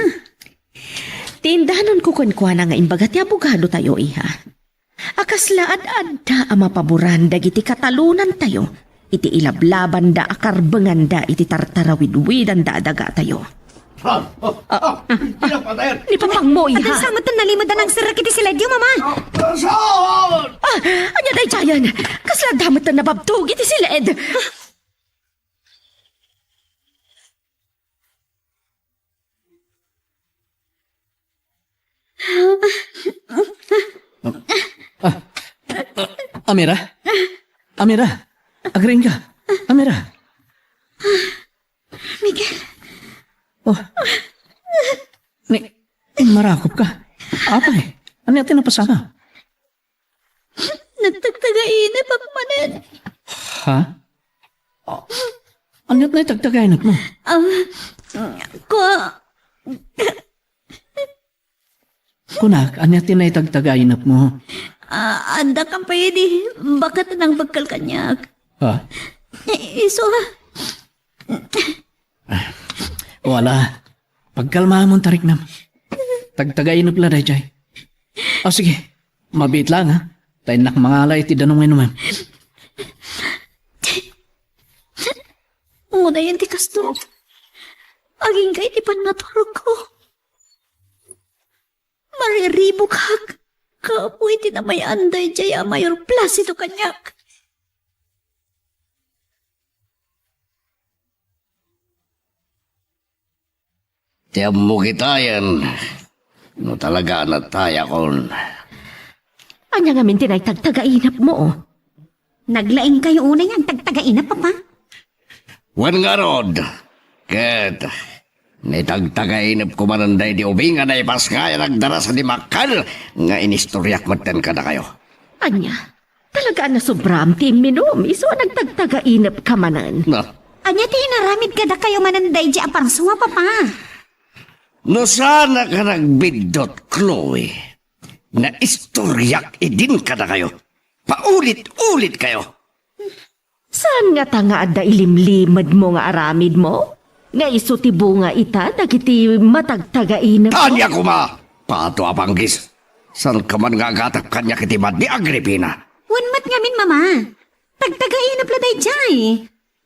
Ti indanonko kenkuana nga imbaga ti abogadotayo, iha. A kasla ad-adda a mapaboran dagiti katalonantayo iti ilablabanda a karbenganda iti tartarawidwidanda a dagatayo. Ah, ah, ah, pinapatayan. Ni Papangmo, iha. Atan sa met nalimud a nangserrek iti siledyo, Mama? Ah, saan? Ah, ania daydiayen? Kasla adda met nababtog iti siled. Ah, ah, Amira? Amira? Agriingka? Amira? Miguel. Oh. Ni, marakop ka. Apay, ania ti napasaka? Nagtagtagainep ak manen. Ha? Ah, ania ti nagtagtagainep mo? Ah, kua- Kunak, ania ti naitagtagainep mo? Ah, adda kan pay idi baket a nangbagkal kaniak. Ha? Isu a. Ah, wala. Pagkalmaamon, tariknam. Tagtagainep la daydiay. O, sige. Mabiit lang, ha? Ta innak mangala iti danum nga inumem. Unayen ti kasto. Agingga iti pannaturogko. Mariribukak. Gapu iti namay-an daydiay a Mayor Placido kaniak. Ti ammok itayen, No talaga a natayakon. Ania ngamin ti naitagtagainepmo? Naglaingkayo unay nga agtagtagainep, Papa? Wen ngarud, ket naitagtagainepko manen daydi ubing a naipasngay a nagdara sadi makal nga inistoriak metten kadakayo. Ania? Talaga a nasobram ti imminum, isu a nagtagtagainepka manen. Na. Ania ti inaramid kadakayo manen daydi a parsua, Papa? No saanak a nagbiddut, Chloe, naistoriak idin kadakayo. Paulit-ulit kayo. Saan ngata nga adda ilimlimedmo nga aramidmo? Nga isu ti bunga ita dagiti matagtagainep? Ania koma! Pato a panggis! Saanka man nga agatep kaniak iti maddi, Agripina? Wen met ngamin, Mama. Tagtagainep la daydiay.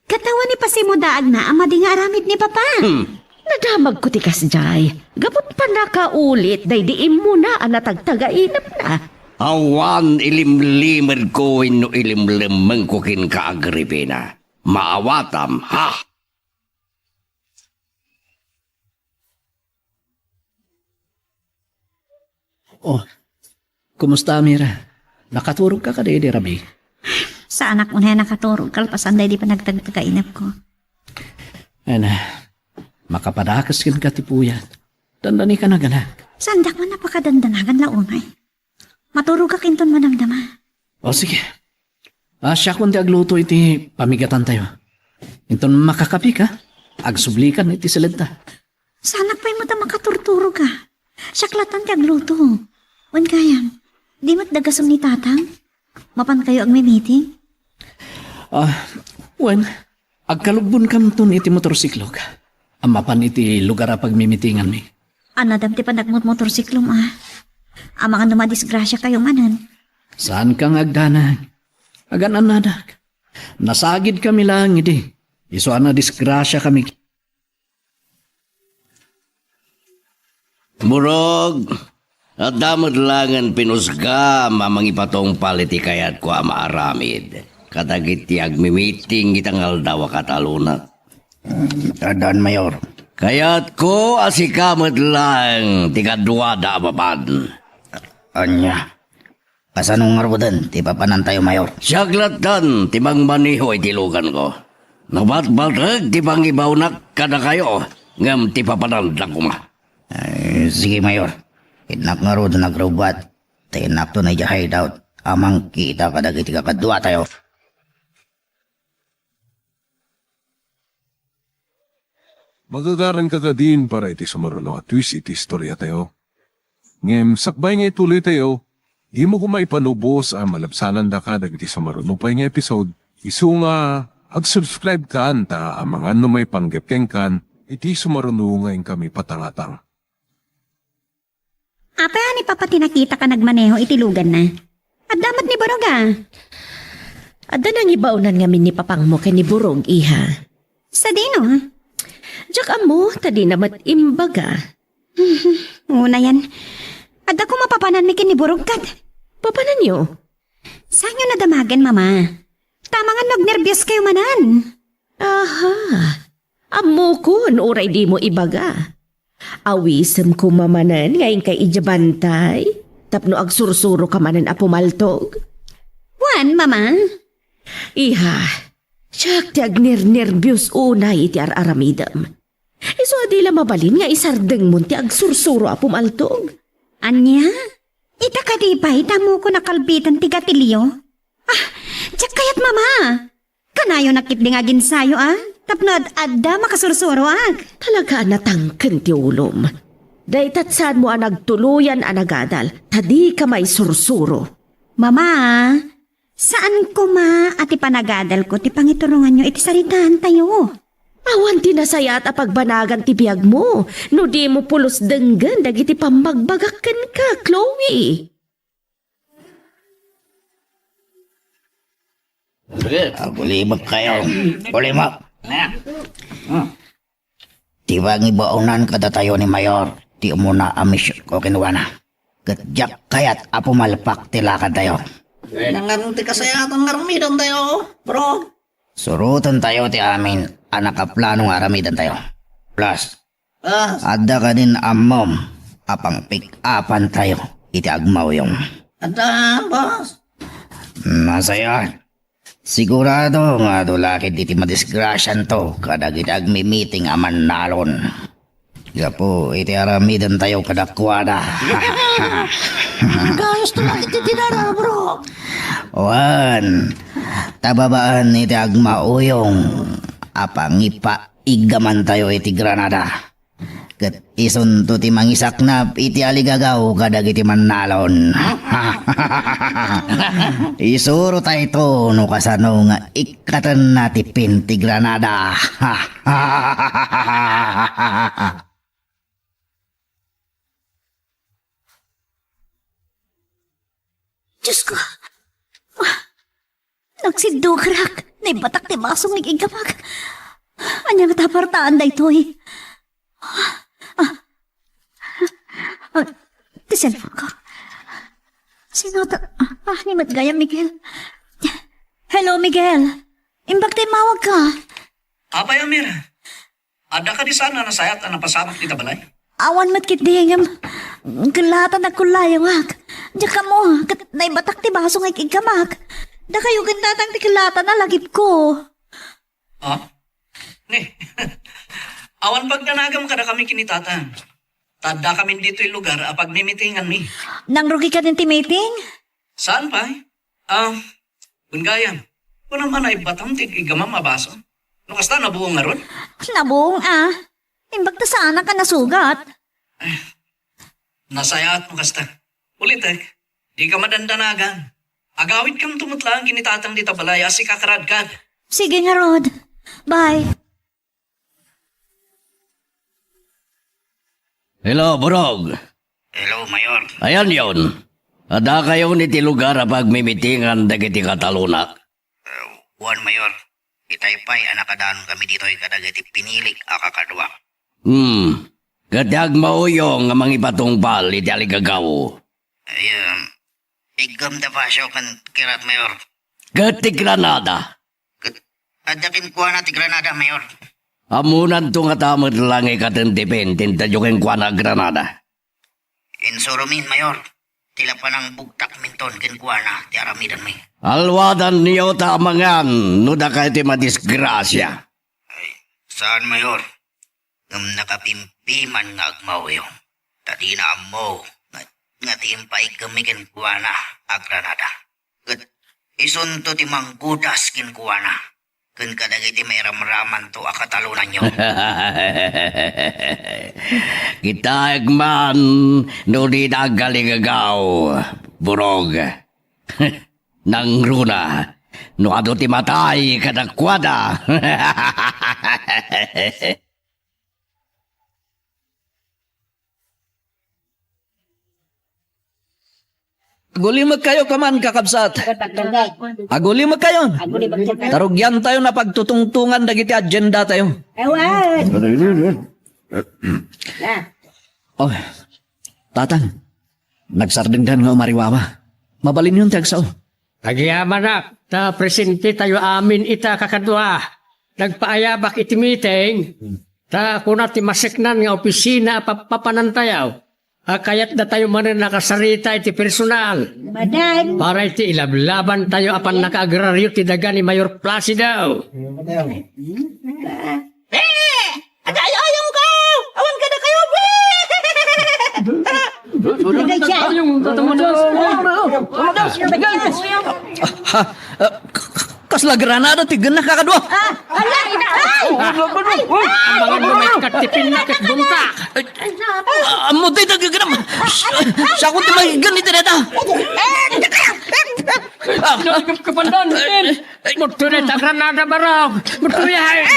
Ket awan ni pasimudaagna a madi nga aramid ni Papa. Hmm. Nadamagko ti kasdiay. Gapu ta nakaulit daydi immuna a natagtagainepna. Awan ilimlimedko wenno ilimlemmengko kenka, Agripina. Maawatam, ha? Oh, kumusta, Mira? Nakaturogka kadi idi rabii? Saanak unay a nakaturog kalpasan daydi panagtagtagainepko. Ana, makapadakes kenka ti puyat. Dandanika naganak. Saandak man a pakadandanagan la unay. Maturogak inton madamdama. O, sige. Ah, siakon ti agluto iti pamigatantayo. Inton makakapika, agsublikan iti silenta. Saanak pay met a makaturturog a. Siak latta ti agluto. Wen gayam, di met dagasem ni Tatang? Mapankayo agmi-meeting? Ah, wen, agkalubbonkamton iti motorsiklok. A mapan iti lugar a pagmimitinganmi. Annadam ti panagmotmotorsiklom a. Amangan no madisgrasiakayo manen. Saanka nga agdanag. Agan-annadak. Nasagidkami laeng idi. Isu a nadisgrasiakami. Burog, adda met laengen pinusgam a mangipatungpal iti kayatko a maaramid kadagiti agmi-meeting ita nga aldaw a katalona. Addaan, Mayor. Kayatko a sika met laeng ti kaduada a mapan. Ania? Kasano ngaruden ti papanantayo, Mayor? Siak lattan ti mangmaneho iti luganko. Nabatbateg ti pangibaonak kadakayo, ngem ti papananda koma. Ay, sige, Mayor. Innak ngaruden agrubbuat, ta innakton idiay hideout a mangkita kadagiti kakaduatayo. Magagaranka kadin para iti sumaruno a twist iti istoriatayo. Ngem sakbay nga ituloytayo, dimo koma ipanubos a malabsanandaka dagiti sumaruno pay nga episode. Isu nga ag-subscribe kan ta amangan no maipanggep kenkan iti sumaruno nga inkami patangatang. Apay a ni Papa ti nakitak a nagmaneho iti luganna? Adda met ni Burog a. Adda nangibaonan ngamin ni Papangmo ken ni Burog, iha. Sadino? Diak ammo, ta dina met imbaga. Unayan. Adda koma papananmi ken ni Burog ket. Papananyo? Saanyo nadamagen, Mama? Tamangan no agnerbios kayo manen. Aha. Ammokon, uray dimo ibaga. Awisem koma manen nga inkay idiay bantay, tapno agsursuro ka manen a pumaltog. Wen, Mama? Iha, siak ti agnernerbios unay iti ar-aramidem. Isu a di la mabalin nga isardengmon ti agsursuro a pumaltog. Ania? Ita kadi pay ta ammokon a kalbitan ti gatilio? Ah, diak kayat, Mama. Kanayonak ketdi nga aginsayo a, tapno ad-adda makasursuroak. Talaga a natangken ti ulom. Dayta saanmo a nagtuloyan a nagadal, ta dika maisursuro. Mama, saan koma a ti panagadalko ti pangituronganyo iti saritaantayo. Awan ti nasayaat a pagbanagan ti biagmo no dimo pulos denggen dagiti pammagbagak kenka, Chloe. Agulimek kayo. Gulimek. Ti pangibaonan kadatayo ni Mayor, ti umuna a misyonko kenkuana. Ket diak kayat a pumalpak ti lakadtayo. Nangan ti kasayaatan nga aramidantayo, bro. Surotentayo ti amin a nakaplano nga aramidantayo. Plus, Ah. Adda kadin ammom, a pangpick-upan tayo iti agmauyong. Adda, boss. Nasaya. Sigurado nga adu la ketdi ti madisgrasianto kadagiti agmi-meeting a mannalon. Gapu iti aramiden tayo kadakuada. Gayos to lang iti dinara, bro. Wen, ta babaen iti agmauyong a pangipaiggaman tayo iti Granada. Ket isunto ti mangisaknap iti aligagaw kadagiti mannalon. Isuro tayo no kasano nga ikkatenna ti pin ti Granada. Diyos ko, nagsiddugarak. Naibatak ti baso nga igiggamak. Ania nga tapartaan daytoy? Ah, ah, ti cellphone ko. Sino ta-, ah, ah, ni Mat Gayam, Miguel. Hello, Miguel. Imbag ta immawagka. Apay, Amir? Adda kadi saan a nasayaat a napasamak dita balay? Awan met ketdi ngem kellaatan agkullayawak. Diak ammo, ket naibatak ti baso nga igiggamak. Dakayo ken tatang ti kellaatan a lagipko. Ah? Ni, awan pagdanagam kadakami ken ni tatang. Ta addakamin ditoy lugar a pagmimitinganmi. Nangrugika ken ti meeting? Saan pay? Ah, wen gayam, kunam a naibbatam ti igiggamam a baso. No kasta, nabuong ngarud? Nabuong a. Imbag ta saanak a nasugat. Nasayaat no kasta. Ulitek, dika madandanagan. Agawidkamto met laeng ken ni tatang dita balay a sika ket Radkad. Sige ngarud. Bye. Hello, Burog. Hello, Mayor. Ayanyon. Addakayon iti lugar a pagmimitingan dagiti katalonak? Eh, wen, Mayor. Itay pay a nakadaankami ditoy kadagiti pinilik a kakadua. Hmm. Ket ti agmauyong a mangipatungpal iti aligagaw? Ay, um, iggam da Facio ken Kirat, Mayor. Ket ti Granada? Ket adda kenkuana ti Granada, Mayor. Ammonanto ngata met laeng ikaten ti pin ti intayo kenkuana a Granada? Insuromin, Mayor. Ti la panangbugtakminton kenkuana ti aramidenmi. Alwadanyo ta amangan no dakayo ti madisgrasia. Ay, saan, Mayor? Ngem nakapimpiman nga agmauyong. Ta dina ammo nga, nga ti impaiggami kenkuana a Granada. Ket isunto ti manggudas kenkuana ken kadagiti mairamramanto a katalonanyo. Kitaek man no dida aggaligagaw, Burog. Nangruna no adu ti matay kadakuada. Agulimekkayo kaman, kakabsat. Agulimekkayo. Tarugiantayon a pagtutungtongan dagiti agendatayo. Awan. Na. Oh, tatang, nagsardengdan nga umariwawa. Mabalinyon ti agsao. Agyamanak, ta presentetayo amin ita kakadua. Nagpaayabak iti meeting, ta kuna ti maseknan nga opisina a pappapanantayo a kayatdatayo manen a kasarita iti personal. Madan. Para iti ilablabantayo a pannakaagraryo ti daga ni Mayor Placido. Eh! Agayayam ko! Awan kadakayo! Tara! Tumudos! Tumudos! Ha? Ah, k-, k-, kasla granada ti gennak kakadua? Ah, ala! Ay! Ay! Ay! Amangan no maikkat ti pinnak ket bunta. Ah, ammo ti nagaganam. Siya ko ti maiggan iti data. Ah! Kapandan, Ken! Muturi ta granada, barok! Muturi, ay!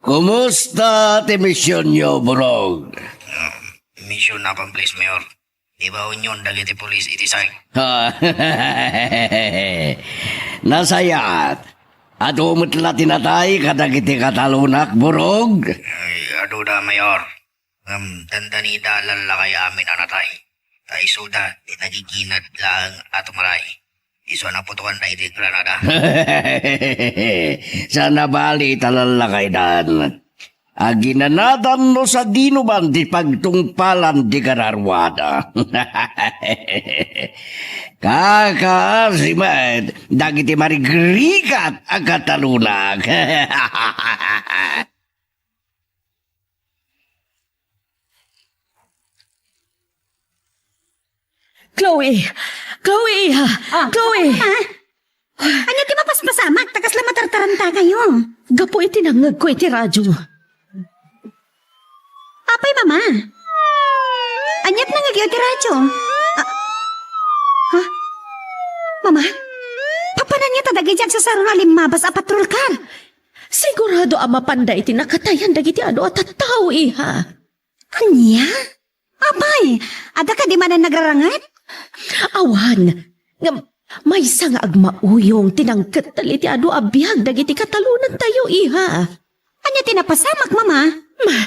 Kumusta ti misionyo, Burog? Ah, mission accomplished, Mayor. Ibaonyon dagiti pulis iti site. Nasayaat. Adu met la ti natay kadagiti katalonak, Burog? Ay, adu da, Mayor. Ngem dandanida lallakay amin a natay. Ta isuda ti nagiginad laeng a tumaray. Isu a naputokan daydi granada. Saan a bali ta lallakaydan. Aginanadan no sadino man ti pagtungpalan ti kararuada. Kakaasi met dagiti marigrigat a katalunak. Chloe! Chloe, iha! Ah, Chloe! Mama? Ania ti mapaspasamak? Ta kasla matartarantakayo. Gapu iti nangngegko iti radio. Apay, Mama? Ania ti nangngegyo iti radio? Ah, ha? Mama? Papananyo ta dagiti agsasarona a limmabas a patrol car? Sigurado a mapanda iti nakatayan dagiti adu a tattao, iha. Ania? Apay, adda kadi manen nagraranget? Awan. Ngem, maysa nga agmauyong ti nangkettel iti adu a biag dagiti katalonantayo, iha. Ania ti napasamak, Mama? Ma,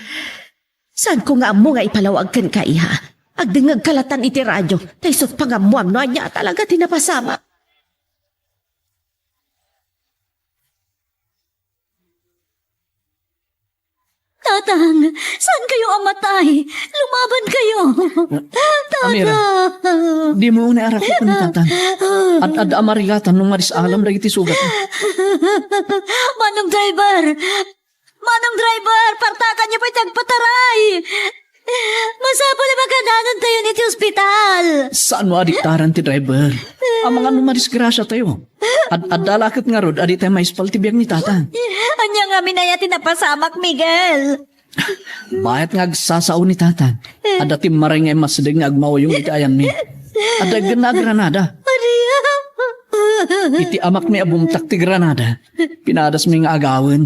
saanko nga ammo nga ipalawag kenka, iha. Agdengngegka latan iti radio, ta isut pangammuam no ania talaga ti napasamak. Tatang, saan kayo a matay? Lumaban kayo. Amira, Tatang. Dimo unay arakuken ni Tatang. Ad-adda a marigatan no madisalam dagiti sugat. Manong driver! Manong driver! Partakanyo pay ti agpataray! Masapul a makananontayon iti ospital. Saan no adiktaran ti driver? Amangan no madisgrasiatayo. Ad-adda la ket ngarud a ditay maispal ti biag ni Tatang. Ania ngamin aya ti napasamak, Miguel? Bayat nga agsasao ni Tatang, adda timmaray nga immasideg nga agmauyong iti ayanmi. Adda iggenna a granada. Ania? Iti amakmi a bumtak ti granada, pinadasmi nga agawen.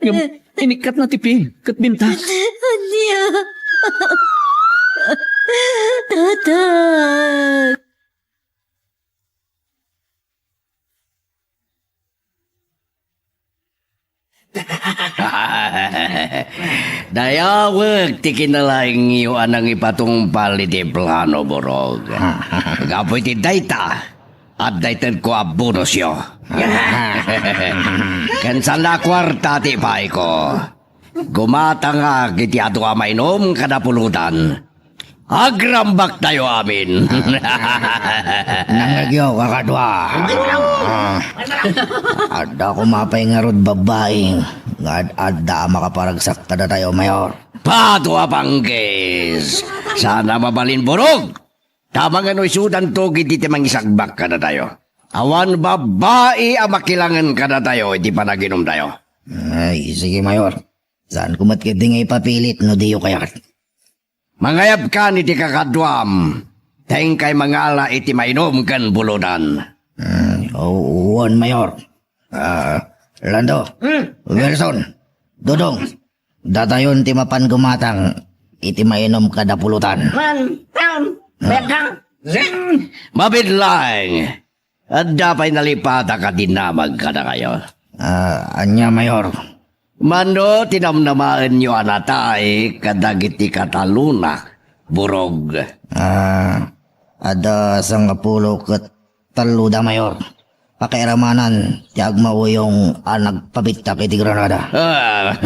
Ngem, inikkatna ti pin, ket bintak. Ania? Tatang! Dayawek ti kinalaingyo a nangipatungpal iti plano, Burog. Gapu iti dayta, adda itedko a bonusyo. Ken saan la a kuarta ti ipaayko. Gumatangak iti adu a mainom kada pulutan. Agrambaktayo amin. Nangngegyo, kakadua. Ah, adda koma pay ngarud babbai nga ad-adda a makaparagsak kadatayo, Mayor. Pato a panggis! Saan a mabalin, Burog! Ta amangan no isudanto iti mangisagbak kadatayo. Awan babbai a makilangen kadatayo iti panaginumtayo. Ay, sige, Mayor. Saanko met ketdi nga ipapilit no diyo kayat. Mangayabkan iti kakaduam, ta inkay mangala iti mainom ken buludan. Hmm, o-, wen, Mayor. Ah, Lando, Hmm? Wilson, Dodong, datayon ti mapan gumatang iti mainom kada pulutan. Man, taon, Ah. Bedang, Zing! Mabiit laeng, adda pay nalipata a dinamag kadakayo. Ah, ania, Mayor? Mano ti namnamaenyo a natay kadagiti katalonak, Burog? Ah, adda sangapulo ket talloda, Mayor. Pakairamanan ti agmauyong a nagpabittak iti granada. Ah,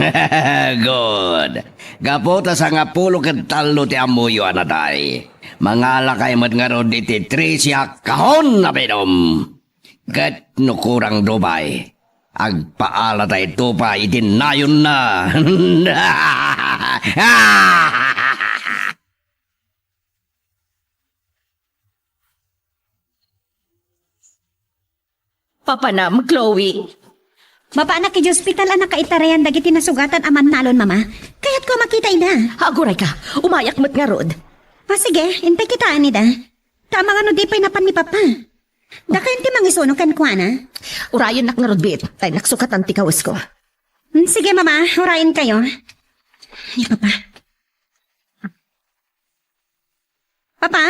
good. Gapu ta sangapulo ket tallo ti ammoyo a natay, mangalakay met ngarud iti trese a kahon a mainom. Ket no kurang dumay, agpaalatayto pay iti nayonna. Papanam, Chloe. Mapaanak idiay ospital a nakaitarayan dagiti nasugatan a mannalon, Mama. Kayatko a makita ida. Agurayka, umayak met ngarud. Ah, sige, intay kitaen ida. Ta amangan no di pay napan ni Papa. Dakayon ti mangisuno kenkuana. Urayennak ngarud, Bit, ta innak sukatan ti kawesko. Hmm, sige, Mama, urayenkayo. Ni Papa. Papa?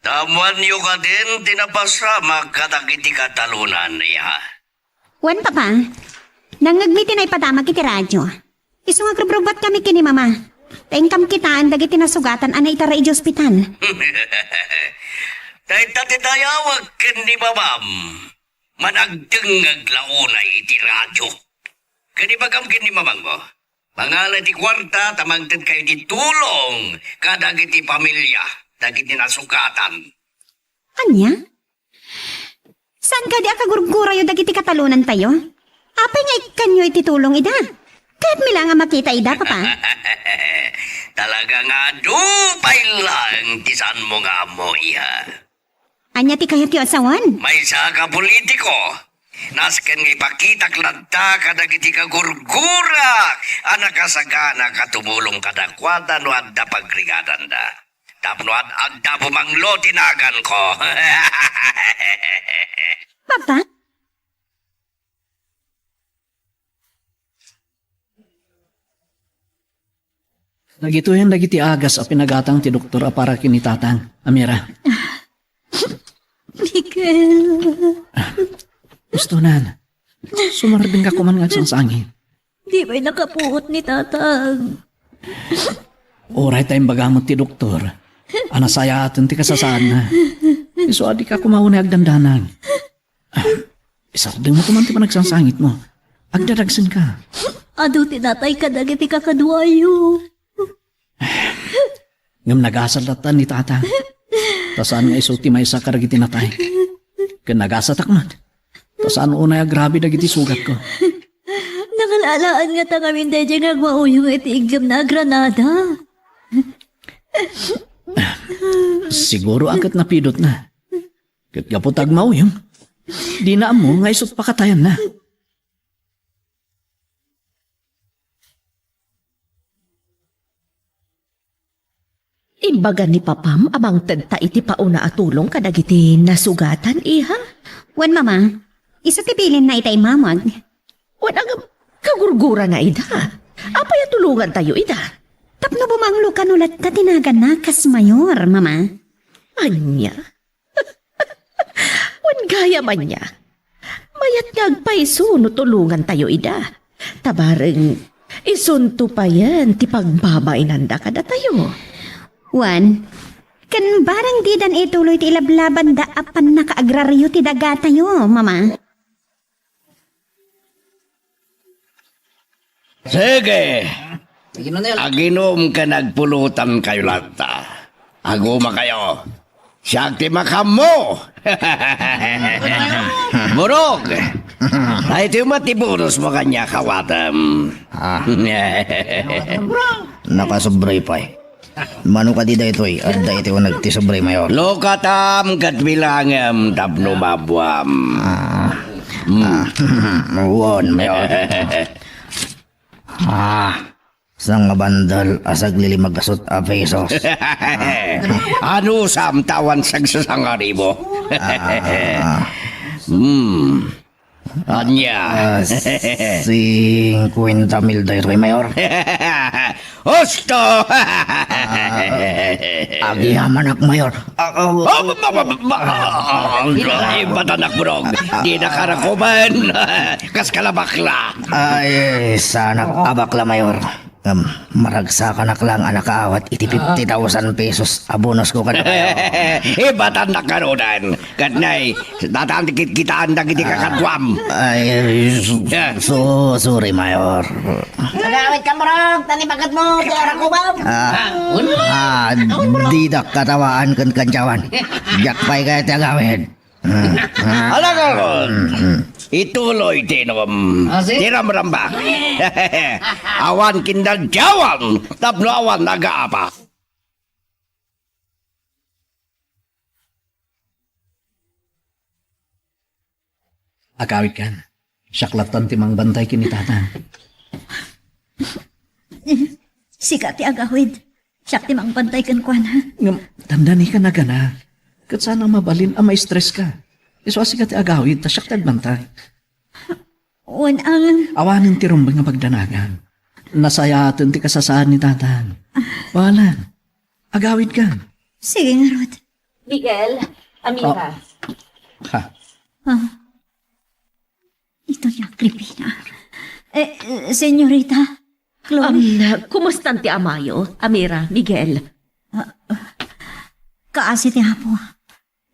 Ammoanyo kadin ti napasamak kadagiti katalonan, iha? Wen, Papa. Nangngegmi ti naipadamak iti radio. Isu nga agrubrubbatkami ken ni Mama. Ta inkam kitaen dagiti nasugatan a naitara idiay ospital. Dayta ti dayawek ken ni mamam. Managdengngeg la unay iti radio. Ken ibagam ken ni mamangmo, mangala iti kuarta ta mangtedkayo iti tulong kadagiti pamilia dagiti nasugatan. Ania? Saan kadi a kagurgurayo dagiti katalonantayo? Apay nga ikkanyo iti tulong ida? Kayatmi la nga makita ida, Papa. Talaga nga adu pay laeng ti saanmo nga ammo, iha. Ania ti kayatyo a sawen? Maysa ka politiko. Nasken nga ipakitak latta kadagiti kagurgurak a nakasagana a tumulong kadakuada no adda pagrigatanda. Tapno ad-, adda bumanglo ti naganko. Papa? Dagitoyen dagiti agas a pinagatang ti doktor a para ken ni Tatang, Amira. Miguel. Gusto nan. Sumardengka koman nga agsangsangit. Di pay nakapuot ni Tatang. Uray ta imbagam met ti doktor a nasayaaten ti kasasaadna. Isu a dika koma unay agdandanag. Ah, isardengmo koman ti panagsangsangitmo. Agdadagsenka. Adu ti natay kadagiti kakaduayo. Ngem nagasat latta ni Tatang. Ta saan nga isu ti maysa kadagiti natay. Ken nagasatak met. Ta saan unay agrabe dagiti sugatko. Nakalaalaanna ngata ngamin daydiay nga agmauyong iti iggemna a granada. Siguro a ket napidotna. Ket gapu ta agmauyong, dina ammo nga isut' pakatayanna. Imbaga ni Papam a mangtedta iti pauna a tulong kadagiti nasugatan, iha? Wen, Mama, isu ti bilinna ita immamag. Wen, ngem kagurgurana ida. Apay a tulongantayo ida? Tapno bumanglo kano latta ti naganna kas mayor, Mama. Ania? Wen gayam ania, mayat nga agpayso no tulongantayo ida. Ta bareng, isunto payen ti pagbabainanda kadatayo. Wen, ken bareng didan ituloy ti ilablabanda a pannakaagrario ti dagatayo, Mama. Sige. Aginom ken agpulutankayo latta. Agumakayo. Siak ti makaammo. Murog. Daytoy met ti bonusmo kaniak, awatem. Ah. Nakasubray pay. Mano kadi daytoy? Adda iti uneg ti sobre, Mayor. Lukatam ket bilangem tapno mabuam. Ah. Mm. Ah, wen, Mayor. Ah, sangabandel a saglilimagasut a pesos. Anusam ta awan sagsasangaribo? Ah. Hmm. Ania? Ah, singkuenta mil daytoy, Mayor. Husto! Ah, agyamanak, Mayor. Ah, ah, ah, ba, ba, ba, ba, ah, ah, ibatanak, Murog. Di na karakuman. Kas kalabakla. Ay, sanak abakla, Mayor. Ngem, maragsakanak lang a nakaawat iti fifty thousand pesos a bonusko kada kayo. Ibatannak ngaruden. Ket nay, datan ti kitkitaan dagiti kakaduam. Ay, su-, Yeah. su-, sorry, Mayor. Agawid ka, Murog, tan ibagatmo ti arakubam. Ah, ah, didak katawaan ken kantiawan. Diak pay kayat ti agawid. Alagawon, ituloy ti inom. Ah, si? Ti ramramba. Awan kindantiawan, tapno awan nagaapa. Agawidkan. Siak lattan ti mangbantay ken ni Tatang. Sika ti agawid. Siak ti mangbantay kenkuana. Ngem, dandani ka nagana. Ket saan a mabalin a ma-stress ka. Isu a sika ti agawid, ta siak ti agbantay. Wen, ang Awanen ti rumbeng a pagdanagan. Nasayaaten ti kasasaad ni Tatang. Bahala. Agawid ka. Sige ngarud. Miguel, Amira. Oh. Ha. Ah. Ito ni Agripina. Eh, senyorita, Chloe? Um, kumustan ti amayo, Amira, Miguel? Ah, ah, kaasi ti Apo.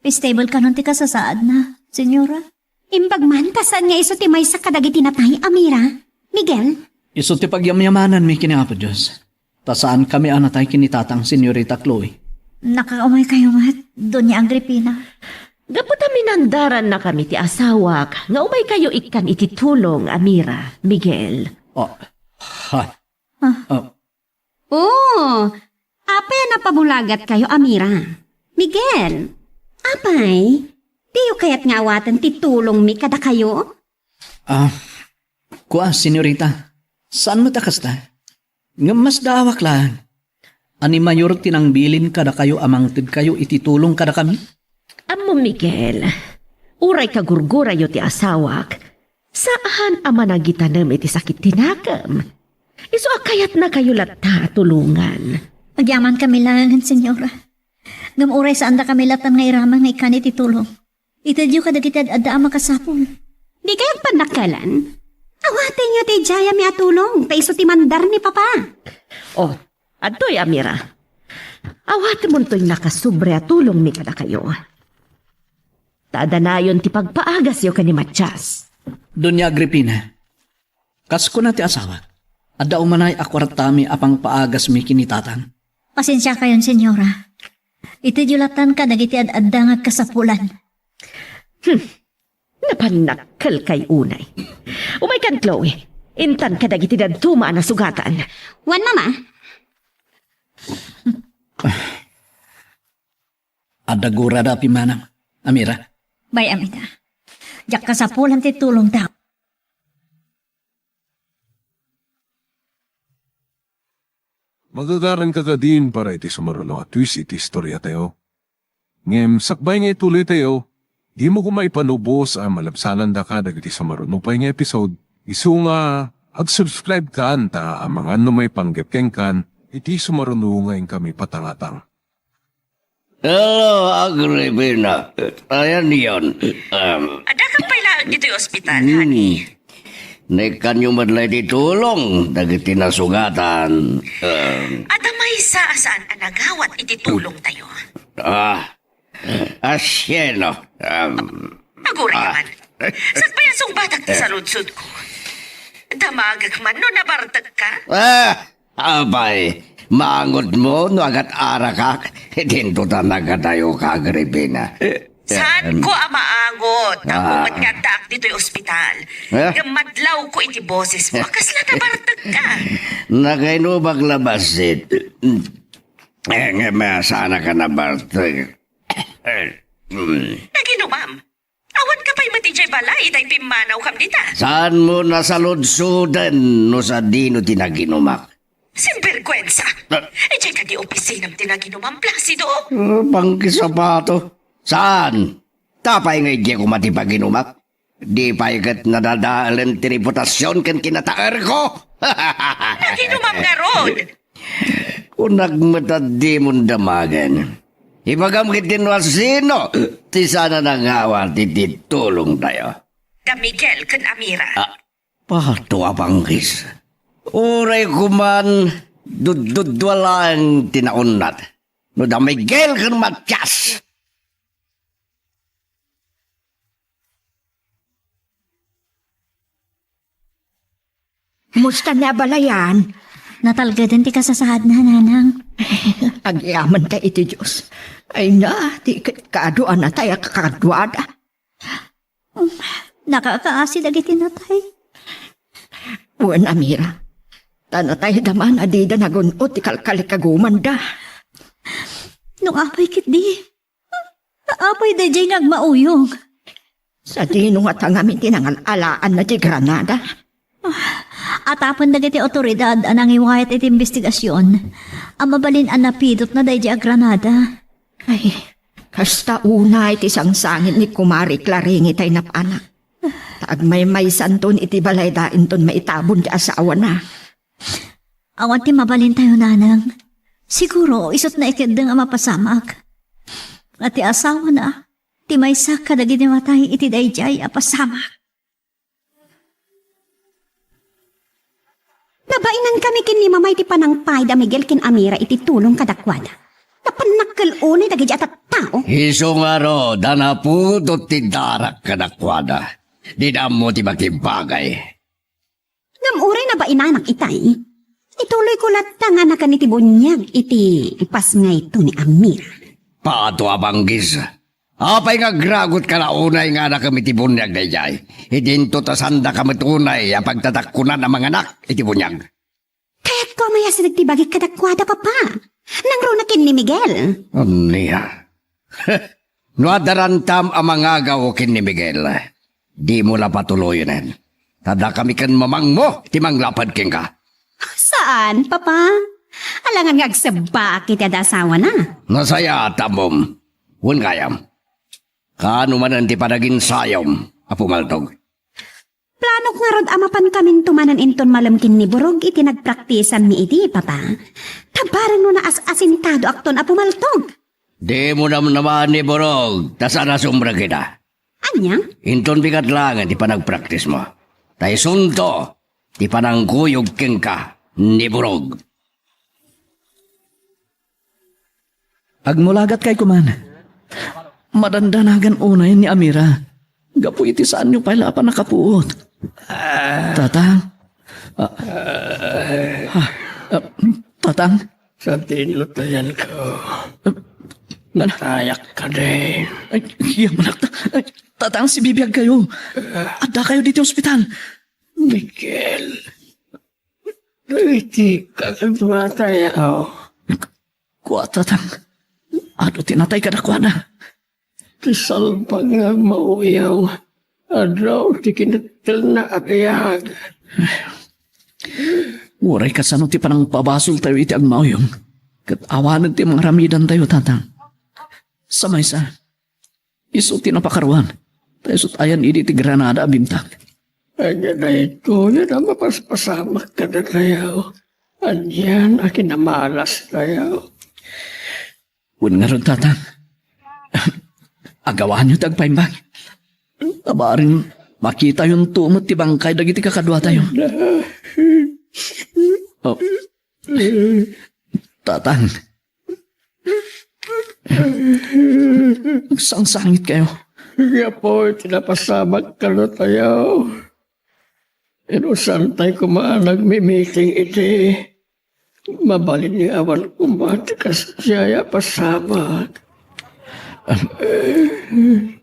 Stable kanon ti kasasaadna, Senyora? Imbag man, ta saan nga isu ti maysa kadagiti natay, Amira? Miguel? Isu ti pagyamyamananmi ken ni Apo Dios. Ta saankami a natay ken ni Tatang, Senyorita Chloe. Nakaumay kayo met, Doña Agripina. Gapu ta minandarannakami ti asawak nga umay kayo ikkan iti tulong, Amira, Miguel. Oh, ha. Ah. Oh. Oh, apay a napabulagat kayo, Amira? Miguel, apay, diyo kayat nga awaten ti tulongmi kadakayo? Ah, kua, senyorita, saan met a kasta? Ngem masdaawak laeng. A ni Mayor ti nangbilin kadakayo a mangtedkayo iti tulong kadakami? Ammo, Miguel, uray kagurgurayo ti asawak, saan a managitanem iti sakit ti nakem. Isu a kayatnakayo latta a tulongan. Agyamankami laengen, Senyora. Ngem uray saandakami latta nga iraman nga ikkan iti tulong, itedyo kadagiti ad-adda a makasapul. Dikay agpannakkelan? Awatenyo ti idiayami a tulong, ta isu ti mandar ni Papa. Oh, adtoy, Amira. Awatemontoy nakasubra a tulongmi kadakayo. Ta adda nayon ti pagpaagasyo ken ni Matias. Doña Agripina, kas kuna ti asawak, adda umanay a kuartami a pangpaagasmi ken ni Tatang. Pasensiakayon, Senyora. Itedyo lattan kadagiti ad-adda nga agkasapulan. Hmm. Napannakkelkay unay. Umaykan, Chloe. Intan kadagiti dadduma a nasugatan. Wen, Mama. Adda gurada a pimmanam, Amira. Bay, Amira. Diak kasapulan ti tulongda. Magagaranka kadin para iti sumaruno a twist iti istoriatayo. Ngem sakbay nga ituloytayo, dimo koma ipanubos a malabsanandaka dagiti sumaruno pay nga episode, isu nga ag-subscribe kan ta amangan no maipanggep kenkan iti sumaruno nga inkami patangatang. Hello, Agripina. Ayan yon. Um, Adda ka pay laeng ditoy ospital, hmm, honey. Naikkanyo met la iti tulong dagiti nasugatan. Um, Adda maysa a saan a nagawat iti tulongtayo. Ah, asino? Um, Agurayman. Ah. Sakbay a sungbatak ti saludsodko. Damagek man no nabartekka? Ah, apay, maangotmo no agat-arakak? Dinto ta nagadayoka, Agripina. Saanko a maangot? Ammo met nga addaak ditoy ospital. Ah. Ngem madlawko iti bosesmo a kasla nabartekka. Nakainubak la bassit. Eh, ngem, ah, saanak a nabartek. Mm. Naginumam. Awan ka pay met idiay balay, itay pimmanawkam dita. Saanmo nasaludsoden no sadino ti naginumak? Sinbergwensa! Ah. Idiay kadi opisinam ti naginumam, Placido? Ah, pangkisapato. Saan? Apay nga idiay koma ti paginumak? Di pay ket nadadaelen ti reputasion ken kinataerko? Naginumam ngarud! Kunak met a dimon damagen. Ibagam ketdi no asino ti saan a nangawat iti tulongtayo. Da Miguel ken Amira. Ah, pato a panggis. Uray koman duddudua laeng ti naunnat. No da Miguel ken Matias. Kumusta ni abalayan? Natalgeden ti kasasaadna, Nanang. Agyamankami iti Dios. Ay na, ti ket kaduanatay a kakaduada. Um, nakakaasi dagiti natay. Wen, Amira. Ta natayda man a dida nagun-ot ti kalkalikagumanda. No apay ketdi, apay daydiay nga agmauyong? Sadino ngata ngamin ti nangal-alaanna ti granada? Ah, atapen dagiti awtoridad a nangiwayat iti imbestigasion a mabalin a napidotna daydiay a granada. Ay, kasta unay ti sangsangit ni Kumare Claring itay napanak. Ta agmaymaysanton iti balayda inton maitabon ti asawana. Awan ti mabalintayo, Nanang. Siguro, isut' naikeddeng a mapasamak. Nga ti asawana, ti maysa kadagiti matay iti daydiay a pasamak. Nabainan Kami ken ni Mama iti panangpayda, Miguel, ken Amira iti tulong kadakuada. Ta pannakkel unay dagiti a tattao. Isu ngarud a napudot ti darak kadakuada. Dida ammo ti makibagay. Ngem uray nabainanak itay, ituloyko latta nga nagan iti buniag iti ipasngayto ni Amira. Pato a banggis. Apay nga agragutka la unay nga anakem iti buniag daydiay? Idinto ta saandaka met unay a pagtadakkunan a manganak iti buniag. Kayatko a mayasdeg ti bagik kadakuada, Papa. Nangruna ken ni Miguel. Ania? No adda rantam a mangagaw ken ni Miguel, dimo la patuloyen. Ta dakami ken mamangmo ti manglapad kenka. Saan, Papa? Alangan nga agsebbaak iti adda asawana. Nasayaat, ammom. Wen gayam. Kaano manen ti panaginsayom a pumaltog? Planok ngarud a mapankaminto manen inton malem ken ni Burog iti nagpraktisanmi idi, Papa. Ta bareng no naas-asintadoakton a pumaltog. Dimo namnama ni Burog, ta saan a sumrek ida. Ania? Inton bigat laeng ti panagpraktismo. Ta isunto ti panangkuyog kenka ni Burog. Agmulagatkay koman. Madandanagan unay ni Amira. Gapu iti saanyo pay la a pannakapuot. Tatang. Ah. Ah, ah, Tatang. Sadino tayan ko. Natayak ka din. Ay, iya, manak. Ay, Tatang, sibibiag kayo. Adda kayo dito ospital. Miguel. Iti kaduatayo. Kua, Tatang. Adu ti natay kadakuada. Ti salbag nga agmauyong. Adu ti kinittelna a biag. Uray kasano ti panangpabasoltayo iti agmauyong. Ket awanen ti mangaramidantayo, Tatang. Sa maysa, isu ti napakaruan. Ta isut' ayan idi ti granada a bintag. Ania daytoy a mapaspasamak kadatayo? Anian a kinamalastayo? Wen ngarud, Tatang. Agawanyo ti agpaimbag. Ta bareng makitayonto met ti bangkay dagiti kakaduatayo. Oh. Tatang. Agsangsangit kayo. Gapu iti napasamak kadatayo. Inusantay koma a nagmimiting idi. Mabalin nga awan koma ti kasdiay a pasamak.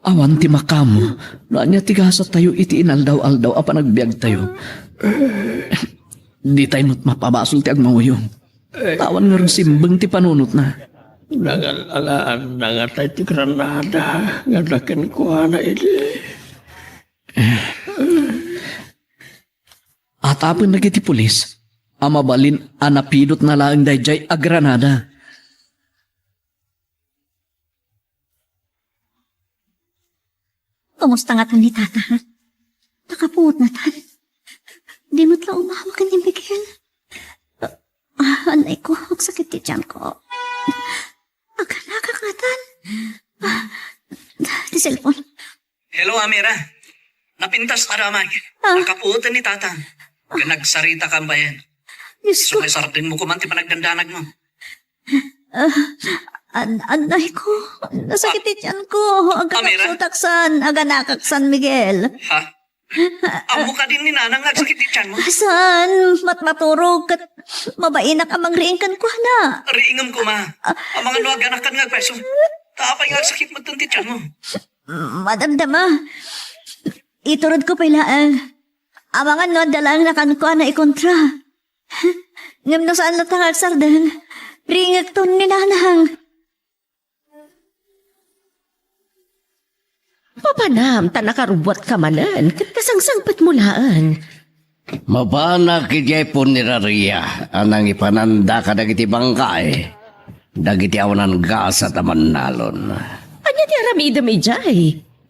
Awan ti makaammo no ania ti gasat tayo iti inaldaw-aldaw a panagbiag tayo. Di tayo met mapabasol ti agmauyong. Awan ngarud simbeng ti panunotna. Nangal-alaan na nga tay ti granada nga adda kenkuana idi. Atapen dagiti pulis a mabalin a napidotna laeng daydiay a granada. Kumusta ngatan ni Tata, ha? Nakapuot ngatan. Di met la umawa ken ni Miguel. Ah, anay ko, agsakit ti tiyan ko. Aganakak ngatan. Ah, ti cellphone. Hello, Amira. Napintas a damag. Ah. Nakapuoten ni Tata. Ken nagsarita kan bayan. Diyos ko. Sumaysardengmo koman ti panagdandanagmo. Ah, an-, anay ko. Nasakit ti tiyan ko. Amira? Agkakapsutak san. Aganakak san, Miguel. Ha? Ammo kadin ni Nanang nga agsakit ti tiyan mo? Saan? Matmaturog ket mabainak a mangriing kenkuana. Riingem koma. Amangan no aganakan nga agpayso. Ta apay nga agsakit metten ti tiyan mo? Madamdama. Itured ko pay laeng. Amangan no adda laeng nakankuana ikontra. Ngem no saan latta nga agsardeng, riingekton ni Nanang. Mapanam ta nakarubbuatka manen ket kasangsangpetmo laeng. Mapanak idiay punerarya a nangipananda kadagiti bangkay dagiti awanan gasat a mannalon. Ania ti aramidem idiay?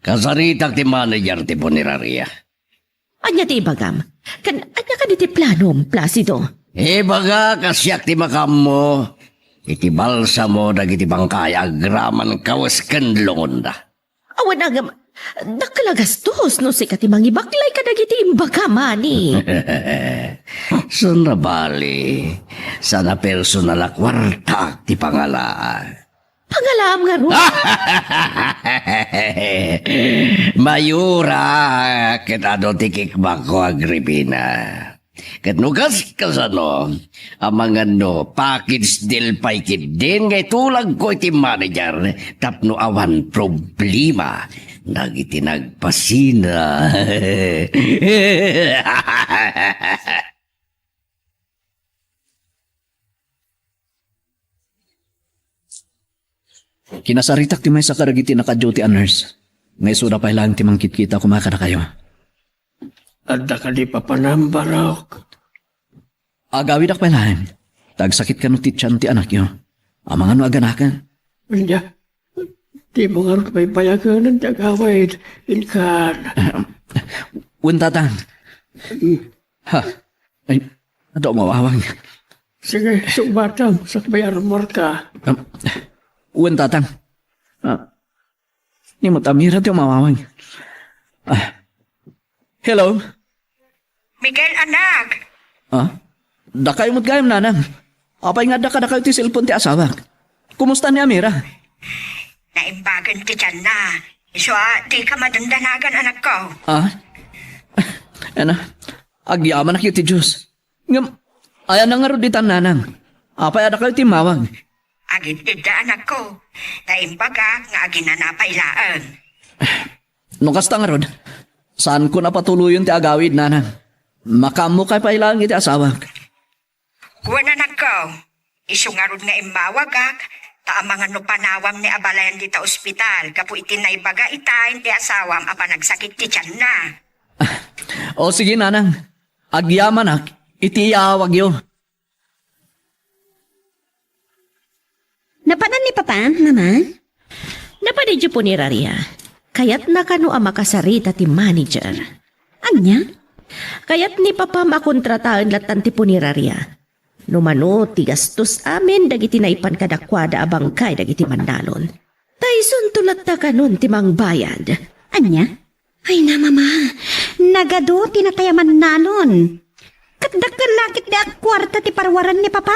Kasaritak ti manager ti punerarya. Ania ti ibagam? Ken ania kadi ti planom, Placido? Ibagak a siak ti makaammo iti balsamo dagiti bangkay agraman kawes ken lungonda. Awan agam, Dakkel a gastos no sika ti mangibaklay kadagiti imbagam, Ani. Saan a bali, saan a personal a kuarta ti pangalaan. Pangalaam ngarud. Mayura, ket adu ti kikbakko, Agripina. Ket no kas-, kasano, amangan no package deal pay ketdin nga itulagko iti manager tapno awan problema dagiti nagpasina. Kinasaritak ti maysa kadagiti naka-duty a nurse, nga isuda pay laeng ti mangkitkita koma kadakayo. Adda kadi papanam, Barok? Agawidak pay laeng. Tagsakit kano ti tian ti anakyo. Amangan no aganakan. Ania? Dimo ngarud pay bayagen ti agawid, inkan. Wen, Tatang. Mm. Ha? Ay, adu a mawawang. Sige, sungbatam, sakbay a rummuarka. Um, wen, Tatang. Ah, ni Amira ti mawawang. Ah. Hello? Miguel, anak. Ah? Dakayo met gayam, Nanang. Apay nga adda kadakayo ti cellphone ti asawak? Kumusta ni Amira? Naimbagen ti tianna. Isu a, dika madandanagan, anakko. Ah? Ano? Agyamanak iti Dios. Ngem, ayanna ngarud ditan, Nanang? Apay a dakayo ti immawag? Agintedda, anakko. Naimbagak nga aginana pay laeng. No kasta ngarud, saanko a patuloyen ti agawid, Nanang. Makaammokay pay laeng iti asawak. Wen, anakko, isu ngarud nga immawagak, ta amangan no panawam ni abalayan dita ospital gapu iti naibaga itaen ti asawam a panagsakit ti tianna. O sige, Nanang. Agyamanak iti iyaawagyo. Napanan ni Papa, Mama? Napan idiay puneraria. Kayatna kano a makasarita ti manager. Ania? Kayat ni Papam a kontrataen lattan ti puneraria. No mano ti gastos amin dagiti naipan kadakuada a bangkay dagiti mannalon. Ta isunto latta kanon ti mangbayad. Ania? Ay na, Mama, nagadu ti natay a mannalon. Ket dakkel la ketdi a kuarta ti paruaren ni Papa.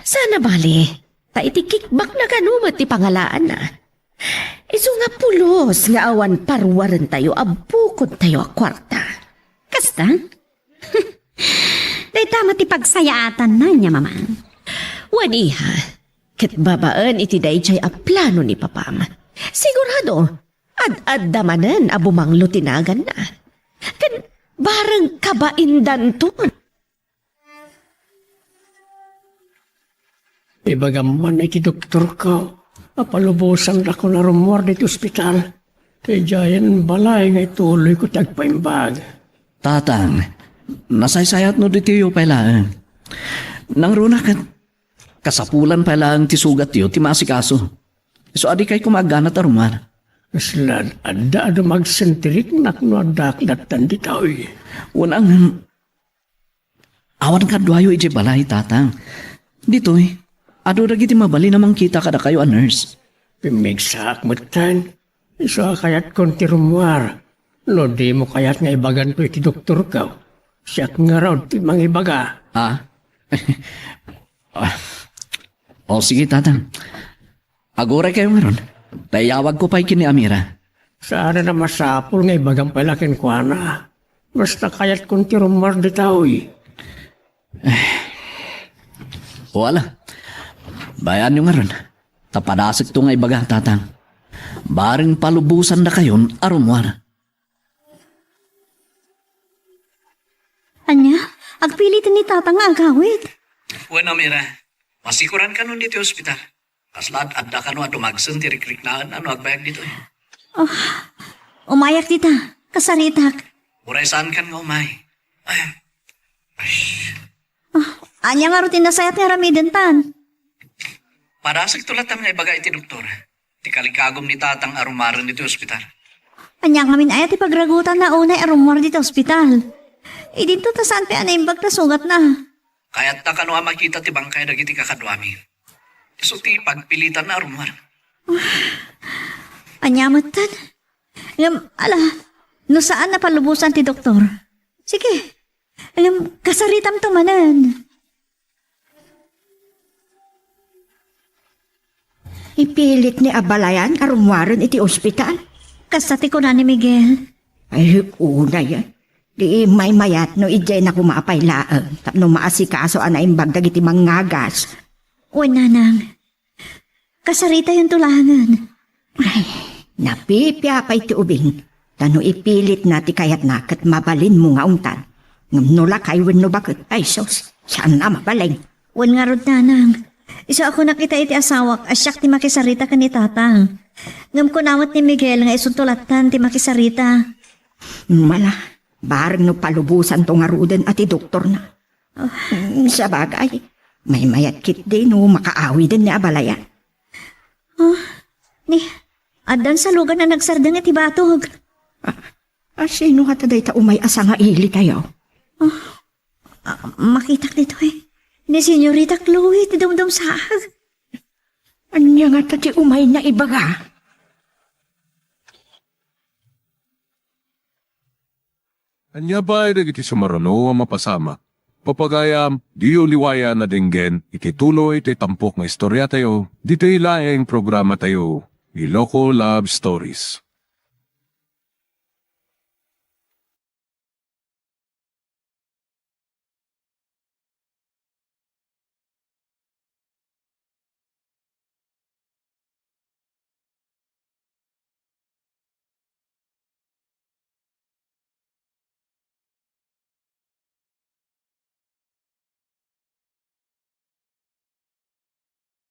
Saan a bali, ta iti kickbackna kano met ti pangalaanna. Isu nga pulos nga awan paruarentayo a bukodtayo a kuarta. Kasta? Dayta met ti pagsayaatanna, ania, Mama? Wen, iha, ket babaen iti daydiay a plano ni Papam, sigurado, ad-adda manen a bumanglo ti naganna. Ken bareng kabaindanton. Ibagam man iti doktorko a palubosandakon a rummuar ditoy ospital. Idiayen balay nga ituloyko ti agpaimbag. Tatang, nasaysayat no ditoyyo pay laeng. Nangruna ket kasapulan pay laeng ti sugatyo ti maasikaso. Isu a dikay koma agganat a rummuar. Kasla adda a dumagsen ti riknak no addaak dattan ditoy. Wen, ngem awan kaduayo idiay balay, Tatang. Ditoy, adu dagiti mabalin a mangkita kadakayo a nurse. Pimmigsaak metten. Isu a kayatkon ti rummuar. No dimo kayat nga ibaganto iti doktorko, siak ngarud ti mangibaga. Ah? Ah. O, sige, Tatang. Aguray kayo ngarud. Ta iyawagko pay ken ni Amira. Saan a masapul nga ibagam pay la kenkuana. Basta kayatkon ti rummuar ditoy. O ala. Bayaanyo ngarud. Ta padasekto nga ibaga, Tatang. Bareng palubosandakayon a rummuar. Ania? Agpiliten ni Tatang nga agawid? Wen, Amira. Masikoran kanon ditoy ospital. Kasla ad-adda kano a dumagsen ti rikriknaan a no agbayag ditoy. Oh, umayak dita. Kasaritak. Uray saankan nga umay. Ay. Ay. Ah, ania ngarud ti nasayat nga aramidentan? Padasekto latta nga ibaga iti doktor ti kalikagum ni Tatang a rummuaren ditoy ospital. Ania ngamin aya ti pagragutanna unay a rummuar ditoy ospital? Idinto ta saan pay a naimbag ta sugatna. Kayatta kano a makita ti bangkay dagiti kakaduami. Isu ti pagpilitanna a rummuar. Ania metten? Ngem, ala, no saan a palubosan ti doktor, sige, ngem kasaritamto manen. Ipilit ni abalayan a rummuaren iti ospital. Kasta ti kuna ni Miguel. Ay, unay. Di maymayat no idiay na koma pay laeng tapno maasikaso a naimbag dagiti mangngagas. Wen, nanang. Kasaritayonto laengen. Ay, napipia pay ti ubing. Ta no ipilitna ti kayatna ket mabalinmo nga ungtan. Ngem no lakay wenno baket, ay sus, saan a mabalin. Wen ngarud, nanang. Isu a kunak ita iti asawak a siak ti makisarita ken ni tatang. Ngem kuna met ni Miguel nga isunto lattan ti makisarita. Mala, bareng no palubosanto ngaruden a ti doktorna. Mm, sabagay, maymayat ketdi no makaawiden ni abalayan. Oh, ni, addan salugan a nagsardeng iti batog. Ah, ah, sino ngata dayta umay a sangaili tayo? Ah, makitak ditoy. Ni Senyorita Chloe ti dumdumsaag. Ania ngata ti umay na ibaga? Ania pay dagiti sumaruno a mapasamak? Papagayam, diyo liwayan a denggen iti tuloy ti tampok nga istoriatayo, ditoy laeng programatayo, Iloko Love Stories.